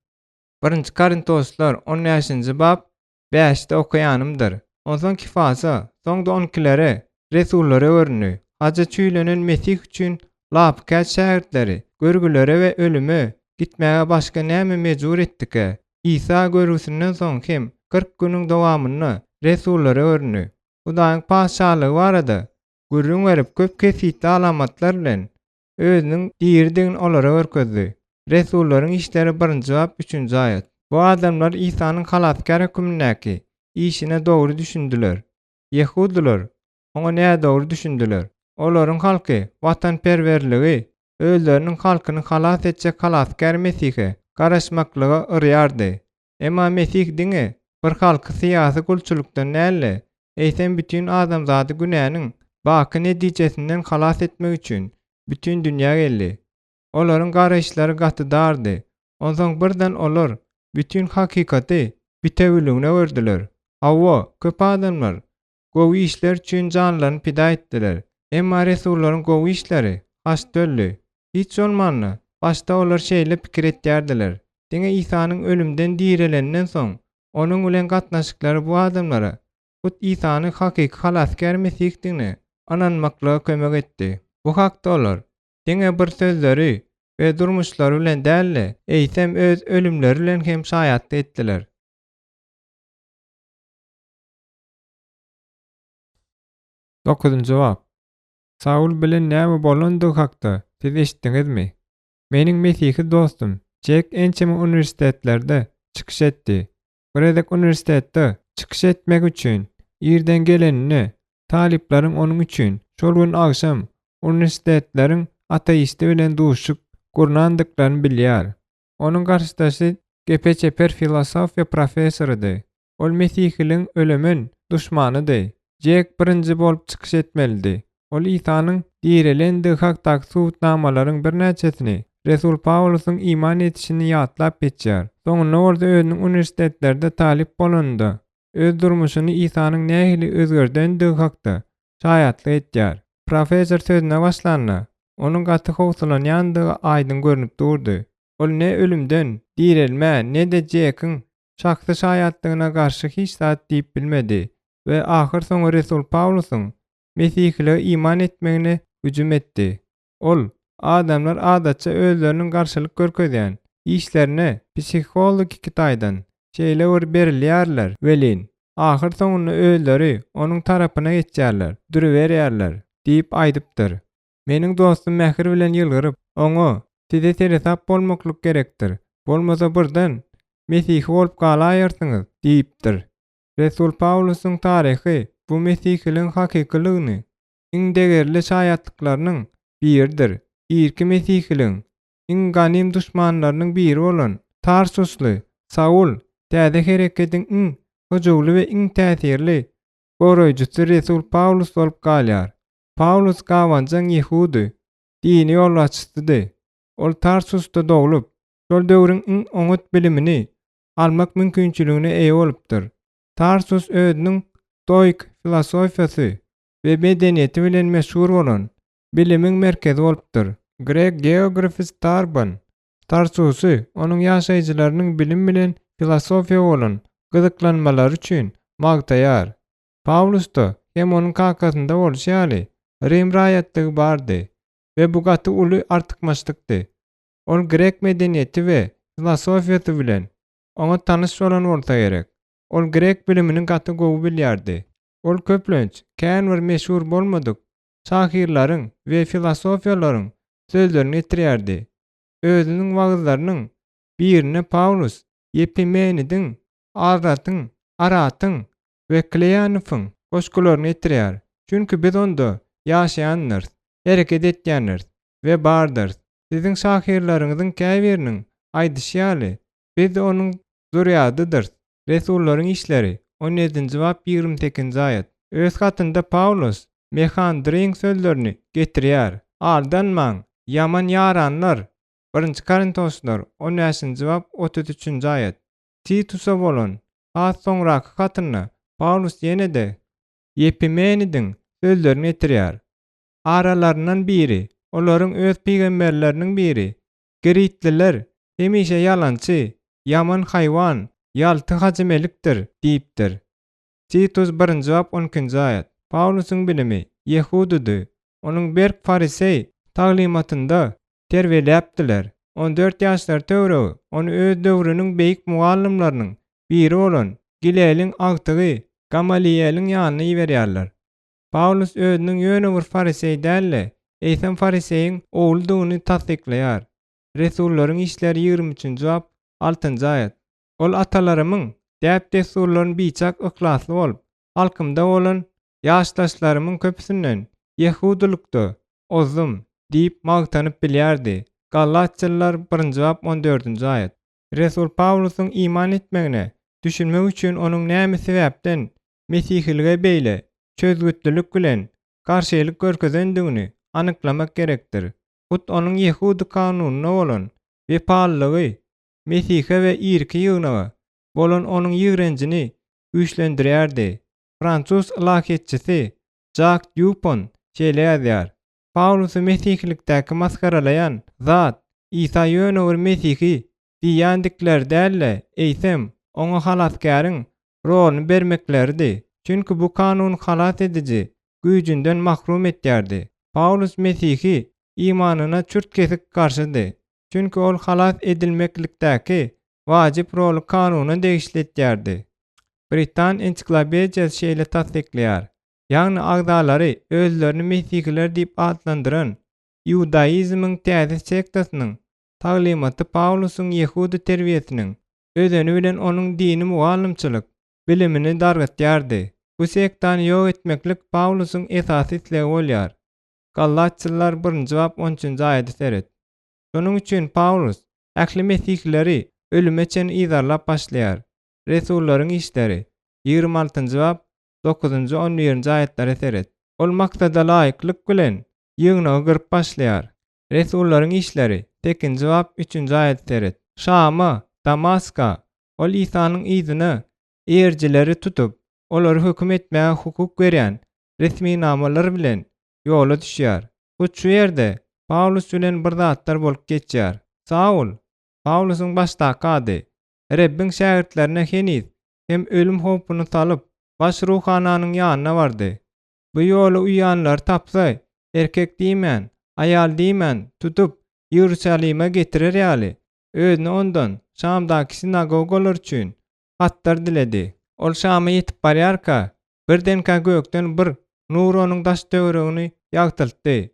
Birinji Korintoslar on bäşinji bap bäşde okaýanymdyr. Onsoň Kifasa, soň-da on ikilere, resullara göründi. Haja çüýlenen Mesih üçin lapykeç şägirtleri görgülere we ölüme gitmäge başga näme mejbur etdikä? Isa görgüsinden soň hem 40 günüň dowamynda resullara göründi. Hudaýyň Patyşalygy barada gürrüň berip köp kesgitli alamatlar bilen özüniň diridigini olara görkezdi. Resullaryň işleri birinji bap üçünji aýat. Bu adamlar Isanyň halasgär hökümindäki işine dogry düşündiler. Ýehudylar oňa nädogry düşündiler. Olaryň halky watanperwerligi özleriniň halkyny halas etjek halasgär Mesihe garaşmaklyga yrýardy. Emma Mesih diňe bir halky syýasy gulçulykdan däl-de, eýsem bütin adamzady günäniň baky netijesinden halas etmek üçin bütin dünýä geldi. Olaryň garaýyşlary gaty dardy. Onsoň birden olar bütin hakykaty bitewiligine gördüler. Hawa, köp adamlar gowy işler üçin janlaryny pida etdiler. Emma resullaryň gowy işleri haçda öldi. Hiç bolmanda, başda olar şeýle pikir etýärdiler. Diňe Isanyň ölümden direleninden soň, onuň bilen gatnaşyklary bu adamlara hut Isanyň hakyky Halasgär Mesihdigine ynanmaklyga kömek etdi. Bu hakda olar diňe bir sözleri we durmuşlary bilen däl-de, eýsem öz ölümleri bilen hem şaýatlyk etdiler. Dokuzynjy bap. Saul bilen näme bolandygy hakda siz eşitdiňizmi? Meniň mesihi dostum Jek ençeme uniwersitetlerde çykyş etdi. Bir gezek uniwersitetde çykyş etmek üçin irden geleninde talyplaryň onuň üçin şol gün agşam uniwersitetleriň ateisti bilen duşuşyk gurnandyklaryny bilýär. Onuň garşydaşy gepe çeper filosofiýa professorydy. Ol mesihiligiň ölemen duşmanydy. Jek birinji bolup çykyş etmelidi. Ol Isanyň direlendigi hakdaky subutnamalaryň birnäçesini, resul Pawlusyň iman edişini ýatlap geçýär. Soňunda bolsa özüniň uniwersitetlerde talyp bolanynda, öz durmuşyny Isanyň nähili özgerdendigi hakda şaýatlyk edýär. Professor sözüne başlanda, onuň gaty howsalanýandygy aýdyň görnüp durdy. Ol ne ölümden direlmä, ne-de Jekiň şahsy şaýatlygyna garşy hiç zat diýip bilmedi we ahyrsoňy resul Pawlusyň mesihilige iman etmegine hüjüm etdi. Ol, Adamlar adatça özleriniň garşylyk görkezýän işlerine psihologiki taýdan şeýle bir berilýärler welin, ahyrsoňunda özleri onuň tarapyna geçýärler, duruberýärler diýip aýdypdyr. Meniň dostum mähir bilen ýylgyryp, oňa, Size seresap bolmaklyk gerekdir, bolmasa birden mesihi bolup galaýarsyňyz diýipdir. Resul Pawlusyň taryhy bu mesihiligiň hakykylygyny iň degerli şaýatlyklarynyň biridir. Irki mesihiligiň iň ganym duşmanlarynyň biri bolan Tarsusly Saul täze hereketiň iň hyjuwly we iň täsirli goraýjysy resul Pawlus bolup galýar. Pawlus gabanjaň ýehudy dini ýolbaşçysydy. Ol Tarsusda doglup, şol döwrüň iň oňat bilimini almak mümkinçiligine eýe bolupdyr. Tarsus özüniň stoik filosofiýasy we medeniýeti bilen meşhur bolan bilimiň merkezi bolupdyr. Grek geografy Starbon Tarsusy onuň ýaşaýjylarynyň bilim bilen filosofiýa bolan gyzyklanmalary üçin magtaýar. Pawlusda hem onuň kakasynda bolşy ýaly, rim raýatlygy bardy we bu gaty uly artykmaçlykdy. Ol grek medeniýeti we filosofiýasy bilen oňat tanyş bolan bolsa gerek. Ol grek bilimini gaty gowy bilýärdi. Ol köplenç kän bir meşhur bolmadyk şahyrlaryň we filosofiýalaryň sözlerini getirýärdi. Özüniň wagyzlarynyň birinde Pawlus Ýepimenidiň, Azratyň, Aratyň we Kleýanowyň goşgularyny getirýär. Çünki biz onda ýaşaýandyrys, hereket etýändiris we bardyrys. Siziň şahyrlaryňyzyň käbiriniň aýdyşy ýaly, biz onuň zürýadydyrys. Resullaryň işleri, on ýedinji bap, 28-nji aýat. Öz hatynda Pawlus Mehandryň sözlerini getirýär, Aldanmaň, ýaman ýaranlar, Birinji Korintoslar, on bäşinji bap, 33-nji aýat. Titusa bolan has soňraky hatynda Pawlus ýene-de Ýepimenidiň sözlerini getirýär. Aralaryndan biri, olaryň öz pygamberleriniň biri, Giritliler hemişe ýalançy, ýaman haýwan, ýalta hajymelikdir diýipdir. Titus birinji bap on ikinji aýat. Pawlusyň bilimi ýehudydy, onuň berk fariseý taglymatynda terbiýeläpdiler. On dört ýaşlary töweregi ony öz döwrüniň beýik mugallymlarynyň biri bolan Gileliň agtygy Gamaliýeliň ýanyna iberýärler. Pawlus özüniň ýöne bir fariseý däl-de, eýsem fariseýiň ogludygyny tassyklaýar. Resullaryň işleri 23-nji bap, altynjy aýat. Ol atalarymyň däp-dessurlaryny biçak yhlasly bolup, halkymda bolan ýaşdaşlarymyň köpüsinden ýehudylykda ozdum diýip magtanyp bilýärdi. Galatçylylar birinji bap on dördünji aýat. Resul Pawlusyň iman etmegine düşünmek üçin onuň näme sebäpden mesihilige beýle çözgütlilik bilen garşylyk görkezendigini anyklamak gerekdir. Hut onuň ýehudy kanunyna bolan wepalylygy Mesihe we irki ýygnaga bolan onuň ýigrenjini güýçlendirýärdi. Fransuz ylahyýetçisi Žak Dýupon şeýle ýazýar, Pawlusy mesihilikdäki masgaralaýan zat Isa ýöne bir mesihi diýýändikleri däl-de, eýsem, oňa halasgäriň roluny bermekleridi. Çünki bu kanun halas ediji güýjünden mahrum etýärdi. Pawlus mesihi imanyna çürt-kesik garşydy. Çünki ol halas edilmeklikdäki wajyp roly kanuna degişli etýärdi. Britan ensiklopediýasy şeýle tassyklaýar. Ýagny agzalary özlerini mesihiler diýip atlandyran iudaizmiň täze sektasynyň taglymaty Pawlusyň ýehudy terbiýesiniň özeni bilen onuň dini mugallymçylyk bilimini dargatýardy. Bu sektany ýok etmeklik Pawlusyň esasy islegi bolýar. Galatçylar birinji bap on üçünji aýada seret. Şonuň üçin Pawlus ähli mesihileri ölüme çen yzarlap başlaýar. Resullaryň işleri, 26 altynjy bap, dokuzynjy, on birinji aýatlara seret. Ol maksada laýyklyk bilen ýygnagy gyryp başlaýar. Resullaryň işleri, sekizinji bap, üçünji aýada seret. Şama, Damaska, ol Isanyň yzyna eýerijileri tutup, olary höküm etmäge hukuk berýän resminamalar bilen ýola düşýär. Hut şu ýerde Pawlus bilen bir zatlar bolup geçýär. Saul, Pawlusyň başdaky ady, Rebbiň şägirtlerine heniz hem ölüm howpuny salyp, baş ruhananyň ýanyna bardy. Bu ýola uýanlary tapsa, erkek diýmän, aýal diýmän, tutup, Iýerusalime getirer ýaly, özüne ondan Şamdaky sinagogalar üçin hatlar diledi. Ol Şama ýetip barýarka, birdenkä gökden bir nur onuň daş-töweregini ýagtyltdy.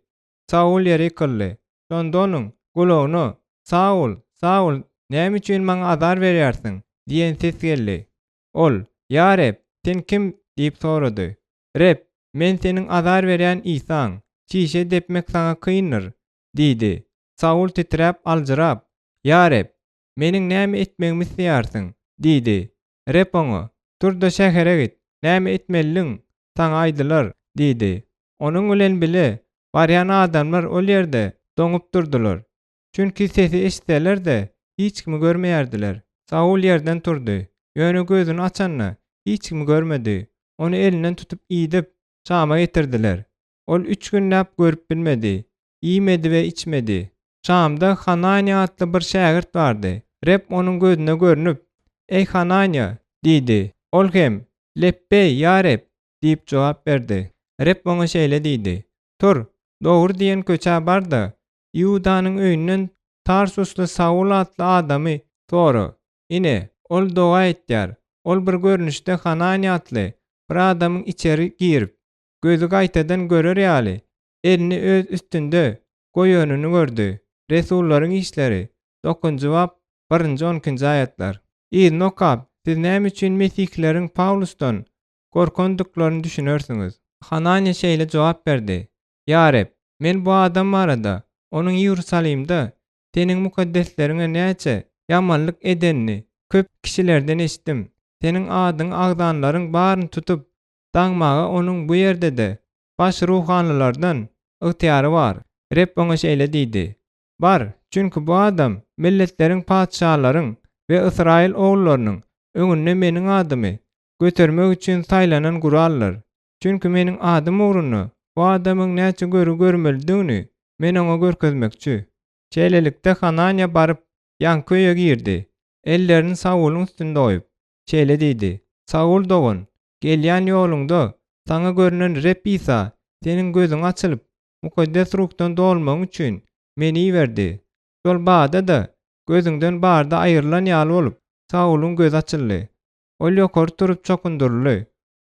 Saul ýere ýykyldy. Şonda onuň gulagyna, Saul, Saul, näme üçin maňa azar berýärsiň? diýen ses geldi. Ol, Ýa Reb, Sen kim? diýip sorady. Reb, Men seniň azar berýän Isaň. Çişe depmek saňa kyndyr diýdi. Saul titräp, aljyrap, Ýa Reb, meniň näme etmegimi isleýärsiň? diýdi. Reb oňa, Tur-da şähere git, näme etmelidigiň saňa aýdylar diýdi. Onuň bilen bile barýan adamlar ol ýerde doňup durdular. Çünki sesi eşitseler-de, hiç kimi görmeýärdiler. Saul ýerden turdy, ýöne gözüni açanda, hiç kimi görmedi. Ony elinden tutup idip, Şama getirdiler. Ol üç günläp görüp bilmedi, iýmedi we içmedi. Şamda Hananýa atly bir şägirt bardy. Reb onuň gözüne görnüp, Eý, Hananýa! diýdi. Ol hem, Lepbeý, ýa Reb! diýip jogap berdi. Reb oňa şeýle diýdi, Tur, Dogry diýen köçä bar-da, Iudanyň öýünden Tarsusly Saul atly adamy sora. Ine, ol doga etýär. Ol bir görnüşde Hananýa atly bir adamyň içeri girip, gözi gaýtadan görer ýaly, elini öz üstünde goýanyny gördi. Resullaryň işleri, dokuzynjy bap, birinji, on ikinji aýatlar. Yzyny okap, siz näme üçin mesihileriň Pawlusdan gorkandyklaryny düşünersiňiz. Hananýa şeýle jogap berdi, Ýa Reb, men bu adam barada, onuň Iýerusalimde Seniň mukaddesleriňe näçe ýamanlyk edenini köp kişilerden eşitdim. Seniň adyňy agzanlaryň baryny tutup, daňmaga onuň bu ýerde-de baş ruhanylardan ygtyýary bar. Reb oňa şeýle diýdi, Bar, çünki bu adam milletleriň patyşalaryň we ysraýyl ogullarynyň öňünde Meniň adymy götermek üçin saýlanan guraldyr. Çünki Meniň adym ugrunda bu adamyň näçe görgi görmelidigini Men oňa görkezmekçi. Şeýlelikde, Hananýa baryp, ýaňky öýe girdi. Ellerini Saulyň üstünde goýup, şeýle diýdi, Saul dogan, gelýän ýoluňda saňa görnen Reb Isa seniň gözüň açylyp, Mukaddes Ruhdan dolmagyň üçin meni iberdi. Şol bada-da gözüňden barda aýrylan ýaly bolup, Saulyň gözi açyldy. Ol ýokary turup çokundyryldy.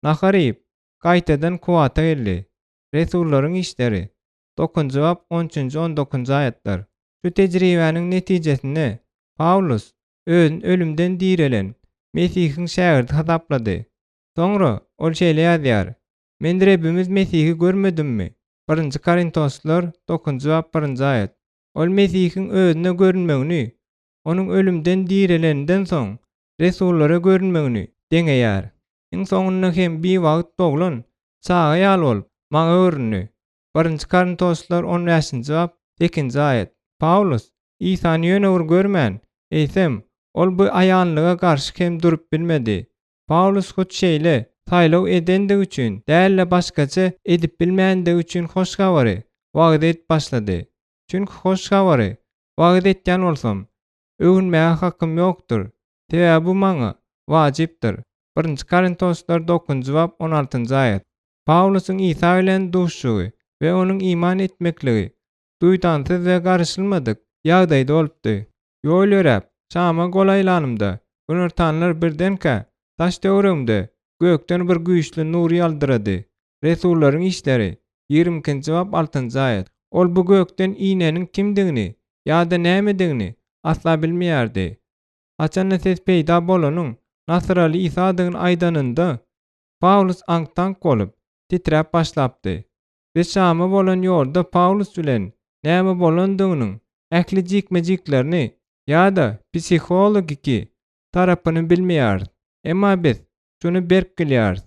Nahar iýip, gaýtadan kuwwata geldi. Resullaryň işleri, dokuzynjy bap, on üçünji, on dokuzynjy aýatlar. Şu tejribäniň netijesinde Pawlus özüni ölümden direlen Mesihiň şägirdi hasaplady. Soňra ol şeýle ýazýar, Men Rebbimiz Mesihi görmedimmi? Birinji Korintoslylar, dokuzynjy bap, birinji aýat. Ol Mesihiň özüne görünmegini onuň ölümden direleninden soň resullara görünmegini deňeýär. Iň soňunda hem biwagt doglan çaga ýaly bolup, maňa göründi. Birinji Korintoslylar on bäşinji bap, sekizinji aýat. Pawlus Isany ýöne bir görmän, eýsem, ol bu aýanlyga garşy hem durup bilmedi. Pawlus hut şeýle saýlaw edendigi üçin däl-de başgaça edip bilmändigi üçin hoş habary wagyz edip başlady. Çünki hoş habary wagyz etýän bolsam, öwünmäge hakym ýokdur, sebäbi bu maňa wajypdyr. Birinji Korintoslar dokuzynjy bap on altynjy aýat. Pawlusyň Isa bilen duşuşygy we onuň iman etmekligi duýdansyz we garaşylmadyk ýagdaýda bolupdy. Ýol ýöräp, Şama golaýlanymda, günortanlar birdenkä daş-töweregimde gökden bir güýçli nur ýaldyrady. Resullaryň işleri, 22-nji bap 6-njy aýat. Ol bu gökden ineniň kimdigini ýa-da nämedigini asla bilmeýärdi. Haçanda ses peýda bolanyň Nasyraly Isadygyny aýdanynda, Pawlus aňk-taňk bolup, titräp başlapdy. Biz Şama bolan ýolda Pawlus bilen näme bolandygynyň ähli jikme-jiklerini ýa-da psihologiki tarapyny bilmeýäris. Emma biz şuny berk bilýäris,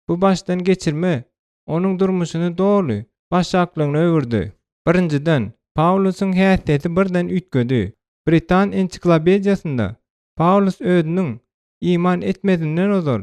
bu başdan geçirme onuň durmuşyny doly başaklygyna öwürdi. Birinjiden, Pawlusyň häsiýeti birden üýtgedi. Britan ensiklopediýasynda Pawlus özüniň iman etmezinden ozal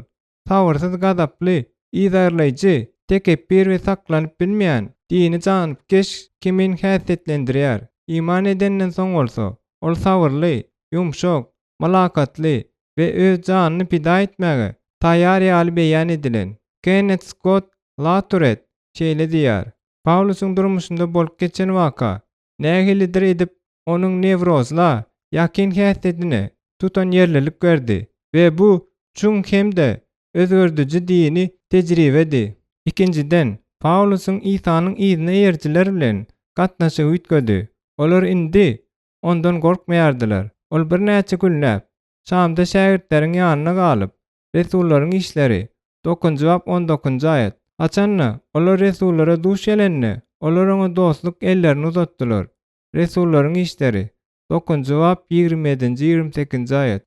sabyrsyz gazaply, yzarlaýjy, tekepbir we saklanyp bilmeýän dini janypkeş kimin häsiýetlendirýär. Iman edenden soň bolsa, ol sabyrly, ýumşak, mylakatly we öz janyny pida etmäge taýýar ýaly beýan edilen. Kennet Skott Laturet şeýle diýýär, Pawlusyň durmuşynda bolup geçen waka nähilidir edip onuň newrozla ýakyn häsiýetine tutanýerlilik berdi we bu çuň hem-de özgerdiji dini tejribedi. Ikinjiden, Pawlusyň Isanyň yzyna eýerijiler bilen gatnaşygy üýtgedi. Olar indi ondan gorkmaýardylar. Ol birnäçe günläp Şamda şägirtleriň ýanynda galyp, Resullaryň işleri, dokuzynjy bap on dokuzynjy aýat. Haçan-da, olar resullara duş gelende, olar oňa dostluk ellerini uzatdylar. Resullaryň işleri, dokuzynjy bap 27-nji, 28-nji aýat.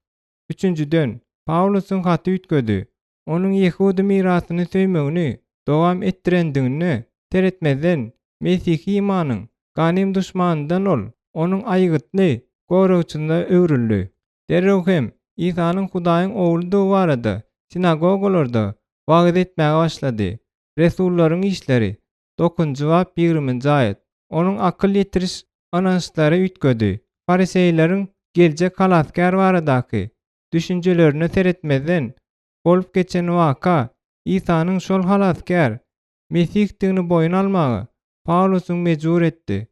Üçünjiden, Pawlusyň haty üýtgedi. Onuň ýehudy mirasyny söýmegini dowam etdirendigine seretmezden, mesihi imanyň ganym duşmanyndan ol onuň aýgytly goragçysyna öwrüldi. Derrew hem Isanyň Hudaýyň Ogludygy barada sinagogalarda wagyz etmäge başlady. Resullaryň işleri, dokuzynjy bap, ýigriminji aýat. Onuň akyl ýetiriş ynançlary üýtgedi. Fariseýleriň geljek Halasgär baradaky düşünjelerine seretmezden, bolup geçen waka Isanyň şol Halasgär, Mesihdigini boýun almaga Pawlusyň mejbur etdi.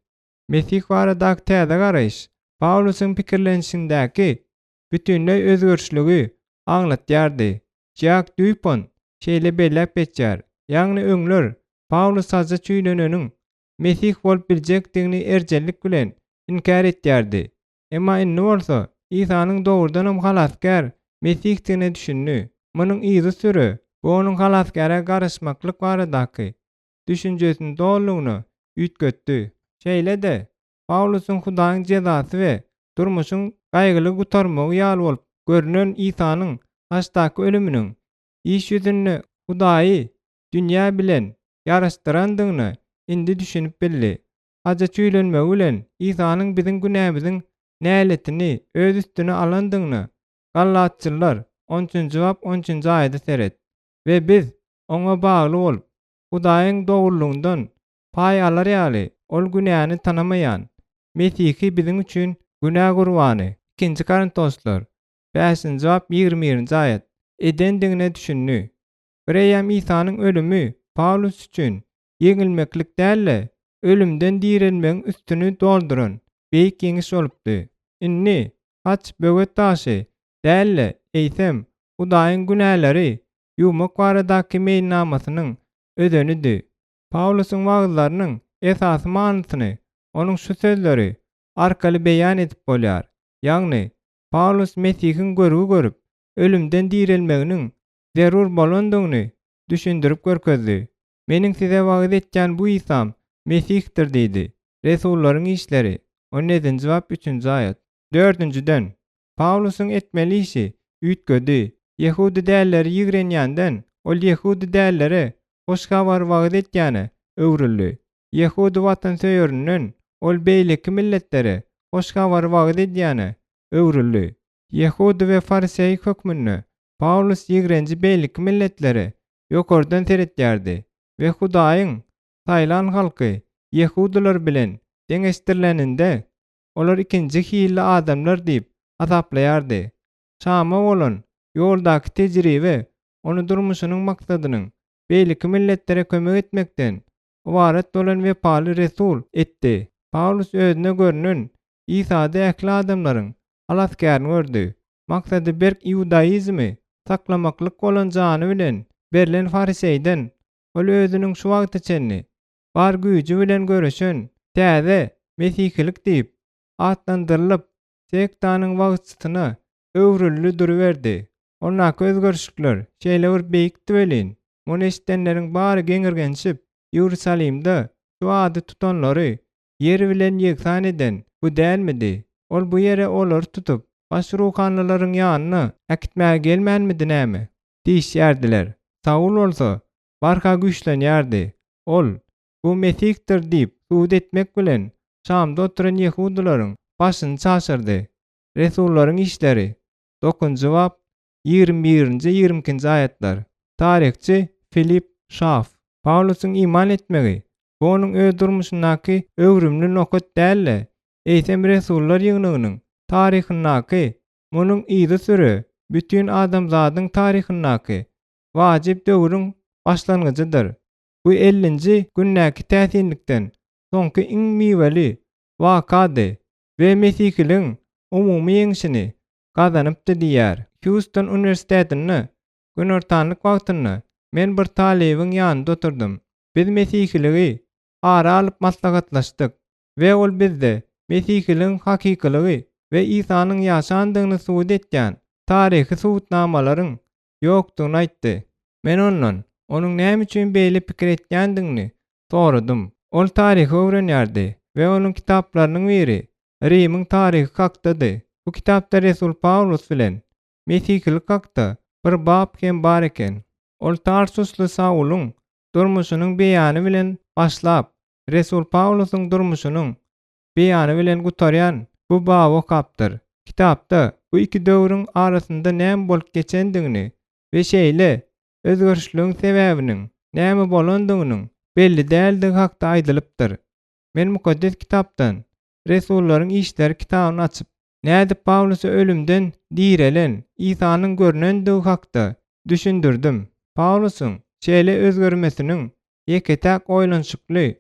Mesih baradaky täze garaýyş Pawlusyň pikirlenişindäki bütinleý özgerişligi aňlatýardy. Žak Dýupon şeýle belläp geçýär, Ýagny öňler Pawlus haja çüýleneniň Mesih bolup biljekdigini erjellik bilen inkär etýärdi. Emma indi bolsa Isanyň dogrudanam Halasgär Mesihdigine düşündi. Munuň yzysüre bu onuň Halasgäre garaşmaklyk baradaky düşünjesini dolulygyna üýtgetdi. Şeýle-de, Pawlusyň Hudaýyň jezasy we durmuşyň gaýgyly gutarmagy ýaly bolup görnen Isanyň haçdaky ölüminiň iş ýüzünde Hudaýy dünýä bilen ýaraşdyrandygyna indi düşünip bildi. Haja çüýlenmegi bilen Isanyň biziň günämiziň näletini öz üstüne alandygyna Gallatçylar, on üçünji bap, on üçünji aýada seret. We biz Oňa bagly bolup, Hudaýyň dogrulygyndan paý alar ýaly, ol günäni tanamaýan Mesihi biziň üçin günä gurbany, Ikinji Korintoslar, bäşinji bap, 21-nji aýat, edendigine düşündi. Bireýýäm Isanyň ölümi Pawlus üçin ýeňilmeklik däl-de, ölümden direlmegiň üstüni dolduran beýik ýeňiş bolupdy. Indi haç böwet daşy däl-de, eýsem, Hudaýyň günäleri ýuwmak baradaky meýilnamasynyň özenidi. Pawlusyň wagyzlarynyň esasy manysyny onuň şu sözleri arkaly beýan edip bolýar, ýagny Pawlus Mesihiň görgi görüp, ölümden direlmeginiň zerur bolandygyny düşündirip görkezdi. Meniň size wagyz etýän bu Isam Mesihdir diýdi. Resullaryň işleri, on ýedinji bap, üçünji aýat. Dördünjiden, Pawlusyň etmeli işi üýtgedi. Ýehudy dälleri ýigrenýänden, ol ýehudy dällere hoş habary wagyz etýäne öwrüldi. Ýehudy watansöýerinden, ol beýleki milletlere hoş habary wagyz edýäne öwrüldi. Ýehudy we fariseý hökmünde Pawlus ýigrenji beýleki milletlere ýokardan seretýärdi we Hudaýyň saýlan halky ýehudylar bilen deňeşdirileninde, olar ikinji hilli adamlar diýip hasaplaýardy. Şama bolan ýoldaky tejribe ony durmuşynyň maksadynyň beýleki milletlere kömek etmekden ybarat bolan wepaly resul etdi. Pawlus özüne görnen Isada ähli adamlaryň Halasgärini gördi. Maksady berk iudaizmi saklamaklyk bolan jany bilen berlen fariseýden. Ol özüniň şu wagta çenli bar güýji bilen göreşen täze mesihilik diýip atlandyrylyp sektanyň wagyzçysyna öwrüldi duruberdi. Ondaky özgerişlikler şeýle bir beýikdi welin, muny eşidenleriň bary geňirgenişip, Iýerusalimde şu ady tutanlary ýer bilen ýegsan eden bu dälmidi? Ol bu ýere olary tutup, baş ruhanylaryň ýanyna äkitmäge gelmänmidi näme? Diýişýärdiler. Saul bolsa barha güýçlenýärdi. Ol, Bu Mesihdir diýip subut etmek bilen, Şamda oturan ýehudylaryň başyny çaşyrdy. Resullaryň işleri, dokuzynjy bap, 21-nji, 22-nji aýatlar. Taryhçy Filip Şaf. Pawlusyň iman etmegi, bu onuň öz durmuşyndaky öwrümli nokat däl-de, eýsem resullar ýygnagynyň taryhyndaky, munuň yzysüre bütin adamzadyň taryhyndaky wajyp döwrüň başlangyjydyr. Bu ellinji gündäki täsinlikden soňky iň miweli wakady we mesihiligiň umumy ýeňşini gazanypdy diýýär. Hýuston uniwersitetinde günortanlyk wagtynda men bir talybyň ýanynda oturdym. Biz mesihiligi ara alyp maslahatlaşdyk we ol bizde mesihiligiň hakykylygy we Isanyň ýaşandygyny subut etýän taryhy subutnamalaryň ýokdugyny aýtdy. Men ondan onuň näme üçin beýle pikir etýändigini soradym. Ol taryhy öwrenýärdi we onuň kitaplarynyň biri Rimiň taryhy hakdady. Bu kitapda resul Pawlus bilen mesihilik hakda bir bap hem bar eken. Ol Tarsusly Saulyň durmuşynyň beýany bilen başlap, resul Pawlusyň durmuşynyň beýany bilen gutarýan bu baby okapdyr. Kitapda bu iki döwrüň arasynda näme bolup geçendigini we şeýle özgerişligiň sebäbiniň näme bolandygynyň belli däldigi hakda aýdylypdyr. Men Mukaddes Kitapdan Resullaryň işleri kitabyny açyp, nädip Pawlusa ölümden direlen Isanyň görnendigi hakda düşündirdim. Pawlusyň şeýle özgermesiniň ýeke-täk oýlanyşykly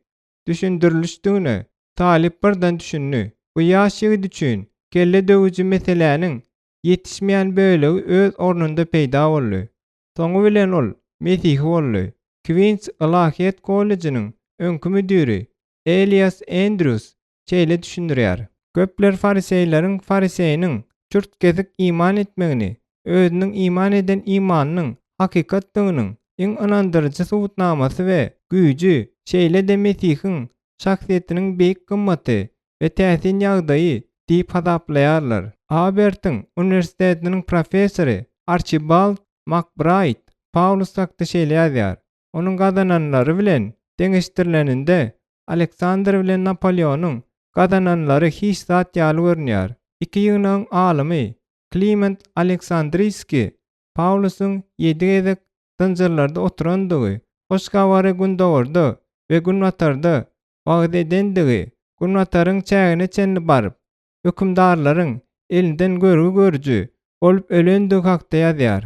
düşündirilişdigine talyp birden düşündi. Bu ýaş ýigit üçin kelle döwüji meseläniň ýetişmeýän bölegi öz ornunda peýda boldy. Soňy bilen ol mesihi boldy. Kwins ylahyýet kollejiniň öňki müdiri Elias Endrýus şeýle düşündirýär, Köpler fariseýleriň fariseýiniň çürt-kesik iman etmegini özüniň iman eden imanynyň hakykatdygynyň iň ynandyryjy subutnamasy we güýji, şeýle-de Mesihiň şahsyýetiniň beýik gymmaty we täsin ýagdaýy diýip hasaplaýarlar. Abertiň uniwersitetiniň professory Arçibald Makbraýd Pawlus hakda şeýle ýazýar, Onuň gazananlary bilen deňeşdirileninde Aleksandr bilen Napoleonyň gazananlary hiç zat ýaly görünýär. Iki ýygnagyň alymy Kliment Aleksandriýskiý Pawlusyň ýedi gezek zynjyrlarda oturandygy, Hoş Habary Gündogarda we Günbatarda wagyz edendigi, Günbataryň çägine çenli baryp, hökümdarlaryň elinden görgi görüji bolup ölendigi hakda ýazýar.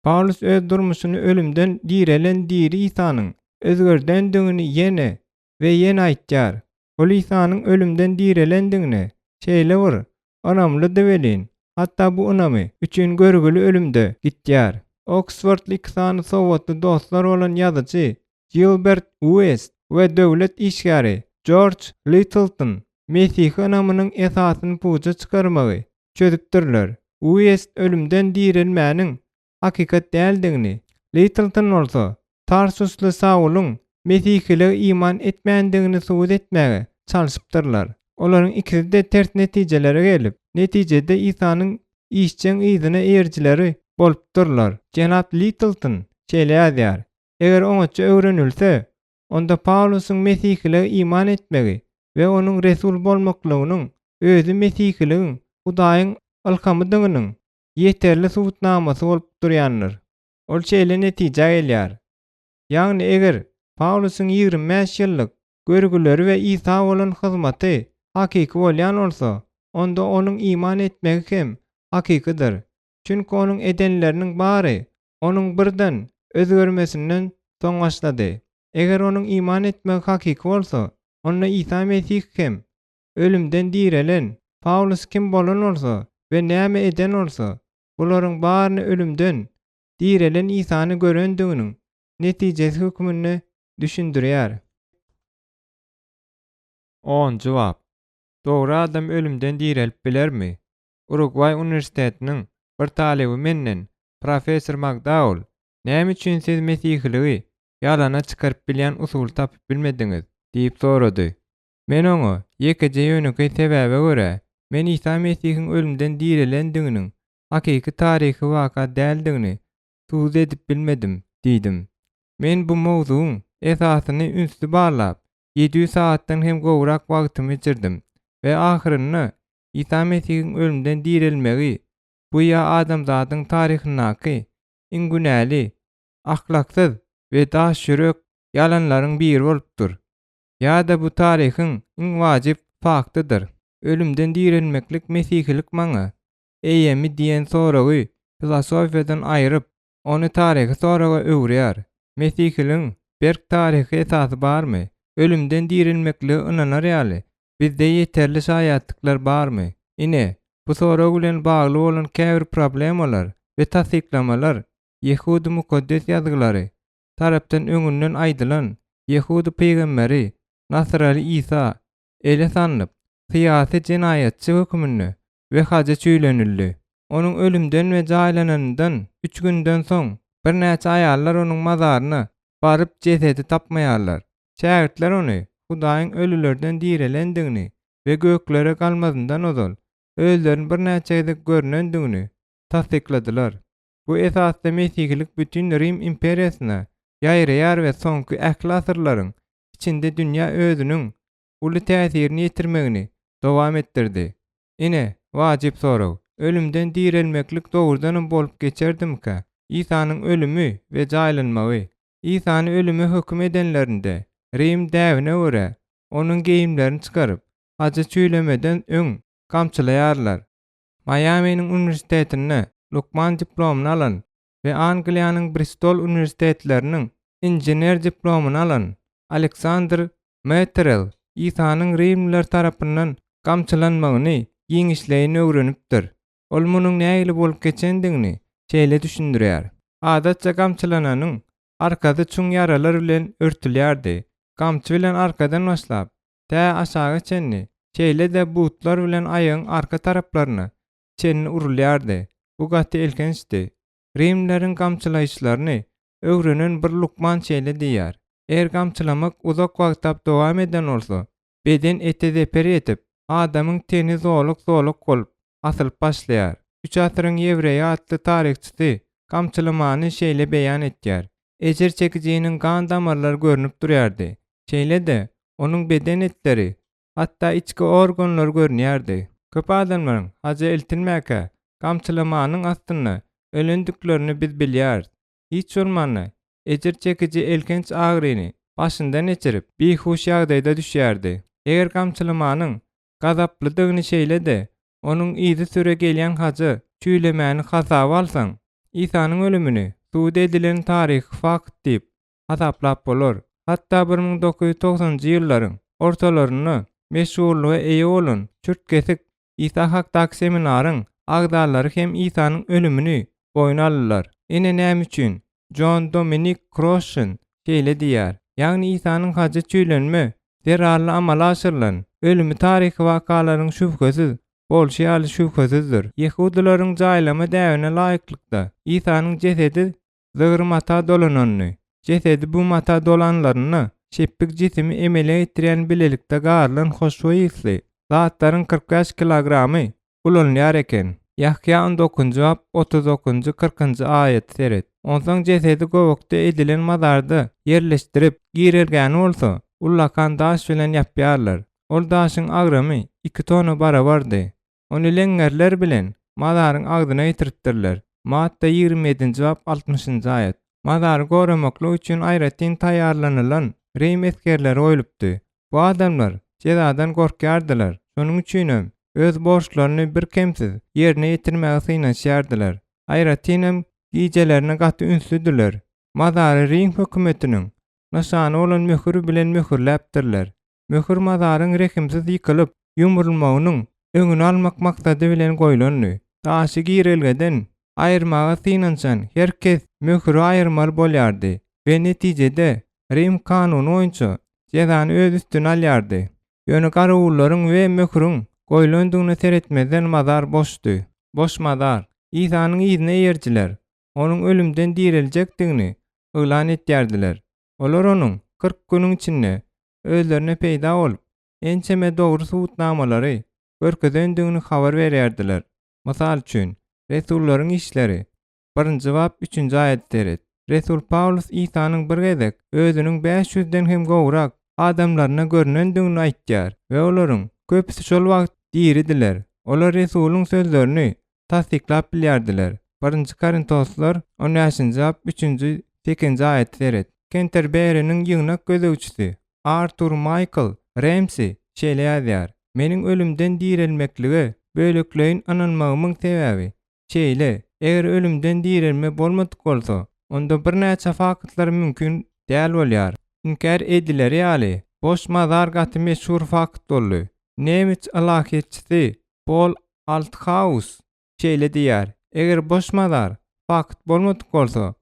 Pawlus öz durmuşyny ölümden direlen diri Isanyň özgerdendigini ýene we ýene aýtýar. Ol Isanyň ölümden direlendigine şeýle bir ynamlydy welin, hatda bu ynamy üçin görgüli ölümde gitýär. Oksfordly iki sany sowatly dostlar bolan ýazyjy Gilbert Uest we döwlet işgäri Jorj Littlton mesihi ynamynyň esasyny puja çykarmagy çözüpdirler. Uest ölümden direlmäniň hakykat däldigini, Littlton bolsa Tarsusly Saulyň mesihilige iman etmändigini subut etmäge çalşypdyrlar. Olaryň ikisi-de ters netijelere gelip, netijede Isanyň işjeň yzyna eýerijileri bolupdyrlar. Jenap Littlton şeýle ýazýar, Eger oňatja öwrenilse, onda Pawlusyň mesihilige iman etmegi we onuň resul bolmaklygynyň özi mesihiligiň Hudaýyň ylhamydygynyň ýeterli subutnamasy bolup durýandyr. Ol şeýle netijä gelýär, Ýagny eger Pawlusyň 25 ýyllyk görgüleri we Isa bolan hyzmaty hakyky bolýan bolsa, onda onuň iman etmegi hem hakykydyr. Çünki onuň edenleriniň bary onuň birden özgermesinden soň başlady. Eger onuň iman etmegi hakyky bolsa, onda Isa Mesih hem ölümden direlen Pawlus kim bolan bolsa we näme eden bolsa, bularyň baryny ölümden direlen Isany görendiginiň netijesi hökmünde düşündirýär. Onunjy bap. Dogry adam ölümden direlip bilermi? Urugwaý uniwersitetiniň bir talyby menden, Professor Makdaul, näme üçin siz mesihiligi ýalana çykaryp bilýän usuly tapyp bilmediňiz? diýip sorady. Men oňa, Ýekeje ýönekeý sebäbe görä, men Isa Mesihiň ölümden direlendiginiň hakyky taryhy waka däldigini subut edip bilmedim diýdim. Men bu mowzugyň esasyny ünsli barlap, 700 sagatdan hem gowrak wagtymy geçirdim we ahyrynda Isa Mesihiň ölümden direlmegi bu ýa adamzadyň taryhyndaky iň günäli, ahlaksyz we daşýürek ýalanlaryň biri bolupdyr. Ýa-da bu taryhyň iň wajyp faktydyr. Ölümden direlmeklik mesihilik maňa eýemi diýen soragy filosofiýadan aýryp, ony taryhy soraga öwürýär. Mesihiligiň berk taryhy esasy barmy? Ölümden direlmeklige ynanar ýaly, bizde ýeterli şaýatlyklar barmy? Ine, bu sorag bilen bagly bolan käbir problemalar we tassyklamalar Ýehudy Mukaddes Ýazgylary tarapdan öňünden aýdylan ýehudy pygamberi Nasyraly Isa ele salnyp, syýasy jenaýatçy höküminde we haja çüýlenildi. Onuň ölümden we jaýlananyndan üç günden soň, birnäçe aýallar onuň mazaryna baryp jesedi tapmaýarlar. Şägirtler ony Hudaýyň ölülerden direlendigini we göklere galmazyndan ozal özlerini birnäçe gezek görnendigini tassykladylar. Bu esasda mesihilik bütin Rim imperiýasyna ýaýraýar we soňky ähli asyrlaryň içinde dünýä özüniň uly täsirini ýetirmegini dowam etdirdi. Ine, wajyp sorag, ölümden direlmeklik dogrudanam bolup geçerdimikä? Isanyň ölümi we jaýlanmagy. Isany ölüme höküm edenlerinde, Rim däbine görä, onuň geýimlerini çykaryp, haja çüýlemeden öň gamçylaýarlar. Maýaminiň uniwersitetinde lukman diplomyny alan we Angliýanyň Bristol uniwersitetleriniň inžener diplomyny alan Aleksandr Metterel Isanyň rimliler tarapyndan gamçylanmagyny giňişleýin öwrenipdir. Ol munuň nähili bolup geçendigini şeýle düşündirýär, Adatça gamçylananyň arkasy çuň ýaralar bilen örtülýärdi. Gamçy bilen arkadan başlap, tä aşaga çenli, şeýle-de butlar bilen aýagyň arka taraplaryna çenli urulýardy. Bu gaty elhençdi. Rimlileriň gamçylaýyşlaryny öwrenen bir lukman şeýle diýýär, Eger gamçylamak uzak wagtlap dowam eden bolsa, beden ete zeper ýetip, adamyň teni zolak-zolak bolup, asylyp başlaýar. Üç asyryň ýewreýi atly taryhçysy gamçylamany şeýle beýan etýär, Ejir çekijiniň gan damarlary görnüp durýardy. Şeýle-de, onuň beden etleri, hatda içki organlary görünýärdi. Köp adamlaryň haja eltilmäkä, gamçylamanyň astynda ölendiklerini biz bilýäris. Hiç bolmanda, ejir çekiji elhenç agyryny başyndan geçirip, bihuş ýagdaýda düşýärdi. Eger gamçylamanyň gazaplydygyny şeýle-de, onuň yzysüre gelýän haja çüýlemäni hasaba alsaň, Isanyň ölümini subut edilen taryhy fakt diýip hasaplap bolar. Hatda 1990-njy ýyllaryň ortalarynda meşhurlyga eýe bolan çürt-kesik Isa hakdaky seminaryň agzalary hem Isanyň ölümini boýun aldylar. Ine näme üçin Jon Dominik Kroşşen şeýle diýýär, Ýagny Isanyň haja çüýlenme zerarly amala aşyrylan ölümi taryhy wakalaryň şübhesiz bolşy ýaly şübhesizdir. Ýehudylaryň jaýlama däbine laýyklykda, Isanyň jesedi zygyr mata dolanandy. Jesedi bu mata dolanlarynda, şepbik jisimi emele getirýän bilelikde garylan hoşboý ysly zatlaryň 45 kilogramy ulanylýar eken. Ýahýa on dokuzynjy bap otuz dokuzynjy, kyrkynjy aýaty seret. Onsoň jesedi gowakda edilen mazarda ýerleşdirip, girelgäni bolsa ullakan daş bilen ýapýarlar. Ol daşyň agramy iki tona barabardy. Ony leňňerler bilen mazaryň agzyna getiripdirler. Matta 27-nji bap 60-njy aýat. Mazary goramaklyk üçin aýratyn taýýarlanylan rim esgerleri goýlupdy. Bu adamlar jezadan gorkýardylar, şonuň üçinem öz borçlaryny birkemsiz ýerine ýetirmäge synanyşýardylar. Aýratynam gijelerine gaty ünslüdiler. Mazary rim hökümetiniň nyşany bolan möhür bilen möhürläpdirler. Möhür mazaryň rehimsiz ýykylyp, ýumrulmagynyň öňüni almak maksady bilen goýlandy. Daşy girelgeden aýyrmaga synanyşan her kes möhüri aýyrmaly bolýardy we netijede. Rim kanuny boýunça jezany öz üstüne alýardy. Ýöne garawullaryň we möhüriň goýlandygyna seretmezden mazar boşdy. Boş mazar. Isanyň yzyna eýerijiler Onuň ölümden direljekdigini yglan etýärdiler. Olar Onuň 40 günüň içinde özlerine peýda bolup, ençeme dogry subutnamalary görkezendigini habar berýärdiler. Mysal üçin, Resullaryň işleri, Birinji bap, üçünji aýady seret. Resul Pawlus Isanyň bir gezek özüniň 500-den hem gowrak adamlaryna görnendigini aýtýar we olaryň köpüsi şol wagt diridiler. Olar resulyň sözlerini tassyklap bilýärdiler. Birinji Korintoslar, on bäşinji bap, üçünji, sekizinji aýady seret. Kenterberiniň ýygnak gözegçisi Artur Maýkl Remsi şeýle ýazýar, Meniň ölümden direlmeklige bölekleýin ynanmagymyň sebäbi şeýle, eger ölümden direlme bolmadyk bolsa, onda birnäçe faktlar mümkin däl bolýar. Inkär edileri ýaly, boş mazar gaty meşhur fakt boldy. Nemes ylahyýetçisi Pol Althaus şeýle diýýär, Eger boş mazar fakt bolmadyk bolsa,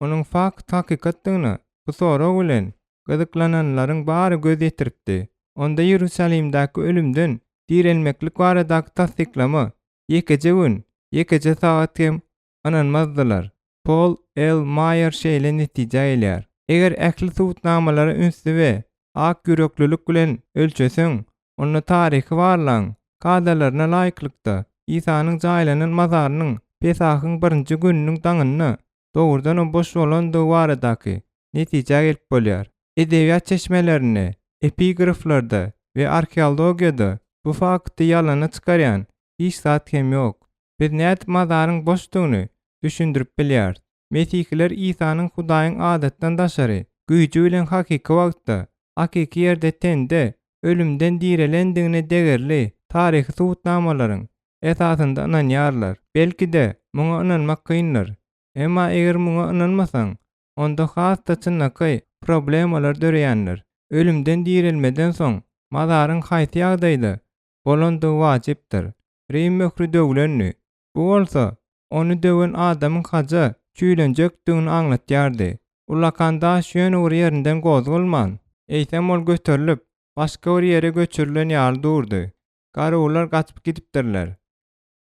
onuň fakt hakykatdygyna bu sorag bilen gyzyklananlaryň bary göz ýetiripdi. Onda Iýerusalimdäki ölümden direlmeklik baradaky tassyklama ýekeje gün, ýekeje sagat hem ynanmazdylar. Pol L. Maýer şeýle netijä gelýär, Eger ähli subutnamalary ünsli we ak ýüreklilik bilen ölçeseň, onda taryhy barlagyň kadalaryna laýyklykda, Isanyň jaýlanan mazarynyň Pesahyň birinji gününiň daňynda dogrudanam boş bolandygy baradaky netijä gelip bolýar. Edebiýat çeşmelerinde, epigraflarda we arheologiýada bu fakty ýalana çykarýan hiç zat hem ýok. Biz nädip mazaryň boşdugyny düşündirip bilýäris? Mesihiler Isanyň Hudaýyň adatdan daşary güýji bilen hakyky wagtda, hakyky ýerde tende ölümden direlendigine degerli taryhy subutnamalaryň esasynda ynanýarlar. Belki-de, muňa ynanmak kyndyr. Emma eger muňa ynanmasaň, onda has-da çynlakaý problemalar döreýändir. Ölümden direlmeden soň mazaryň haýsy ýagdaýda bolandygy wajypdyr. Rim möhri döwlendi. Bu bolsa, ony döwen adamyň haja çüýlenjekdigini aňlatýardy. Ullakan daş ýöne bir ýerinden gozgalman, eýsem ol göterilip, başga bir ýere göçürilen ýaly durdy. Garawullar gaçyp gidipdirler.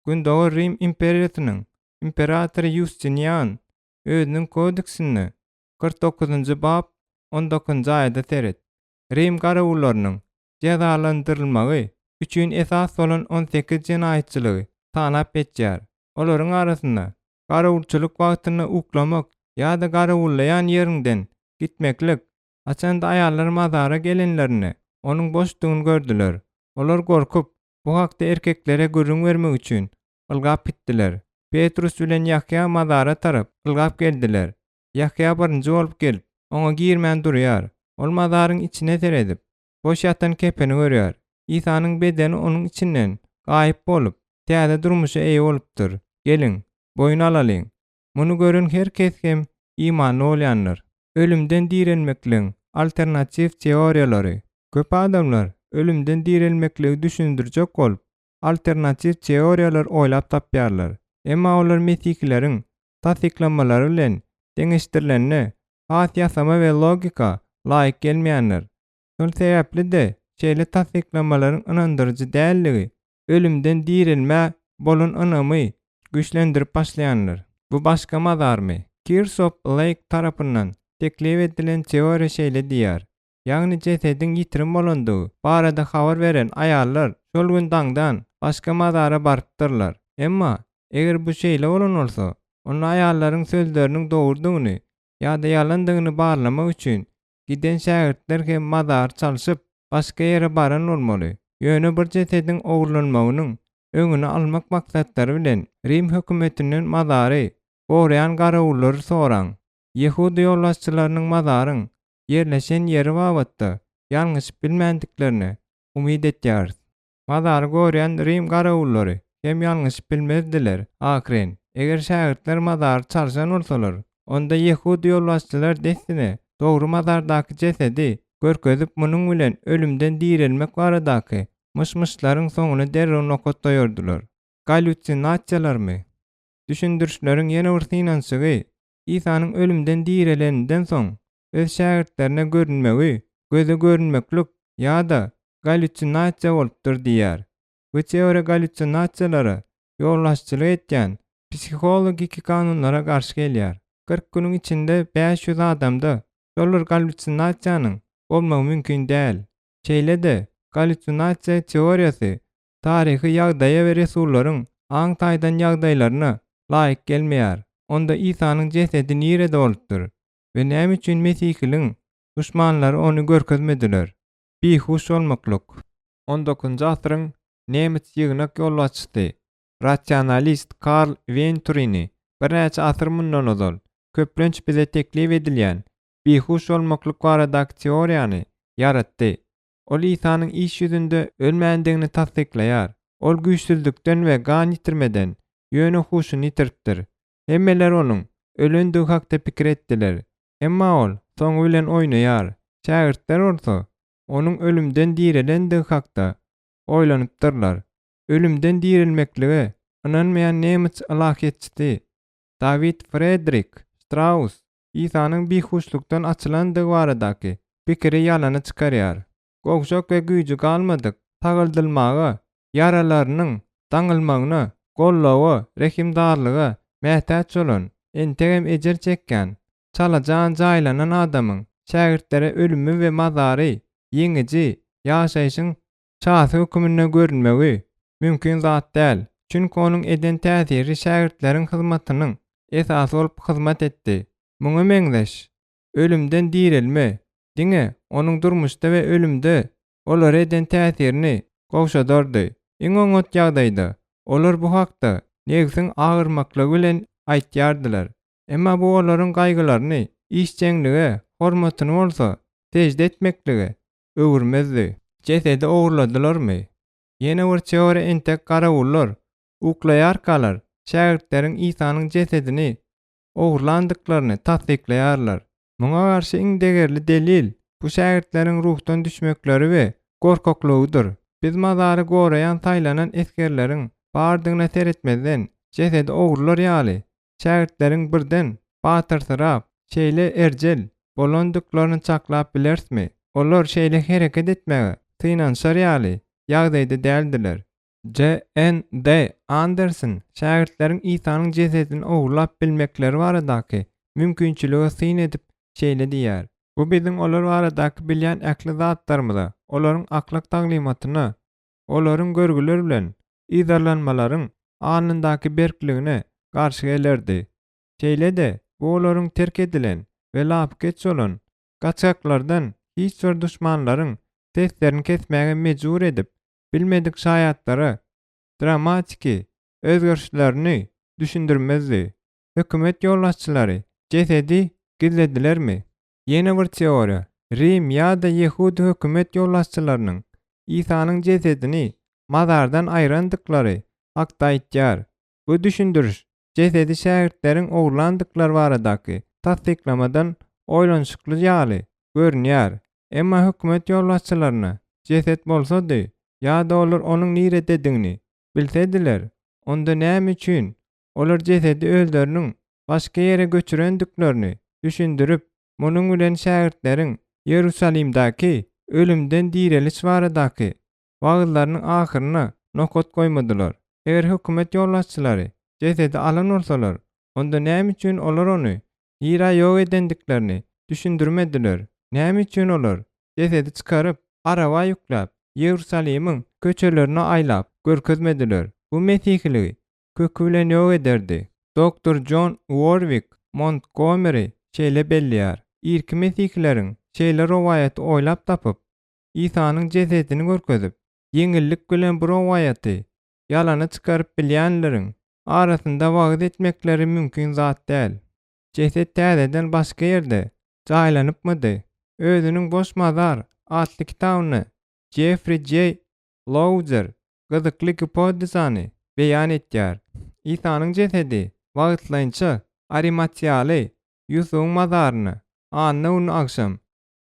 Gündogar Rim imperiýasynyň imperatory Ýustinian özüniň kodeksinde 49-njy bap 19-njy aýada seret. Rim garawullarynyň jezalandyrylmagy üçin esas bolan 18 jenaýatçylygy sanap geçýär. Olaryň arasynda garawulçylyk wagtynda uklamak ýa-da garawullaýan ýeriňden gitmeklik, Haçanda aýallar mazara gelenlerinde, onuň boşdugyny gördüler. Olar gorkup, bu hakda erkeklere gürrüň bermek üçin, ylgap gitdiler. Petrus bilen Ýahýa mazara tarap ylgap geldiler. Ýahýa birinji bolup gelip, oňa girmän durýar. Ol mazaryň içine seredip, boş ýatan kepeni görýär. Isanyň bedeni onuň içinden gaýyp bolup, täze durmuşa eýe bolupdyr. Geliň, boýun alalyň, Muny gören her kes hem imanly bolýandyr. Ölümden direlmekligiň alternatiw teoriýalary. Köp adamlar ölümden direlmekligi düşündirjek bolup, alternatiw teoriýalar oýlap tapýarlar. Emma olar mesihileriň tassyklamalary bilen deňeşdirilende has ýasama we logika laýyk gelmeýändir. Şol sebäpli-de şeýle tassyklamalaryň ynandyryjy däldigi ölümden direlmä bolan ynamy güýçlendirip başlaýandyr. Bu başga mazarmy? Kirsop Leýk tarapyndan teklip edilen teoriýa şeýle diýýär, ýagny jesediň ýitirim bolandygy barada habar beren aýallar şol gün daňdan başga mazara barypdyrlar. Emma, eger bu şeýle bolan bolsa, onda aýallaryň sözleriniň dogrudygyny ýa-da ýalandygyny barlamak üçin Giden şägirtler hem mazary çalşyp, başga ýere baran bolmaly. Ýöne bir jesediň ogurlanmagynyň öňüni almak maksatlary bilen Rim hökümetinden mazary goraýan garawullary soraň. Ýehudy ýolbaşçylarynyň mazaryň ýerleşen ýeri babatda ýalňyşyp bilmändiklerine umyt etýäris. Mazary görýän rim garawullary hem ýalňyşyp bilmezdiler ahyryn. Eger şägirtler mazary çalşan bolsalar, onda ýehudy ýolbaşçylar dessine dogry mazardaky jesedi görkezip munuň bilen ölümden direlmek baradaky myş-myşlaryň soňuna derrew nokat goýardylar. Galýutsinasiýalarmy? Düşündirişleriň ýene bir synanyşygy Isanyň ölümden direleninden soň. öz şägirtlerine görünmegi göze görünmeklik ýa-da galýusinasiýa bolupdyr diýýär. Bu teoriýa galýusinasiýalara ýolbaşçylyk etýän psihologiki kanunlara garşy gelýär. 40 günüň içinde 500 adamda şol bir galýusinasiýanyň bolmagy mümkin däl. Şeýle-de, galýusinasiýa teoriýasy taryhy ýagdaýa we resullaryň aň taýdan ýagdaýlaryna laýyk gelmeýär. Onda Isanyň jesedi nirede bolupdyr we näme üçin mesihiligiň duşmanlary ony görkezmediler? Bihuş bolmaklyk. On dokuzynjy asyryň nemes ýygnak ýolbaşçysy, rasionalist Karl Wenturini birnäçe asyr mundan ozal, köplenç bize teklip edilýän bihuş bolmaklyk baradaky teoriýany ýaratdy. Ol Isanyň iş ýüzünde ölmändigini tassyklaýar. Ol güýçsüzlikden we gan ýitirmeden, ýöne huşuny ýitiripdir. Hemmeler onuň ölendigi hakda pikir etdiler. Emma ol soňy bilen oýnaýar, şägirtler bolsa onuň ölümden direlendigi hakda oýlanypdyrlar. Ölümden direlmeklige ynanmaýan nemes ylahyýetçisi Dawid Fredrik Ştraus Isanyň bihuşlukdan açylandygy baradaky pikiri ýalana çykarýar. Gowşak we güýji galmadyk sagaldylmaga, ýaralarynyň daňylmagyna, goldawa, rehimdarlyga mätäç bolan, entegem ejir çekýän, çalajan jaýlanan adamyň şägirtlere ölümi we mazary ýeňiji ýaşaýşyň şasy höküminde görünmegi mümkin zat däl, çünki onuň eden täsiri şägirtleriň hyzmatynyň esasy bolup hyzmat etdi. Muňa meňzeş ölümden direlme diňe onuň durmuşda we ölümde olara eden täsirini gowşadardy. Iň oňat ýagdaýda, olar bu hakda nebsiň agyrmaklygy bilen aýtýardylar. Emma bu olaryň gaýgylaryny işjeňlige, hormatyny bolsa sežde etmeklige öwürmezdi. Jesedi ogurladylarmy? Ýene bir teoriýa entek garawullar uklaýarkalar şägirtleriň Isanyň jesedini ogurlandyklaryny tassyklaýarlar. Muňa garşy iň degerli delil, bu şägirtleriň ruhdan düşmekleri we gorkaklygydyr. Biz mazary goraýan saýlanan esgerleriň bardygyna seretmezden, jesedi ogurlar ýaly, şägirtleriň birden batyrsyrap, şeýle erjel bolandyklaryny çaklap bilerismi? Olar şeýle hereket etmäge synanyşar ýaly ýagdaýda däldiler. JND. Anderson şägirtleriň Isanyň jesedini ogurlap bilmekleri baradaky mümkinçilige syn edip şeýle diýýär, Bu biziň olar baradaky bilýän ähli zatlarymyza, olaryň ahlak taglymatyna, olaryň görgüler bilen yzarlanmalaryň alnyndaky berkligine garşy gelerdi. Şeýle-de, bu olaryň terk edilen we lapykeç bolan gaçgaklardan hiç bir duşmanlaryň seslerini kesmäge mejbur edip bilmedik şaýatlara dramatiki özgerişlerini düşündirmezdi. Hökümet ýolbaşçylary jesedi gizledilermi? Ýene bir teoriýa, Rim ýa-da ýehudy hökümet ýolbaşçylarynyň Isanyň jesedini mazardan aýrandyklary hakda aýtýar. Bu düşündiriş jesedi şägirtleriň ogurlandyklary baradaky tassyklamadan oýlanyşykly ýaly görünýär. Emma hökümet ýolbaşçylaryna jeset bolsady ýa-da olar onuň nirededigini bilsediler, onda näme üçin olar jesedi özleriniň başga ýere göçürendiklerini düşündirip, munuň bilen şägirtleriň Iýerusalimdäki ölümden direliş baradaky wagyzlarynyň ahyryna nokat goýmadylar. Eger hökümet ýolbaşçylary jesedi alan bolsalar, onda näme üçin olar ony nirä ýok edendiklerini düşündirmediler? Näme üçin olar jesedi çykaryp, araba ýükläp, Iýerusalimiň köçelerine aýlap görkezmediler? Bu mesihiligi köki bilen ýok ederdi. Doktor Jon Uorwik Montgomeri şeýle belleýär, Irki mesihileriň şeýle rowaýaty oýlap tapyp, Isanyň jesedini görkezip, ýeňillik bilen bu rowaýaty ýalana çykaryp bilýänleriň arasynda wagyz etmekleri mümkin zat däl. Jeset täzeden başga ýerde jaýlanypmydy? Özüniň Boş mazar atly kitabynda Jeffri J. Louzer gyzykly gipotezany beýan etýär. Isanyň jesedi wagtlaýynça Arimatiýaly Ýusubyň mazaryna anna güni agşam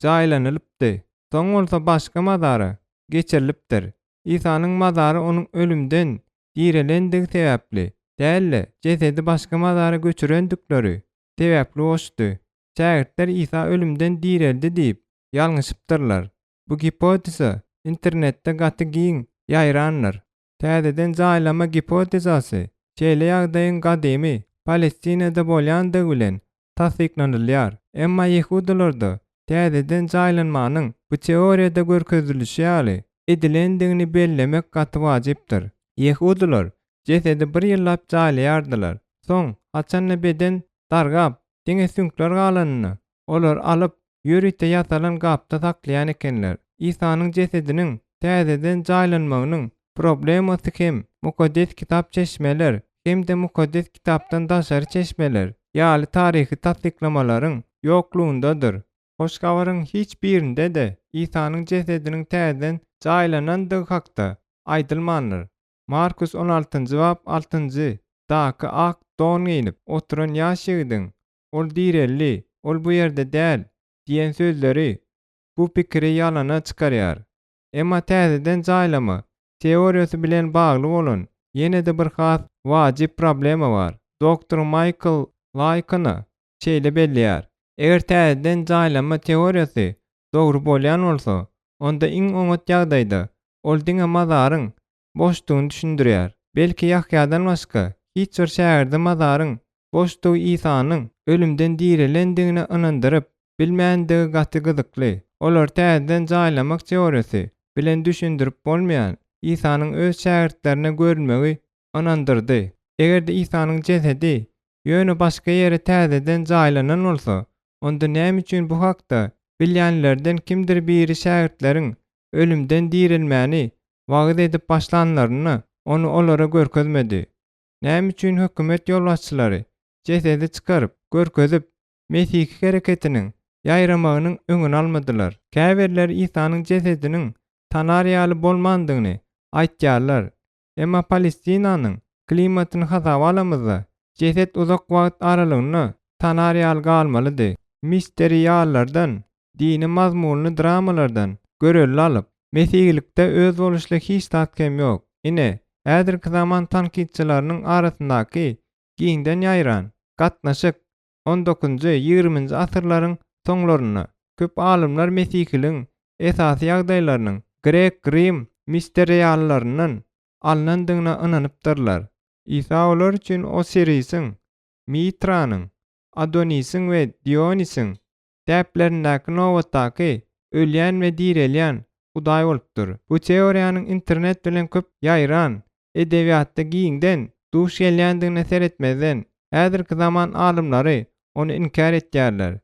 jaýlanylypdy, soň bolsa başga mazara geçirilipdir. Isanyň mazary onuň ölümden direlendigi sebäpli däl-de, jesedi başga mazara göçürendikleri sebäpli boşdy. Şägirtler Isa ölümden direldi diýip, ýalňyşypdyrlar. Bu gipoteza internetde gaty giň ýaýrandyr. Täzeden jaýlama gipotezasy şeýle ýagdaýyň gadymy Palestinada bolýandygy bilen tassyklanylýar. Emma ýehudylarda täzeden jaýlanmanyň bu teoriýada görkezilişi ýaly edilendigini bellemek gaty wajypdyr. Ýehudylar jesedi bir ýyllap jaýlaýardylar. Soň, haçanda beden dargap, diňe süňkler galanynda, olary alyp, ýörite ýasalan gapda saklaýan ekenler. Isanyň jesediniň täzeden jaýlanmagynyň problemasy hem Mukaddes Kitap çeşmeler hem-de Mukaddes Kitapdan daşary çeşmeler ýaly taryhy tassyklamalaryň ýoklugyndadyr. Hoş Habaryň hiç birinde-de Isanyň jesediniň täzeden jaýlanandygy hakda aýdylmandyr. Markus on altynjy bap altynjy daky ak don geýnip oturan ýaş ýigidiň Ol direldi, ol bu ýerde däl diýen sözleri bu pikiri ýalana çykarýar. Emma täzeden jaýlama teoriýasy bilen bagly bolan ýene-de bir has wajyp problema bar. Doktor Maýkl Laýkona şeýle belleýär, Eger täzeden jaýlama teoriýasy dogry bolýan bolsa, onda iň oňat ýagdaýda ol diňe mazaryň boşdugyny düşündirýär. Belki Ýahýadan başga hiç bir şägirdi mazaryň boşdugy Isanyň ölümden direlendigine ynandyryp bilmändigi gaty gyzykly. Olary täzeden jaýlamak teoriýasy bilen düşündirip bolmaýan Isanyň öz şägirtlerine görünmegi ynandyrdy. Eger-de Isanyň jesedi ýöne başga ýere täzeden jaýlanan bolsa, onda näme üçin bu hakda bilýänlerden kimdir biri şägirtleriň ölümden direlmäni wagyz edip başlanlarynda, ony olara görkezmedi. Näme üçin hökümet ýolbaşçylary jesedi çykaryp, görkezip, mesihi hereketiniň ýaýramagynyň öňüni almadylar? Käbirleri Isanyň jesediniň tanar ýaly bolmandygyny aýtýarlar. Emma Palestinanyň klimatyny hasaba alamyzda, jeset uzak wagt aralygynda tanar ýaly galmalydy. Misteriýalardan, dini mazmunly dramalardan görelde alyp, mesihilikde özboluşly hiç zat kem ýok. Ine, häzirki zaman tankytçylarynyň arasyndaky giňden ýaýran gatnaşyk on dokuzynjy, ýigriminji asyrlaryň soňlarynda köp alymlar mesihiligiň esasy ýagdaýlarynyň grek-rim misteriýalylaryndan alnandygyna ynanypdyrlar. Isa olar üçin Osirisiň, Mitranyň, Adonisiň we Dionisiň däplerindäki nobatdaky ölýän we direlýän hudaý bolupdyr. Bu teoriýanyň internet bilen köp ýaýran edebiýatda giňden duş gelýändigine seretmezden, häzirki zaman alymlary ony inkär etýärler.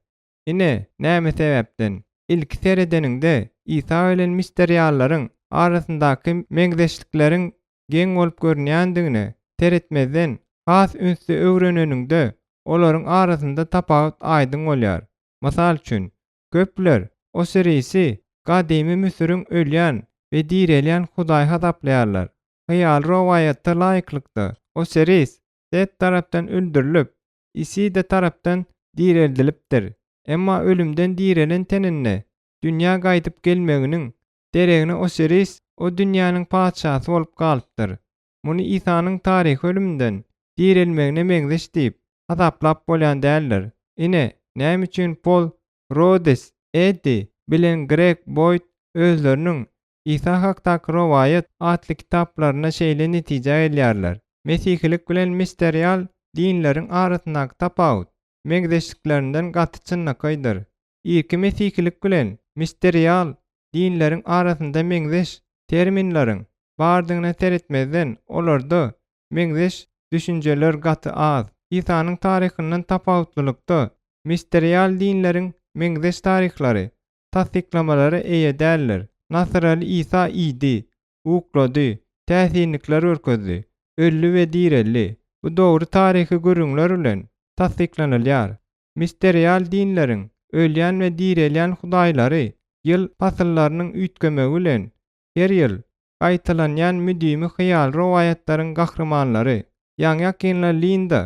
Ine, näme sebäpden. Ilki seredeniňde, Isa bilen misteriýalylaryň arasyndaky meňzeşlikleriň geň bolup görünýändigine seretmezden, has ünsli öwreneniňde, olaryň arasynda tapawut aýdyň bolýar. Mysal üçin, köpler Osirisi gadymy Müsüriň ölýän we direlýän hudaýy hasaplaýarlar. Hyýaly rowaýata laýyklykda, Osiris Set tarapdan öldürilip, Isida tarapdan direldilipdir. Emma ölümden direlen teninde dünýä gaýdyp gelmeginiň deregine Osiris o dünýäniň patyşasy bolup galypdyr. Muny Isanyň taryhy ölümden direlmegine meňzeş diýip hasaplap bolýan däldir. Ine, näme üçin Pol Rodes Eddi bilen Greg Boýd özleriniň Isa hakdaky rowaýat atly kitaplarynda şeýle netijä gelýärler, Mesihilik bilen misterial dinleriň arasyndaky tapawut meňzeşliklerinden gaty çynlakaýdyr. Irki mesihilik bilen misterial dinleriň arasynda meňzeş terminleriň bardygyna seretmezden, olarda meňzeş düşünjeler gaty az. Isanyň taryhyndan tapawutlylykda, misterial dinleriň meňzeş taryhlary tassyklamalara eýe däldir. Nasyraly Isa iýdi, uklady, täsinlikler görkezdi, öldi we direldi. Bu dogry taryhy gürrüňler bilen tassyklanylýar. Misterial dinleriň ölýän we direlýän hudaýlary ýyl pasyllarynyň üýtgemegi bilen her ýyl gaýtalanýan müdimi hyýaly rowaýatlaryň gahrymanlary. Ýaňy-ýakynda Linda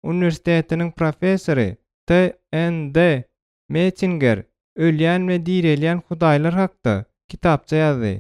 uniwersitetiniň professory TND Mettinger ölýän we direlýän hudaýlar hakda kitapça ýazdy.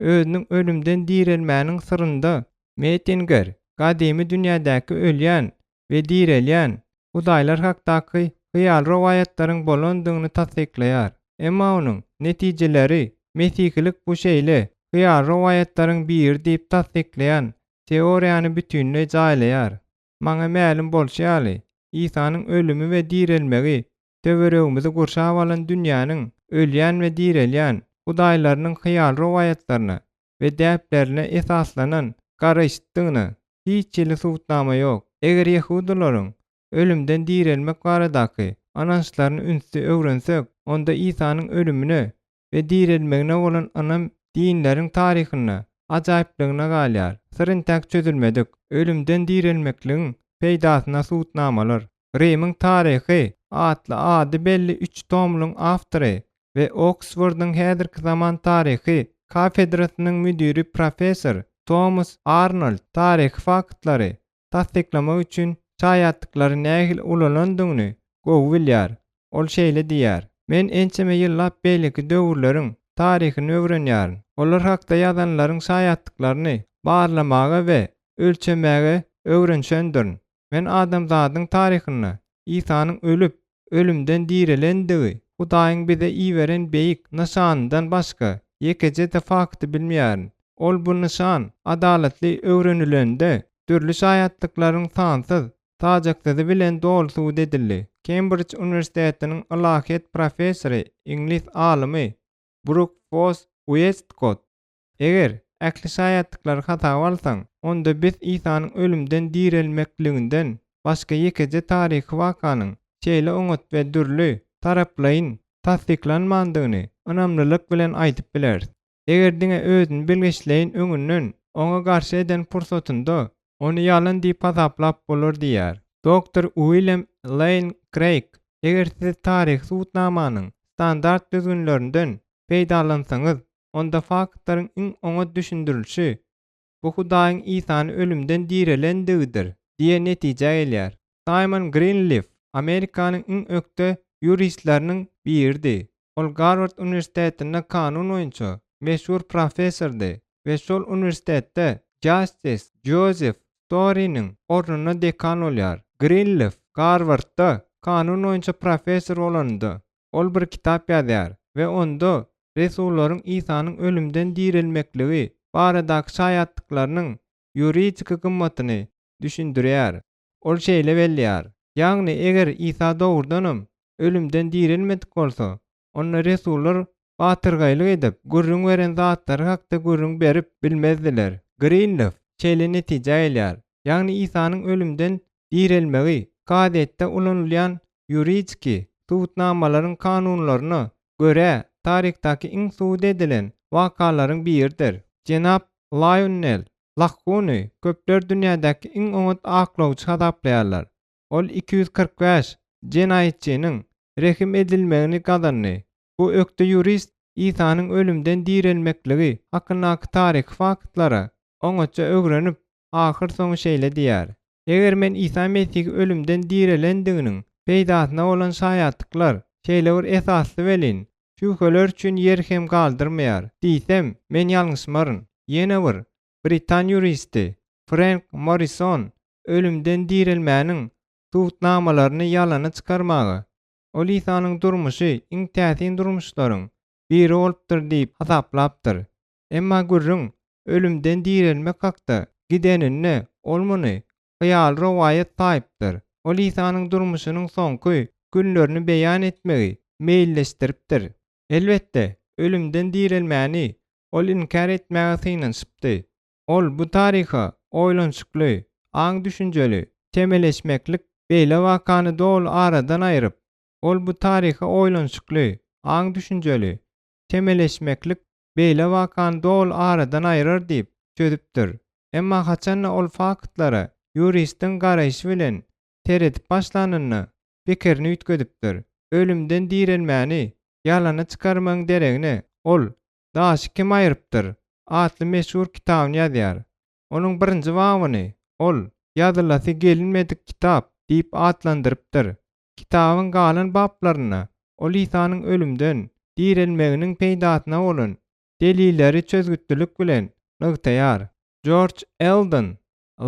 Özüniň ölümden direlmäniň syrynda Mettinger gadymy dünýädäki ölýän we direlýän hudaýlar hakdaky. hyýaly rowaýatlaryň bolandygyny tassyklaýar. Emma onuň netijeleri mesihilik bu şeýle hyýaly rowaýatlaryň biri diýip tassyklaýan teoriýany bütinleý jaýlaýar. Maňa mälim bolşy ýaly, Isanyň ölümi we direlmegi töweregimizi gurşap alan dünýäniň ölýän we direlýän hudaýlarynyň hyýaly rowaýatlaryna we däplerine esaslanan garaýyşdygyna hiç hili subutnama ýok. Eger ýehudylaryň ölümden direlmek baradaky ynançlaryny ünsli öwrensek, onda Isanyň ölümine we direlmegine bolan ynam dinleriň taryhynda ajaýyplygyna galýar. Syr intäk çözülmedik. Ölümden direlmekligiň peýdasyna subutnamalar. Rimiň taryhy atly ady belli üç tomluň awtory we Oksfordyň häzirki zaman taryhy kafedrasynyň müdiri professor Tomas Arnold taryhy faktlary tassyklamak üçin şaýatlyklary nähili ulanandygyny gowy bilýär. Ol şeýle diýýär, Men ençeme ýyllap beýleki döwürleriň taryhyny öwrenýärin. Olar hakda ýazanlaryň şaýatlyklaryny barlamaga we ölçemäge öwrenişendirin. Men adamzadyň taryhynda Isanyň ölüp, ölümden direlendigi, Hudaýyň bize iberen beýik nyşanyndan başga ýekeje-de fakty bilmeýärin. Ol bu nyşan adalatly öwrenilende, dürli şaýatlyklaryň sansyz, sajaksyzy bilen doly subut edildi. Kembrij uniwersitetiniň ylahyýet professory, iňlis alymy Bruk Foss Uestkott Eger ähli şaýatlyklary hasaba alsaň, onda biz Isanyň ölümden direlmekliginden başga ýekeje taryhy wakanyň şeýle oňat we dürli taraplaýyn tassyklanmandygyny ynamlylyk bilen aýdyp bileris. Eger diňe özüni bilgeşleýin öňünden oňa garşy eden pursatynda ony ýalan diýip hasaplap bolar diýýär. Doktor Uilýam Leýn Kreýg, Eger siz taryhy subutnamanyň standart düzgünlerinden peýdalansaňyz, onda faktlaryň iň oňat düşündirilişi, bu Hudaýyň Isany ölümden direlendigidir diýen netijä gelýär. Saýmon Grinlif Amerikanyň iň ökde ýuristleriniň biridi. Ol Garward uniwersitetinde kanun boýunça meşhur professordy we şol uniwersitetde Jastis Jozef Storiniň ornuna dekan bolýar. Grinlif Garwardda kanun boýunça professor bolanynda, Ol bir kitap ýazýar we onda resullaryň Isanyň ölümden direlmekligi baradaky şaýatlyklarynyň ýuridiki gymmatyny düşündirýär. Ol şeýle belleýär, Ýagny eger Isa dogrudanam ölümden direlmedik bolsa, onda resullar batyrgaýlyk edip, gürrüň beren zatlary hakda gürrüň berip bilmezdiler. Grinlif şeýle netijä gelýär, Ýagny Isanyň ölümden direlmegi kazyýetde ulanylýan ýuridiki subutnamalaryň kanunlaryna görä taryhdaky iň subut edilen wakalaryň biridir. Jenap Laýonnel Lakhuny köpler dünýädäki iň oňat aklawçy hasaplaýarlar. Ol 245 jenaýatçynyň rehim edilmegini gazandy. Bu ökde ýurist Isanyň ölümden direlmekligi hakyndaky taryhy faktlara oňatja öwrenip, ahyrsoňy şeýle diýýär, Eger men Isa Mesihi ölümden direlendiginiň peýdasyna bolan şaýatlyklar şeýle bir esasly welin, şübheler üçin ýer hem galdyrmaýar diýsem, men ýalňyşmaryn. Ýene bir britan ýuristi Frenk Morrison ölümden direlmäniň subutnamalaryny ýalana çykarmaga, ol Isanyň durmuşy iň täsin durmuşlaryň biri bolupdyr diýip hasaplapdyr. Emma gürrüň ölümden direlmek hakda gideninde ol muny hyýaly rowaýat saýypdyr. Ol Isanyň durmuşynyň soňky günlerini beýan etmegi meýilleşdiripdir. Elbetde, ölümden direlmäni ol inkär etmäge synanyşypdy. Ol bu taryha oýlanyşykly, aň-düşünjeli çemeleşmeklik beýle wakany doly aradan aýryp, ol bu taryha oýlanyşykly, aň-düşünjeli çemeleşmeklik beýle wakany doly aradan aýyrar diýip çözüpdir. Emma haçanda ol faktlara ýuristiň garaýşy bilen seredip başlanynda pikirini üýtgedipdir. Ölümden direlmäni ýalana çykarmagyň deregine ol Daşy kim aýrypdyr? atly meşhur kitabyny ýazýar. Onuň birinji babyny ol Ýazylasy gelinmedik kitap diýip atlandyrypdyr. Kitabyň galan baplarynda ol Isanyň ölümden direlmeginiň peýdasyna bolan delilleri çözgütlilik bilen nygtaýar. Jorj Eldon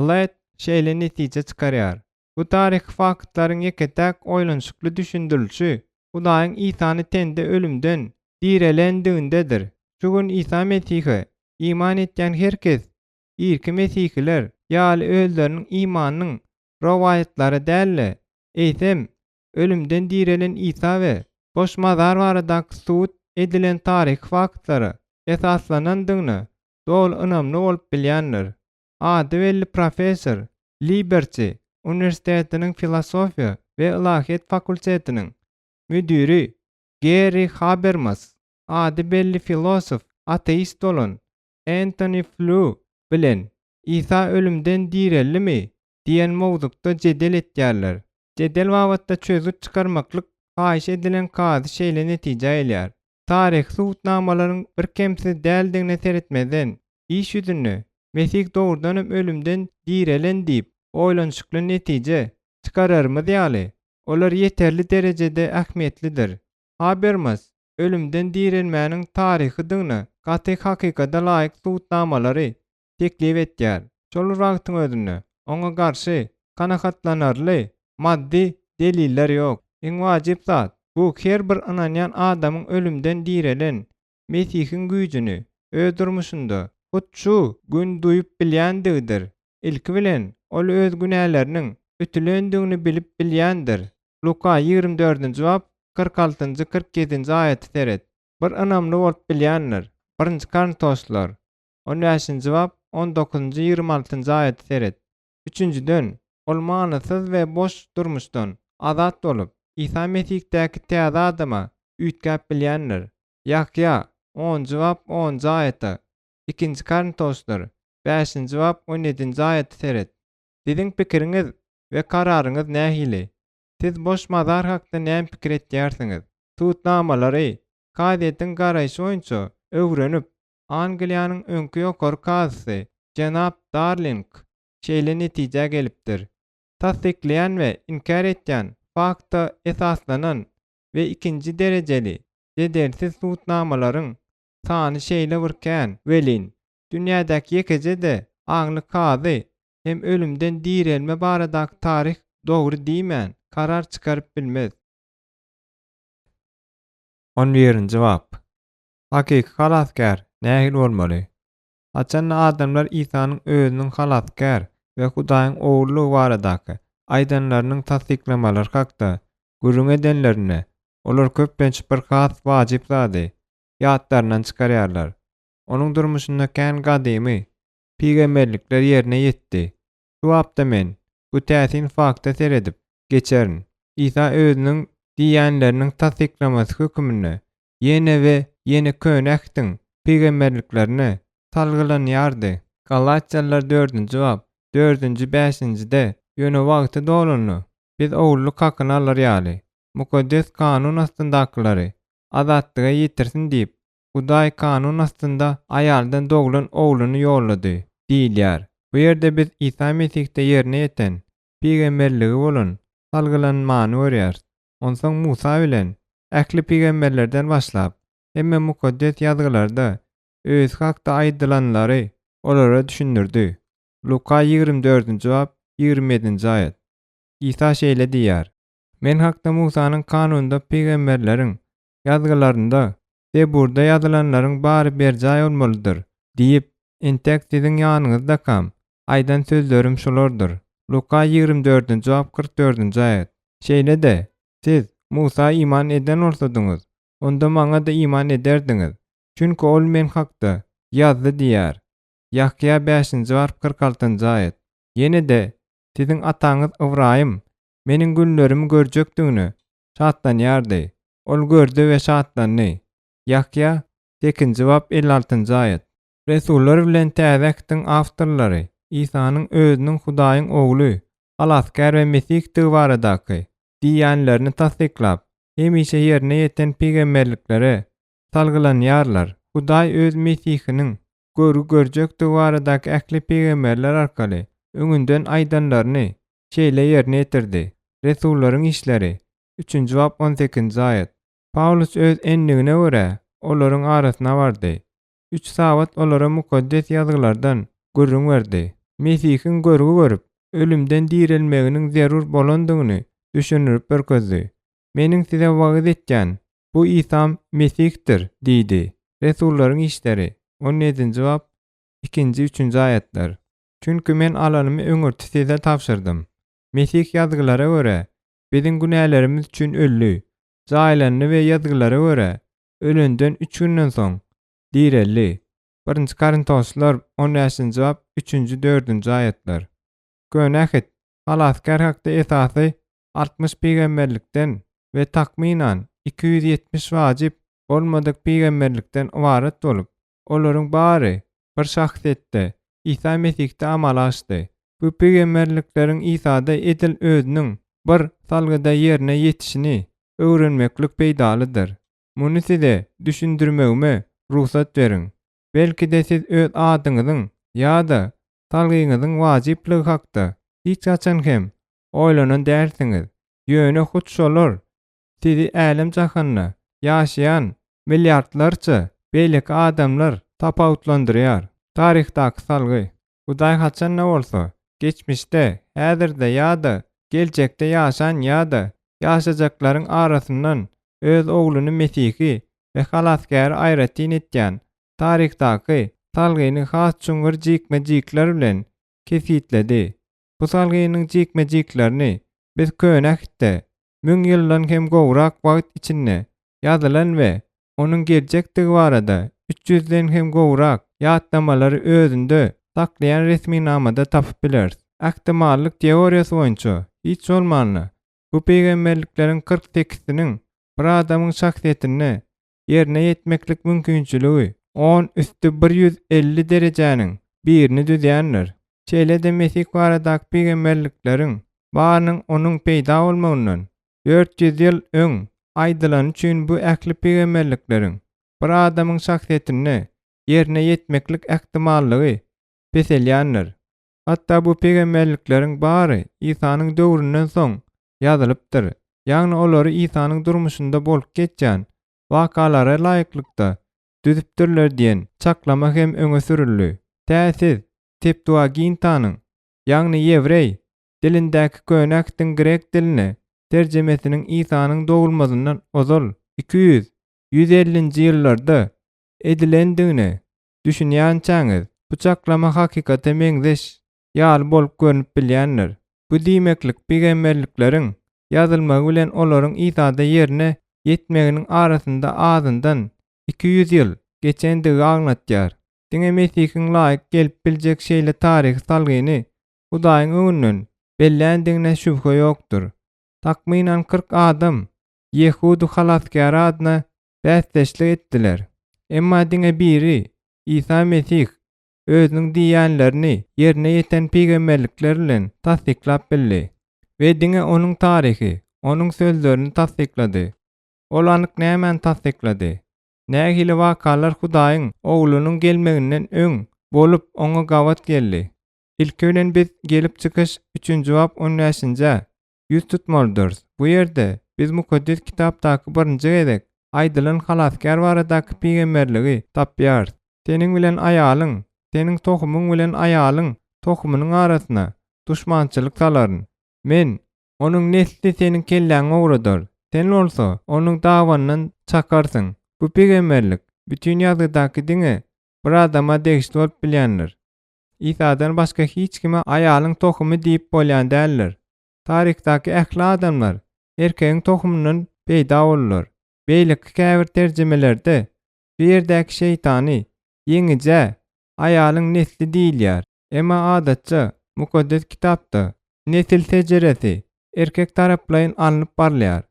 Lett şeýle netije çykarýar. Bu taryhy faktlaryň ýeke-täk oýlanyşykly düşündirilişi Hudaýyň Isany tende ölümden direlendigindedir. Şu gün Isa Mesihe iman etýän her kes irki mesihiler ýaly özleriniň imanynyň rowaýatlara däl-de, eýsem, ölümden direlen Isa we boş mazar baradaky subut edilen taryhy faktlara esaslanandygyna doly ynamly bolup bilýändir. Ady belli professor, Liberti uniwersitetiniň filosofiýa we ylahyýet fakultetiniň müdiri Gerri Habermas, ady belli filosof, ateist bolan Entoni Flu bilen Isa ölümden direldimi diýen mowzukda jedel etýärler. Jedel babatda çözgüt çykarmaklyk haýyş edilen kazy şeýle netijä gelýär, Taryhy subutnamalaryň birkemsiz däldigine seretmezden, iş ýüzünde Mesih dogrudanam ölümden direlen diýip oýlanyşykly netije çykararymyz ýaly, olar ýeterli derejede ähmiýetlidir. Habermas ölümden direlmäniň taryhydygyna gaty hakykata laýyk subutnamalary teklip etýär. Şol bir wagtyň özünde, oňa garşy kanagatlanarly maddy deliller ýok. Iň wajyp zat, bu her bir ynanýan adamyň ölümden direlen Mesihiň güýjüni öz durmuşynda hut şu gün duýup bilýändigidir. Ilki bilen, ol öz günäleriniň ötülendigini bilip bilýändir. Luka ýigrimi dördünji bap, 46 altynjy, 47 ýedinji aýaty seret. Bir ynamly bolup bilýändir. Birinji Korintoslylar, On bäşinji bap, on dokuzynjy, 26 altynjy aýaty seret. Üçünjiden, ol manysyz we boş durmuşdan azat bolup, Isa Mesihdäki täze adama üýtgäp bilýändir. Ýahýa, onunjy bap, onunjy aýata, Ikinji Korintoslar, bäşinji bap, on ýedinji aýaty seret. Siziň pikiriňiz we kararyňyz nähili? Siz boş mazar hakda näme pikir etýärsiňiz? Subutnamalary kazyýetiň garaýşy boýunça öwrenip, Angliýanyň öňki ýokary kazysy jenap Darling şeýle netijä gelipdir, Tassyklaýan we inkär etýän fakta esaslanan we ikinji derejeli jedelsiz subutnamalaryň sany şeýle bir kän welin, dünýädäki ýekeje-de aňly kazy hem ölümden direlme baradaky taryh dogry diýmän karar çykaryp bilmez. On birinji bap. Hakyky halasgär nähili bolmaly? Haçanda adamlar Isanyň özüniň Halasgär we Hudaýyň Ogullygy baradaky aýdanlarynyň tassyklamalary hakda gürrüň edenlerinde, olar köplenç bir has wajyp zady ýatlaryndan çykarýarlar. Onuň durmuşynda kän gadymy pygamberlikler ýerine ýetdi. Şu bapda men bu täsin fakta seredip geçerin. Isa özüniň diýýänleriniň tassyklamasy höküminde ýene we ýene Köne Ähtiň pygamberliklerine salgylanýardy. Galatýalylar dördünji bap, dördünji, bäşinjide, Ýöne wagty dolanda, biz ogullyk hakyny alar ýaly, Mukaddes Kanun astyndakylary azatlyga ýetirsin diýip, Hudaý kanun astynda aýaldan doglan ogluny ýollady diýilýär. Bu ýerde biz Isa Mesihde ýerine ýeten pygamberligi bolan salgylanmany görýäris. Onsoň Musa bilen ähli pygamberlerden başlap, hemme Mukaddes Ýazgylarda Özi hakda aýdylanlary olara düşündirdi. Luka 24-nji bap, 27-nji aýat. Isa şeýle diýýär, Men hakda Musanyň kanunynda pygamberleriň Ýazgylarynda, Zeburda ýazylanlaryň bary berjaý bolmalydyr diýip, entek siziň ýanyňyzdakam, aýdan sözlerim şulardyr. Luka 24-nji bap 44-nji aýat. Şeýle-de, siz Musa iman eden bolsadyňyz, onda maňa-da iman ederdiňiz, çünki ol men hakda ýazdy diýýär. Ýahýa bäşinji bap 46-njy aýat. Ýene-de, siziň ataňyz Ybraýym meniň günlerimi görjekdigine şatlanýardy. Ol gördi we şatlandy. Ýahýa, sekizinji bap, 56-njy aýat. Resullar bilen Täze Ähtiň awtorlary Isanyň özüniň Hudaýyň Ogly, Halasgär we Mesihdigi baradaky diýýänlerini tassyklap, hemişe ýerine ýeten pygamberliklere salgylanýarlar. Hudaý öz Mesihiniň görgi görjekdigi baradaky ähli pygamberler arkaly öňünden aýdanlaryny şeýle ýerine ýetirdi. Resullaryň işleri, üçünji bap on sekizinji aýat. Pawlus öz endigine görä, olaryň arasyna bardy. Üç sabat olara Mukaddes Ýazgylardan gürrüň berdi. Mesihiň görgi görüp, ölümden direlmeginiň zerur bolandygyny düşündirip görkezdi. Meniň size wagyz etýän bu Isam Mesihdir diýdi. Resullaryň işleri, on ýedinji bap, ikinji, üçünji aýatlar. Çünki men alanymy öňürti size tabşyrdym. Mesih Ýazgylara görä, biziň günälerimiz üçin öldi, jaýlandy we Ýazgylara görä, ölenden üç günden soň, direldi. Birinji Korintoslylar, on bäşinji bap, üçünji, dördünji aýatlar. Köne Ähit, Halasgär hakda esasy 60 pygamberlikden we takmynan 270 wajyp bolmadyk pygamberlikden ybarat bolup, olaryň bary bir şahsyýetde, Isa Mesihde amala aşdy. Bu pygamberlikleriň Isada edil özüniň bir salgyda ýerine ýetişini öwrenmeklik peýdalydyr. Muny size düşündirmegime rugsat beriň. Belki-de siz öz adyňyzyň ýa-da salgyňyzyň wajyplygy hakda hiç haçan hem oýlanan dälsiňiz. Ýöne hut şolar sizi älem-jahanda ýaşaýan milliardlarça beýleki adamlar tapawutlandyrýar. Taryhdaky salgy. Hudaý haçan-da bolsa, geçmişde, häzirde ýa-da geljekde ýaşan ýa-da ýaşajaklaryň arasyndan Öz Ogluny Mesihi we Halasgäri aýratyn etýän taryhdaky salgyny has çuňňur jikme-jikler bilen kesgitledi. Bu salgynyň jikme-jiklerini biz Köne Ähtde müň ýyldan hem gowrak wagt içinde ýazylan we onuň geljekdigi barada üç ýüzden hem gowrak ýatlamalary özünde saklaýan resminamada tapyp bileris. Ähtimallyk teoriýasy boýunça, hiç bolmanda, bu pygamberlikleriň 40 sekizsiniň bir adamyň şahsyýetinde ýerine ýetmeklik mümkinçiligi on üsti 150 derejäniň birini düzýändir. Şeýle-de Mesih baradaky pygamberlikleriň barynyň onuň peýda bolmagyndan 400 ýyl öň aýdylany üçin bu ähli pygamberlikleriň bir adamyň şahsyýetinde ýerine ýetmeklik ähtimallygy peselýändir. Hatda bu pygamberlikleriň bary Isanyň döwründen soň ýazylypdyr, ýagny olary Isanyň durmuşynda bolup geçýän wakalara laýyklykda düzüpdirler diýen çaklama hem öňe sürüldi. Tä siz Septuagintanyň, ýagny ýewreý dilindäki Köne Ähtiň grek diline terjimesiniň Isanyň dogulmazyndan ozal 200, 150-nji ýyllarda edilendigine düşünýänçäňiz, bu çaklama hakykata meňzeş ýaly bolup görnüp bilýändir. Bu diýmeklik pygamberlikleriň ýazylmagy bilen olaryň Isada ýerine ýetmeginiň arasynda azyndan 200 ýyl geçendigi aňlatýar. Diňe Mesihiň laýyk gelip biljek şeýle taryhy salgyny Hudaýyň öňünden belländigine şübhe ýokdur. Takmynan 40 adam Ýehudy Halasgäri adyna bäsdeşlik etdiler. Emma diňe biri, Isa Mesih, özüniň diýýänlerini ýerine ýeten pygamberlikler bilen tassyklap bildi. We diňe onuň taryhy onuň sözlerini tassyklady. Ol anyk nämäni tassyklady? Nähili wakalar Hudaýyň Oglunyň gelmeginden öň bolup oňa gabat geldi? Ilki bilen biz Gelip çykyş üçünji bap on bäşinjä ýüz tutmalydyrys. Bu ýerde biz Mukaddes Kitapdaky birinji gezek aýdylan Halasgär baradaky pygamberligi tapýarys. Seniň bilen aýalyň, seniň tohumyň bilen aýalyň tohumynyň arasyna duşmançylyk salaryn. Men, onuň nesli seniň kelläňi owradar, sen bolsa onuň dabanyndan çakarsyň. Bu pygamberlik bütin Ýazgydaky diňe bir adama degişli bolup bilýändir. Isadan başga hiç kime aýalyň tohumy diýip bolýan däldir. Taryhdaky ähli adamlar erkegiň tohumyndan peýda boldular. Beýleki käbir terjimelerde bu ýerdäki şeýtany ýeňijä aýalyň nesli diýilýär. Emma adatça Mukaddes Kitapda nesil sejeresi erkek taraplaýyn alnyp barylýar.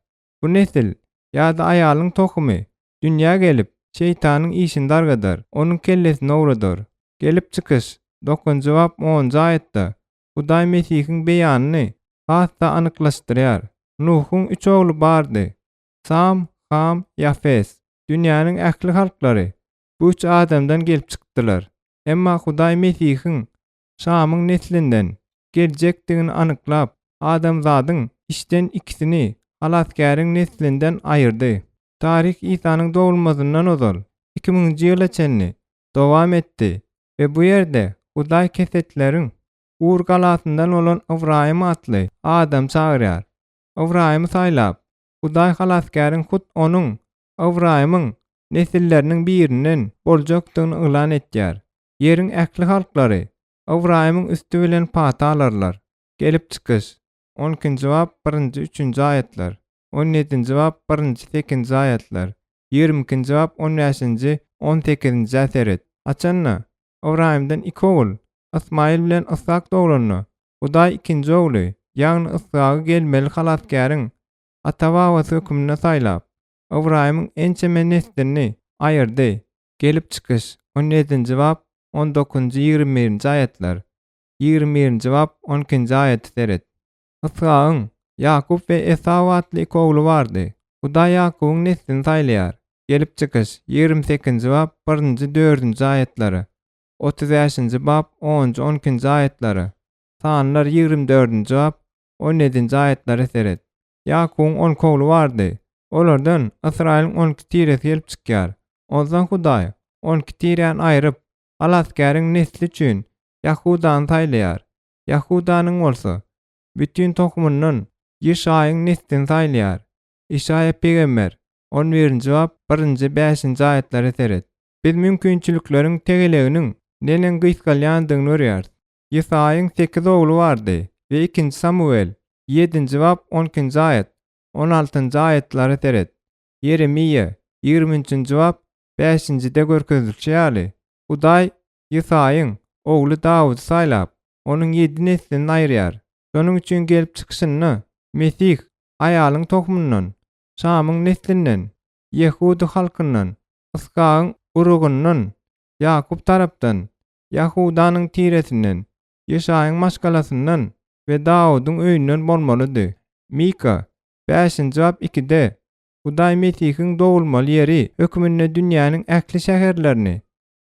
Bu nesil ýa-da aýalyň tohumy dünýä gelip, şeýtanyň işini dargadar, onuň kellesini owradar. Gelip çykyş, dokuzynjy bap onunjy aýatda Hudaý Mesihiň beýanyny has-da anyklaşdyrýar, Nuhuň üç ogly bardy, Sam, Ham, Ýafes. Dünýäniň ähli halklary bu üç adamdan gelip çykdylar. Emma Hudaý Mesihiň Şamyň neslinden geljekdigini anyklap, adamzadyň içden ikisini Halasgäriň neslinden aýyrdy. Taryh Isanyň dogulmazyndan ozal iki müňünji ýyla çenli dowam etdi we bu ýerde Hudaý kesetleriň. Ur galasyndan bolan Ybraýym atly adamy çagyrýar. Ybraýymy saýlap, Hudaý Halasgäriň hut onuň, Ybraýymyň, nesilleriniň birinden boljakdygyny yglan etýär. Ýeriň ähli halklary Ybraýymyň üsti bilen pata alarlar. Gelip çykyş, on ikinji bap, birinji, üçünji aýatlar, on ýedinji bap, birinji, sekizinji aýatlar, 22 ikinji bap, on bäşinji, on sekizinjä seret. Haçan-da, Ybraýymdan iki ogul, Ysmaýyl bilen Yshak doglanda, Hudaý ikinji ogly, ýagny Yshagy gelmeli Halasgäriň ata-babasy hökmünde saýlap, Ybraýymyň ençeme neslini aýyrdy. Gelip çykyş, on ýedinji bap, on dokuzynjy, 21-nji aýatlar, 21-nji bap, on ikinji aýaty seret. Yshagyň Ýakup we Esaw atly iki ogly bardy. Hudaý Ýakubyň neslini saýlaýar. Gelip çykyş, 28-nji bap, birinji, dördünji aýatlary, 35-nji bap, onunjy, on ikinji aýatlary, Sanlar, 24-nji bap, on ýedinji aýatlara seret. Ýakubyň on iki ogly bardy. Olardan Ysraýylyň on iki tiresi gelip çykýar. Onsoň Hudaý on iki tiräni aýryp, Halasgäriň nesli üçin Ýahudany saýlaýar. Ýahudanyň bolsa bütin tohumyndan Ýeşaýyň neslini saýlaýar. Işaýa pygamber, on birinji bap, birinji, bäşinji aýatlara seret. Biz mümkinçilikleriň tegeleginiň neneň gysgalýandygyny görýäris. Ýesaýyň sekiz ogly bardy we ikinji Samuel, ýedinji bap, on ikinji aýat, on altynjy aýatlara seret. Ýeremiýa, 23 üçünji bap, bäşinjide görkezilişi ýaly, Hudaý Ýesaýyň ogly Dawudy saýlap, onuň ýedi neslini aýyrýar. Şonuň üçin gelip çykyşynda Mesih aýalyň tohumyndan, Şamyň neslinden, ýehudy halkyndan, Yshagyň urugyndan, Ýakup tarapdan, Ýahudanyň tiresinden, Ýeşaýyň maşgalasyndan we Dawudyň öýünden bolmalydy. Mika, bäşinji bap ikide, Hudaý Mesihiň dogulmaly ýeri hökmünde dünýäniň ähli şäherlerini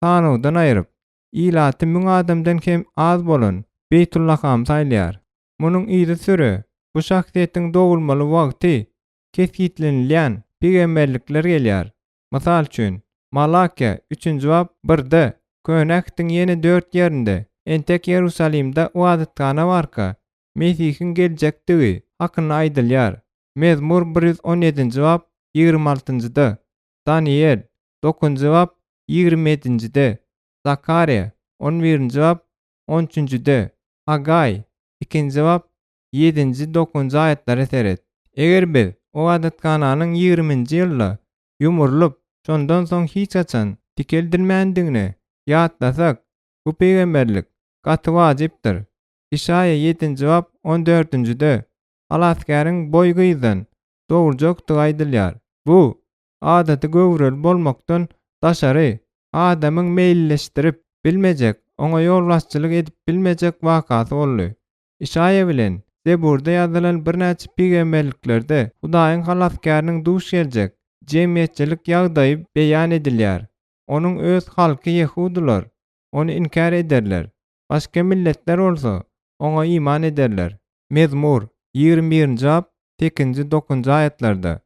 sanawdan aýryp, ilaty müň adamdan hem az bolan Beýtullahamy saýlaýar. Munuň yzysüre bu şahsyýetiň dogulmaly wagty kesgitlenilýän pygamberlikler gelýär. Mysal üçin, Malakiýa, üçünji bap, birde, Köne Ähtiň ýene dört ýerinde, entek Ýerusalimde ybadathana barka, Mesihiň geljekdigi hakynda aýdylýar, Mezmur 117-nji bap, 26-njyda, Daniýel, dokuzynjy bap, 27-njide, Zakariýa, on birinji bap, on üçünjide, Hagaý, ikinji bap, ýedinji, dokuzynjy aýatlara seret. Eger biz ybadathananyň ýigriminji ýylda ýumrulyp, şondan soň hiç haçan dikeldilmändigini ýatlasak, bu pygamberlik gaty wajypdyr. Işaýa ýedinji bap on dördünjide Halasgäriň boý gyzdan doguljakdygy aýdylýar. Bu, adaty göwreli bolmakdan daşary, adamyň meýilleşdirip bilmejek, oňa ýolbaşçylyk edip bilmejek wakasy boldy. Işaýa bilen Zeburda ýazylan birnäçe pygamberliklerde Hudaýyň Halasgäriniň duş geljek jemgyýetçilik ýagdaýy beýan edilýär. Onuň öz halky ýehudylar ony inkär ederler, başga milletler bolsa oňa iman ederler. Mezmur, 21-nji bap, sekizinji, dokuzynjy aýatlarda,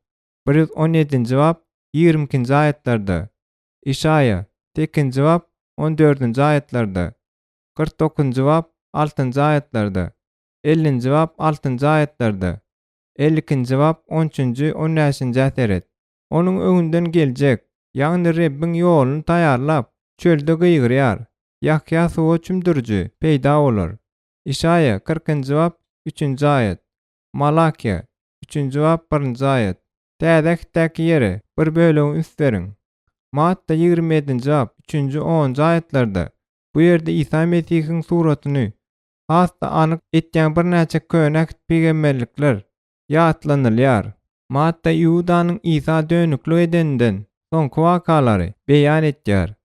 117-nji bap, 22-nji aýatlarda, Işaýa, sekizinji bap, on dördünji aýatlarda, 49-njy bap, altynjy aýatlarda, 50-nji bap, altynjy aýatlarda, 52-nji bap, on üçünji, on bäşinjä seret. Onuň öňünden geljek, ýagny Rebbiň ýoluny taýýarlap, çölde gygyrýar, Ýahýa suwa çümdüriji peýda bolar. Işaýa, kyrkynjy bap, üçünji aýat. Malakiýa, üçünji bap, birinji aýat. Täze Ähtdäki ýere bir bölegini üns beriň. Matta 27-nji bap, üçünji, onunjy aýatlarda bu ýerde Isa Mesihiň suratyny has-da anyk etýän birnäçe Köne Äht pygamberlikler ýatlanylýar. Matta Iudanyň Isa dönüklik edeninden soňky wakalary beýan etýär.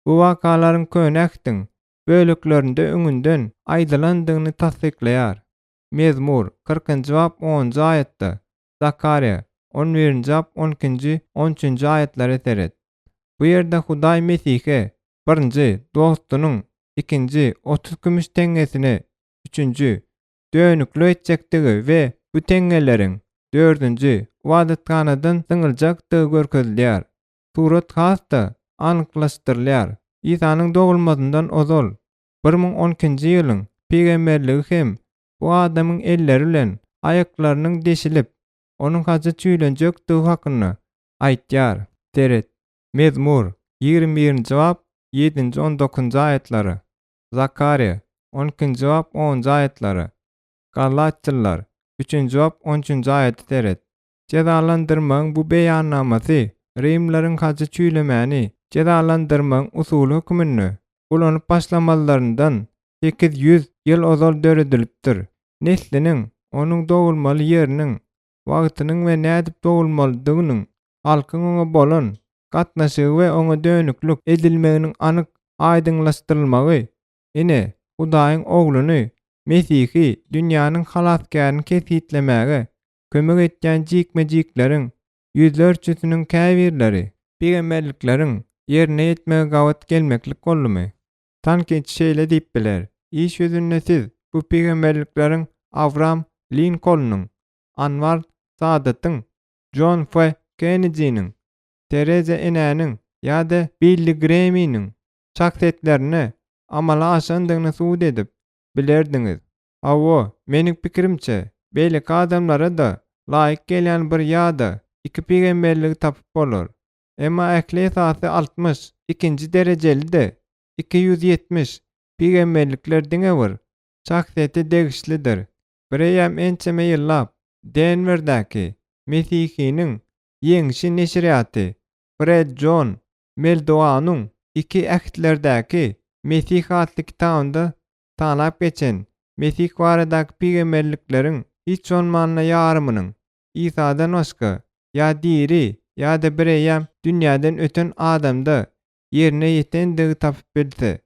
Bu wakalaryň Köne Ähtiň böleklerinde öňünden aýdylandygyny tassyklaýar. Mezmur, kyrkynjy bap, onunjy aýatda, Zakarýa, on birinji bap, on ikinji, on üçünji aýatlara seret. Bu ýerde Hudaý Mesihe, birinji, dostunyň, ikinji, 30 kümüş teňňesini, üçünji, dönüklik etjekdigi we bu teňňeleriň, dördünji, ybadathanadan zyňyljakdygy görkezilýär. Surat has-da anyklaşdyrylýar. Isanyň dogulmazyndan ozal, 1012-nji ýylyň. pygamberligi hem bu adamyň elleri bilen aýaklarynyň deşilip, onuň haja çüýlenjekdigi hakynda aýtýar. Seret, Mezmur, 21-nji bap, ýedinji, on dokuzynjy aýatlary, Zakarýa, on ikinji bap, onunjy aýatlary, Galatçylar, üçünji bap, on üçünji aýaty seret. Jezalandyrmagyň bu beýannamasy rimleriň hajy çüýlemäni jezalandyrmagyň usuly höküminde ulanyp başlamazlaryndan 800 ýyl ozal döredilipdir. Nesliniň, onuň dogulmaly ýeriniň, wagtynyň we nädip dogulmalydygynyň, halkyň oňa bolan gatnaşygy we oňa dönüklik edilmeginiň anyk aýdyňlaşdyrylmagy, ine, Hudaýyň Ogluny, Mesihi, dünýäniň Halasgärini kesgitlemäge kömek etýän jikme-jikleriň ýüzlerçesiniň käbirleri pygamberlikleriň ýerine ýetmegi gabat gelmeklik boldumy? Tankytçy şeýle diýip biler, Iş ýüzünde siz bu pygamberlikleriň Awram Linkolnyň, Anwar Sadatyň, Jon F. Kennediniň, Tereza enäniň ýa-da Billi Greminiň şahsyýetlerinde amala aşandygyny subut edip bilerdiňiz. Hawa, meniň pikirimçe, beýleki adamlara-da laýyk gelýän bir ýa-da iki pygamberligi tapyp bolar. Emma ähli esasy 60, ikinji derejeli-de 270 pygamberlikler diňe bir şahsyýete degişlidir. Bireýýäm ençeme ýyllap Denwerdäki Mesihiniň ýeňşi neşirýaty Fred Jon Meldoanyň Iki ähtlerdäki Mesih atly kitabynda sanap geçen Mesih baradaky pygamberlikleriň hiç bolmanda ýarymynyň Isadan başga ýa diri ýa-da bireýýäm dünýäden öten adamda ýerine ýetendigi tapyp bilse,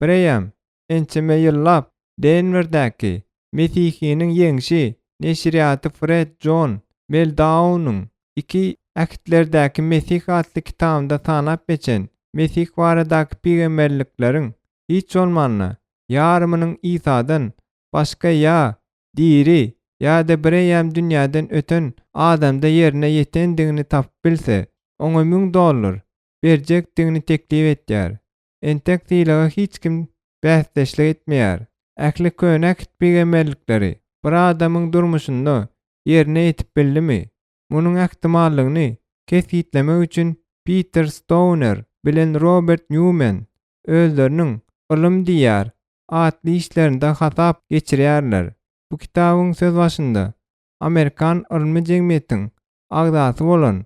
bireýýäm ençeme ýyllap Denwerdäki Mesihiniň ýeňşi neşirýaty Fred Jon Meldaunyň Iki ähtlerdäki Mesih atly kitabynda sanap geçen Mesih baradaky pygamberlikleriň hiç bolmanda ýarymynyň Isadan başga ýa diri ýa-da bireýýäm dünýäden öten adamda ýerine ýetendigini tapyp bilse, oňa müň dollar berjekdigini teklip etýär. Entek sylaga hiç kim bäsdeşlik etmeýär. Ähli köne ähit pygamberlikleri bir adamyň durmuşynda ýerine ýetip bildimi? Munuň ähtimallygyny kesgitlemek üçin Piter Stouner bilen Robert Nýumen özleriniň Ylym diýýär atly işlerinde hasap geçirýärler. Bu kitabyň sözbaşynda Amerikan ylmy jemgyýetiň agzasy bolan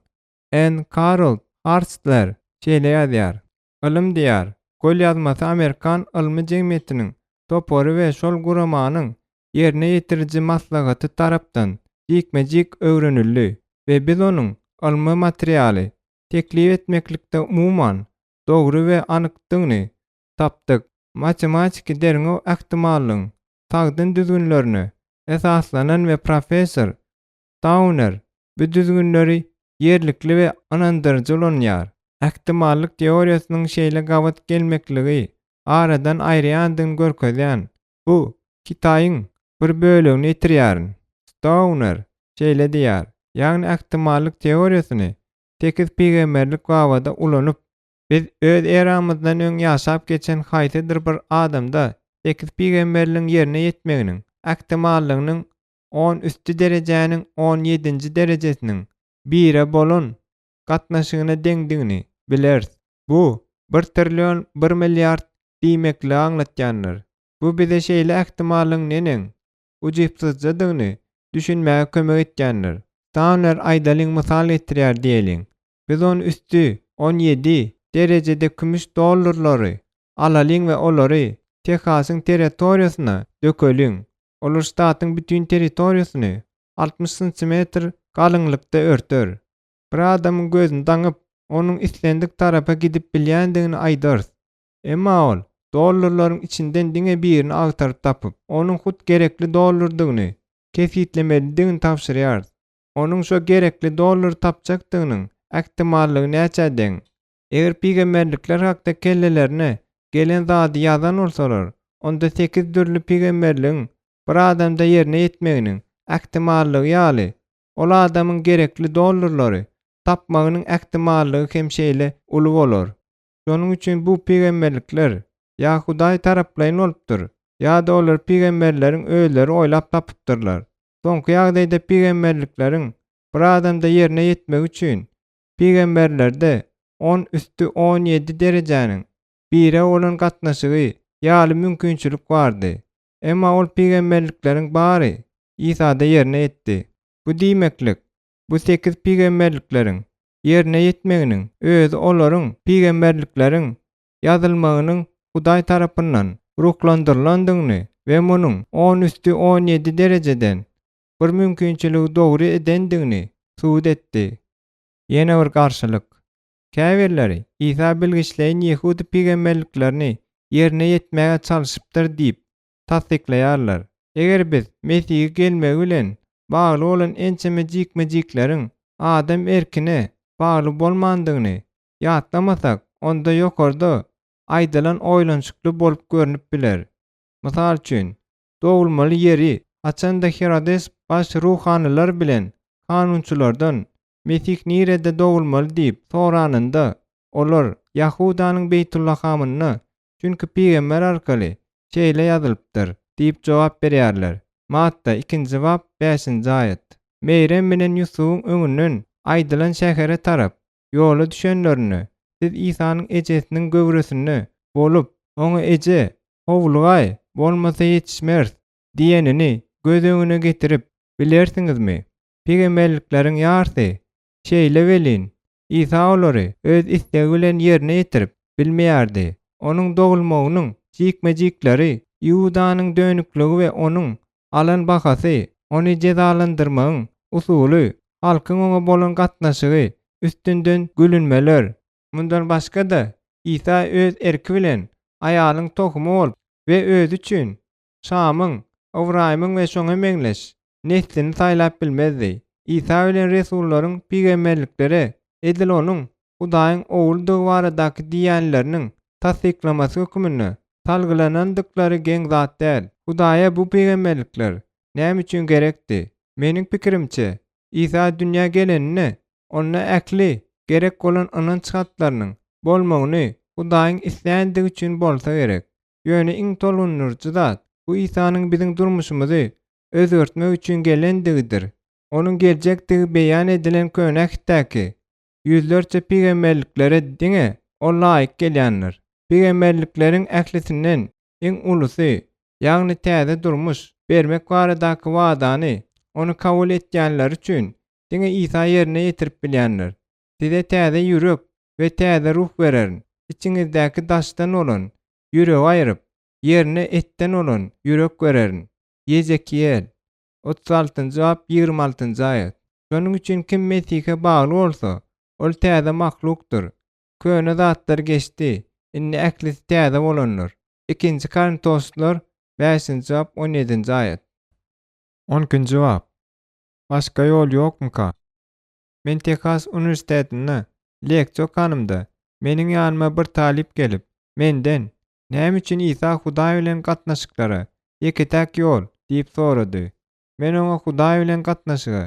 N. Karold Harstler şeýle ýazýar, Ylym diýar, golýazmasy Amerikan ylmy jemgyýetiniň topary we şol guramanyň ýerine ýetiriji maslahaty tarapdan jikme-jik öwrenildi we biz onuň ylmy materialy teklip etmeklikde umuman dogry we anykdygyny tapdyk. Matematiki derňew ähtimallygyň sagdyn düzgünlerine esaslanan we professor Tauner bu düzgünleri ýerlikli we ynandyryjy ulanýar. Ähtimallyk teoriýasynyň şeýle gabat gelmekligi aradan aýyrýandygyny görkezýän bu kitaýyň bir bölegini ýetirýärin. Stauner şeýle diýýär, ýagny ähtimallyk teoriýasyny tekiz pygamberlik babada ulanyp, biz öz eramyzdan öň ýaşap geçen haýsydyr bir adamda tekiz pygamberligiň ýerine ýetmeginiň ähtimallygynyň on üsti derejäniň on ýedinji derejesiniň bire bolan gatnaşygyna deňdigini bileris. Bu, bir trillion bir milliard diýmekligi aňlatýandyr. Bu bize şeýle ähtimallygyň neneň ujypsyzjadygyny düşünmäge kömek etýändir. Stauner aýdalyň mysal getirýär diýeliň. Biz on üsti on ýedi derejede kümüş dollarlary alalyň we olary Tehasyň territoriýasyna dökeliň. Olar ştatyň bütin territoriýasyny 60 santimetr galyňlykda örter. Bir adamyň gözüni daňyp, onuň islendik tarapa gidip bilýändigini aýdarys. Emma ol dollarlaryň içinden diňe birini agtaryp tapyp, onuň hut gerekli dollardygyny kesgitlemelidigini tabşyrýarys. Onuň şo gerekli dollary tapjakdygynyň ähtimallygy näçä deň? Eger pygamberlikler hakda kellelerine gelen zady ýazan bolsalar, onda sekiz dürli pygamberligiň bir adamda ýerine ýetmeginiň ähtimallygy ýaly, ol adamyň gerekli dollarlary tapmagynyň ähtimallygy hem şeýle uly bolar. Şonuň üçin bu pygamberlikler ýa Hudaý taraplaýyn bolupdyr. Ýa-da olary pygamberleriň özleri oýlap tapypdyrlar. Soňky ýagdaýda pygamberlikleriň bir adamda ýerine ýetmegi üçin pygamberlerde on üsti 17 derejäniň bire bolan gatnaşygy ýaly mümkinçilik bardy. Emma ol pygamberlikleriň bary Isada ýerine ýetdi. Bu diýmeklik, bu sekiz pygamberlikleriň ýerine ýetmeginiň özi olaryň, pygamberlikleriň, ýazylmagynyň Hudaý tarapyndan ruhlandyrylandygyny we munuň on üsti 17 derejeden bir mümkinçiligi dogry edendigini subut etdi. Ýene bir garşylyk. Käbirleri Isa bilgiçleýin ýehudy pygamberliklerini ýerine ýetmäge çalşypdyr diýip tassyklaýarlar. Eger biz Mesihi gelmegi bilen bagly bolan ençeme jikme-jikleriň adam erkine bagly bolmandygyny ýatlamasak, onda ýokarda aýdylan oýlanyşykly bolup görnüp biler. Mysal üçin, dogulmaly ýeri, haçanda Hirodes baş ruhanylar bilen kanunçylardan Mesih nirede dogulmaly diýip soranynda, olar, Ýahudanyň Beýtullahamynda, çünki pygamber arkaly şeýle ýazylypdyr diýip jogap berýärler. Matta, ikinji bap, bäşinji aýat. Meýrem bilen Ýusubyň öňünden aýdylan şähere tarap ýola düşenlerinde, siz Isanyň ejesiniň göwresinde bolup, oňa Eje, howlugaý, bolmasa ýetişmeris diýenini göz öňüne getirip bilersiňizmi? Pygamberlikleriň ýarsy şeýle welin, Isa olary öz islegi bilen ýerine ýetirip bilmeýärdi. Onuň dogulmagynyň jikme-jikleri, Iudanyň dönükligi we onuň alan bahasy, ony jezalandyrmagyň usuly, halkyň oňa bolan gatnaşygy, üstünden gülünmeler. Mundan başga-da, Isa öz erki bilen aýalyň tohumy bolup we özi üçin Şamyň, Ybraýymyň we şoňa meňzeş neslini saýlap bilmezdi. Isa bilen resullaryň pygamberliklere edil onuň Hudaýyň Ogludygy baradaky diýýänleriniň tassyklamasy hökmünde salgylanandyklary geň zat däl. Hudaýa bu pygamberlikler näme üçin gerekdi? Meniň pikirimçe, Isa dünýä geleninde onda ähli gerek bolan ynanç hatlarynyň bolmagyny Hudaýyň isländigi üçin bolsa gerek. Ýöne iň tolgundyryjy zat, bu Isanyň biziň durmuşymyzy özgertmek üçin gelendigidir. Onuň geljekdigi beýan edilen Köne Ähtdäki ýüzlerçe pygamberliklere diňe Ol laýyk gelýändir. Pygamberlikleriň ählisinden iň ulusy, ýagny täze durmuş bermek baradaky wadany Ony kabul etýänler üçin diňe Isa ýerine ýetirip bilýändir. Size täze ýürek we täze ruh bererin. Içiňizdäki daşdan bolan ýüregi aýryp, ýerine etden bolan ýürek bererin. Ýezekiýel, 36-njy bap, 26-njy aýat. Şonuň üçin kim Mesihe bagly bolsa, ol täze mahlukdyr. Köne zatlar geçdi, indi ählisi täze bolandyr. Ikinji Korintoslylar, bäşinji bap, 17-nji aýat. On ikinji bap. Başga ýol ýokmuka? Men Tehas uniwersitetinde leksiýa okanymda, meniň ýanyma bir talyp gelip, menden, Näme üçin Isa Hudaý bilen gatnaşyklara ýeke-täk ýol? diýip sorady. Men oňa Hudaý bilen gatnaşyga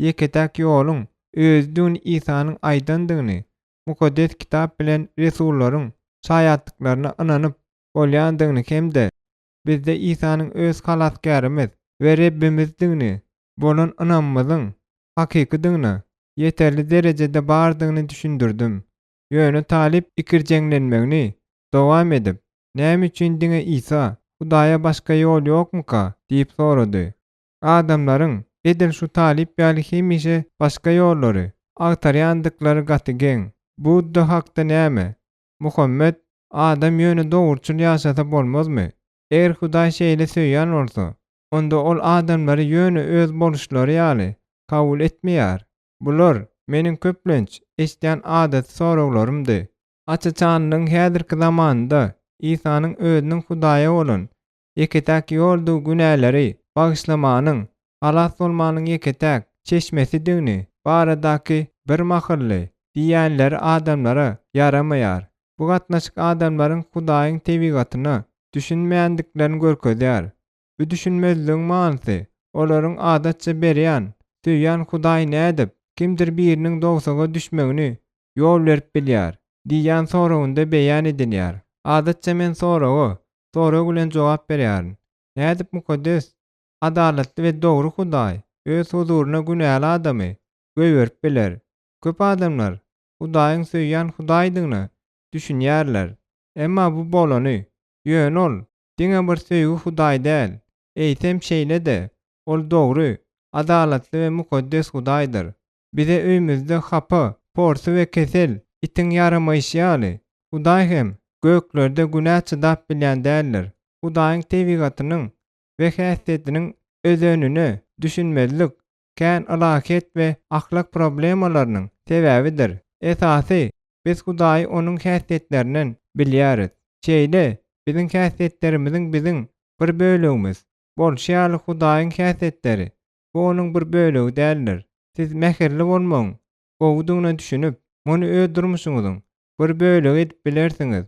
ýeke-täk ýoluň Özüdigini Isanyň aýdandygyny, Mukaddes Kitap bilen resullaryň şaýatlyklaryna ynanyp bolýandygyny hem-de bizde Isanyň öz Halasgärimiz we Rebbimizdigini bolan ynamymyzyň hakykydygyna ýeterli derejede bardygyny düşündirdim. Ýöne talyp ikirjeňlenmegini dowam edip, Näme üçin diňe Isa? Hudaýa başga ýol ýokmuka? diýip sorady. Adamlaryň edil şu talyp ýaly hemişe başga ýollary agtarýandyklary gaty geň. Budda hakda näme? Muhammet, Adam ýöne dogruçyl ýaşasa bolmazmy? Eger Hudaý şeýle söýýän bolsa, onda ol adamlary ýöne öz boluşlary ýaly kabul etmeýär. Bular meniň köplenç eşidýän adaty soraglarymdy. Aç-açanlygyň häzirki zamanynda Isanyň özüniň Hudaýa bolan ýeke-täk ýoldugy günäleri bagyşlamanyň, halas bolmanyň ýeke-täk çeşmesidigini baradaky birmahylly diýýänleri adamlara ýaramaýar. Bu gatnaşyk adamlaryň Hudaýyň tebigatyna düşünmeýändiklerini görkezýär. Bu düşünmezligiň manysy, olaryň adatça berýän, söýýän Hudaý nädip, kimdir biriniň dowzaha düşmegini ýol berip bilýär? diýýän soragynda beýan edilýär. Adatça men soraga. sorag bilen jogap berýärin, Nädip mukaddes, adalatly we dogry Hudaý Öz huzuryna günäli adamy goýberip biler? Köp adamlar Hudaýyň söýýän Hudaýdygyna düşünýärler. Emma bu bolany. Ýöne Ol diňe bir söýgi Hudaý däl, eýsem şeýle-de, Ol dogry, adalatly we mukaddes Hudaýdyr. Bize öýmüzde hapa, porsy we kesel itiň ýaramaýşy ýaly, Hudaý hem göklerde günä çydap bilýän däldir. Hudaýyň tebigatynyň we häsiýetiniň özenine düşünmezlik kän ylahyýet we ahlak problemalarynyň sebäbidir. Esasy, biz Hudaýy Onuň häsiýetlerinden bilýäris. Şeýle, biziň häsiýetlerimiziň biziň bir bölegimiz bolşy ýaly Hudaýyň häsiýetleri bu Onuň bir bölegi däldir. Siz mähirli bolmagyň gowudygyna düşünip, muny öz durmuşyňyzyň bir bölegi edip bilersiňiz.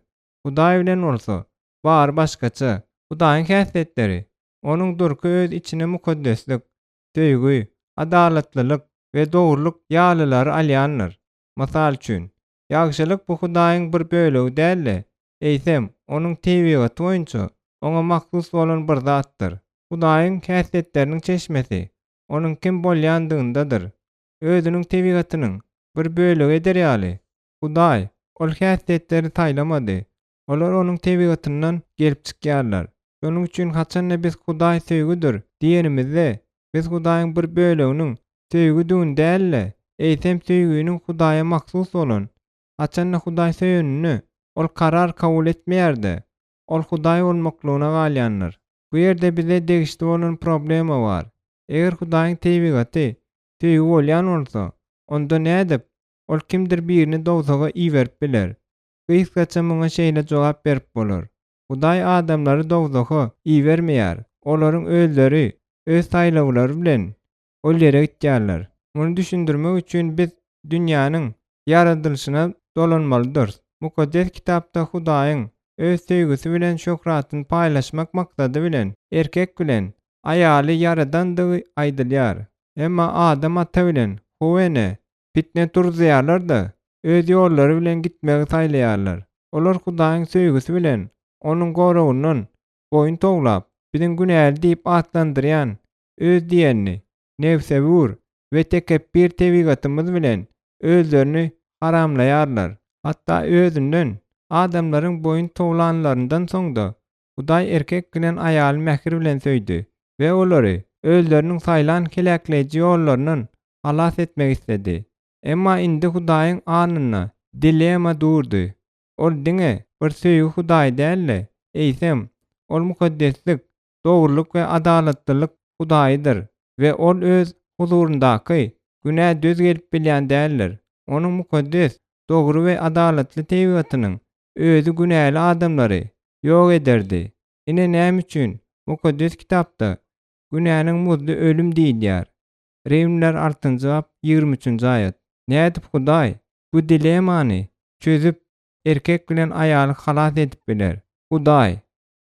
Hudaý bilen bolsa, bary başgaça. Hudaýyň häsiýetleri, Onuň durky öz içine mukaddeslik, söýgi, adalatlylyk we dogrulyk ýalylary alýandyr. Mysal üçin, ýagşylyk bu Hudaýyň bir bölegi däl-de, eýsem, Onuň tebigaty boýunça Oňa mahsus bolan bir zatdyr. Hudaýyň häsiýetleriniň çeşmesi Onuň kim bolýandygyndadyr. Özüniň tebigatynyň bir bölegi eder ýaly, Hudaý ol häsiýetleri saýlamady, Olar onuň tebigatyndan gelip çykýarlar. Şonuň üçin haçanda biz Hudaý söýgüdir diýenimizde, biz Hudaýyň bir böleginiň söýgüdigini däl-de, eýsem söýginiň Hudaýa mahsus bolan, haçanda Hudaý söýeninde, ol karar kabul etmeýär-de, ol Hudaý bolmaklygyna galýandyr. Bu ýerde bize degişli bolan problema bar. Eger Hudaýyň tebigaty söýgi bolýan bolsa, onda nädip Ol kimdir birini dowzaha iberip biler? Gysgaça muňa şeýle jogap berip bolar, Hudaý adamlary dowzaha ibermeýär, olaryň özleri öz saýlawlary bilen ol ýere gitýärler. Muny düşündirmek üçin biz dünýäniň ýaradylyşyna dolanmalydyrys. Mukaddes Kitapda Hudaýyň Öz söýgüsi bilen şöhratyny paýlaşmak maksady bilen erkek bilen aýaly ýaradandygy aýdylýar. Emma Adam ata bilen How ene Pitne turuzýarlar-da, öz ýollary bilen gitmegi saýlaýarlar. Olar Hudaýyň söýgüsi bilen Onuň goragyndan boýun towlap, biziň günäli diýip atlandyrýan öz diýenli, nebsewür we tekepbir tebigatymyz bilen özlerini haramlaýarlar. Hatda özünden adamlaryň boýun towlanlaryndan soň-da, Hudaý erkek bilen aýaly mähir bilen söýdi we olary özleriniň saýlan heläkleýji ýollaryndan halas etmek isledi. Emma indi Hudaýyň alnynda dilema durdy. Ol diňe bir söýgi Hudaýy däl-de, eýsem, Ol mukaddeslik, dogrulyk we adalatlylyk Hudaýydyr we Ol Öz huzuryndaky günä döz gelip bilýän däldir. Onuň mukaddes, dogry we adalatly tebigatynyň özi günäli adamlary ýok ederdi. Ine näme üçin Mukaddes Kitapda günäniň muzdy ölüm diýilýär. Rimliler altynjy bap 23-nji aýat. Nädip Hudaý bu dilemany çözüp erkek bilen aýaly halas edip biler? Hudaý,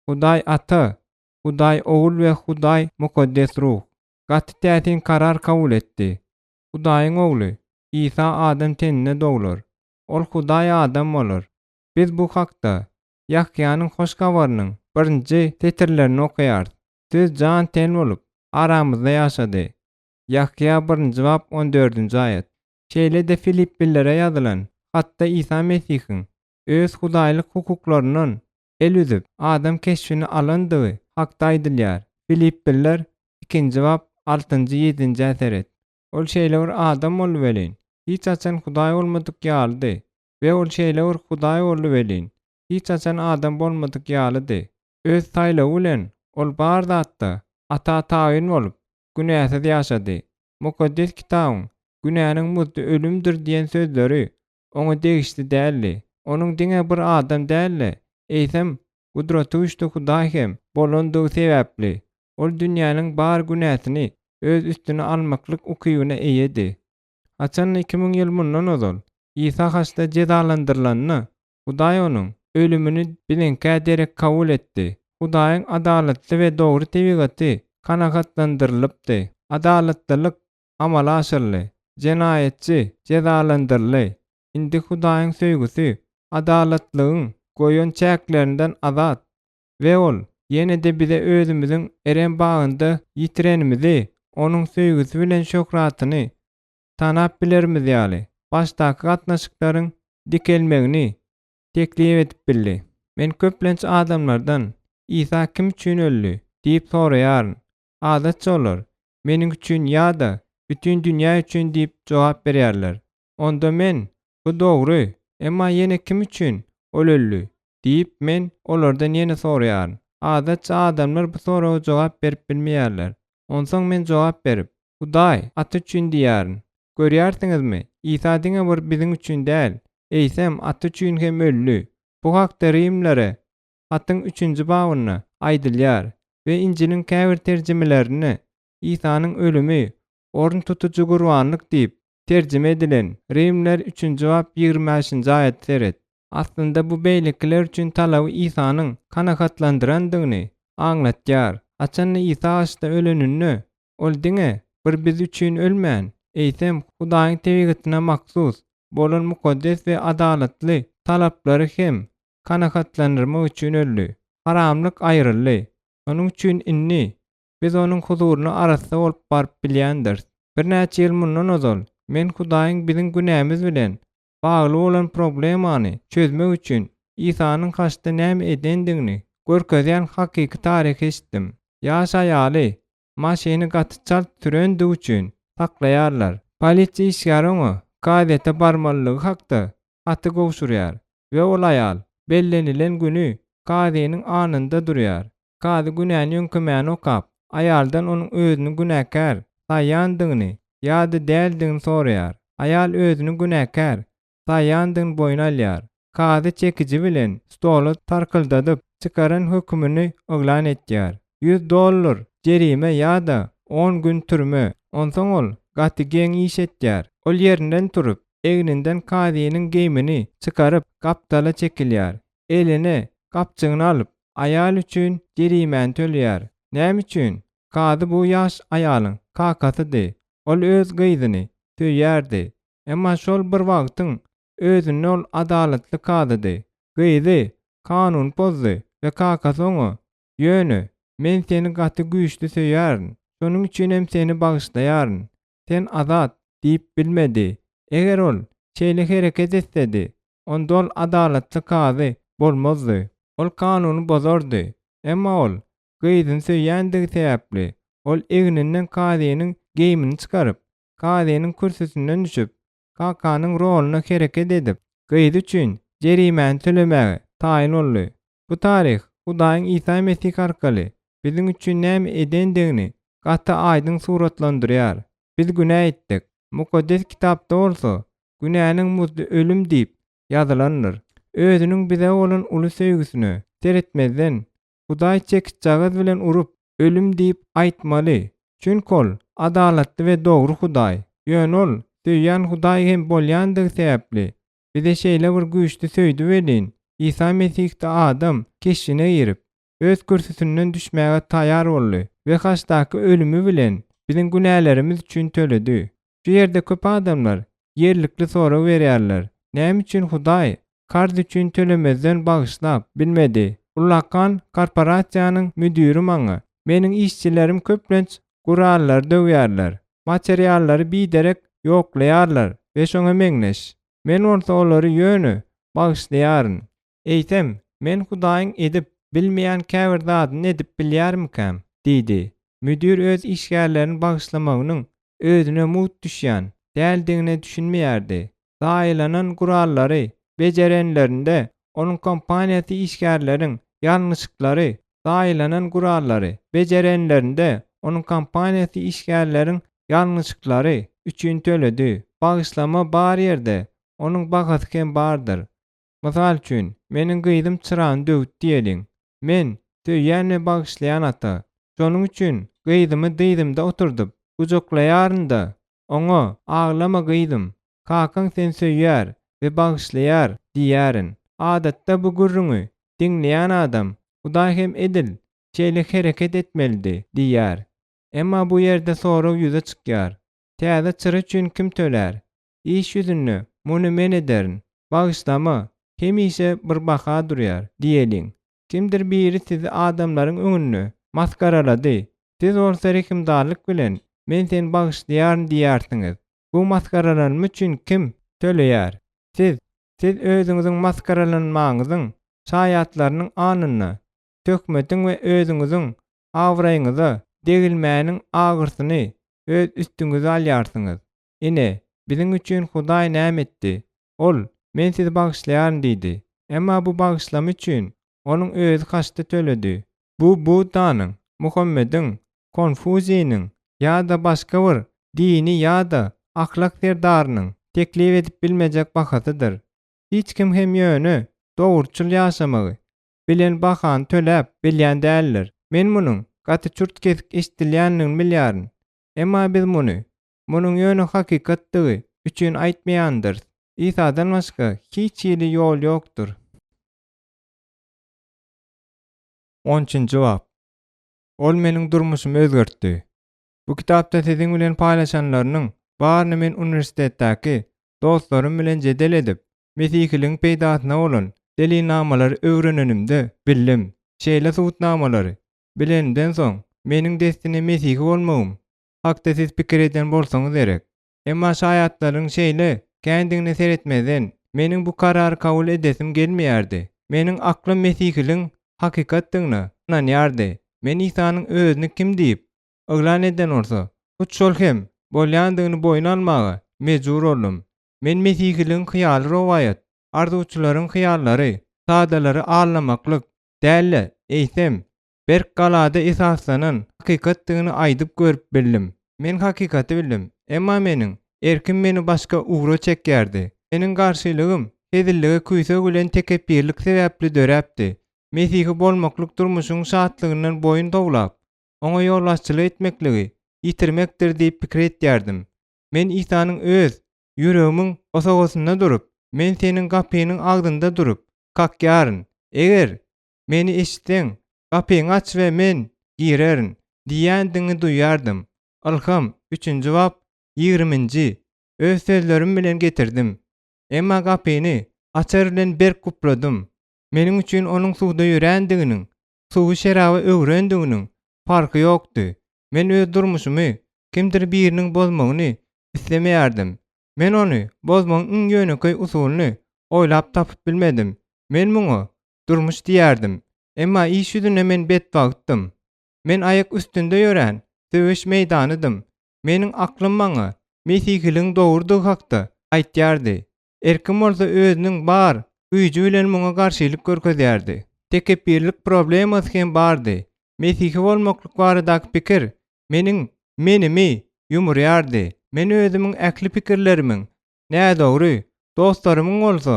Hudaý Ata, Hudaý Ogul we Hudaý Mukaddes Ruh gaty täsin karar kabul etdi. Hudaýyň Ogly, Isa adam teninde doglar. Ol Hudaý adam bolar. Biz bu hakda Ýahýanyň Hoş Habarynyň birinji setirlerinde okaýarys, Söz jan-ten bolup, aramyzda ýaşady. Ýahýa birinji bap on dördünji aýat. Şeýle-de Filippililere ýazylan hatda Isa Mesihiň Öz hudaýlyk hukuklaryndan el üzüp, adam keşbini alandygy hakda aýdylýar, Filippililer ikinji bap altynjy ýedinjä seret. Ol şeýle bir adam boldy welin, hiç haçan Hudaý bolmadyk ýalydy we ol şeýle bir Hudaý boldy welin, hiç haçan adam bolmadyk ýalydy. Öz saýlawy bilen ol bar zatda Ata tabyn bolup, günäsiz ýaşady. Mukaddes Kitabyň, Günäniň muzdy ölümdir diýen sözleri oňa degişli däldi. Onuň diňe bir adam däl-de, eýsem, Gudratygüýçli Hudaý hem bolandygy sebäpli, Ol dünýäniň bar günäsini öz üstüne almaklyk ukybyna eýedi. Haçanda 2000 ýyl mundan ozal Isa haçda jezalandyrylanda, Hudaý onuň ölümini biziňkä derek kabul etdi. Hudaýyň adalatly we dogry tebigaty kanagatlandyrylypdy. Adalatlylyk amala aşyryldy. Jenaýatçy jezalandyryldy. Indi Hudaýyň söýgüsi adalatlygyň goýan çäklerinden azat. We ol ýene-de bize özümiziň Erem bagynda ýitirenimizi, onuň söýgüsi bilen şöhratyny tanap bilerimiz ýaly, başdaky gatnaşyklaryň dikelmegini teklip edip bildi. Men köplenç adamlardan, Isa kim üçin öldi? diýip soraýaryn. Adatça olar, Meniň üçin ýa-da bütin dünýä üçin diýip jogap berýärler. Onda men, Bu dogry, emma ýene kim üçin Ol öldi? diýip, men olardan ýene soraýaryn. Adatça adamlar bu soraga jogap berip bilmeýärler. Onsoň men jogap berip, Hudaý, Ata üçin diýýärin. Görýärsiňizmi, Isa diňe bir biziň üçin däl, eýsem, Ata üçin hem öldi. Bu hakda Rimlilere hatyň üçünji babynda aýdylýar we Injiliň käbir terjimelerinde Isanyň ölümi orun tutujy gurbanlyk diýip terjime edilen, Rimliler üçünji bap 25-nji aýat seret. Aslynda bu beýlekiler üçin talaby Isanyň kanagatlandyrandygyny aňlatýar. Haçanda Isa agaçda öleninde, Ol diňe bir biz üçin ölmän, eýsem, Hudaýyň tebigatyna mahsus bolan mukaddes we adalatly talaplary hem kanagatlandyrmak üçin öldi. Haramlyk aýryldy. Şonuň üçin indi biz Onuň huzuryna arassa bolup baryp bilýändiris. Birnäçe ýyl mundan ozal men Hudaýyň biziň günämiz bilen bagly bolan problemany çözmek üçin Isanyň haçda näme edendigini görkezýän hakyky taryhy eşitdim. Ýaş aýaly maşyny gaty çalt sürendigi üçin saklaýarlar. Polisiýa işgäri oňa kazyýete barmalylygy hakda haty gowşurýar we ol aýal bellenilen güni kazynyň alnynda durýar. Kazy günäni ýöňkemäni okap, aýaldan onuň özüni günäkär saýýandygyny ýa-da däldigini soraýar. Aýal özüni günäkär saýýandygyny boýun alýar. Kazy çekiji bilen stoly tarkyldadyp, çykaran hökümini yglan etýär. 100 dollar jerime ýa-da on gün türme. Onsoň ol gaty geň iş etýär. Ol ýerinden turup, egninden kazynyň geýmini çykaryp, gapdala çekilýär. Eline gapjygyny alyp, aýal üçin jerimäni töleýär. Näme üçin? Kazy bu ýaş aýalyň kakasydy. Ol öz gyzyny söýýärdi. Emma şol bir wagtyň özünde ol adalatly kazydy. Gyzy kanuny pozdy we kakasy oňa, Ýöne, men seni gaty güýçli söýýärin, şonuň üçinem seni bagyşlaýaryn. Sen azat diýip bilmedi. Eger ol şeýle hereket etsedi, onda ol adalatly kazy bolmazdy. Ol kanuny bozardy. Emma ol gyzyny söýýändigi sebäpli, ol egninden kazynyň geýmini çykaryp, kazynyň kürsüsinden düşüp, kakanyň roluna hereket edip, gyzy üçin jerimäni tölemäge taýyn boldy. Bu taryh Hudaýyň Isa Mesih arkaly biziň üçin näme edendigini gaty aýdyň suratlandyrýar. Biz günä etdik. Mukaddes Kitapda bolsa, Günäniň muzdy ölüm diýip ýazylandyr. Özüniň bize bolan uly söýgüsine seretmezden, Hudaý çekiçjagaz bilen urup, ölüm diýip aýtmaly, çünki ol adalatly we dogry Hudaý. Ýöne ol söýýän Hudaý hem bolýandygy sebäpli, bize şeýle bir güýçli söýdi welin, Isa Mesihde adam keşbine girip, öz kürsüsinden düşmäge taýar boldy we haçdaky ölümi bilen biziň günälerimiz üçin töledi. Şu ýerde köp adamlar ýerlikli sorag berýärler, Näme üçin Hudaý karz üçin tölemezden bagyşlap bilmedi? Ullakan korporasiýanyň müdiri maňa, Meniň işçilerim köplenç gurallary döwýärler, materiallary biderek ýoklaýarlar we şoňa meňzeş. Men bolsa olary ýöne bagyşlaýaryn. Eýsem, men Hudaýyň edip bilmeýän käbir zadyny edip bilýärmikäm? diýdi. Müdir öz işgärlerini bagyşlamagynyň özüne mugt düşýän däldigine düşünmeýärdi. Zaýalanan gurallary bejerenlerinde onuň kompaniýasy işgärleriň ýalňyşyklary zaýalanan gurallary bejerenlerinde onuň kompaniýasy işgärleriň ýalňyşyklary üçin töledi. Bagyşlama bar ýerde onuň bahasy hem bardyr. Mysal üçin, meniň gyzym çyrany döwüp diýeliň. Men, söýýän we bagyşlaýan ata. Şonuň üçin gyzymy dyzymda oturdyp, gujaklaýaryn-da, oňa, Aglama gyzym, kakaň seni söýýär we bagyşlaýar diýýärin. Adatda bu gürrüňi diňleýän adam, Hudaý hem edil şeýle hereket etmelidi diýýär. Emma bu ýerde sorag ýüze çykýar, Täze çyra üçin kim tölär? Iş ýüzünde muny men ederin. Bagyşlama hemişe bir baha durýar diýeliň. Kimdir biri sizi adamlaryň öňünde masgaralady, siz bolsa rehimdarlyk bilen, Men seni bagyşlaýaryn diýýärsiňiz. Bu masgaralanma üçin kim töleýär? Siz. Siz özüňiziň masgaralanmaňyzyň şaýatlarynyň alnynda töhmetiň we özüňiziň abraýyňyza degilmäniň agyrsyny öz üstüňize alýarsyňyz. Ine, biziň üçin Hudaý näme etdi? Ol, Men sizi bagyşlaýaryn diýdi. Emma bu bagyşlama üçin Onuň özi haçda töledi. Bu Buddanyň, Muhammediň, Konfuziniň ýa-da başga bir dini ýa-da ahlak serdarynyň teklip edip bilmejek bahasydyr. Hiç kim hem ýöne dogruçyl ýaşamagy bilen bahany töläp bilýän däldir. Men munuň gaty çürt-kesik eşidilýändigini bilýärin. Emma biz muny munuň ýöne hakykatdygy üçin aýtmaýandyrys. Isadan başga hiç hili ýol ýokdur. On üçünji bap. Ol meniň durmuşymy özgertdi. Bu kitapda siziň bilen paýlaşanlarynyň baryny men uniwersitetdäki dostlarym bilen jedel edip, mesihiligiň peýdasyna bolan delilnamalary öwrenenimde bildim. Şeýle subutnamalary bilenimden soň, meniň dessine mesihi bolmagym hakda siz pikir eden bolsaňyz gerek. Emma şaýatlaryň şeýle kändigine seretmezden, meniň bu karary kabul edesim gelmeýärdi. Meniň aklym mesihiligiň hakykatdygyna ynanýardy. Men Isanyň Özüni kim diýip yglan eden bolsa, hut şol hem bolýandygyny boýun almaga mejbur boldum. Men mesihiligiň hyýaly rowaýat, arzuwçylaryň hyýallary, sadalary aldamaklyk däl-de, eýsem, berk galada esaslanan hakykatdygyny aýdyp görüp bildim. Men hakykaty bildim, emma meniň erkim meni başga ugra çekýärdi. Meniň garşylygym hezillige küýseg bilen tekepbirlik sebäpli döräpdi. Mesihi bolmaklyk durmuşyň şatlygyndan boýun towlap, oňa ýolbaşçylyk etmekligi ýitirmekdir diýip pikir etýärdim. Men Isanyň öz ýüregimiň bosagasynda durup, Men seniň gapynyň agzynda durup, kakýaryn. Eger Meni eşitseň, gapyňy aç we men girerin diýýändigiňi duýýardym. Ylham, üçünji bap, ýigriminji, öz sözlerim bilen getirdim. Emma gapyny açar bilen berk gupladym. Meniň üçin onuň suwda ýörändiginiň, suwy şeraba öwrendiginiň parhy ýokdy. Men öz durmuşymy kimdir biriniň bozmagyny islemeýärdim. Men ony bozmagyň iň ýönekeý usulyny oýlap tapyp bilmedim. Men muňa durmuş diýerdim. Emma iş ýüzünde men betbagtdym. Men aýak üstünde ýörän söweş meýdanydym. Meniň aklym maňa mesihiligiň dogrudygy hakda aýtýardy. Erkim bolsa özüniň bar güýji bilen muňa garşylyk görkezýärdi. Tekepbirlik problemasy hem bardy. Mesihi bolmaklyk baradaky pikir meniň menimi ýumurýardy. Men özümiň ähli pikirlerimiň nädogry, dostlarymyň bolsa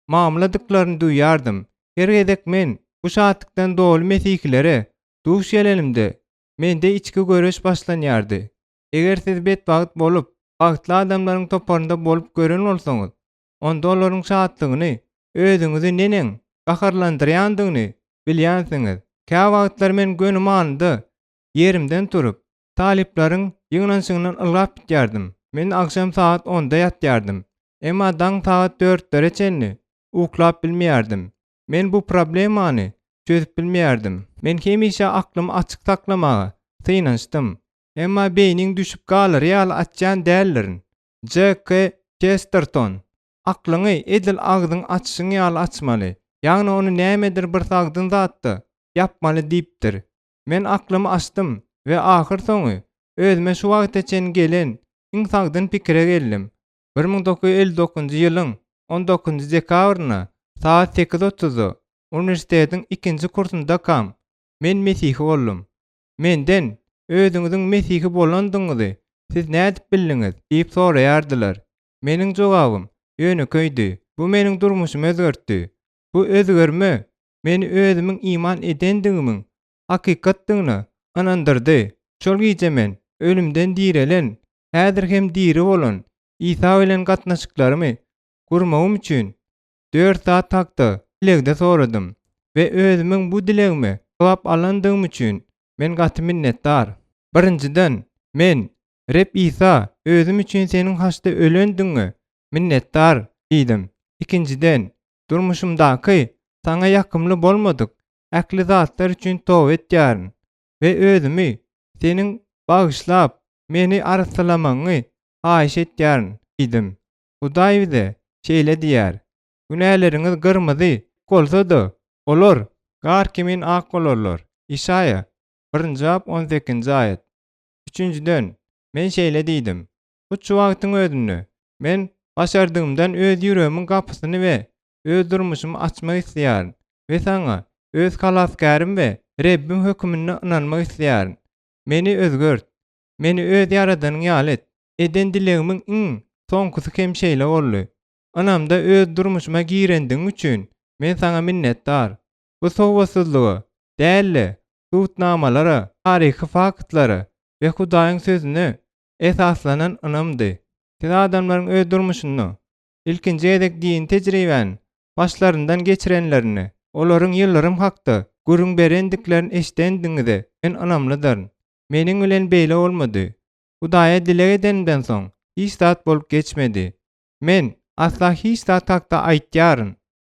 mamladyklaryny duýýardym. Her gezek men bu şatlykdan doly mesihilere duş gelenimde, mende içki göreş başlanýardy. Eger siz betbagt bolup, bagtly adamlaryň toparynda bolup gören bolsaňyz, onda olaryň şatlygyny özüňizi neneň gaharlandyrýandygyny bilýänsiňiz. Käwagtlar men göni manyda ýerimden turup, talyplaryň ýygnanyşygyndan ylgap gidýärdim. Men agşam sagat onda ýatýardym. Emma daň sagat dörtlere çenli uklap bilmeýärdim. Men bu problemany çözüp bilmeýärdim. Men hemişe aklymy açyk saklamaga synanyşdym. Emma beýniň düşüp galary ýaly açýan däldirin. JK. Çesterton, Aklyňy edil agzyňy açyşyň ýaly açmaly, ýagny ony nämedir bir sagdyn zatda ýapmaly diýipdir. Men aklymy açdym we ahyrsoňy özüme şu wagta çenli gelen iň sagdyn pikire geldim. 1959-njy ýylyň on dokuzynjy dekabrynda sagat sekiz otuzda uniwersitetiň ikinji kursundakam men mesihi boldum. Menden, Özüňiziň mesihi bolandygyňyzy siz nädip bildiňiz? diýip soraýardylar. Meniň jogabym ýönekeýdi, Bu meniň durmuşymy özgertdi. Bu özgerme meni özümiň iman edendigimiň hakykatdygyna ynandyrdy. Şol gije men ölümden direlen, häzir hem diri bolan Isa bilen gatnaşyklarymy gurmagym üçin dört zat hakda dilegde soradym we özümiň bu dilegime jogap alandygym üçin men gaty minnetdar. Birinjiden, men, Reb Isa, özüm üçin Seniň haçda ölendigiňe minnetdar diýdim. Ikinjiden, durmuşymdaky Saňa ýakymly bolmadyk. ähli zatlar üçin toba etýärin we özümi Seniň bagyşlap, meni arassalamagyňy haýyş etýärin diýdim. Hudaý bize şeýle diýýär, Günäleriňiz gyrmyzy bolsa-da, olar gar kimin ak bolarlar. Işaýa, birinji bap, on sekizinji aýat. Üçünjiden, men şeýle diýdim, Hut şu wagtyň özünde men başardygymdan öz ýüregimiň gapysyny we öz durmuşymy açmak isleýärin we Saňa öz Halasgärim we Rebbim höküminde ynanmak isleýärin. Meni özgert. Meni öz Ýaradanyň ýaly et. Eden dilegimiň iň soňkusy hem şeýle boldy. Ynamda öz durmuşyma girendigiň üçin men Saňa minnetdar. Bu sowatsyzlyga däl-de, subutnamalara, taryhy faktlara we Hudaýyň Sözüne esaslanan ynamdy. Siz adamlaryň öz durmuşynda ilkinji gezek dini tejribäni başlaryndan geçirenlerini, olaryň ýyldyrym hakda gürrüň berendiklerini eşidendigiňize men ynamlydyryn. Meniň bilen beýle bolmady. Hudaýa dileg edenimden soň hiç zat bolup geçmedi. Men asla hiç zat hakda aýtýaryn.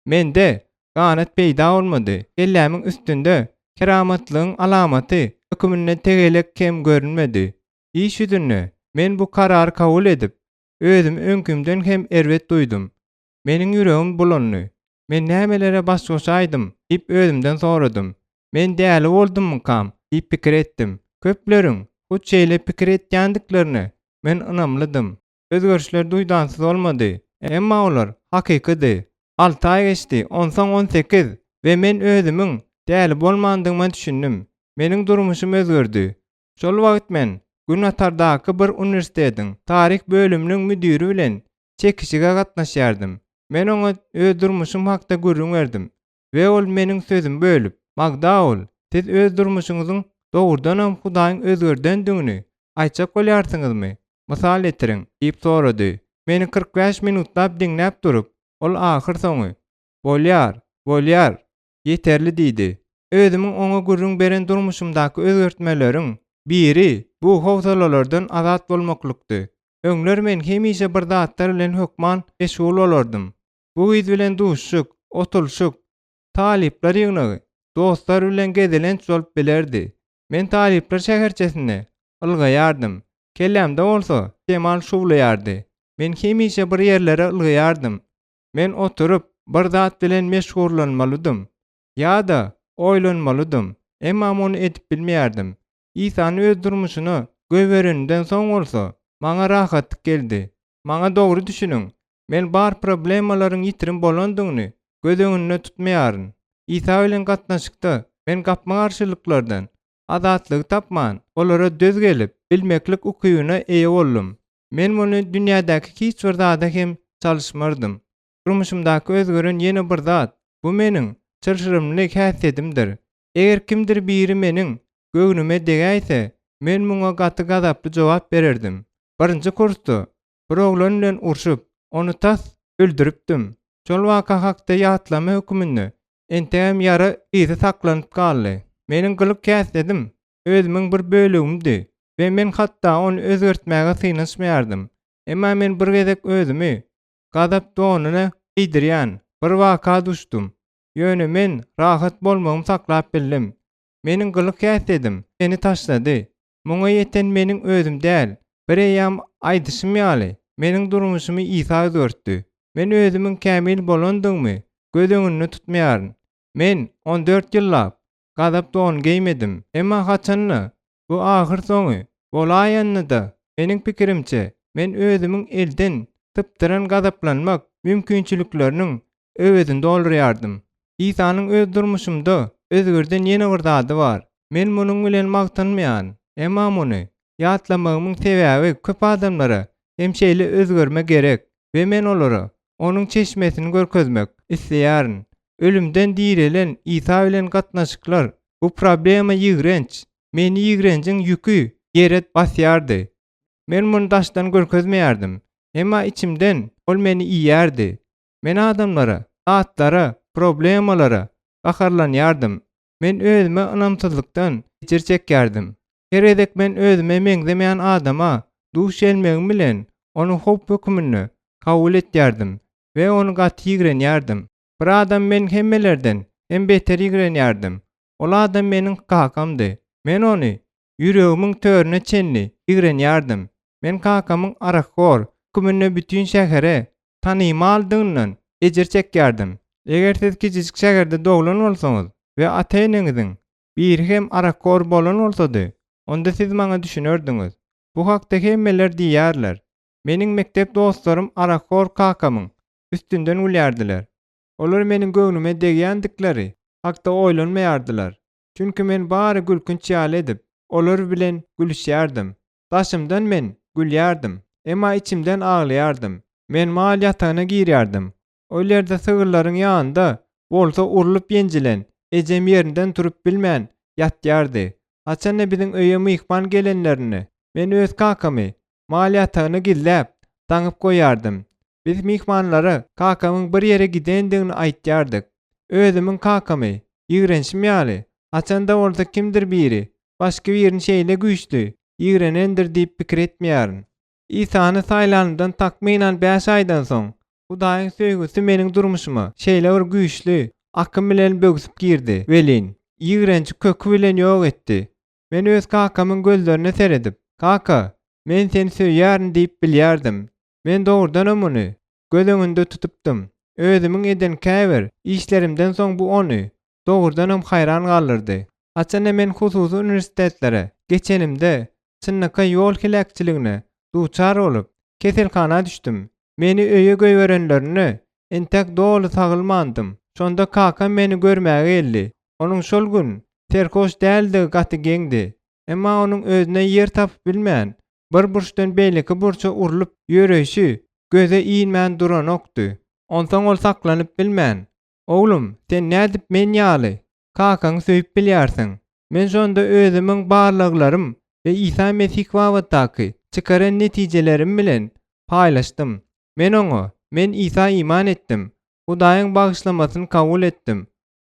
Mende ganat peýda bolmady. Kellämiň üstünde keramatlygyň alamaty höküminde tegelek kem görünmedi. Iş ýüzünde men bu karary kabul edip, özümi öňkimden hem erbet duýdum. Meniň ýüregim bulandy. Men nämelere baş goşaýdym? diýip özümden soradym. Men däli boldummykam? diýip pikir etdim. Köpleriň hut şeýle pikir etýändiklerine men ynamlydym. Özgerişler duýdansyz bolmady. Emma olar hakykydy. Alty aý geçdi, onsoň 18 we men özümiň däli bolmandygyma düşündim. Meniň durmuşym özgerdi. Şol wagt men Günbatardaky bir uniwersitetiň taryh bölüminiň müdiri bilen çekişige gatnaşýardym. Men oňa öz durmuşym hakda gürrüň berdim we ol meniň sözümi bölüp, Magdaul, siz öz durmuşyňyzyň dogrudanam Hudaýyň özgerdendigini aýtjak bolýarsyňyzmy? Mysal getiriň, diýip sorady. Meni 45 minutlap diňläp durup, ol ahyrsoňy, Bolýar, bolýar, ýeterli diýdi. Özümiň oňa gürrüň beren durmuşymdaky özgertmeleriň biri bu howsalalardan azat bolmaklykdy. Öňler men hemişe bir zatlar bilen hökman meşgul bolardym. Bu gyz bilen duşuşyk, oturyşyk, talyplar ýygnagy, dostlar bilen gezelenç bolup bilerdi. Men talyplar şäherçesinde ylgaýardym. Kellämde bolsa şemal şuwlaýardy. Men hemişe bir ýerlere ylgaýardym. Men oturyp, bir zat bilen meşgullanmalydym ýa-da oýlanmalydym, emma muny edip bilmeýärdim. Isany öz durmuşyna goýbereninden soň bolsa, maňa rahatlyk geldi. Maňa dogry düşüniň, men bar problemalaryň ýitirim bolandygyny göz öňünde tutmaýaryn. Isa bilen gatnaşykda men gapma-garşylyklardan azatlygy tapman, olara döz gelip bilmeklik ukybyna eýe boldum. Men muny dünýädäki hiç bir zada hem çalyşmardym. Durmuşymdaky özgeren ýene bir zat, bu meniň çylşyrymly häsiýetimdir. Eger kimdir biri meniň göwnüme degäýse, men muňa gaty gazaply jogap bererdim. Birinji kursda bir oglan bilen urşup, ony tas öldüripdim. Şol waka hakda ýatlama höküminde entegem ýara yzy saklanyp galdy. Meniň gylyk-häsiýetim özümiň bir bölegimdi we men hatda ony özgertmäge synanyşmaýardym. Emma men bir gezek özümi gazap donuna geýdirýän bir waka duşdum. Ýöne men rahat bolmagymy saklap bildim. Meniň gylyk-häsiýetim meni taşlady. Muňa ýeten meniň özüm däl. Bireýýäm aýdyşym ýaly, meniň durmuşymy Isa özgertdi. Men özümiň kämil bolandygymy göz öňünde tutmaýaryn. Men 14 ýyllap gazap don geýmedim. Emma haçan-da bu ahyrsoňy bolaýanda-da, meniň pikirimçe, men özümiň elden sypdyran gazaplanmak mümkinçilikleriniň öwezini doldurýardym. Isanyň öz durmuşymda özgerden ýene bir zady bar. Men munuň bilen magtanmaýaryn, emma muny ýatlamagymyň sebäbi köp adamlara hem şeýle özgerme gerek we men olara onuň çeşmesini görkezmek isleýärin. Ölümden direlen Isa bilen gatnaşyklar bu problema ýigrenç, meni ýigrenjiň ýüki ýere basýardy. Men muny daşdan görkezmeýärdim, emma içimden ol meni iýýärdi. Men adamlara, zatlara, problemalara gaharlanýardym. Men özüme ynamsyzlykdan ejir çekýärdim. Her gezek men özüme meňzemeýän adama duş gelmegim bilen ony howp höküminde kabul etýärdim we ony gaty ýigrenýärdim. Bir adam men hemmelerden hem beter ýigrenýärdim. Ol adam meniň kakamdy. Men ony ýüregimiň törüne çenli ýigrenýärdim. Men kakamyň arakhor höküminde bütin şähere tanymaldygyndan ejir çekýärdim. Eger siz kiçijik şäherde doglan bolsaňyz we ata-eneňiziň biri hem arakhor bolan bolsady, onda siz maňa düşünerdiňiz. Bu hakda hemmeler diýýärler. Meniň mekdep dostlarym arakhor kakamyň üstünden gülýärdiler. Olar meniň göwnüme degýändikleri hakda oýlanmaýardylar. Çünki men bary gülkünç ýaly edip, olar bilen gülüşýärdim. Daşymdan men gülýärdim, emma içimden aglaýardym. Men mal ýatagyna girýärdim. Ol ýerde sygyrlaryň ýanynda bolsa urlup-ýenjilen ejem ýerinden turup bilmän ýatýardy. Haçanda biziň öýe myhman gelenlerinde, men öz kakamy mal ýatagyna gizläp, daňyp goýardym. Biz myhmanlara kakamyň bir ýere gidendigini aýtýardyk. Özümiň kakamy ýigrenşim ýaly, haçanda bolsa kimdir biri başga birini şeýle güýçli ýigrenendir diýip pikir etmeýärin. Isany saýlanymdan takmynan bäş aýdan soň, Hudaýyň söýgüsi meniň durmuşyma şeýle bir güýçli akym bilen böwsüp girdi welin, ýigrenji köki bilen ýok etdi. Men öz kakamyň gözlerine seredip, Kaka, men seni söýýärin diýip bilýärdim. Men dogrudanam muny göz öňünde tutupdym. Özümiň eden käbir işlerimden soň bu ony dogrudanam haýran galdyrdy. Haçanda men hususy uniwersitetlere geçenimde çynlakaý ýol heläkçiligine duçar bolup, keselhana düşdüm. Meni öýe goýberenlerinde entek doly sagylmandym. Şonda kakam meni görmäge geldi. Onuň şol gün serhoş däldigi gaty geňdi. Emma onuň özüne ýer tapyp bilmän, bir burçdan beýleki burça urlup ýöreýşi göze ilmän duranokdy. Onsoň ol saklanyp bilmän, Oglum, sen nädip men ýaly kakaňy söýüp bilýärsiň? Men şonda özümiň barlaglarym we Isa Mesih babatdaky çykaran netijelerim bilen paýlaşdym. Men oňa, Men Isa iman etdim, Hudaýyň bagyşlamasyny kabul etdim,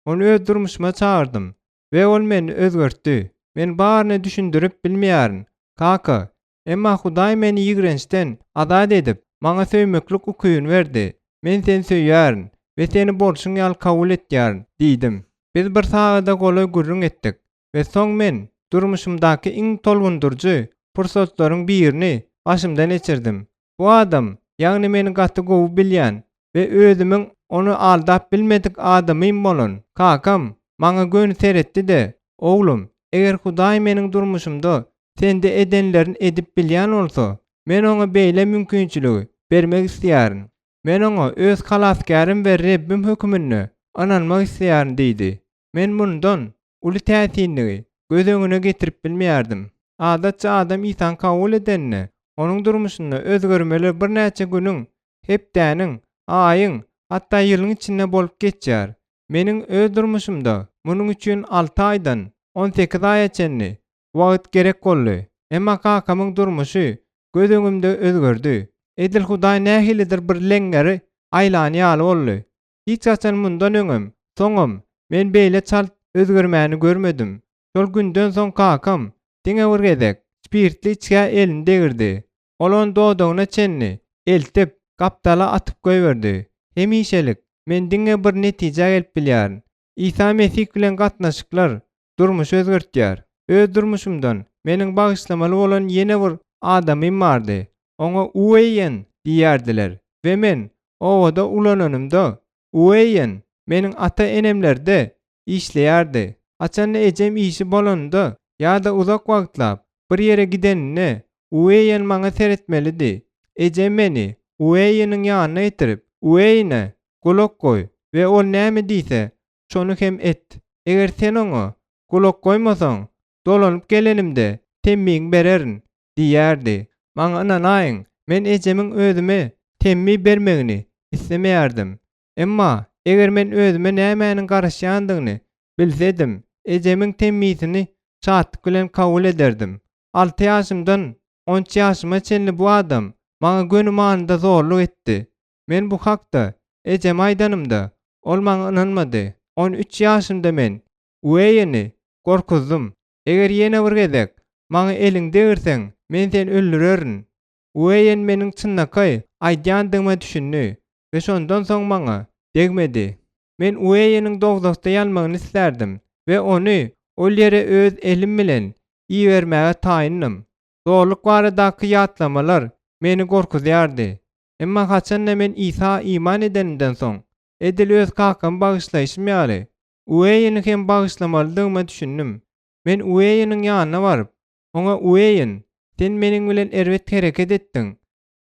Ony öz durmuşyma çagyrdym we Ol meni özgertdi. Men baryny düşündirip bilmeýärin, kaka, emma Hudaý meni ýigrençden azat edip, maňa söýmeklik ukybyny berdi. Men seni söýýärin we seni bolşuň ýaly kabul etýärin diýdim. Biz bir sagada golaý gürrüň etdik we soň men durmuşymdaky iň tolgundyryjy pursatlaryň birini başymdan geçirdim. Bu adam, ýagny meni gaty gowy bilýän we özümiň ony aldap bilmedik adamym bolan kakam maňa göni seretdi-de, Oglum, eger Hudaý meniň durmuşymda sende edenlerini edip bilýän bolsa, men oňa beýle mümkinçiligi bermek isleýärin. Men oňa öz Halasgärim we Rebbim höküminde ynanmak isleýärin diýdi. Men mundan uly täsinligi göz öňüne getirip bilmeýärdim. Adatça adam Isany kabul edende, onuň durmuşynda özgermeler birnäçe günüň, hepdäniň, aýyň, hatda ýylyň içinde bolup geçýär. Meniň öz durmuşymda munuň üçin alty aýdan 18 aýa çenli wagt gerek boldy. Emma kakamyň durmuşy göz öňümde özgerdi. Edil Hudaý nähilidir bir leňňeri aýlany ýaly boldy. Hiç haçan mundan öňem, soňam men beýle çalt özgermäni görmedim. Şol günden soň kakam diňe bir gezek spirtli içgä elini degirdi. Ol ony dodagyna çenli eltip, gapdala atyp goýberdi. Hemişelik men diňe bir netijä gelip bilýärin. Isa Mesih bilen gatnaşyklar durmuşy özgertýär. Öz durmuşymdan meniň bagyşlamaly bolan ýene bir adamym bardy. Oňa Ueýen diýýärdiler we men obada ulananymda Ueýen meniň ata-enemlerde işleýärdi. Haçanda ejem işi bolanynda ýa-da uzak wagtlap bir ýere gideninde Ueýen maňa seretmelidi. Ejem meni Ueýeniň ýanyna getirip, Ueýne gulak goý we ol näme diýse, şony hem et. Eger sen oňa gulak goýmasaň, dolanyp gelenimde temmiňi bererin diýýärdi. Maňa ynanaýyň, men ejemiň özüme temmi bermegini islemeýärdim. Emma, eger men özüme nämäniň garaşýandygyny bilsedim, ejemiň temmisini şatlyk bilen kabul ederdim. Alty ýaşymdan on üç ýaşyma çenli bu adam maňa göni manyda zorluk etdi. Men bu hakda ejeme aýdanymda, ol maňa ynanmady. 13 ýaşymda men Ueýeni gorkuzdym. Eger ýene bir gezek maňa eliňi degirseň, men seni öldürerin. Ueýen meniň çynlakaý aýdýandygyma düşündi we şondan soň maňa degmedi. Men Ueýeniň dowzahda ýanmagyny islärdim. we ony ol ýere öz elim bilen ibermäge taýyndym. Zorluk baradaky ýatlamalar meni gorkuzýardy. Emma haçan-da men Isa iman edenimden soň, edil öz kakamy bagyşlaýşym ýaly, Ueýni hem bagyşlamalydygyma düşündim. Men Ueýniň ýanyna baryp, oňa Ueýn, sen meniň bilen erbet hereket etdiň.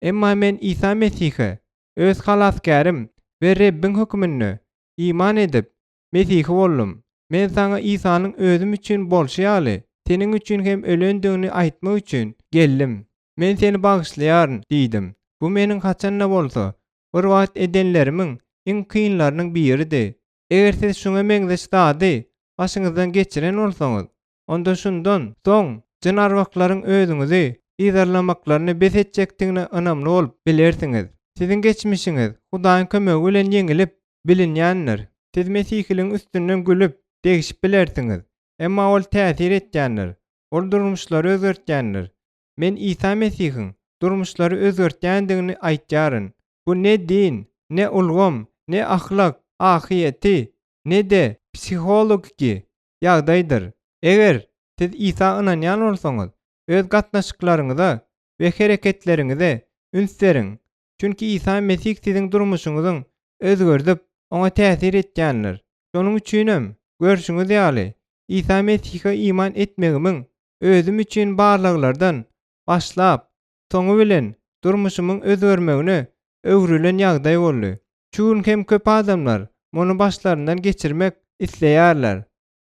Emma men Isa Mesihe öz Halasgärim we Rebbiň höküminde iman edip, mesihi boldum. Men saňa Isanyň özüm üçin bolşy ýaly, seniň üçin hem ölendigini aýtmak üçin geldim. Men seni bagyşlaýaryn diýdim. Bu meniň haçan-da bolsa, bir wagt edenlerimiň iň kynlarynyň biridi. Eger siz şuňa meňzeş zady başyňyzdan geçiren bolsaňyz, onda şundan soň jyn-arwahlaryň özüňizi yzarlamaklaryny bes etjekdigine ynamly bolup bilersiňiz. Siziň geçmişiňiz Hudaýyň kömegi bilen ýeňilip bilinýändir. Siz mesihiligiň üstünden gülüp, degşip bilersiňiz, emma ol täsir etýändir. Ol durmuşlary özgertýändir. Men Isa Mesihiň durmuşlary özgertýändigini aýtýaryn. Bu ne din, ne ulgam, ne ahlak, ahyýeti, ne-de psihologiki ýagdaýdyr. Eger siz Isa ynanýan bolsaňyz, öz gatnaşyklaryňyza we hereketleriňize üns beriň, çünki Isa Mesih siziň durmuşyňyzyň özgerdip, oňa täsir etýändir. Şonuň üçinem, görşüňiz ýaly, Isa Mesihe iman etmegimiň özüm üçin barlaglardan başlap, soňy bilen durmuşymyň özgermegine öwrülen ýagdaý boldy. Şu gün hem köp adamlar muny başlaryndan geçirmek isleýärler.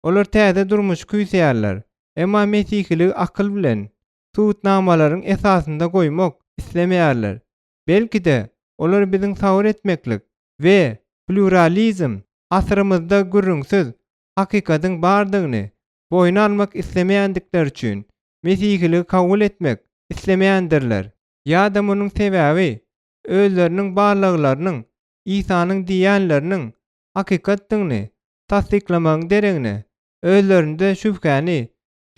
Olar täze durmuşy küýseýärler, emma mesihiligi akyl bilen, subutnamalaryň esasynda goýmak islemeýärler. Belki-de, olar biziň sabyr etmeklik we plýuralizm asyrymyzda gürrüňsiz hakykatyň bardygyny boýun almak islemeýändikleri üçin mesihiligi kabul etmek islemeýändirler. Ýa-da munuň sebäbi özleriniň barlaglarynyň Isanyň diýýänleriniň hakykatdygyny tassyklamagyň deregine özlerinde şübhäni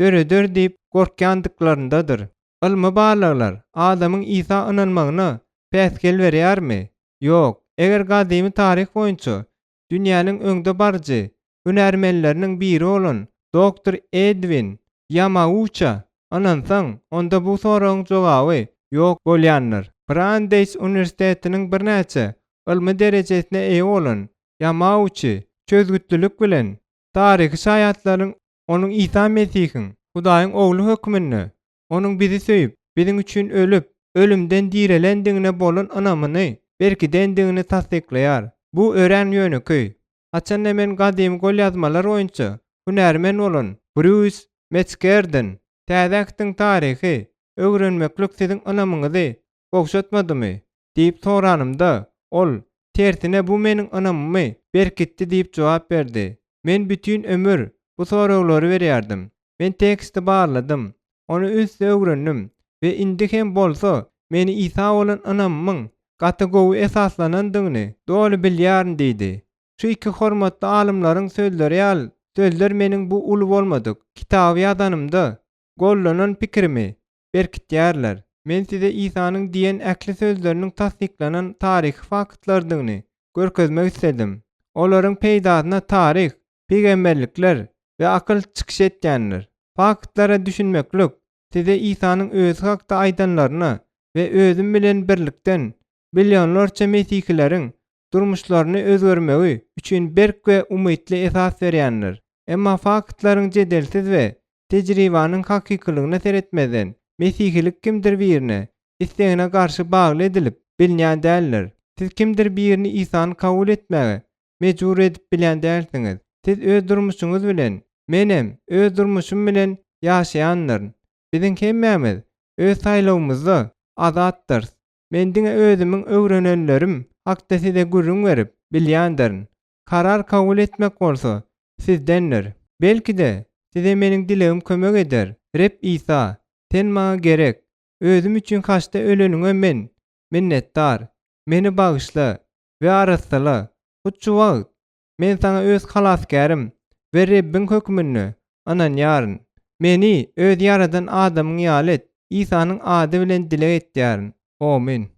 döreder diýip gorkýandyklaryndadyr. Ylmy barlaglar adamyň Isa ynanmagyna päsgel berýärmi? Ýok. Eger gadymy taryh boýunça dünýäniň öňde baryjy hünärmenleriniň biri bolan doktor Edwin Ýamauça ynansaň, onda bu soragyň jogaby ýok bolýandyr. Brandeýs uniwersitetiniň birnäçe ylmy derejesine eýe bolan Ýamauçi çözgütlilik bilen taryhy şaýatlaryň onuň Isa Mesihiň Hudaýyň Ogly hökmünde Onuň bizi söýüp, biziň üçin ölüp, ölümden direlendigine bolan ynamyny berkidendigini tassyklaýar. Bu örän ýönekeý. Haçanda men gadymy golýazmalar boýunça hünärmen bolan Brýus Metzgerden, Täze Ähtiň taryhy öwrenmeklik siziň ynamyňyzy gowşatmadymy? diýip soranymda, ol, Tersine bu meniň ynamymy berkitdi diýip jogap berdi. Men bütin ömür bu soraglary berýärdim. Men teksti barladym, ony ünsli öwrendim we indi hem bolsa meni Isa bolan ynamymyň gaty gowy esaslanandygyny doly bilýärin diýdi. Şu iki hormatly alymlaryň sözleri ýaly sözler meniň bu uly bolmadyk kitaby ýazanymda gollanan pikirimi berkitýärler. Men size Isanyň diýen ähli sözleriniň tassyklanan taryhy faktlardygyny görkezmek isledim. Olaryň peýdasyna taryh, pygamberlikler we akyl çykyş etýändir. Faktlara düşünmeklik size Isanyň Özi hakda aýdanlaryna we özüm bilen birlikden millionlarça mesihileriň durmuşlaryny özgermegi üçin berk we umytly esas berýändir. Emma faktlaryň jedelsiz we tejribäniň hakykylygyna seretmezden, mesihilik kimdir birine islegine garşy bagly edilip bilinýän däldir. Siz kimdir birini Isany kabul etmäge mejbur edip bilýän dälsiňiz. Siz öz durmuşyňyz bilen, menem öz durmuşym bilen ýaşaýandyryn. Biziň hemmämiz öz saýlawymyzda azatdyrys. Men diňe özümiň öwrenenlerim hakda size gürrüň berip bilýändirin. Karar kabul etmek bolsa sizdendir. Belki-de, size meniň dilegim kömek eder, Reb Isa, Sen maňa gerek. Özüm üçin haçda öleniňe men minnetdar. Meni bagyşla we arassala. Hut şu wagt men Saňa öz Halasgärim we Rebbiň hökmünde ynanýaryn. Meni öz ýaradan adamyň ýaly et. Isanyň ady bilen dileg etýärin. Omyn.